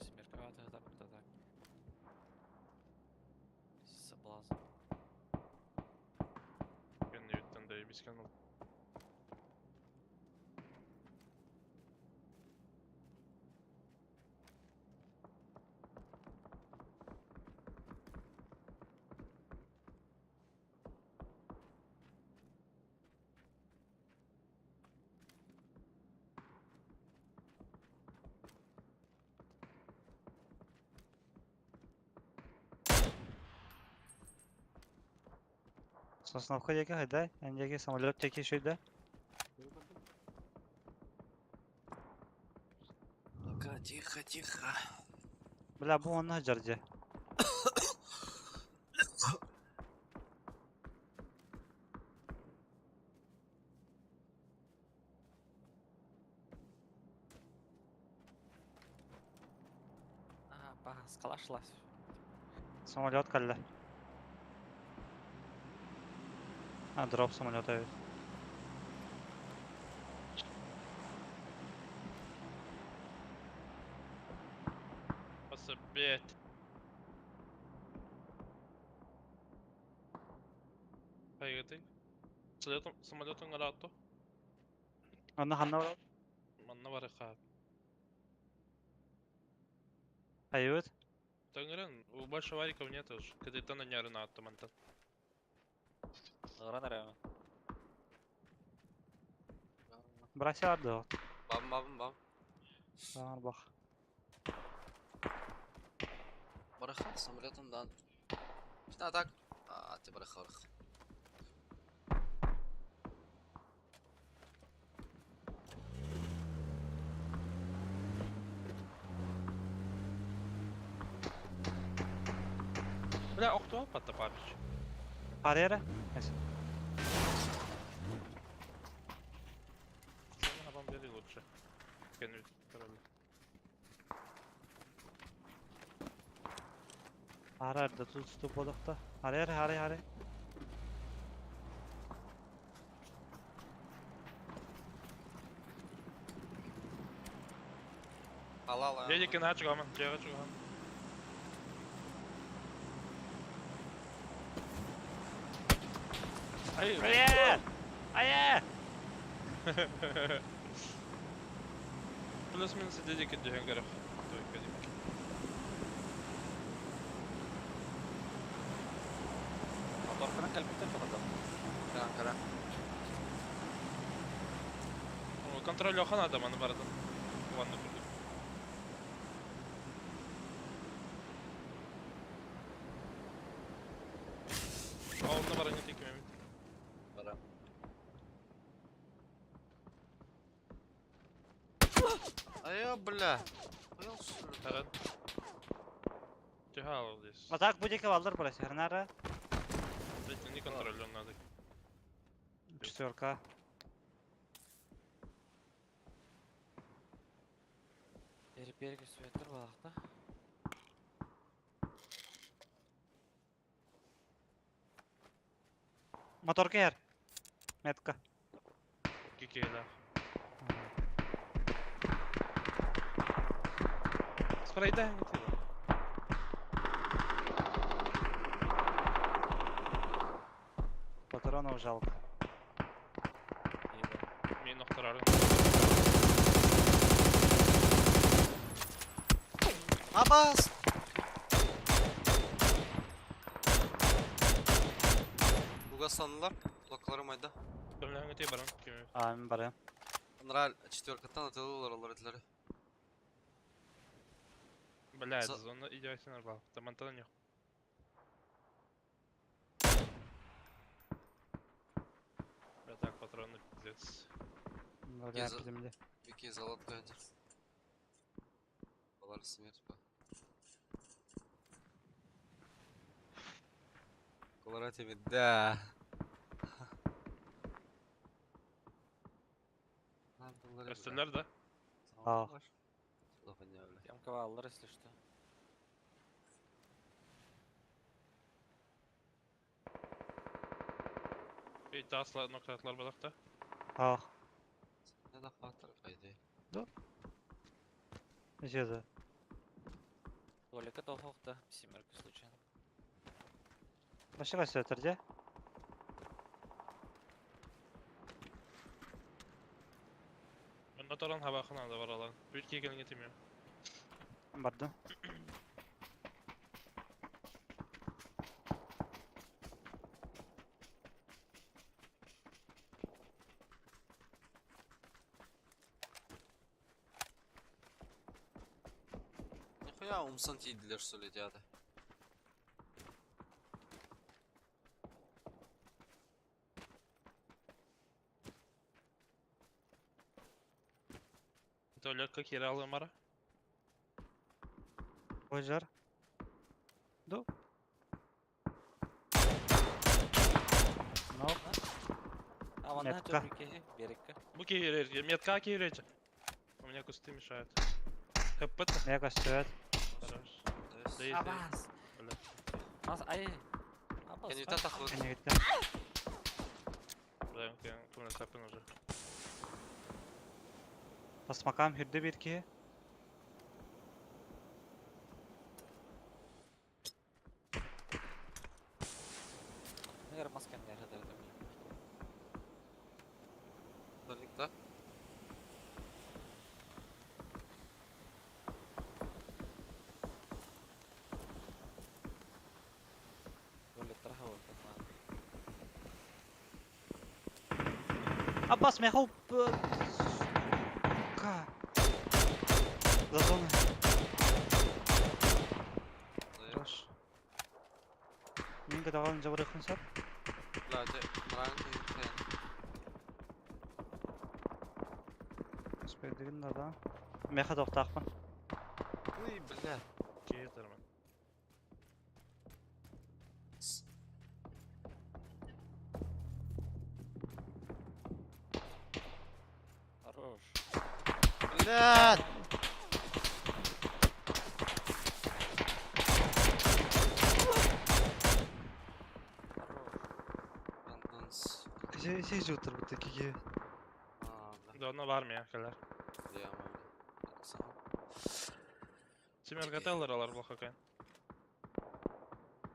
Семерка это так. Соблазн. Кэнниттэн да ебискен ол. Сосновка диэки хайдай, эн диэки самолет диэки шүйдэ. Ну-ка, тихо, тихо. Бля, бу онно сылдьар дьэ. А, ба, скала шлась. Самолет кэллэ. А, дроп самолета эбит. Пособеть. Хайгаты. Самолетом, самолетом гарато. Онно ханна барар? Манна барыха. Хайыбыт? Таңырын, у больше вариков нет уже. Когда на няры на атомантан. Награна реально. Бросил доо. Бам, бам, бам. Бар бах. Барыха, самолетом дан. Что так? А, ты барыха, барыха. Бля, охтуа патапапич. Харьяра? Эс. На бомбили лучше. Кенвит, король. Харар да тут ступ бодохто. Харьяра, хари, хари. Алала. Дедики на чугаман, дяга чугаман. Ай, Привет! Ае! Плюс-минус дедики дюхенгаров. Только дедики. Моторканан кэлбиттэр фотода. Кара, кара. Контроль надо, маны бардан. Ванну курдук. А он на баране тикими. Бара. Ай, бля. Ой, Таран. Тихо, здесь. Атак будеки балдар бросил. Харнара. Не контроль надо. Четверка. Берег сүөттер балакта. Мотор кэр. Метка. Кикейла. Спрайда не ты. Патронов жалко. Мен охторары. Абас! Бугастанлар, кулаклары майда. Кемләңе тей барам. Кеме. А, мен барайм. Нраль четверкаттан атылылар олар этилери. Блядь, зона идеально бар. Тамантан не. Бля, так, патроны пиздец. Бля, земле. Вики золотка один. Балар смерть по. Колора тебе, да. Өстөллөр да? А. Бля. Ямка аллар, если что. Эй, тасла ноктатлар балакта. Ах, Не да хватит, по идее. Жеза. Толика тохохта, семерка случайно. Başka kaç де? Мен торан хабахына да бар алан. Бир келген кетемем. Барды. Нихуя умсан тиидилер что ли дяда. Толика кире алымара. Ожар. Ду. Но. А, вон на Метка. Берекка. Бу кире, метка кире. У меня кусты мешают. ХП-то. Мне кажется, Хорош. Да Да есть, Абас! Бля. Ас, ай! Абас, Я не та тахлы. не Бля, я помню, сапын уже. Басмакам хүрдө бир ки. Наверное, маска не ожидали. Толик, да? Аббас, мехал... Сука. За зоной. Хорош. Минга давал жабыры хунсар. Бля, де, мран киһи. Спайдыгын да да. Меха тоқтақпын. Ой, бля. Кетермен. Хорош. Бля! Хорош. Сей жутыр бітті кеге. Да, ну в армия, калар. Семерка теллер алар бұл хакай.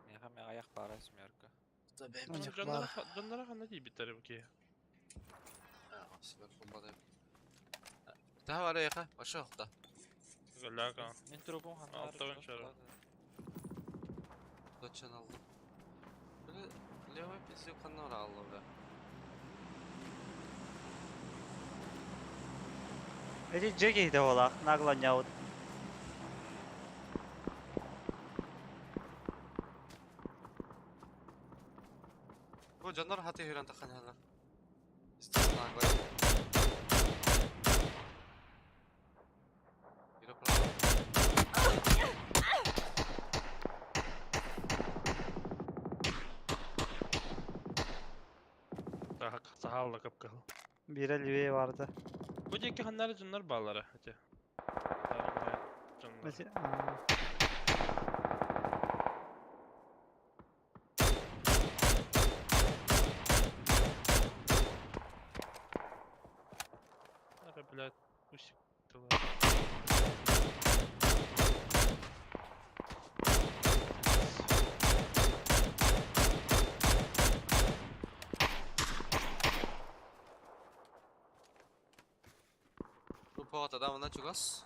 Меха меха аяқ бара семерка. Жоннара ханна дей биттері бұл кей. Daha var ya, başı oqda. Галяка. Мен трупым ханна. Алты ойыншы. Точно алды. Бля, левый пиздец каннар алды, бля. Эти джеки де олақ, нагланяут. Bu canlar hatı hüren takan heller. İstersen agla. Yürü praво. Daha сахалла капкал. Бире левее барды. Бу жеке ханнары жоннар балары. Эти. Жоннар. Ара, блядь, усик. Bu poğatada ona чугас.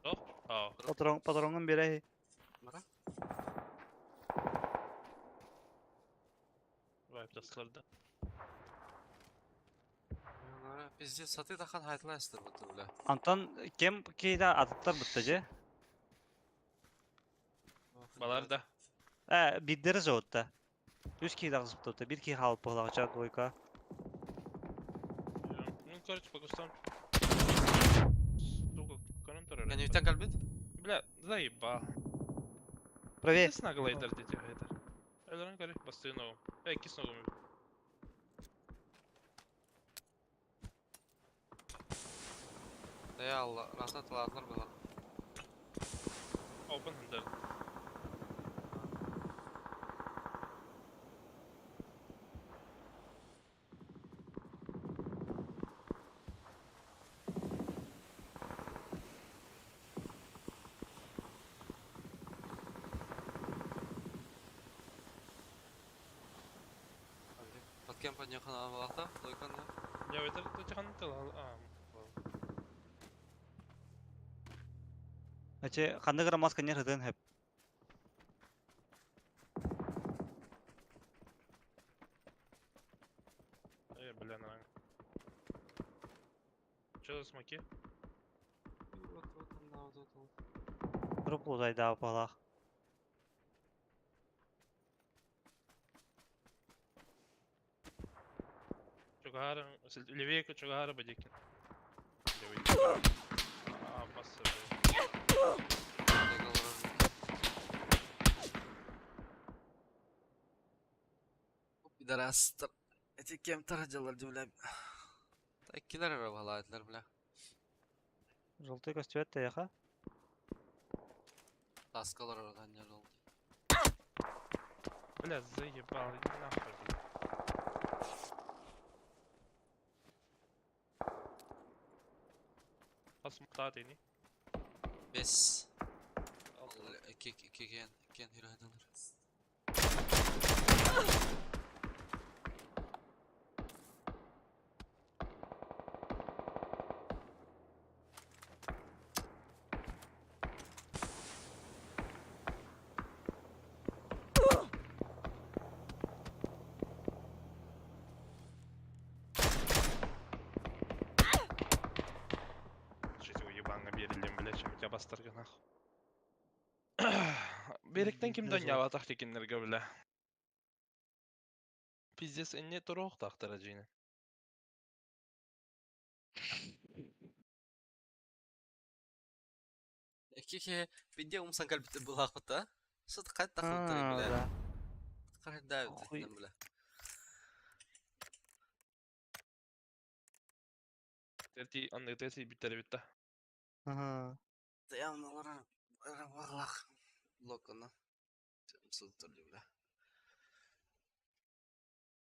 Ау. Патрон, патронын бире. Мара? Вайп тасларды. Мара, пиздец, саты тахан хайтлайстыр бу бля. Антон кем кейда атыттар бітті же? Балар да. Ә, биддері жауытты. Үш кейда қызып тұтты. Бір кей қалып болағыча двойка. Ну, короче, по кустам. Сука, контр. Кеневтен калбит? Бля, заебал. Правее. Ты снаглайдер дети хайдер. Элрон короче, басты ногу. Эй, кис ногу. Да я Allah, rahmet aladlar bunlar. Кем поднёхана лойканна. Я это тихонтыл. А, Эче ханнык эрэ маска не хытын хэп. Бля, на. Что за смоки? Вот вот он, да, вот вот он. Труп лузайда балах. Чугара, левее Чугара Бадикин. Левый. А, масса, Пидорастар. Эти кем тарадилар, бля. Такилер рабалатлар, бля. Желтый костюм яха. Таскалар oradan yer oldu. Бля, заебал, иди нахуй, бля. Посмотри, не? Бес. Ики ики кен кен хирайдалар. Жить уебанга берилем, бля, чем тебя бастырга нахуй. Беректен ким Даже- донья текиннерге, бля. Пиздец, не турух тахтара жини. Ики ки бидде умсан калбит булахыта. Сыт кайт тахтар, бля. Да. Карда Хуй. бля. Терти, анны терти биттер битте. Ага. Таямналар ваглах. Локона. Сыт бля.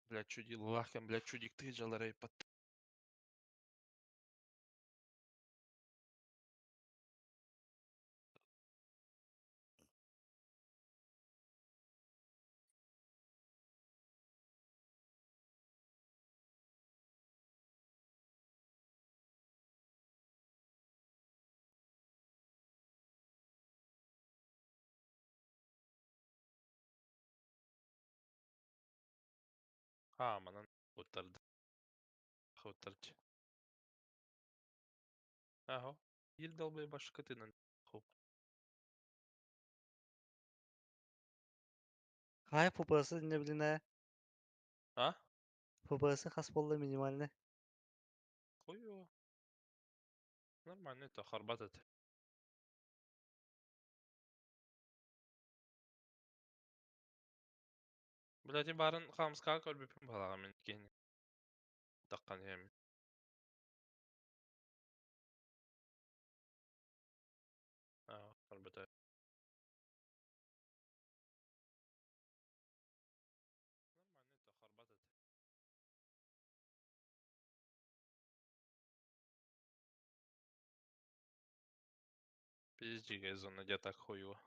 Бля, чуди лахкан, бля, чудик ты жаларай пат. А, манан уттарды. Хуттарчы. Ага. Ел долбай башка ты на хуп. Хай ФПС не блин, э. А? ФПС хас болла минимальный. Хуё. Нормально это харбатат. Блядь, барын хамска көрбүпүн балага мен кени. Таккан эми. А, харбата. Нормально это харбатат. Пиздец, зона где так хуево.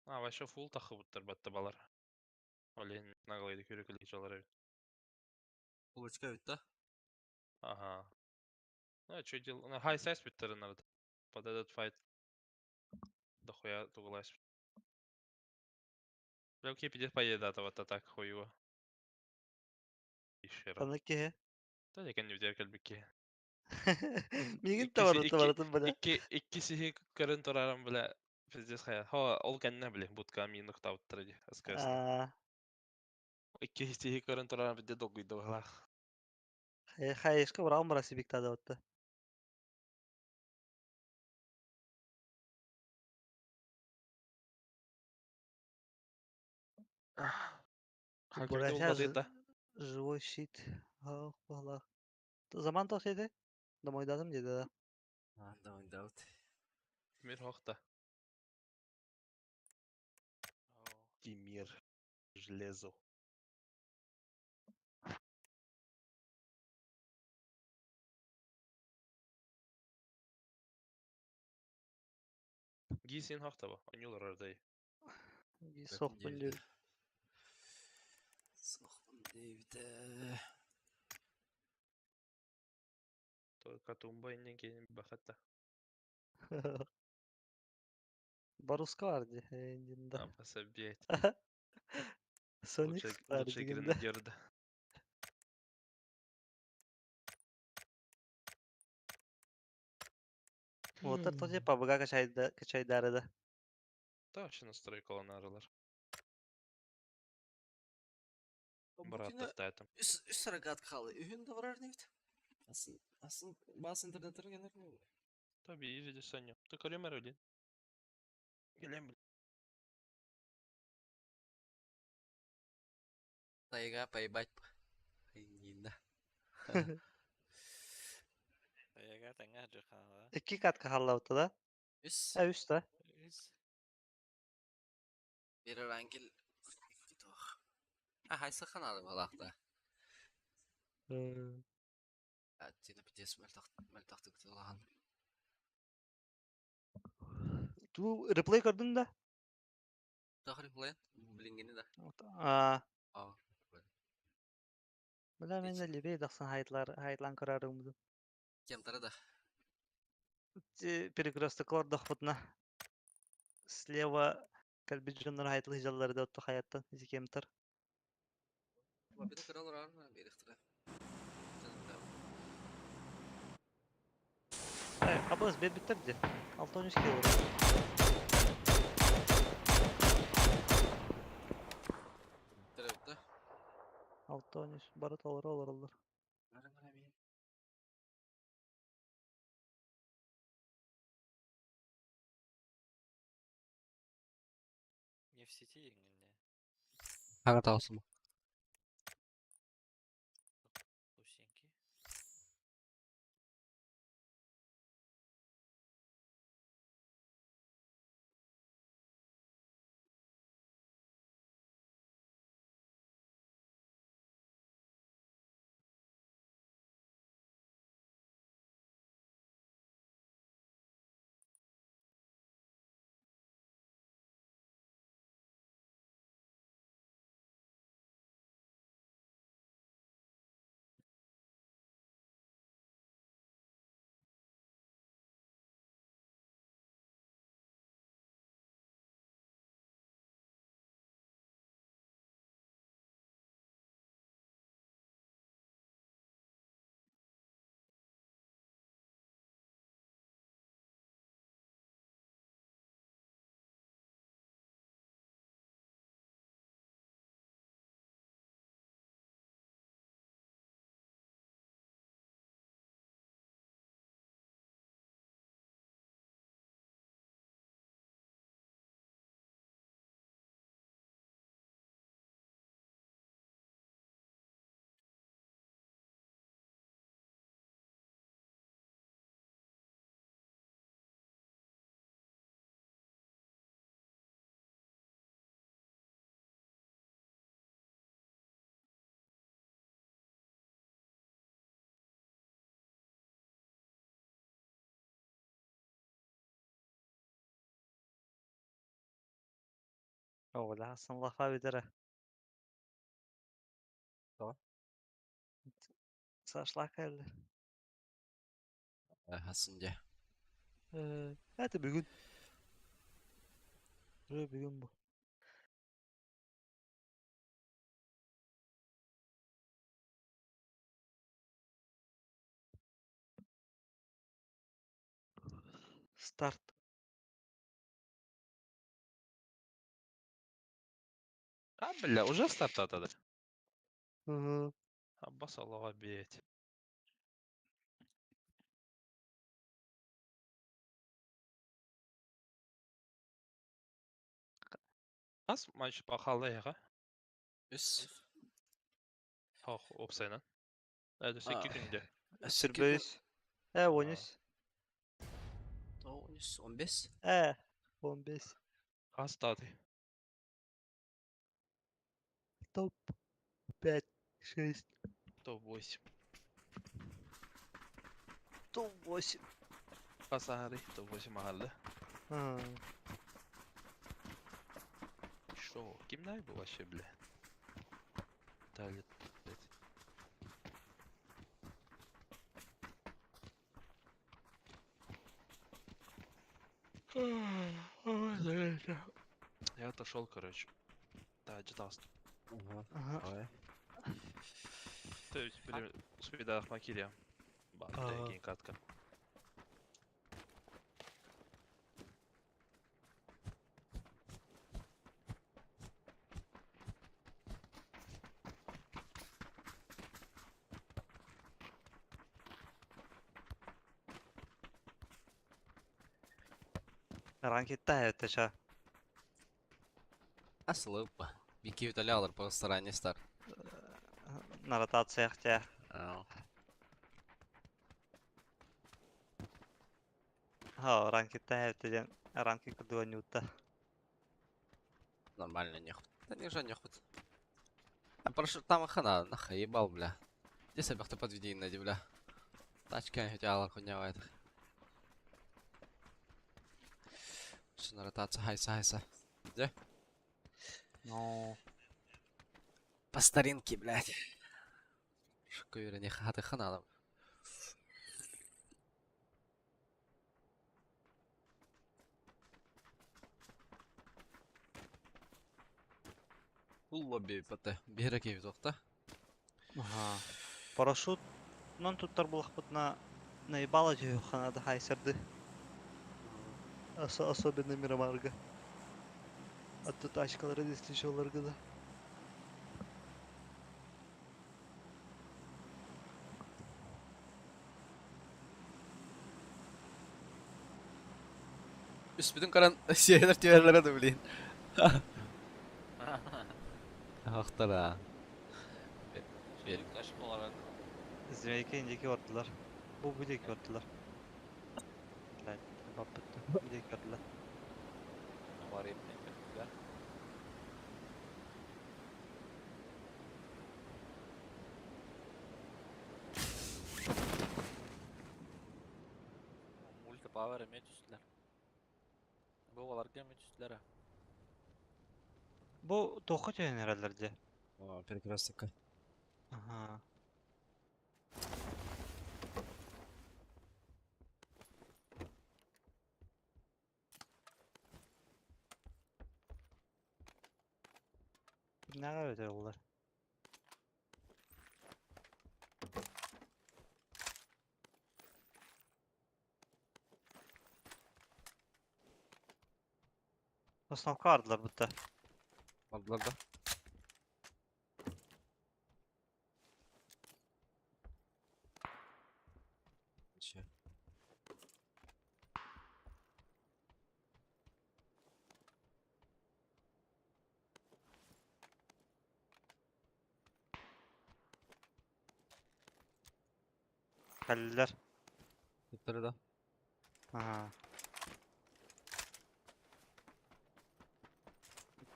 А, вообще фул тахыбыттар батта балар. Олен наглайды көрөкөлүк жалар эбит. Улочка бит да? Ага. Ну, а чё дел? На хай сайз биттер народ. Под этот файт. Дохуя тугулайс. Бля, окей, пиздец поедет а вот так хуево. Ишера. Ханнык киһи. Да, я не взял кальбики. Мигин Иккиси- тавары икки- таварытын бля. Икки икки сихи көрөн турарым, бля. Пиздец хая. Хо, ол кэннэ, бля, будка мин нухтауттар ди. СКС. А, Икки сихи көрөн турарым бидде догуйду балах. хайышка браун браси биктады отты. Хакимде Бурача болбады да. Живой щит. Ах, бала. Заман тох edi. Домойдадым деди да. А, давай, давай. Тимир хохта. Тимир. Железо. Гисин хохта ба. Анюлар ордай. Соқпын диэбитэ. диэбит. Суохпун диэбитэ. Только тумба иннин киһини бахатта. Баруска бар дии эндинда. Апаса бет. Соникс Лучше, бар лучше дигинде. гренадер да. Уотар тоже пабга качайда качайдары да. Да, вообще настройка нарылар. Бу Брат күнү тахтаатым. үс үс рогат халы. Үһүн да барар небит. Асын асын бас интернеттер генер не. Таби изи саня. Ты көрөмөр өлен. Келем бил. Тайга поебать. Инна. Тайга тэҥэ дьыхаала. Икки катка халлабыта да. Үс Э үс да. Үс. бир рангил тох. А хайсы ханалы балакта. Тина пидес мөлтахты кытылахан. Ту реплей көрдүң да? Тахры плен блингени да. Аа. А. Бля мен де лебей дақсан хайтлар хайтлан көрөрүм. Кемтары да. Перекресток дохпутна. Слева калбиджоннор хайтлы жаллары да отту хаяттан изикемтер. Лабида кыралар арна берихтире. Абыз бет биттер де. 6-13 кило. Теребитте. 6-13 бары толор олор олор. Бары бары мен. Не в сети ингинне. Хага таусым. Тусеньки. Ола асан лафа бидере. Tamam. Сашла кэллэ. Хасын же. Это бүгүн. Бүгүн бу. Старт. А, бля, уже стартатады. Угу. Аббас Аллаға бет. Ас матч бақалы яға. Үс. Хох, опсайнан. Әді 8 күнде. Сүрбөйүс. Э, 13. 13, 15. Э, 15. Астады. Топ 5, 6, Топ 8. топ 8. Қасары топ 8 мағалды. Шо? Кимнай бу вообще, бля? Талит, блядь. Я отошел, короче. Да, читался. Ага. Ага. То есть, блин, успей Ахмакирия. А. Катка. Ранкетта это ча. Асылып. Бики үтәле просто ранее стар. На ротациях те. Ха, ранкетта это ден. Ранки кудуа нюта. Нормально, нехуй. Да не же нехуй. А прошу, там хана, нахай, ебал, бля. Где себе кто подведи на бля. Тачка не хотела, хуйня в это. Все на ротация, хайса, хайса. Где? Ну. По старинке, блядь. Шкура не хаты хана. Бұл лобби бата. Бері кейбі тоқта. Ага. Парашют. Нон тут тарбулах на наебала ханада хайсерды. Особенно Мирамарга. А тут тачкалары действительно да. Үспүтүн каран сиэлер түбэллэрэ да блин. Ахтара. Beşiktaş olarak Змейки индики ордылар. Бу бидеки ордылар. Блядь, баппытты. Бидеки ордылар. var etmekte. Multi power эме түстүлөр. Бу аларга эме түстүлөр. Бу тоқы түйен. О, перекресток. Ага. Неге өте олар? Основка ардылар бұтта. Бардылар да. Че? Кәлілер. Туттары да. Ага.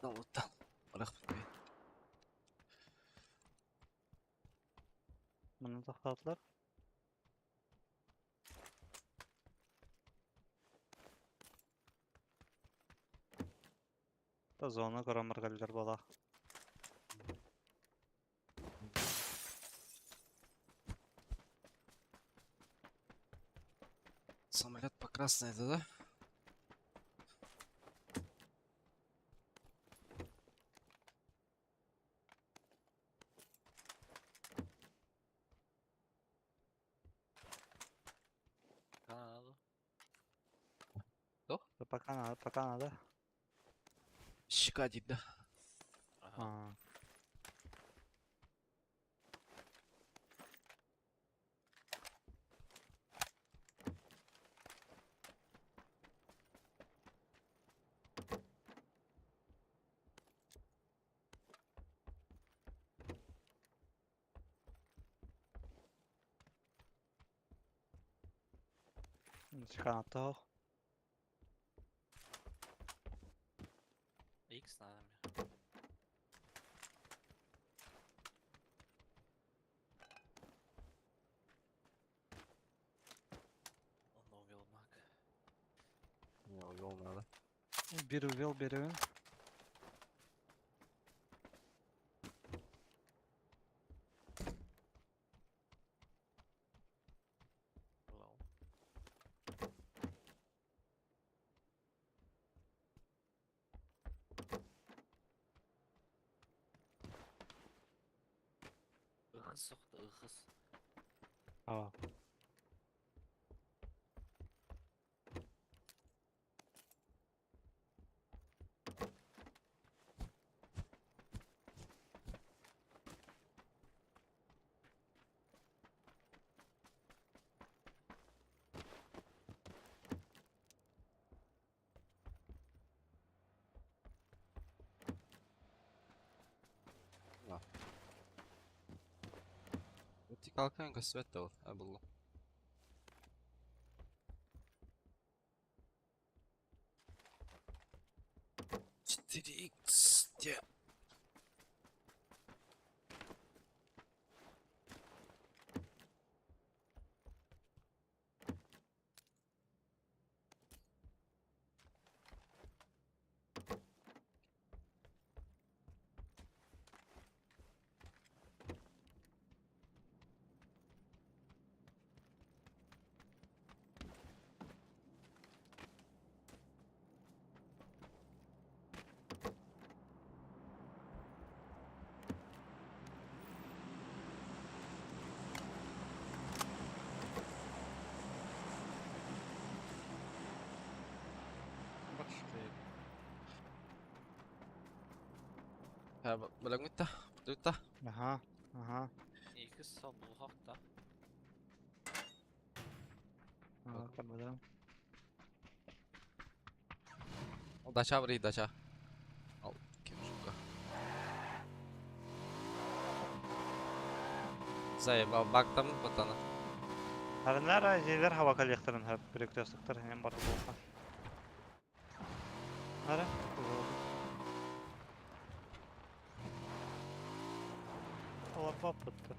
Оттан. Рахмет. Мұны тоқтатылар. Та зона көремір кәлілер бала. Самолет по красной это, да? Канаду. Пока надо, пока надо. Щека дейді, да? Ага. А. Канаттах. X надо мне. Он увел маг. Не, увел надо. Бир увел беребин. Икс сохто ыхыс. Aa. Kalkan kasvet de ol. Ha buldum. 4x diye. Ha bölümütte. Dutta. Aha. Aha. Икс собулхахта. Tamam. Дача ври, дача. Ал, кем жука. Заебал, баг там ботана. Харынлар жерлер хава коллекторын хап перекресттер hem бар болса. Ара? Олар баппытты.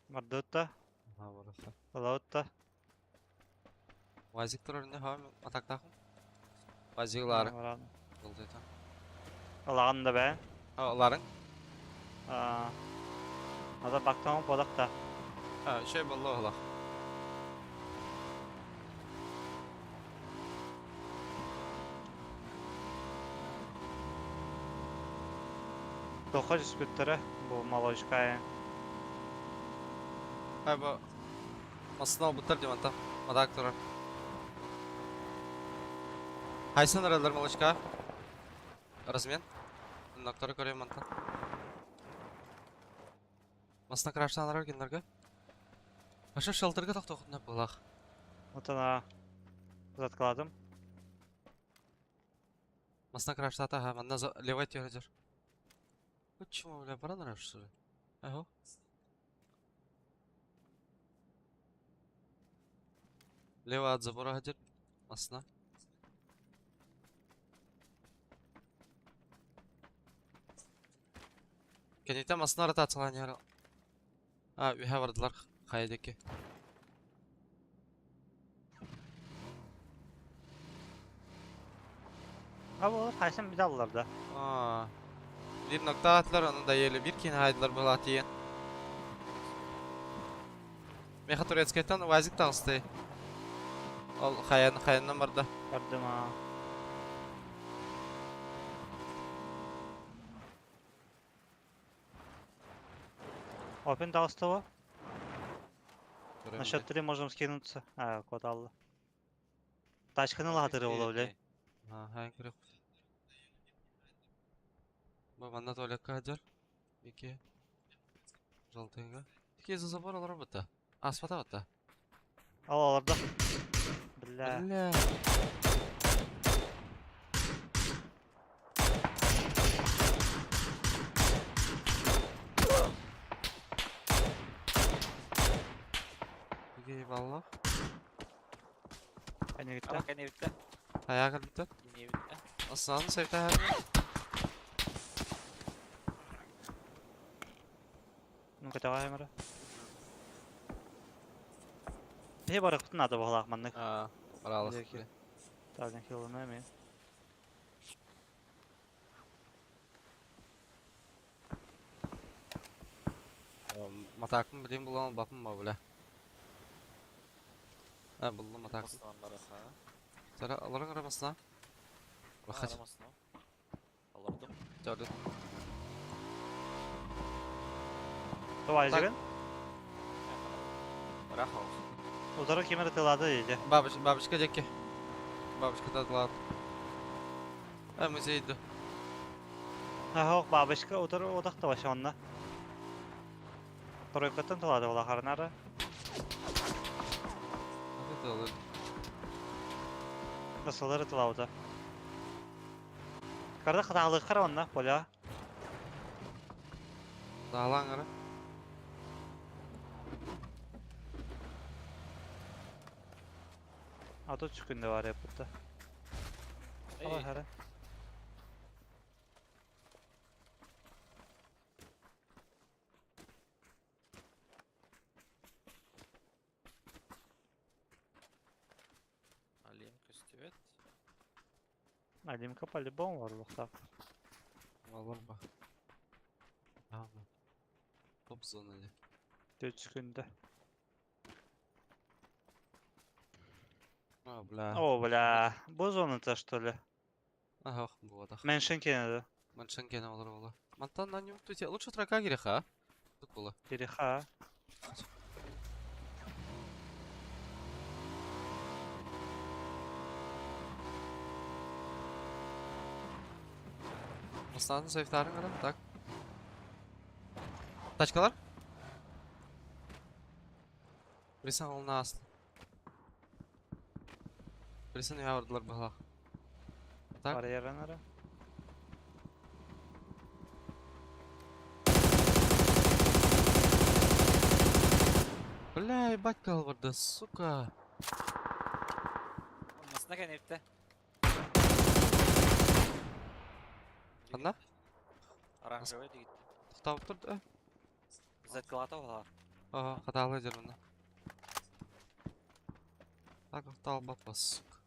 Мардутта, Ha burası. Лаутта. Вазик турар не ха атактахым. Вазиклар. Булды та. Алаған да бә. Ha оларың. Ада бактан бодак та. Ha şey bollu ola. Тоқы жүспеттері бұл малочка. Ha bu Masına butter diyorum anta. Atak турар. Хайсын аралар малышка. Размен. Ноктор көрөм антан. Масына краштан арар киндерге. Аша шелтерге токтоктуна булах. Отана заткаладым. Масына краштата ха манна левай тиһәҗер. Почему, бля, пора что ли? Ага. Лево от забора хадир. Масна. Кенете масна ротациялан яра. А, үйе бардылар хайдеки. Abi olur haysan bir aldılar da. Aa. Bir nokta attılar onun da yerli bir kin haydılar bu latiyen. Меха турецкайтан вазик тағысты. Ол хаян хаяннан барды. Бардым ha. Open дауысты На счет 3 можем скинуться. А, код алды. Тачканы латыры бола биле. Ага, керек. Бу манна туалетка хадер. Бики. Желтыйга. Тики за забор алар бата. Аспата бата. Ал аларда. Бля. Бля. Eyvallah. Әне Ама гитте. кәне битте. Ayağa kalktı. Yine bitti. Aslanım sevdi her Ну-ка давай мара. Не бар кутун ады болақ маннык. Аа, баралык. Зеки. Тазен хилына эми. Матакын билем булан бапым ба бля. А, буллум атак. Маслан бараха. Сара аларың арамасына. Рахат. Арамасына. Алардым. Жарды. Давай, Так. жигин. Раха. Удары кемер тылады дейді. Бабыч, бабочка деки. Бабочка татлат. А, музей иду. Ах, бабочка удары одақта башы онна. Тройкаттан тылады ола харнары. Это алыр. Насылары тылауды. Карда хаталы кара онна, поля. Даалаң ара. Ато түшкүндө бар эпутта. Ала Эй, хара. Алим көстүбөт. Алимка по-любому бар лухта. Алар ба. Ага. Топ зона де. Түшкүндө. А, бля. О, бля. Бу зонада что ли? Ага, болады. Меншин кенеди. Маншын кене олар бола. Мантан на нем тут лучше трака гиреха. Тут было. Переха. Мыстанын сейфтарын ара, так. Тачкалар? Присан олна асты. Присан явардылар бала. Так. Бар яранары. Бля, ебать калварда, сука. Масына кенепте. Анда? Оранжевый дигит. Тоқтап тұрды. Заткалата бала. Ага, хаталы дер мұны. Так, тоқтал бапа, сука.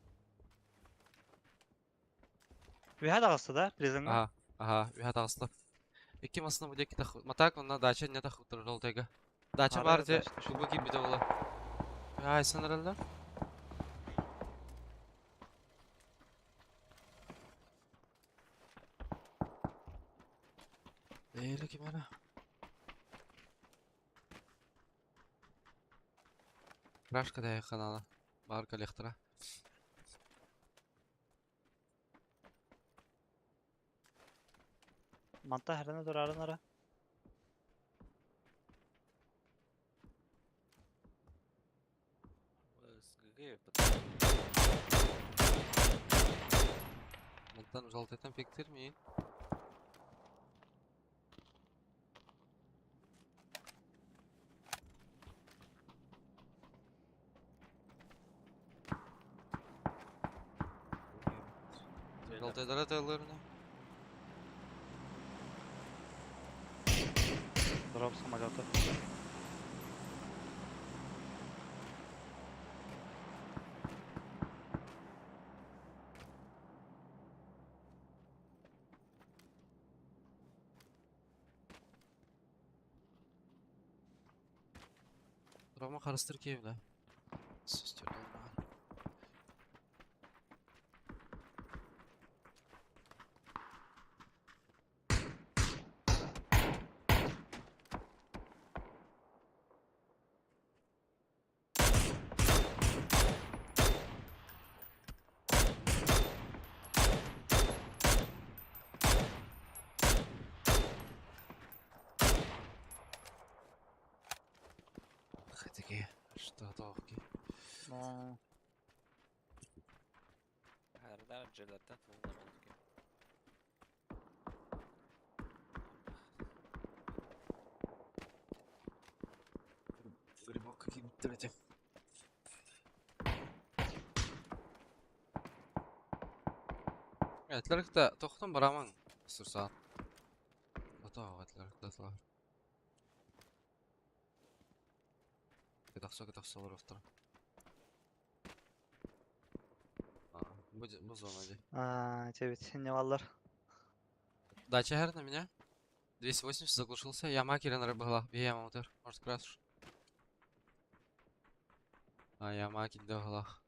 Виха дагысы да, призыңга. Ага, ага, виха тағысты. Икки масына буде кита Матак, онна дача не тах утыр жолтайга. Дача Ары бар де, дача түшті. кубы кибиде ола. Ай, сен аралдар? Эйлі ким ара? Рашка да канала. Бар коллектора. Манта хәрәне дурарын ара. СГГ. Мантан жолтайтан пектермейін. Жолтайдара тайларына. Дроп самолеты. Рома қарыстыр кейбі Сөстер болмаған. Хэтики, что тоқки. Ну, Хәрдәр җеләттән тулы булды. Грибок какие эти. Этлерикте тохтон бараман сурсаат. Ото этлерикте тылар. Кетақса кетақса бар автор. Бу зона ди. а, тебе не валлар. Дача хер на меня. 280 заглушился. Я макерен рыбала. Бей мотор. Может красишь. А ямаға киирдэ быһыылаах.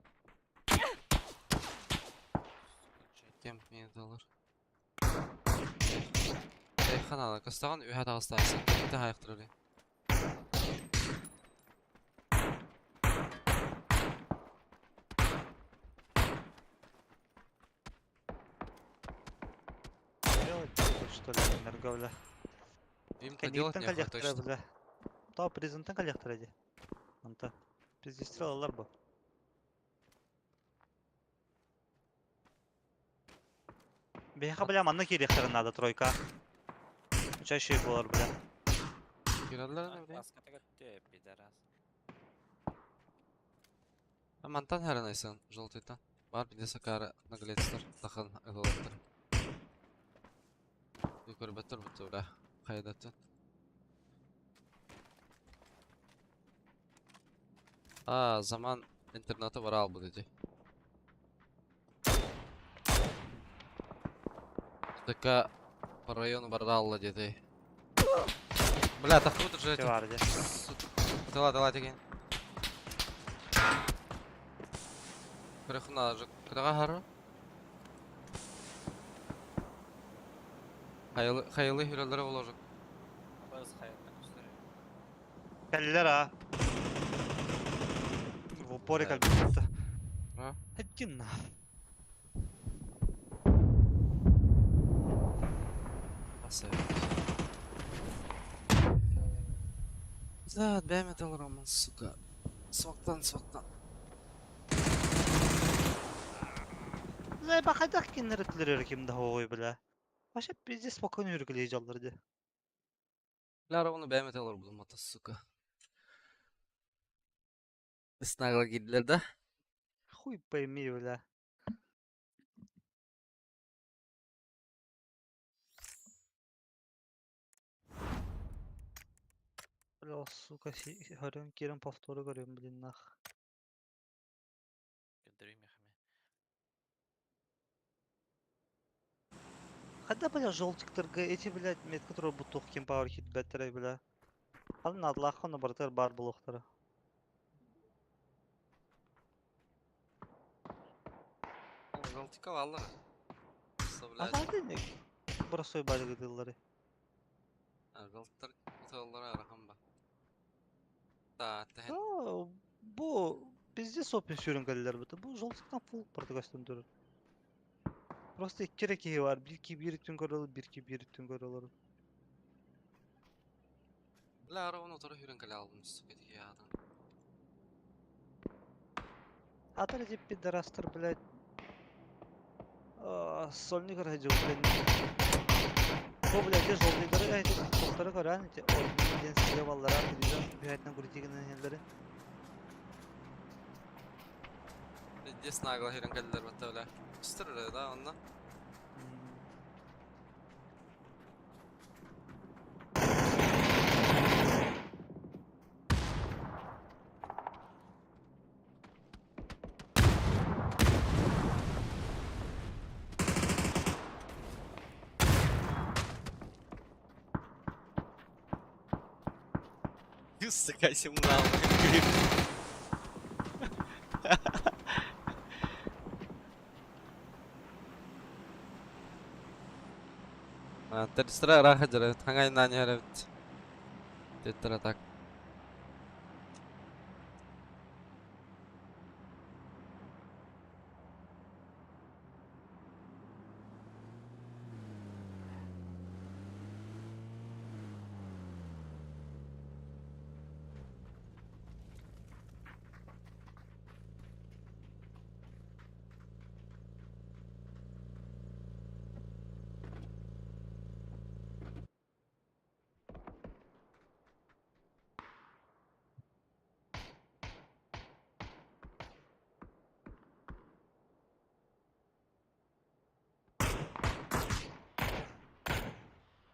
Кем миэталар. Ханаала кыстаҕын үһэ таҕыстаайсан. Ити хаайахтарар. Делать нехуй, что ли, энерго, бля. Им-то делать Кэннигиттэн нехуй кэлиэхтэрэ, точно. бля. То призынтан кэлиэхтэрэ дии. Онто. Пиздец ылаллар бу. Биһиэхэ, бля, манна киириэхтэрин наада тройка. Чаще буолар, бля. Киирэллэр ини, бля. Аската көттө, пидорас. А мантан харанайсан, желтыйтан. Бар биде сакара наглецтар, тахан ылалаттар. Көрбөттөр бутта, бля. Хайдаттан. А, заман интернаты бар албыт ити. ТК по району баралла диэтэй. Бля, тахпыт уже Те эти. бар дии. Дала, дала деген. Көрөхүн же кыдаға хары. Хайылы хайылы хүрелері болажак. Барыс хаятта көстөрү. Кэллилэр а. В упоре Бля. как будто. А? Иди на. За, бәмет роман, сука. Соқтан, соқтан. Бля, хайдах киннер ким да ой, бля. Вообще пиздец спокойно үргүлей дии. Lara onu бәмет алыр булмата, сука. Снагла киделер да. Хуй пойми, бля. Бля, сука, көрөн киирэн повтору көрөм, блин, нах. Көдөрүй мехме. Хотя, бля, желтиктарга эти, блядь, метка турар бутух ким пауэр хит бэттерэй, бля. Ал надлахын бартыр бар булуктары. Жалтика аллар. А Блядь. хadi бросой балыгы дыллары. Жалтар тыллар арахан ба. Та, тәһен. Да, бу пиздец опен сүүрэн кэллэр бу. Бу желтиктан фул протокастын турар. Просто икки киһи бар. Бир ки бир түн көрөлөр, бир ки бир түн көрөлөр. Lara onu тұры хүрен кәле алдым, сука, тиге адам. Атар эти пидорастар, блядь. Сольник радио, блядь. Бу, блядь, те желтыйлары, эти тоқтары көрөн, эти ден силе баллара, телевизор бүйәтінен көрдеген нелери. Пиздец нагла хүрен кәлелер батта, бля. Үстір да, онна. Сука, симулал. Терстра раха жара, таңай нани харабит. Теттара так.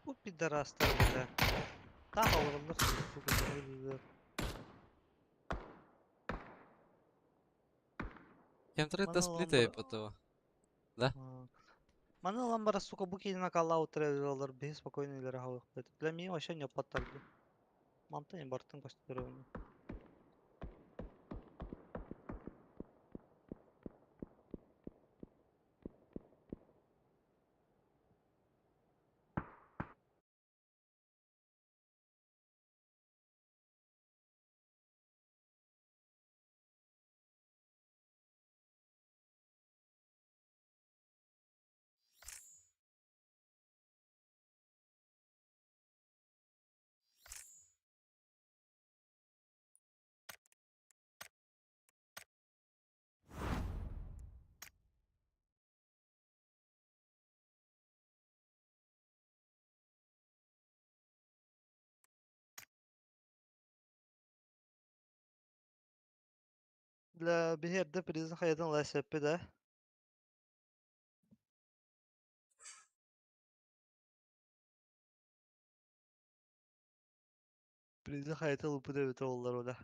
Бу пидорастар, бля. Там алырылар, сука, бля. Кем Маны да сплитай ламбара- потого. Маны ламбара, сука, бу кейин акалла утыралар, бе спокойно илер хавык, блядь. Бля, мин вообще не паттарды. Мантан бартын костюмы. Бля, биһи эрдэ призын хайатын ылаа сөппүт ээ. Призын хайата ылбыт эбитэ буоллар бля.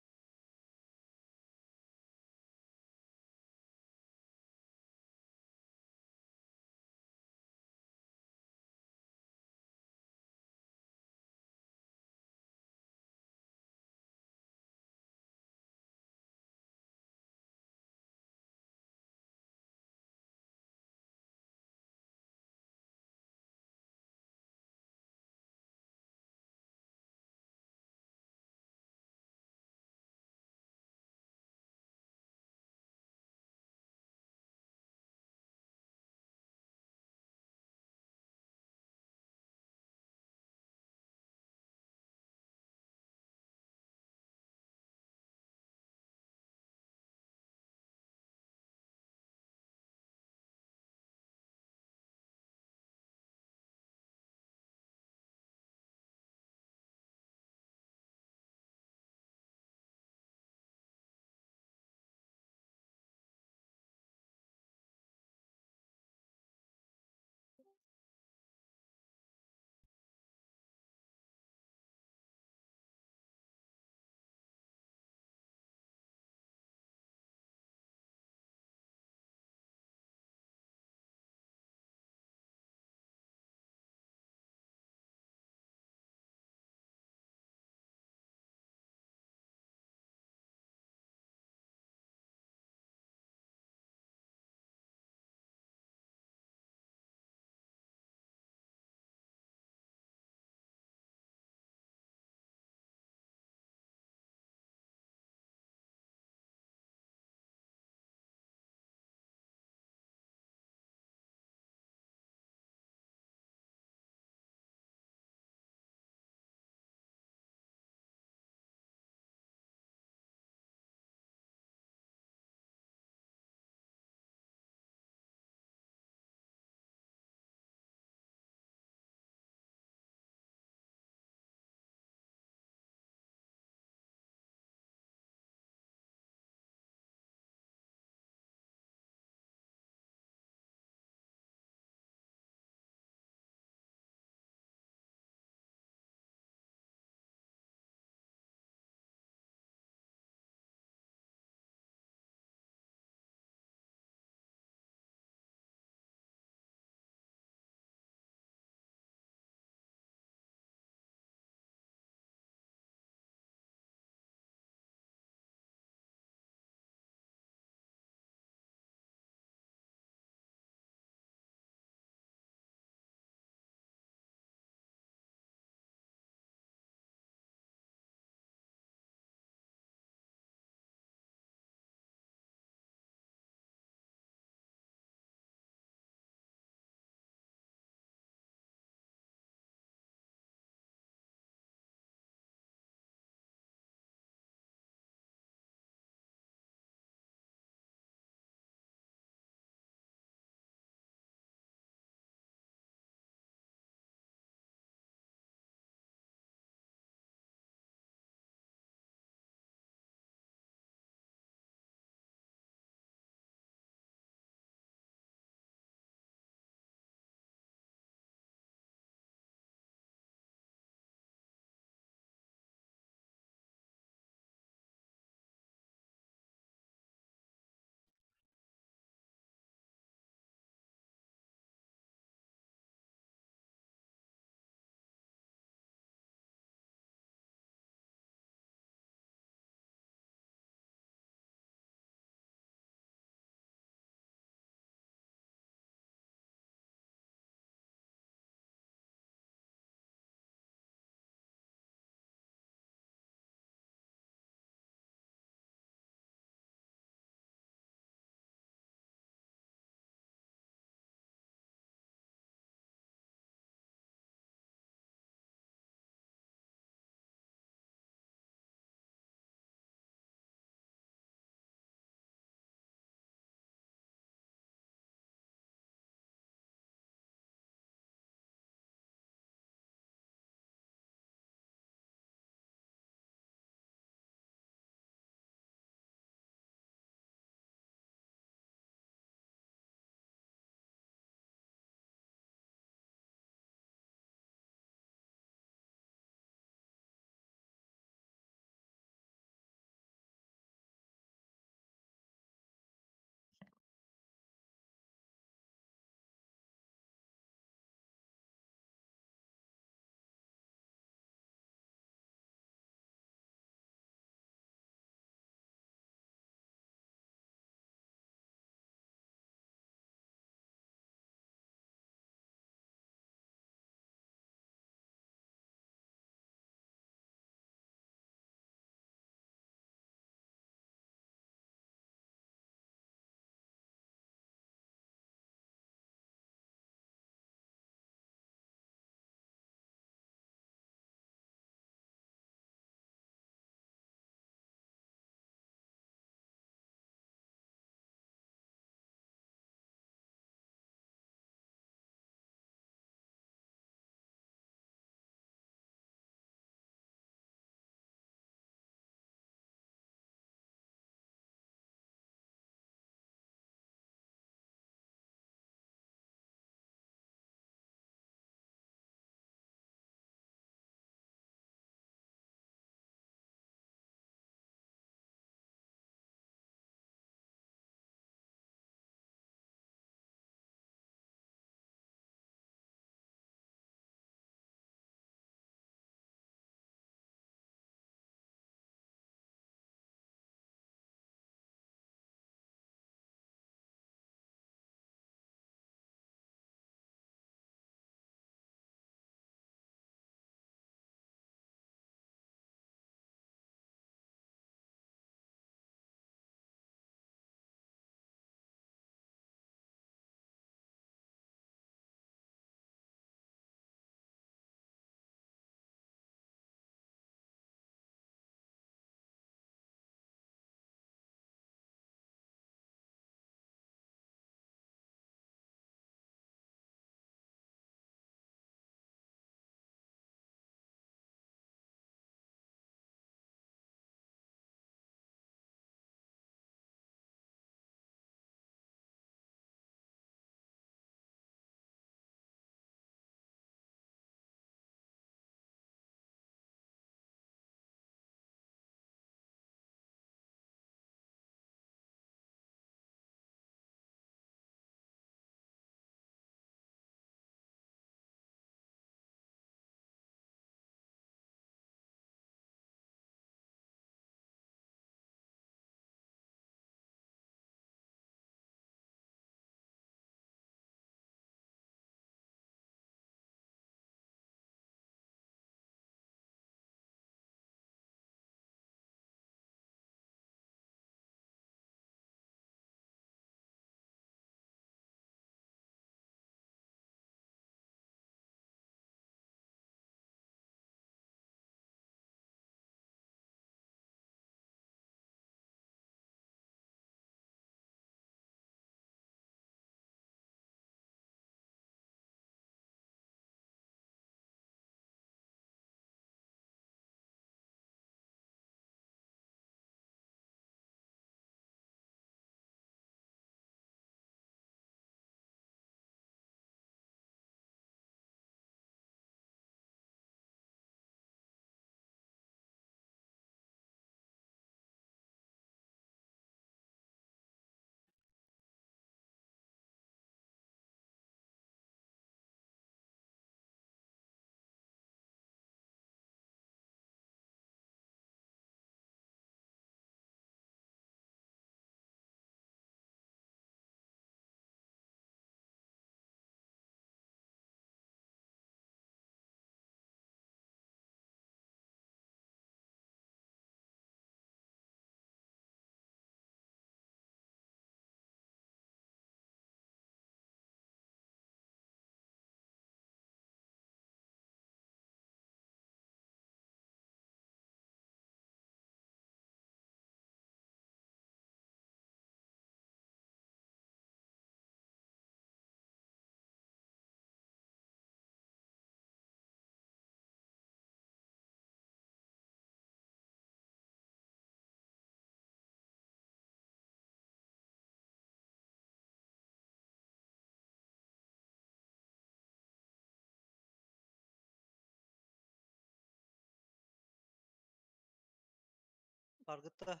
Аргытта.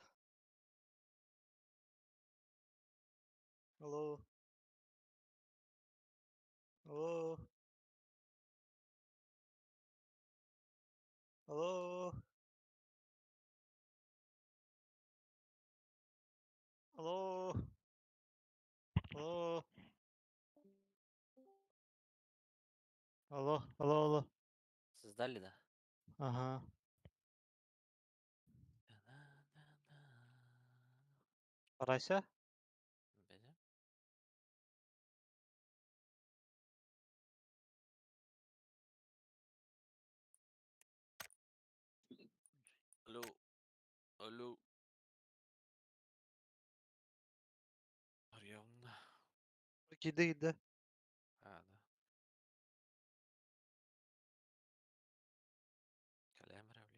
Алло. Алло. Алло. Алло. Алло. Алло, алло, алло. Создали, да? Ага. Рася? Беде. Алло. Алло. Арьявна. Киди киди. А, да. Калем, блин.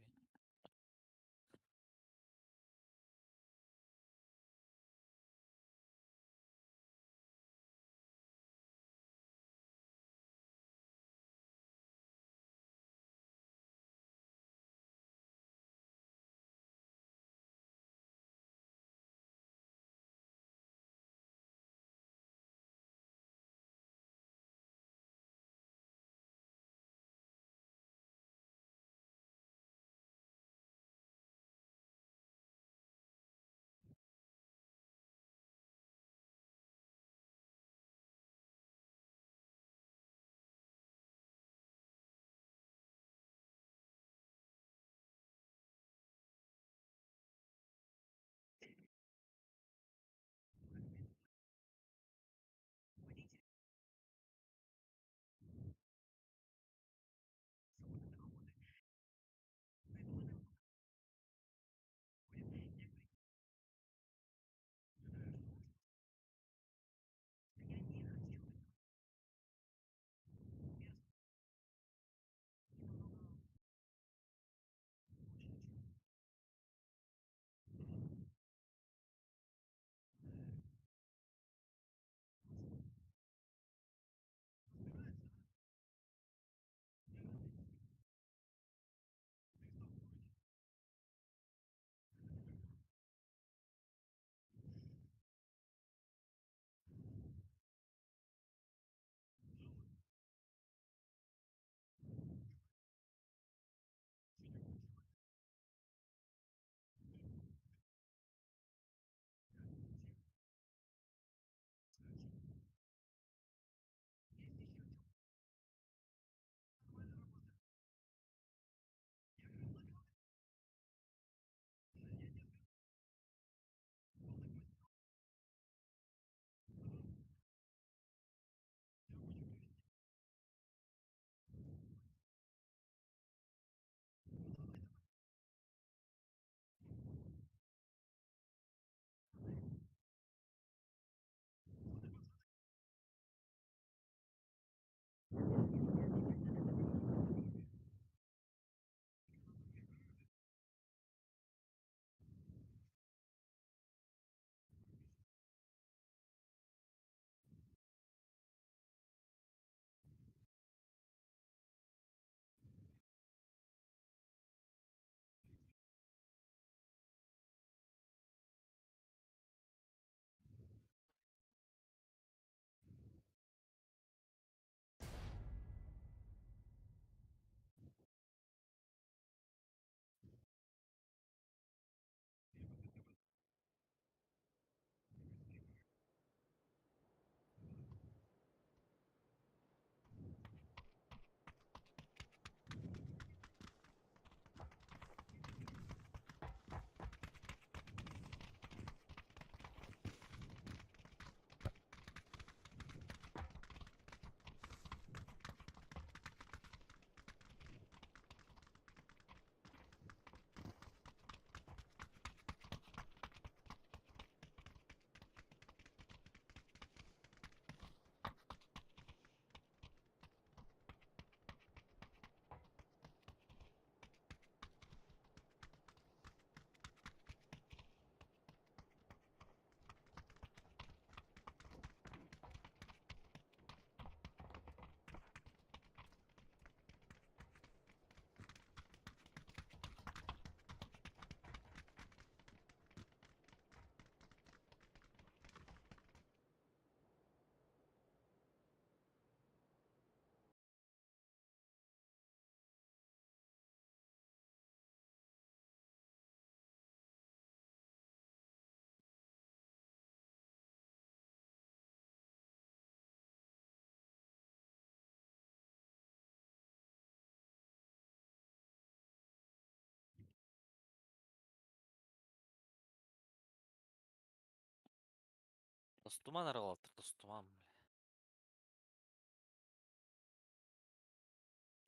Тостуман аралаттыр, тостуман, бля.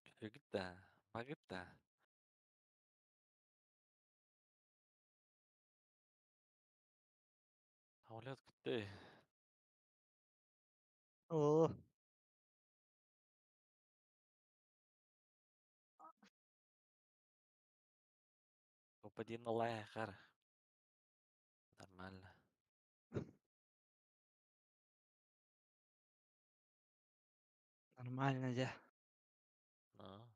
Көтөгүт да, багыт да. Самолет күттэ. О, Топ-1 лайхар. Нормально. Нормально дьэ. Ну,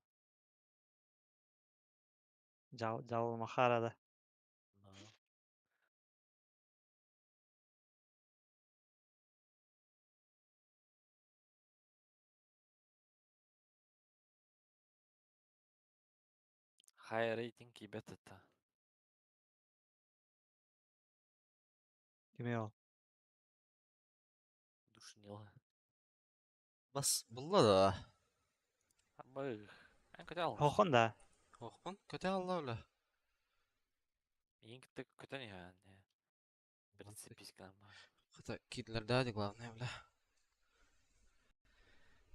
Дьал дьалмахара да. ну. High rating кибет это. Кими ол? Душнила. Бас булла да. Абы. Эн көтө Хохон да. Охпун көтө алла бля. Миин кытта көтөн иһэн. Принциписка. Хотя кидлер дяди главное, бля.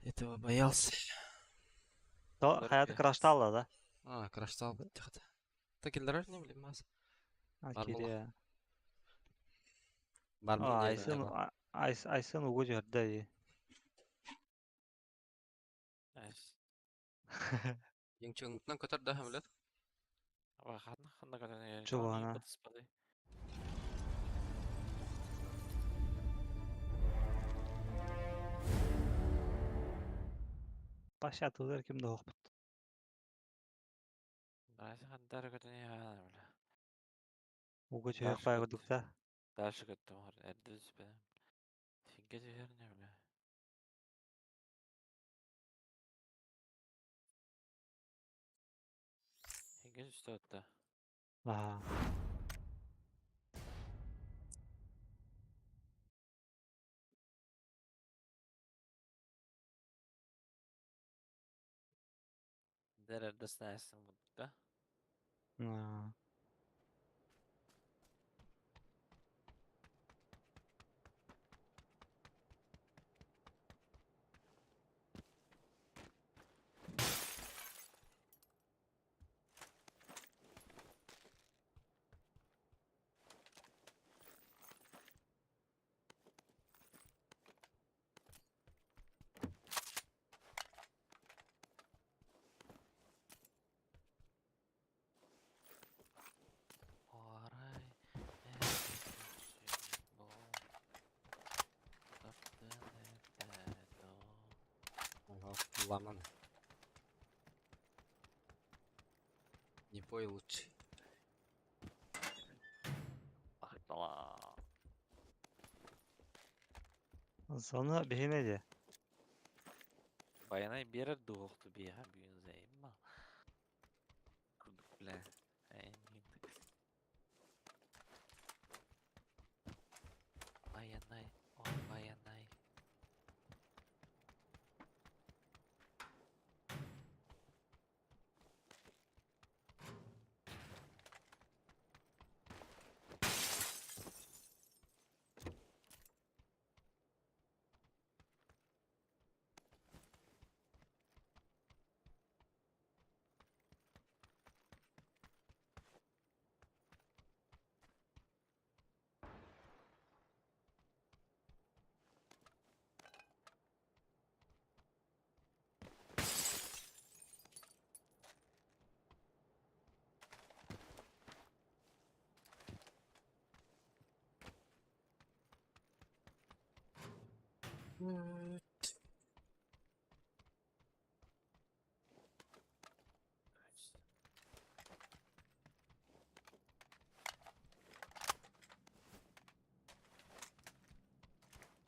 Этого боялся. То хаят крашталла да. А, краштал тихо. Та киллер не бля мас. А Бар була. кире. Бар А, Айсын Айсын угу жөрдө ди. Найс. Ең көтөр да бля. Аба ханна ханна көтөн иһэн. Чугана. Паша тулар ким да хохпут. Найс хандар көтөн иһэн бля. Угу Дальше жөрөк бай көт. курдук да. Дальше көттüm har. Эрдүз бе. Тинге жер не бля. Тинге үстө өттө. Аа. Дер эрдэс найсын будда. Аа. Арай. Ламан. Не пой лучше. Ахтала. Соны бихине ди. Баянай берер дуохту биха бүгүн займа. Курдук бля. Баянай, о баянай.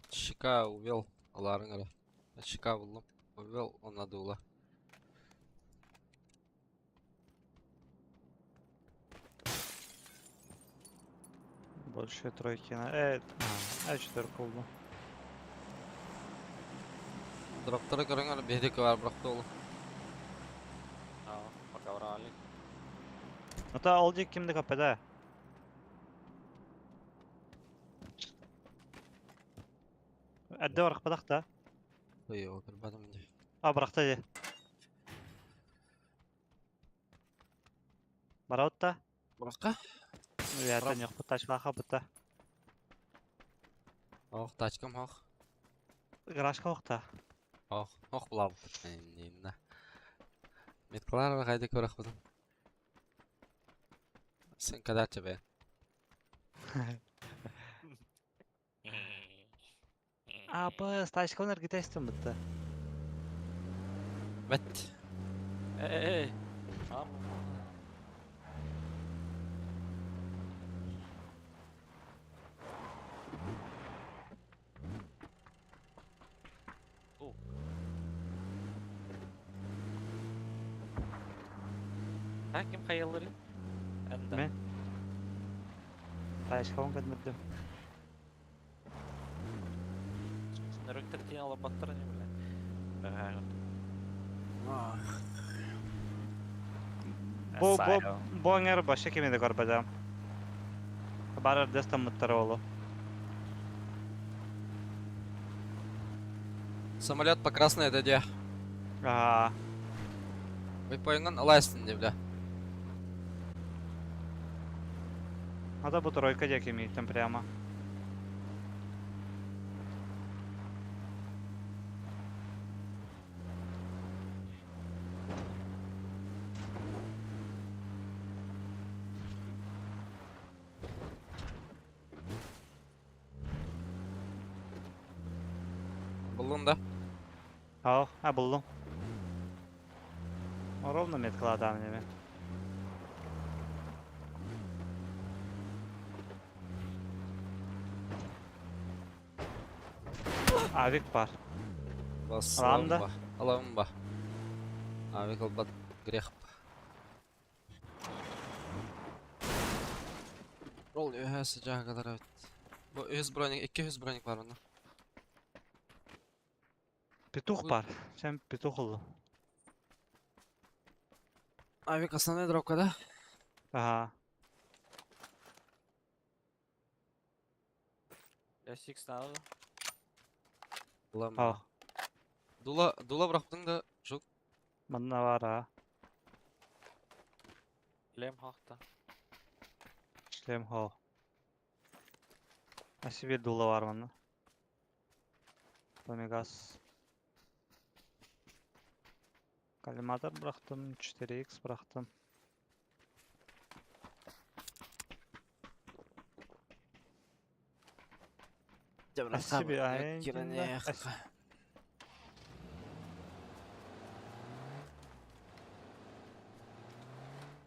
Щека увел Аларыңара. Щека буллум. Увел он надула. Больше тройки на четверка булду. Дроптары көрөңөр биһиги бар бирок ол. А, пока брали. Ата ол жек кимди капеда? Эрдэ барахпатах да. Ой, ол көрбөтүм дии. А, бырахта дии. Барабыт да? Бырахха? Үйәтен йохпут тачкалаха бутта. Ох, тачкам ох. Гаражка охта. Ох, ох булабыт. Инна. Меткалар хайда көрөхпүтүм. Сен кадача бе. Абы, тачкалар эргитестин бутта. Бэт. Эй, эй. Ам. О. А ким хайаллары? Энда. Мен. Тачкалын көрмөдүм. Нөрөктөр тиен алабаттар не бля. Бага. Бу бу бу аңар башы кемеде көрбөдüm. Барар дестен муттар олу. Самолет по красной это где? Аа, Вы понял, лайстен не бля. Ада бу тройка диэки мииттэн прямо. Буллун да? Ау, а буллум. Ровно меткаладаан неме. Авик бар. Бас Алам да? ба. Алам ба. Авик албат грех. Рол өһәсе жагылар evet. Бу 100 броник, 200 броник бар bunda. Петух Бу- бар. Сен петух улу. Авик основной дропка да? Ага. Я сикс надо. Алам Ау. ба. Дула, дула бырактың да жок. Манна бар а. Лем хахта. Шлем хол. А себе дула бар манна. Томигас. Коллиматор бырахтым, 4х бырахтым. А себе ай,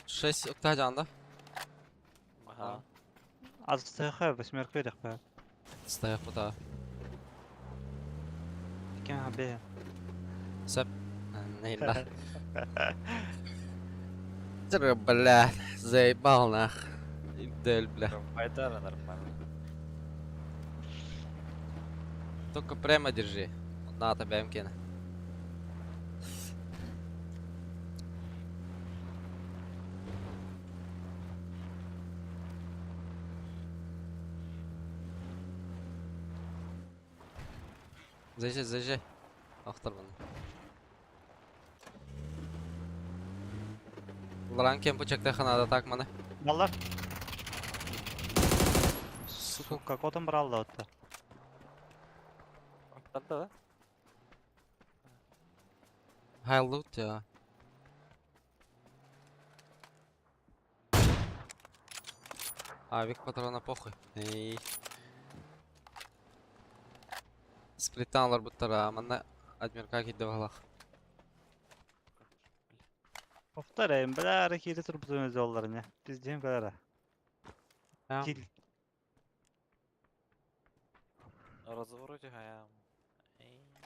Шесть октаганда. Ага. Аз восьмерка берек Стоях да. Кем хабе. Сөп. Нейла. Тыр, бля, заебал нах. Идель, бля. Файтара нормально. Только прямо держи. На тебя мкена. Заезжай, заезжай. Ахтар баны. Ларан кем пучакта ханада так маны. Баллар. Сука. Сука, котом брал да отта. Да, да. Хай лут я. Авик патрона похуй. Эй. Сплиталар буттара, манна адмирка кидде балах. Повторяем, бля, ракеты турбутун жолларына. Бизден калара. Кил. Развороте хаям.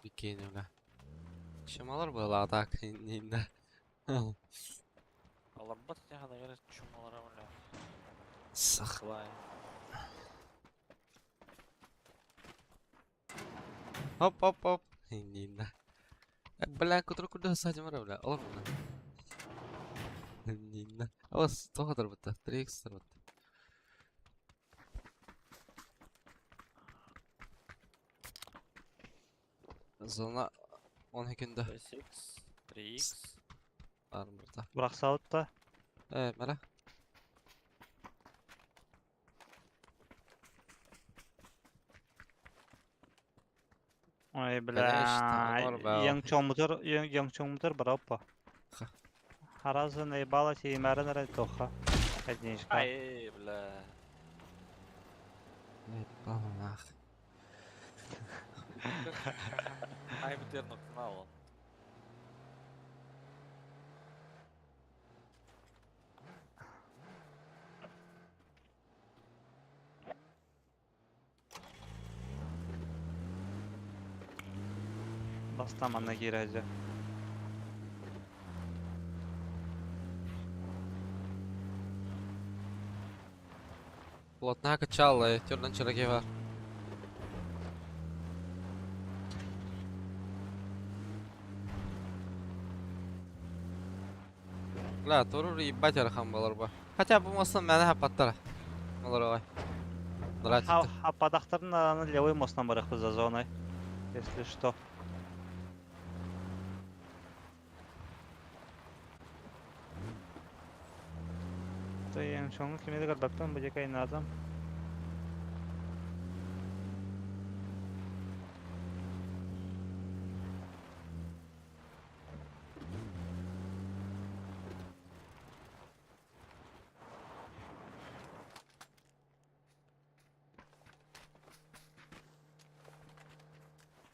Бикини, бля. Чемалар была так, не да. Алабат тяга, наверное, чумалара, бля. Сах. Клай. Оп, оп, оп. Не да. Бля, кутур курда садим, бля. Алап, бля. Не да. Алас, тоға бітті. 3x бітті. Зона 12-нде. 6, 3x. Армырда. Бырахсаабыт да. Э, мара. Ой, Конечно, бля. норбал. Яңчоңмутер, яңчоңмутер бараппа. Ха. Харазы наебала тиемәрен әрі тоха. Однишка. Ай, бля. Ебала нах. Ай, бутер нокнал. Бастам анна кирәҗе. Плотна качала, тюрнан чирагева. Бля, турur ебать архан балар ба. Хотя бу мосын мәне хапаттар. Малар ой. Нравится. Ападахтарын аны левый мостан барыхпыз за зоной. Если что. То яңчоңны кимеде көрбәппен бу жекай надым.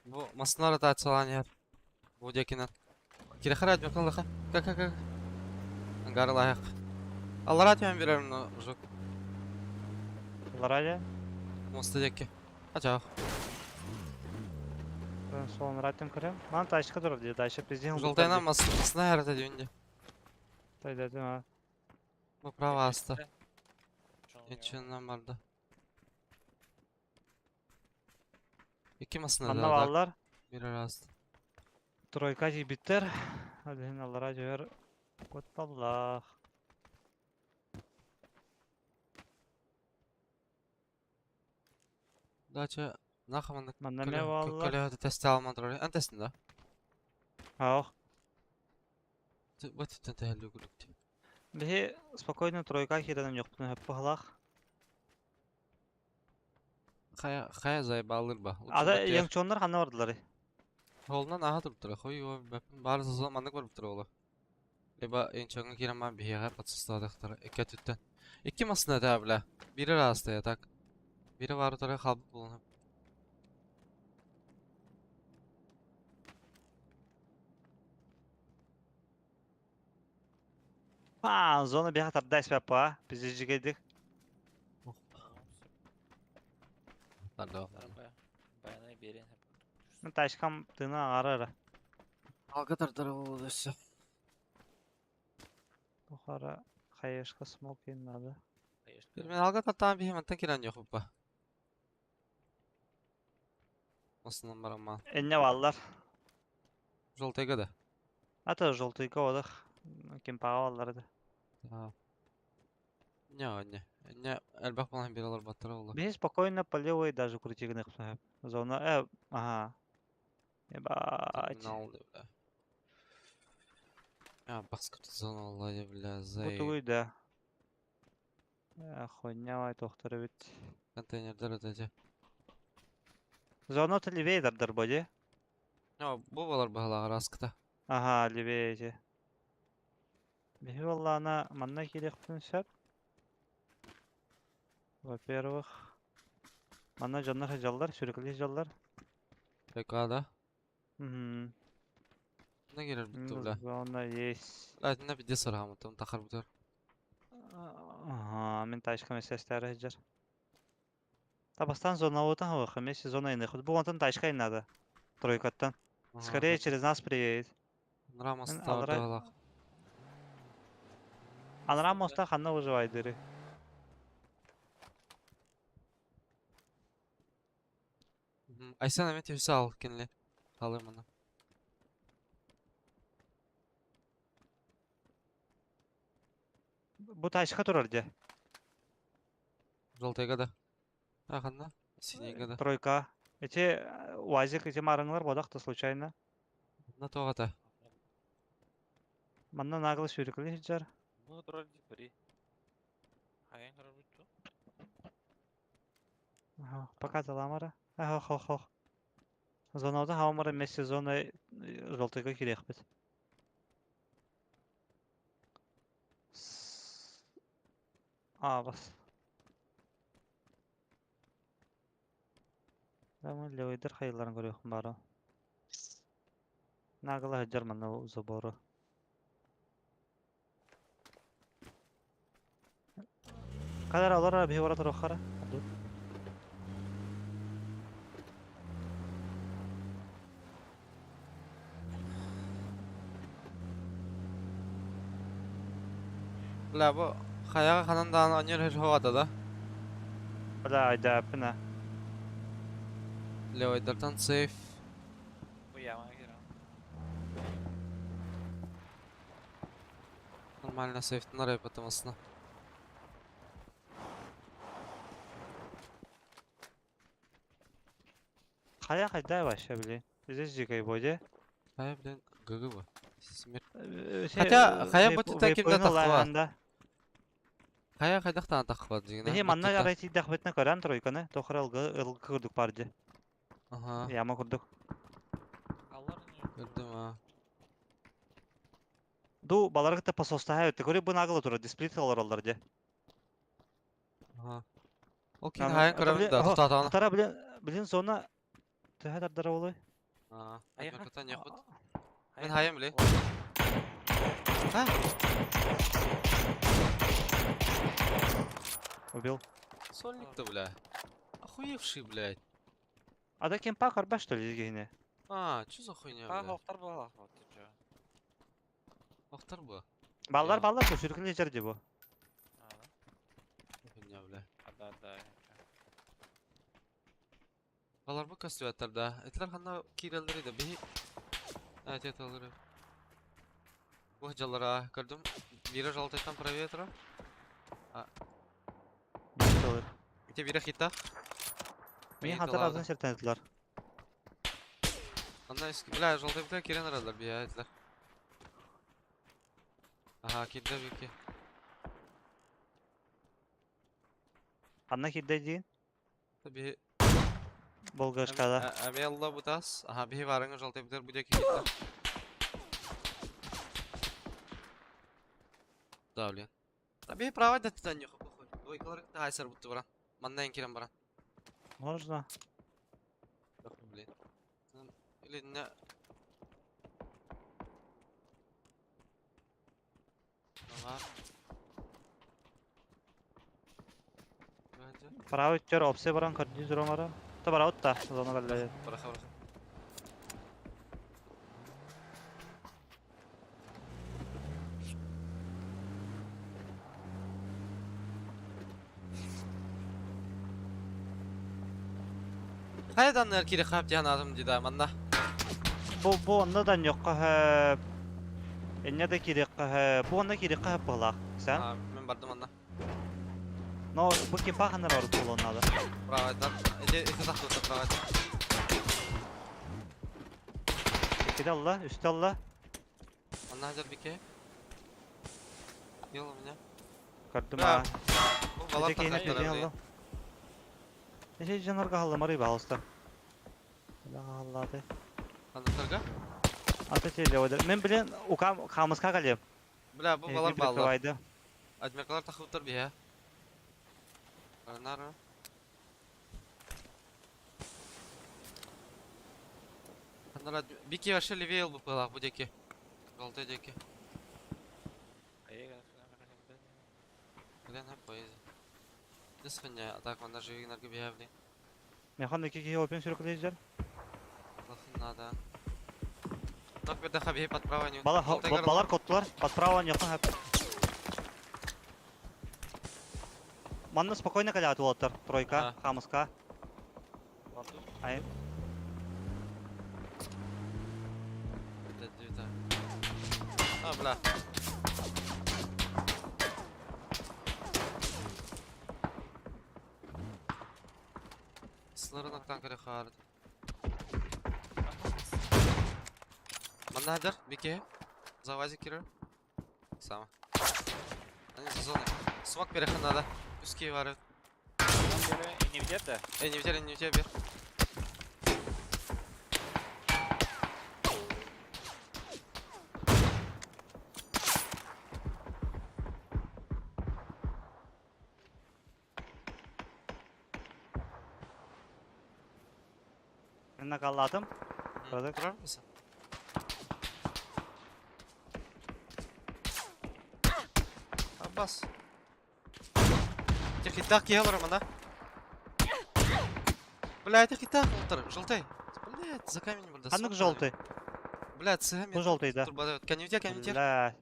Бу маснара та ацалан яр. Бу декинен. Кире харат мен калыха. Как как как. Ангар лайык. Аллара тем берем но жок. Ларадя. Моста деки. Ача. Ben son ratim kırım. Lan taşka dur diye. Taşa bizden Желтайна мас масна харата дюнде. Тай дедим ha. Бу права аста. Ничего барда. İki masına Anna da vallar. bir arası. Тройка жибиттер. Алин аллара жер. Котталлах. Дача нахаманды Манна ме валлар. көлө тест алмадыр. Ан тестин да. Ах. Bu tütten tehellü gülüktü. Бихи спокойно тройка хиренем yok bunu hep бахлах. Хая хая зайбалыр ба. Ада яңчоннар ханна бардылар. Холунан аха туруп тура. Хой бәпин бары сызыл маннык барып тура ола. Либо энчоңга киреман бихеге патсыстадыктар. Эки түттен. İki masına da bile. Biri rastı yatak. Biri var тура kalbı bulunup. Ha, зона бихи тардай спяпа. Биз жигедик. Алло. Баянай берен. Мен ташкам тына арара. Алга тартар болду өссө. Бухара хаешка смокин надо. Bir мен алга тартан бихе мантан кирен yok ба. Осынан бараман. Энне валлар. Желтыйга да. Ата желтыйка одах. Кем пага валлар да. Да. Не, не. Не, элбэх болан бир алар баттыра ола. Бихи спокойно по левой даже крутигны Зона ага. Ебать. Терминал бля. Я баскет зона алла бля зай. Бутугуй да. Хуйня вай тохтар бит. Контейнердер өтөжө. Зона то левее дардар боди. No, бу болар баһалар раскыта. Ага, левее же. Бихи валлана манна кирехпин сөп. Во-первых, манна жоннор жаллар, сүрүкли жаллар. Прикада. Угу. Не келер бүттү бля. Зона есть. Латина бидде сарам там тахар бутар. Ага, мен ташка месестер хеджер. Табастан зона отан хаваха, вместе зона иных. Бу онтан ташка и надо. Тройкаттан. Скорее через нас приедет. Рамос Мен алра- тардалах. Анра моста ханна выживайдыры. Айсан эме түйсө ал кенле. Алыр мына. Бу ташка турар де. Желтыйга да. Аханна. Синийга да. Тройка. Ити УАЗик ити маарыҥылар буолах да случайно. Манна туох ата? Манна нагло сүүрүкүлэ сылдьар. Бу турар дии Хайан көрөр бу? Ага, пока таламара. Ага, хох хох. Зонада хаамара вместе зоной желтыйга кириэхпит. А, бас. Дамы левыйдар хайыларын көрүөхпүн баара. Нагло сылдьар манна забору. Kadar alır abi orada rokhara. Dur. Бля, бу хайаҕа ханан даҕаны анньар суох ата да? Бля, айдааппын а. Левайдартан сейф. Бу яма кирен. Нормально сейфтин арай потомасына. Хайа хайда вообще, блин. Здесь дикой боди. Хайа, блин, ГГ бу. Смерть. Хотя, хайа бу түтэ кимдэ таххыбат. Хайа хайдах таан таххыбат дьиҥинэ. Биһи манна арай тиийдэхпитинэ көрөн тройканы, тохра ылгы ылгы курдук бар дии. Аха. Яма курдук. Көрдүм аа. Ду балары кытта посостаһа өттө. Көрү бу нагло турар, дисплит олороллор дии. Аха. Ол кини хайан көрөбүн да тутаатаҕына. Тара блин, блин зона төһө тардара буолуй? Аа, Адмиркатан яхут. Мен хайам били. А? Убил. Сольник-то, бля. Охуевший, блядь. А да кемпа карба что ли гине? А, что за хуйня, А, бля? хохтар буолла. Вот ты чё. Охтар бу. Баллар баллар бу сүркүлэ жерди бу. Хуйня, бля. Да, да. Балар бу көстүбэттэр да. Этилэр ханна киирэллэрий да биһи Эти эталары. Бу дьаллара көрдүм. Биирэ жалтайтан правее турар. А. Ити биирэ хита. Мин хатар азын сиртэн этилэр. Анна бля, желтый бля кирен аралар бия этилэр. Аха, кирдэ бики. Анна кирдэ диин? Биһи Болгашкада. Эмиэ ылла бу таас. Аха, биһи баарыҥа желтый бутер бу диэки киирдэ. Да, блин. Да биһи право да нюха похуй. Двойкалар кытта хайсар бутты баран. Манна эн кирен баран. Можно. Блин. Или не... Правый тер опсе баран көрдүү турамара. Та бараут та, зона калле. Быраха быраха. Хайа даннар кири хап диэн аатым дии да манна. Бу бу онно да ньокко хөп. Энньэ да киириэххэ хөп. Бу онно киириэххэ хөп быһылаах. Сен? А, мен бардым онно. Но бу кимпа ханнар барыт буолуон наада. Правайдан. Эти эти тахтыбыттар правайдан. Иккитэ алла, үстэ алла. Манна сылдьар бике. Ел у меня. Көрдүм аа. Балар Эти киһини тахтара киһини алла. Эти дьоннорго хаалламарый баҕалыста. Хааллааты. Ханныктарга? Аты теле Мен билен укам хамыска калем. Бля, бу балар бааллар. Адмиркалар тахыбыттар биһэ. Арынар. Ханнар Бики вообще левее бу пылах бу диэки. Желтый диэки. Блин, поэзия. Дисхыня, а так манна живигнарга биһэ блин. Механ ики киһи опен сүрүкүлэйдер. Лахын надо. Так берде биһи под право не. Балар коттулар, под право не хап. Манна спокойно калят уолаттар. Тройка, хамыска. Ай. А, бля. Сыларынактан көрө хаарды. Манна сылдьар, биир Завази кирер. Сама. Они за зоной. Смок перехан надо. Үс киһи баар. Иннибитер да? Иннибитер, иннибитер бер. Мен накалладым. Продукт. Турар мысың? Аббас. Техитах киһи олорор манна. Бля, это хитах олтыр, желтый. Блядь, за камень был. Ханнык желтый? Блядь, сыгам. Бу желтый, да. Кәнүтер, кәнүтер. Бля.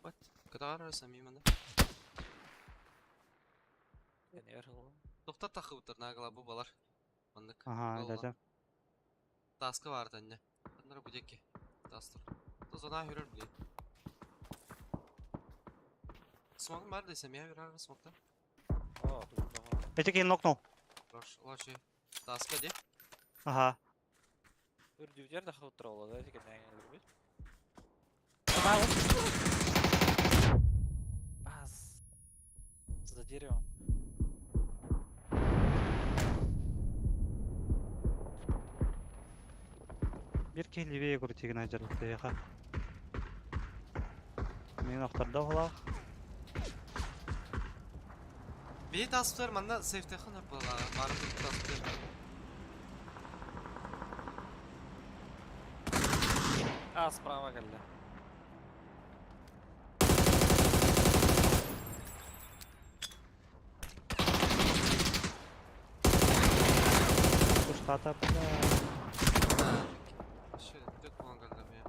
Вот, катагар самим анда. Тоқтат тахы утыр, нагла бу балар. Маннык. Ага, да, да. Таска бар тәнне. Аннары будеки. Тастыр. Тозана хүрер блин. Смогым бар десем, я верар смогта. Эти кин нокнул. Хорош, лачи. Таска де. Ага. Үрдүбүтер да хавыттыр ола да, тикен нәңе үрбүт. Бас. За деревом. Бир киһи левее крутигин айдьарлыктыйха. Мин охтордо оһолоох. Бии таспытар манна сейфтехан аппала. Барым таспытар. А, справа кэллэ. Кустата бля. Ще төрт болған калдым я.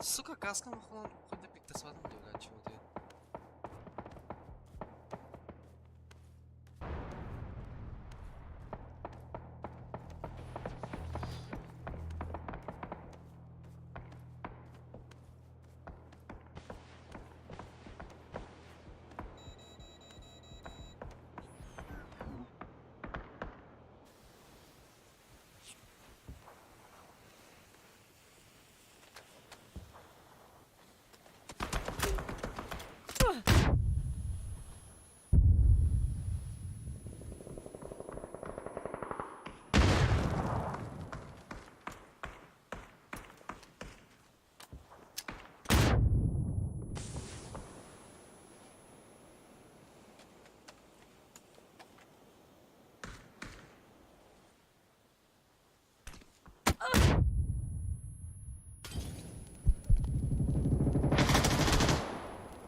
Сука, каскам охолон хоть пиктасвадым деп бля, чего-то.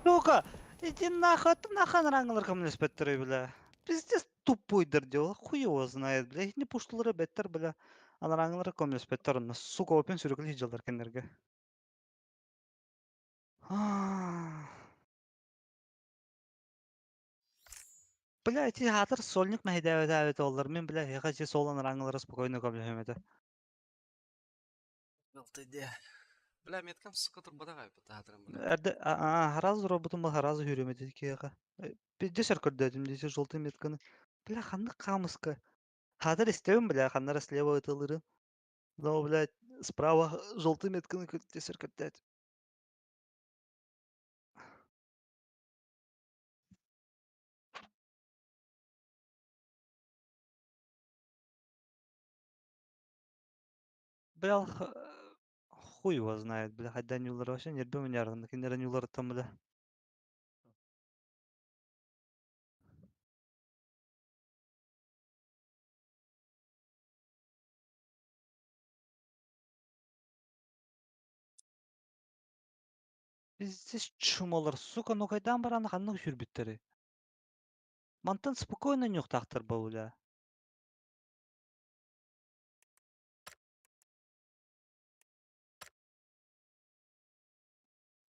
Сука, иди нахуй, ты нахуй ранглар көмөлөспөттөр бля. Пиздец тупойдыр дел, хуй его знает, бля. Не пуштулары беттер, бля. Анараңылар көмөлөспөттөр, онно сука опен сүрүкүл хиджалар кеннерге. Бля, эти хатыр сольник мәһидәбәт олар. Мен, бля, яга же сол анараңылар спокойно көмөлөмөдө. Былты Бля, меткам сука турбада кайып хатырым бля. Эрде харазы роботум был харазы хүрөмөдө кияга. Пиздец көрдөдүм десе желтый метканы. Бля, ханнык камыска. Хатыр истебим, бля, ханнара слева ытылырын. Но, блядь, справа желтый метканы десер көрдөдүм. Бля, хуй его знает, бля, хотя нюлар вообще не рбем нярдан, киндер нюлар там, бля. Пиздец чумалар, сука, ну кайдан бараны ханнык хүрбүттери. Мантан спокойно нюхтахтар бауля.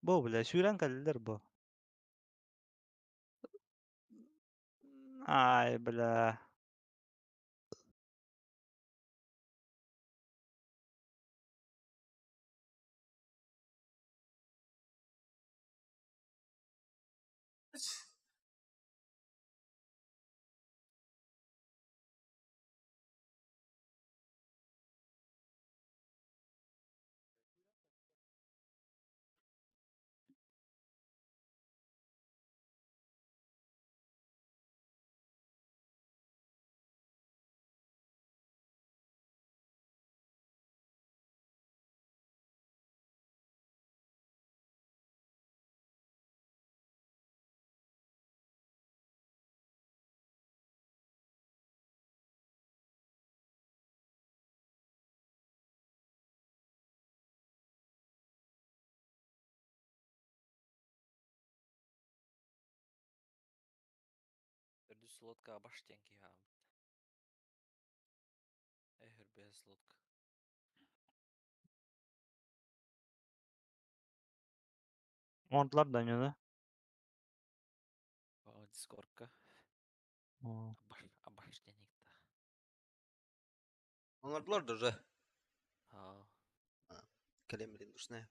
Бу, бля, сүүрэн кэллилэр бу. Ай, бля. Үс лодка баш диэн киһи хааммыт. Эһэр лодка. Оҥордулар да да? Дискордка. Абаш диэн иһитта. Оҥордулар да уже. Аа. Кэлэн билин душная.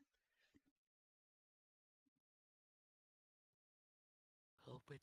Опыт.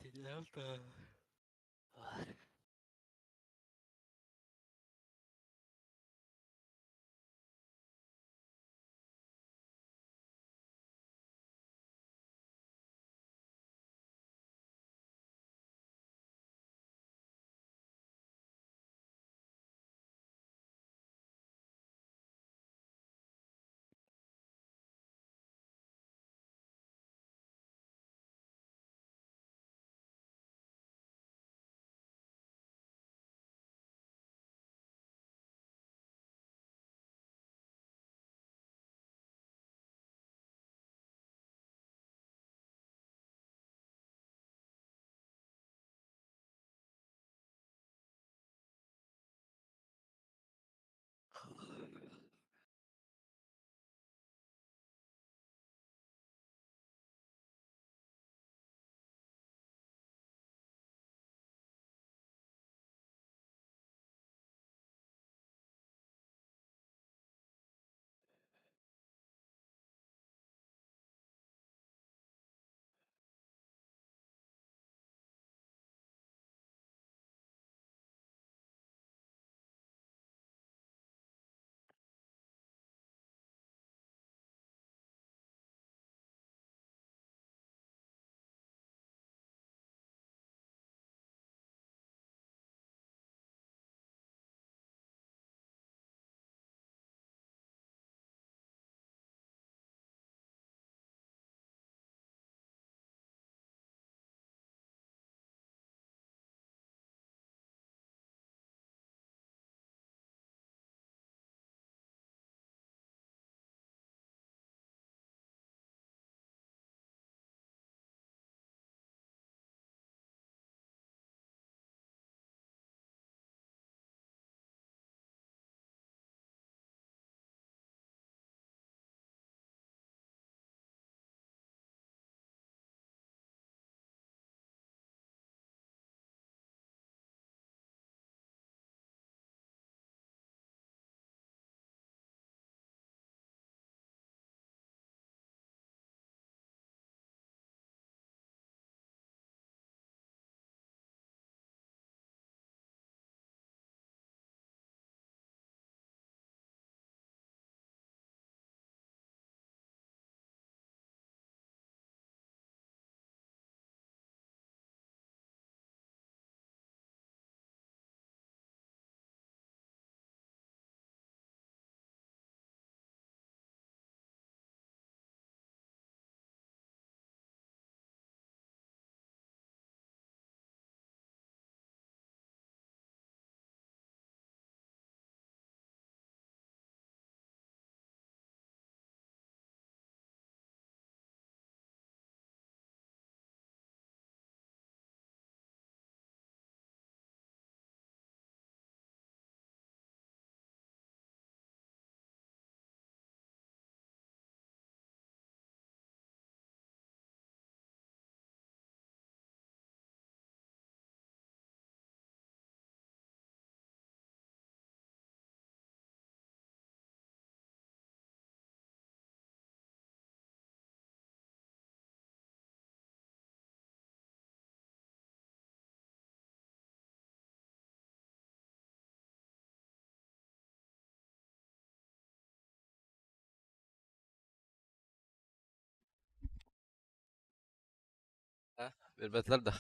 Билбэтилэр да.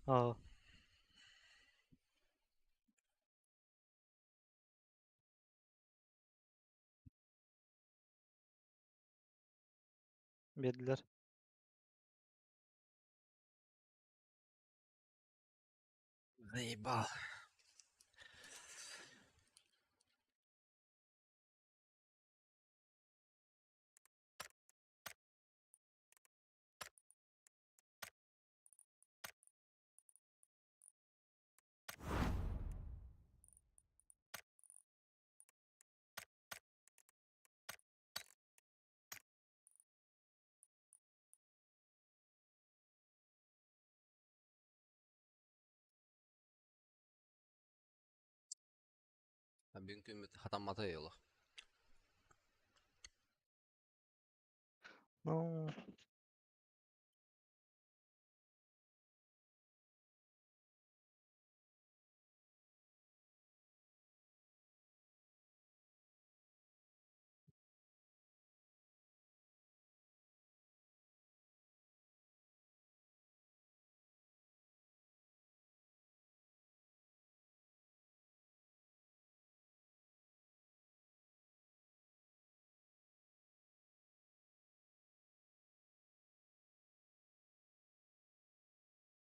Аа. Биэрдилэр. Заебал. Бүгүн күммүт хатаммата олох. Ну,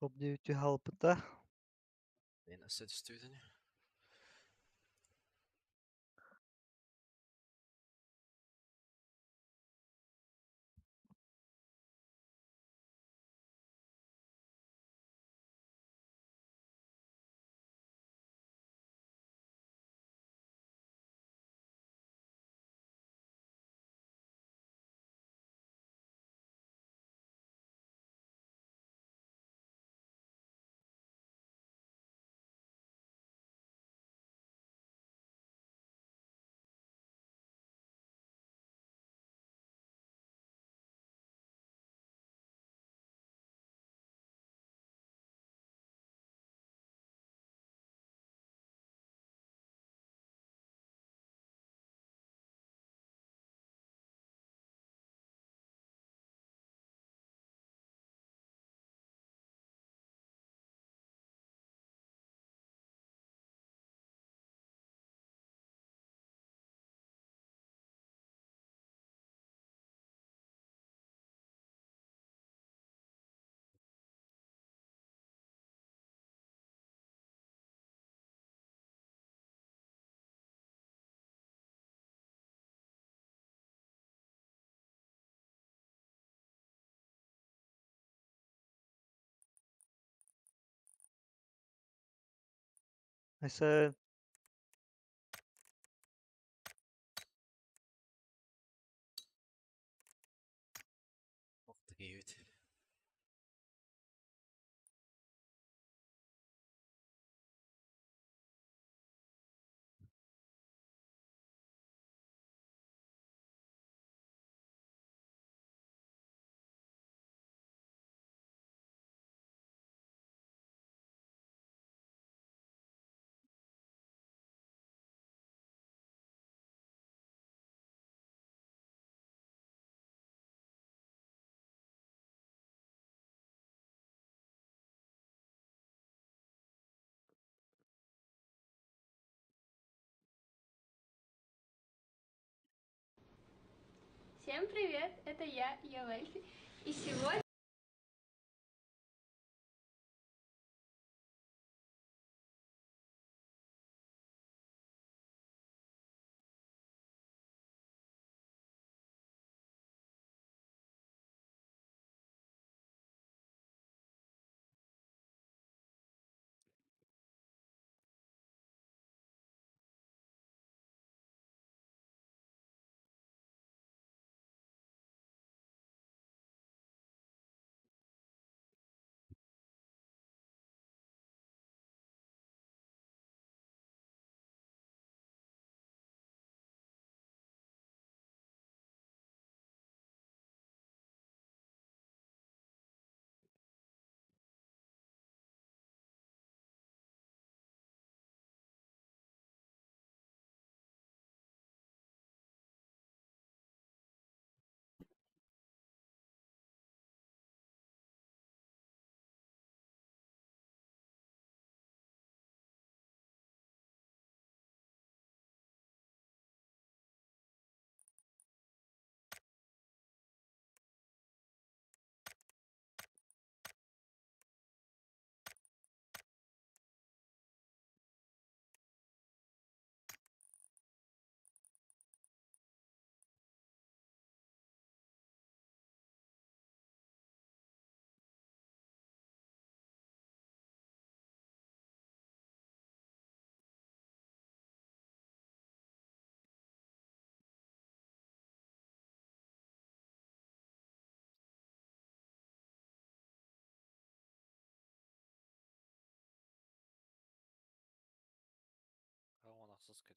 топ-9 халпыта. Мен өссө түстүбүтүн. Mesela Киһибит. Всем привет, это я, Ева Эльфи, и сегодня...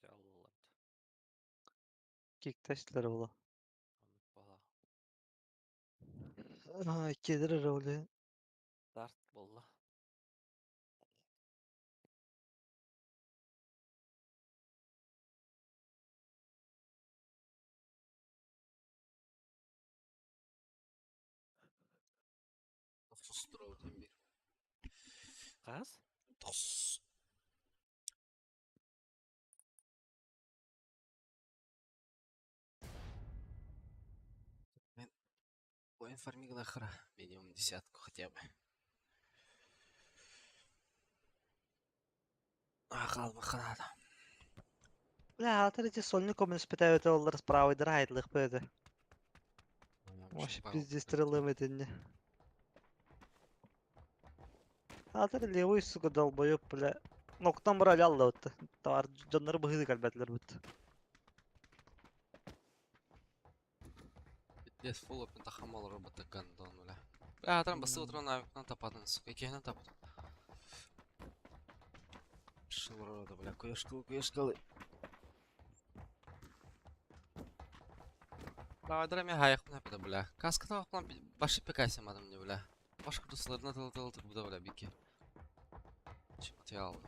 Аллар. Киктэстилэр була. Оннук буолла. Иккиэдэр эрэ ол иһин. Старт буолла. Тохсус тура бир. Хас? Тохсус. Мен информигла хара. Минимум десятку хотя бы. А, надо. Бля, атыр эти сольник коммун испытают оллар справа драйтлых бөдө. Вообще пиздец стрелым этинне. Атыр левый, сука, долбоёб, бля. Ноктан бара алла бутты. Товар дьоннору быһыды кэлбэтилэр бутты. Пиздец, фул опен тахамал робота гандон, бля. Бля, там басы утром на тапатын, сука, икеһинен тапатын. Шыл рода, бля, куешкалы, куешкалы. Давай, мен хайықпын әпеді, бля. Касканы ақлан башы пекайсам адам не, бля. Башка тусларына тыл тыл тыл буда, бля, бики. Материал.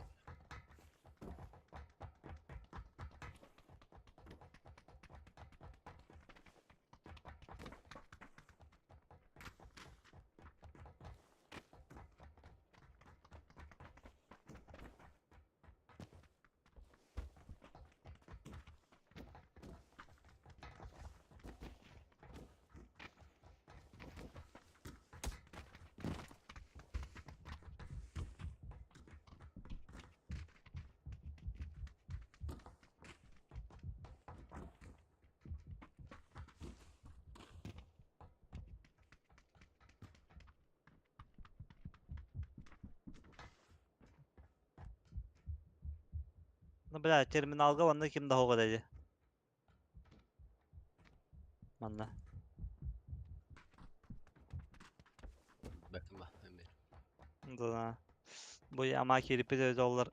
Ну, бля, терминалга ванна ким да хога деди. Манна. Бәкім ба, әмбер. Да. Бу яма кирипи доллар.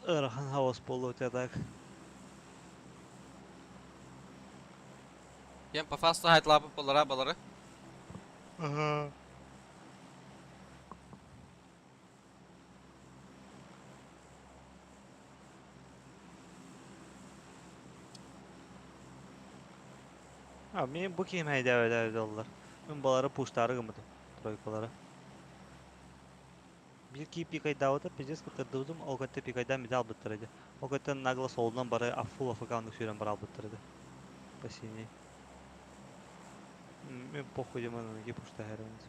Ырахан хаос болу так. Кем по фасту хайтлапы болара балары. Ага. А, мен бу ким хайда доллар. Мен балары пуштары гымыды. Тройкалары. Bir ki пикайдаута пиздец кытырдыбытым, ол көттө пикайда медал быттырды. Ол көттө нагло солунан бары афул афыканды сүйрен бара быттырды. По синей. Мен похуй демон ки пушта херенс.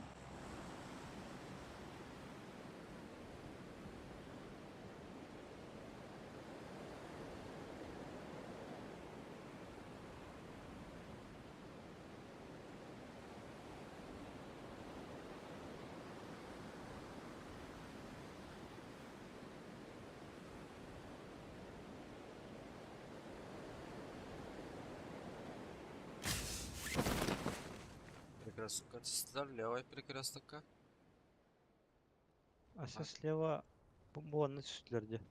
Перекресток түстілер, левый перекрестокка. А сейчас слева бу анны түстүлөрдү.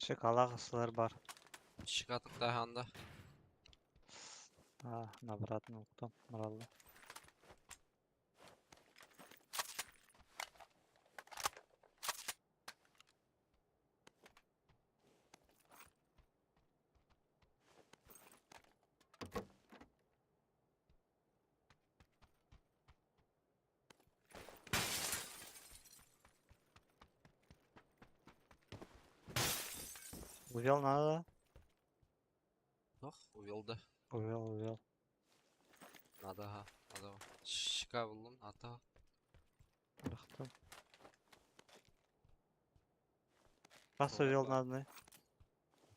Шоколад бар. Шикатык таханда. А, на обратно уктум, муралла. Увел надо. Ох, увел да. Увел, увел. Надо, ага. Надо. Щека буллум, ата. Рахтым. Раз увел надо.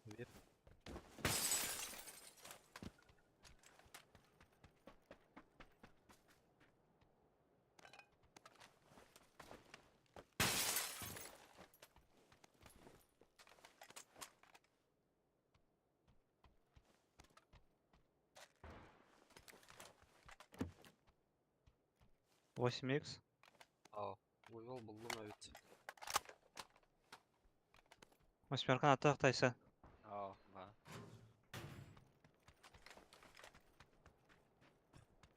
Вер. 8 икс. А, увел буллум эбит. Восьмерка на тахтайса. О, да.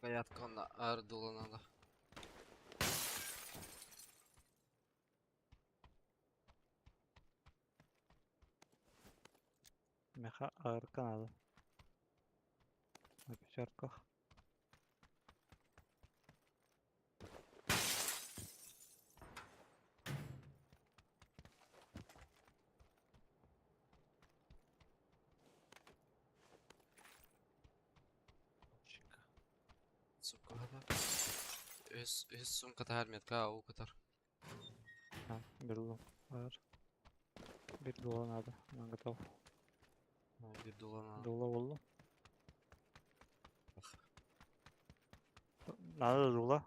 Гаятка на ардула надо. Меха АРК надо. На пятерках. Чика. Сука, да. Үс, үс сумка тахар метка, ау катар. А, беру. Ар. Bir дула надо. Она готов. Bir дула надо. Дула болду. Надо дула.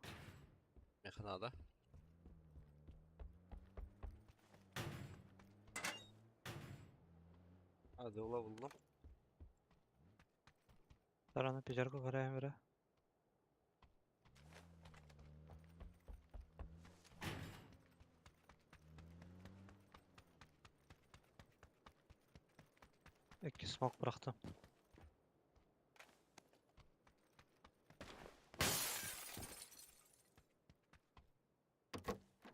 Меха надо. А, дула буллум. Тараны пятерку қарайын бірі. Икки смок бырахтым.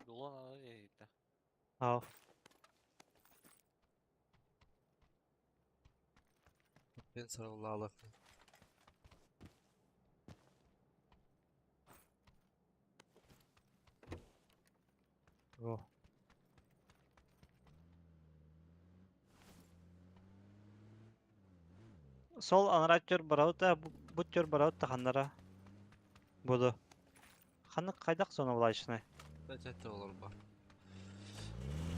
Дула надо дейді. Ау. Ben sarılı alak. Го. Сол анраттер бараута, буттер бараута ханнара. Буду. Ханны кайдак соны булайшыны. Бәтәтте olur ба.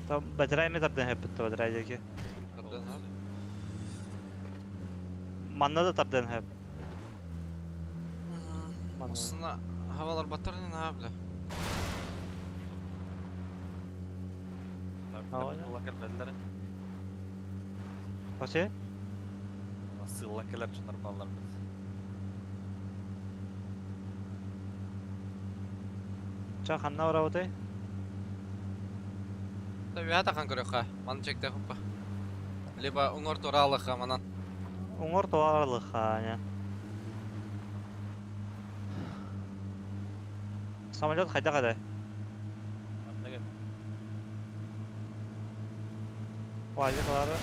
Там бәтирай метрден хеп битте бәтирай деки. Кардан ha. Манна да тарден хеп. Манна. Осына havalar батар не на бля. Ава, Сыллан келмедилер. Вообще? Сыллан келер чындар балалар біз. Ча ханна бараутай? Tabii hata kan көрөккө. Маны чекте хуппа. Либо уңор туралыха манан. Уңор туарлыха, Самолет хайда кадай? Неге? Вазиклары.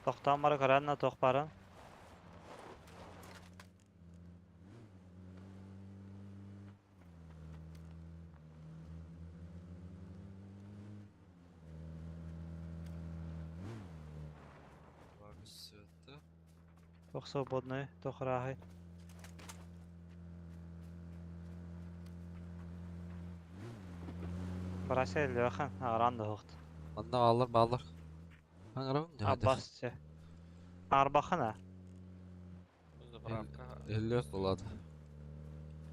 Тохтан бары каранна тох барын. Тох свободный, тох рахай. Барася Лехан, аранда хохт. Манна баллар баллар. Аңырабын жа. Аббас че. Арбахана. Заправка. Элле болады.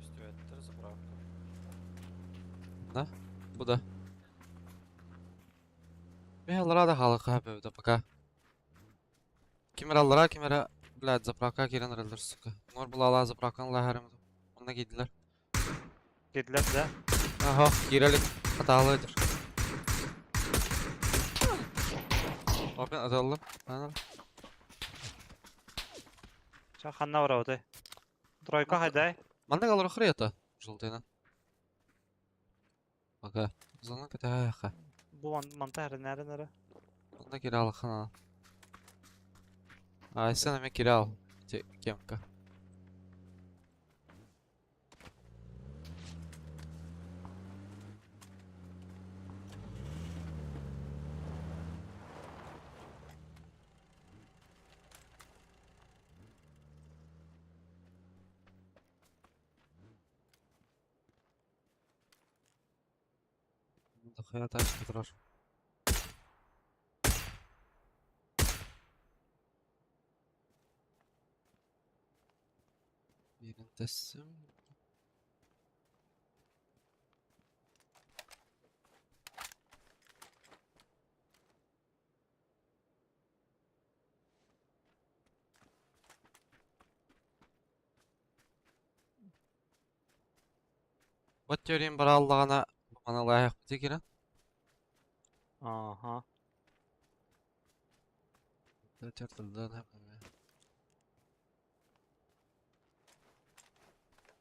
Үстүбеттер заправка. Да? Бу да. Мен да халыка бөдө пока. Кимер аллара кимер блядь заправка кирен релдер сука. Мор булала заправканы лахарым. Онна кийдилер. Кидлер да. Ага, кирелик хаталыдыр. Опен аталым. Анар. Ча ханна барабытай? Тройка хайдай. Манна галар хрета. Желтыйна. Ага. Зона катаха. Бу манта хәренәрен әрі. Манна кирал хана. А, сен эме кирал. Кемка. Дохуя тачка турар. Birini teslim. Вот теорем бараллаҕына маналаайахпыт кирэн. Ага.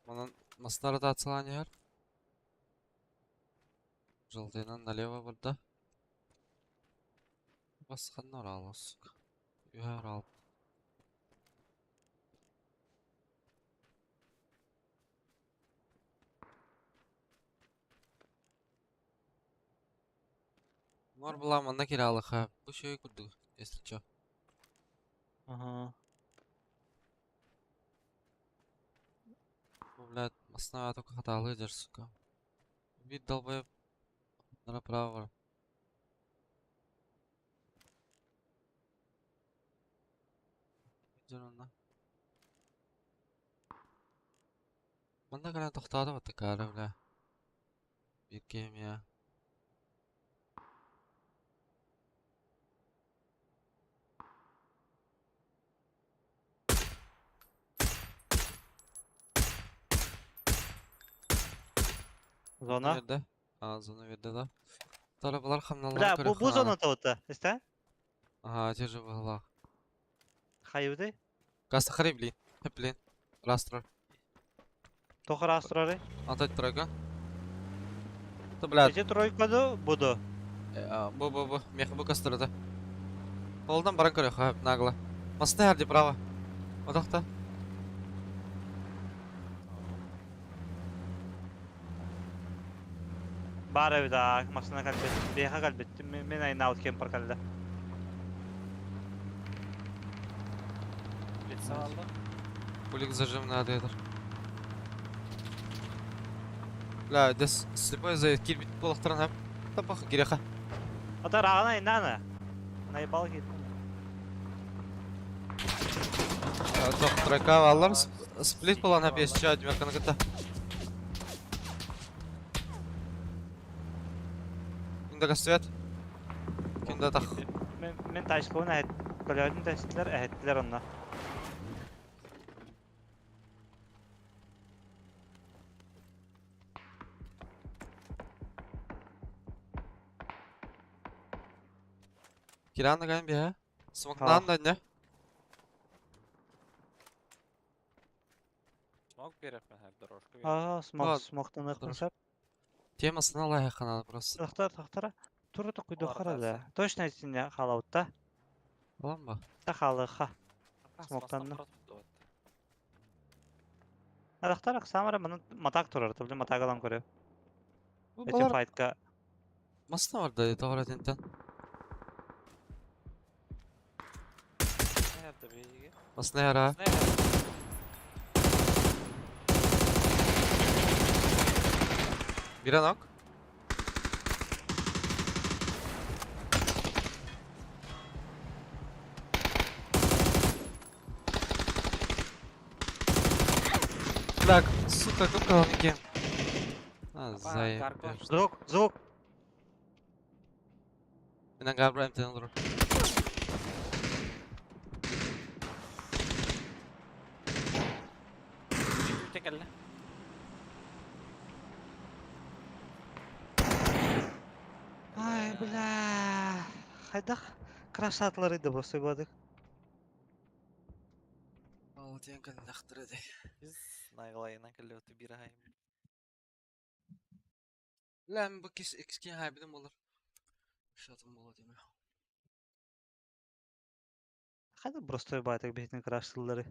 Манан мастары ротациялаан иһэр. Желтыйынан налево барда. Басқанна оралыс, сука. Үһэ орал. Мор була манна киралыха. Бу шөй курдук, если чё. Ага. Бу, блядь, масна только хатаалы дер, сука. Бит долбоеб. Направо. Дер онна. Манна кэлэн тохтоото баттакаары, бля. Биир киһим я. Зона. Берде. А, зона берде да. Тарабалар хамналар Бля, бу зона тота. Истә? Ага, держи была. Хайуды. Каста хари, блин. Блин. Раз трой. Тохар астрары. Антать тройка. Да, блядь. Эти тройкаду буду. Бу, бу, бу. Меха бу кастырды. Қолдан баран көрө, ха, нагло. Масты әрде право. Одақта. Бар эбит а, машина калбет. Беха калбет. Мен айна аут кемпер калды. Лицо алды. Пулик зажим надо это. Бля, дес слепой за кирбит болақтыран хап. Тапах гиреха. Ата рағына айнаны. Наебал кет. Тоқ тройка алар. Сплит болан хап ес ча дмеканы кыта. Кинда кастуят. Кинда тах. Мен ташкауын әйт. Көлөдүн тәстилер, әйттилер онна. Киран гайм бия. Смокнан да не? Смок беріп мен дорожка беріп. Ага, смок, Ладно. смоктан Дорожка. ықпасап. Темасына лайық просто. Тахтар, тахтара. Туру токуйду Олар харада. тәрсі. Точно айтсин халаутта. Алам ба? Та халыха. Смоктанны. Тахтара самара маны матак турар, табли матагалан көрө. Бу Эти балар файтка. масына бар да тоғыр әтентен. Nerede bilgi? Масына яра. Биран ок. Так, сука, как колонки. А, заебешь. Звук, звук. Мен габра МТ олар. Текелі. Ай, бля. Хайдах. краштаатылар да просто бадык. Ол диэн кэллэхтэрэ дии. Biz найгалайынан кэллэбит бир ахай. Лэм бу кис икскин хайбидим болар. Шатым болар деме. Хайда простой байтак биһитин краштыллары.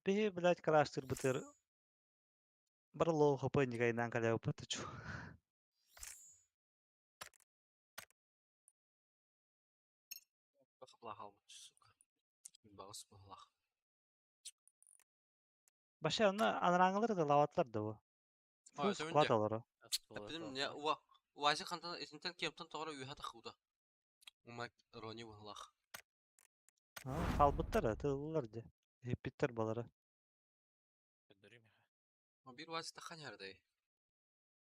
Биһи, блядь, краштырбытыр. Бар лоу хп никайнан калябыт чу. Бахаблах сука. Бағыс бұлақ. Баша оны анраңылар да лаватлар да бу. Фул склад алары. Эпидем не уа уазы хантан итинтен кемтен тоғра үйхата худа. Ума рони бұлақ. Халбыттар тыллар де. Хиппиттер балары. Bir уазы тахан ярдай.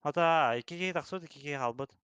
Ата, икиге тахсут, икиге халбыт.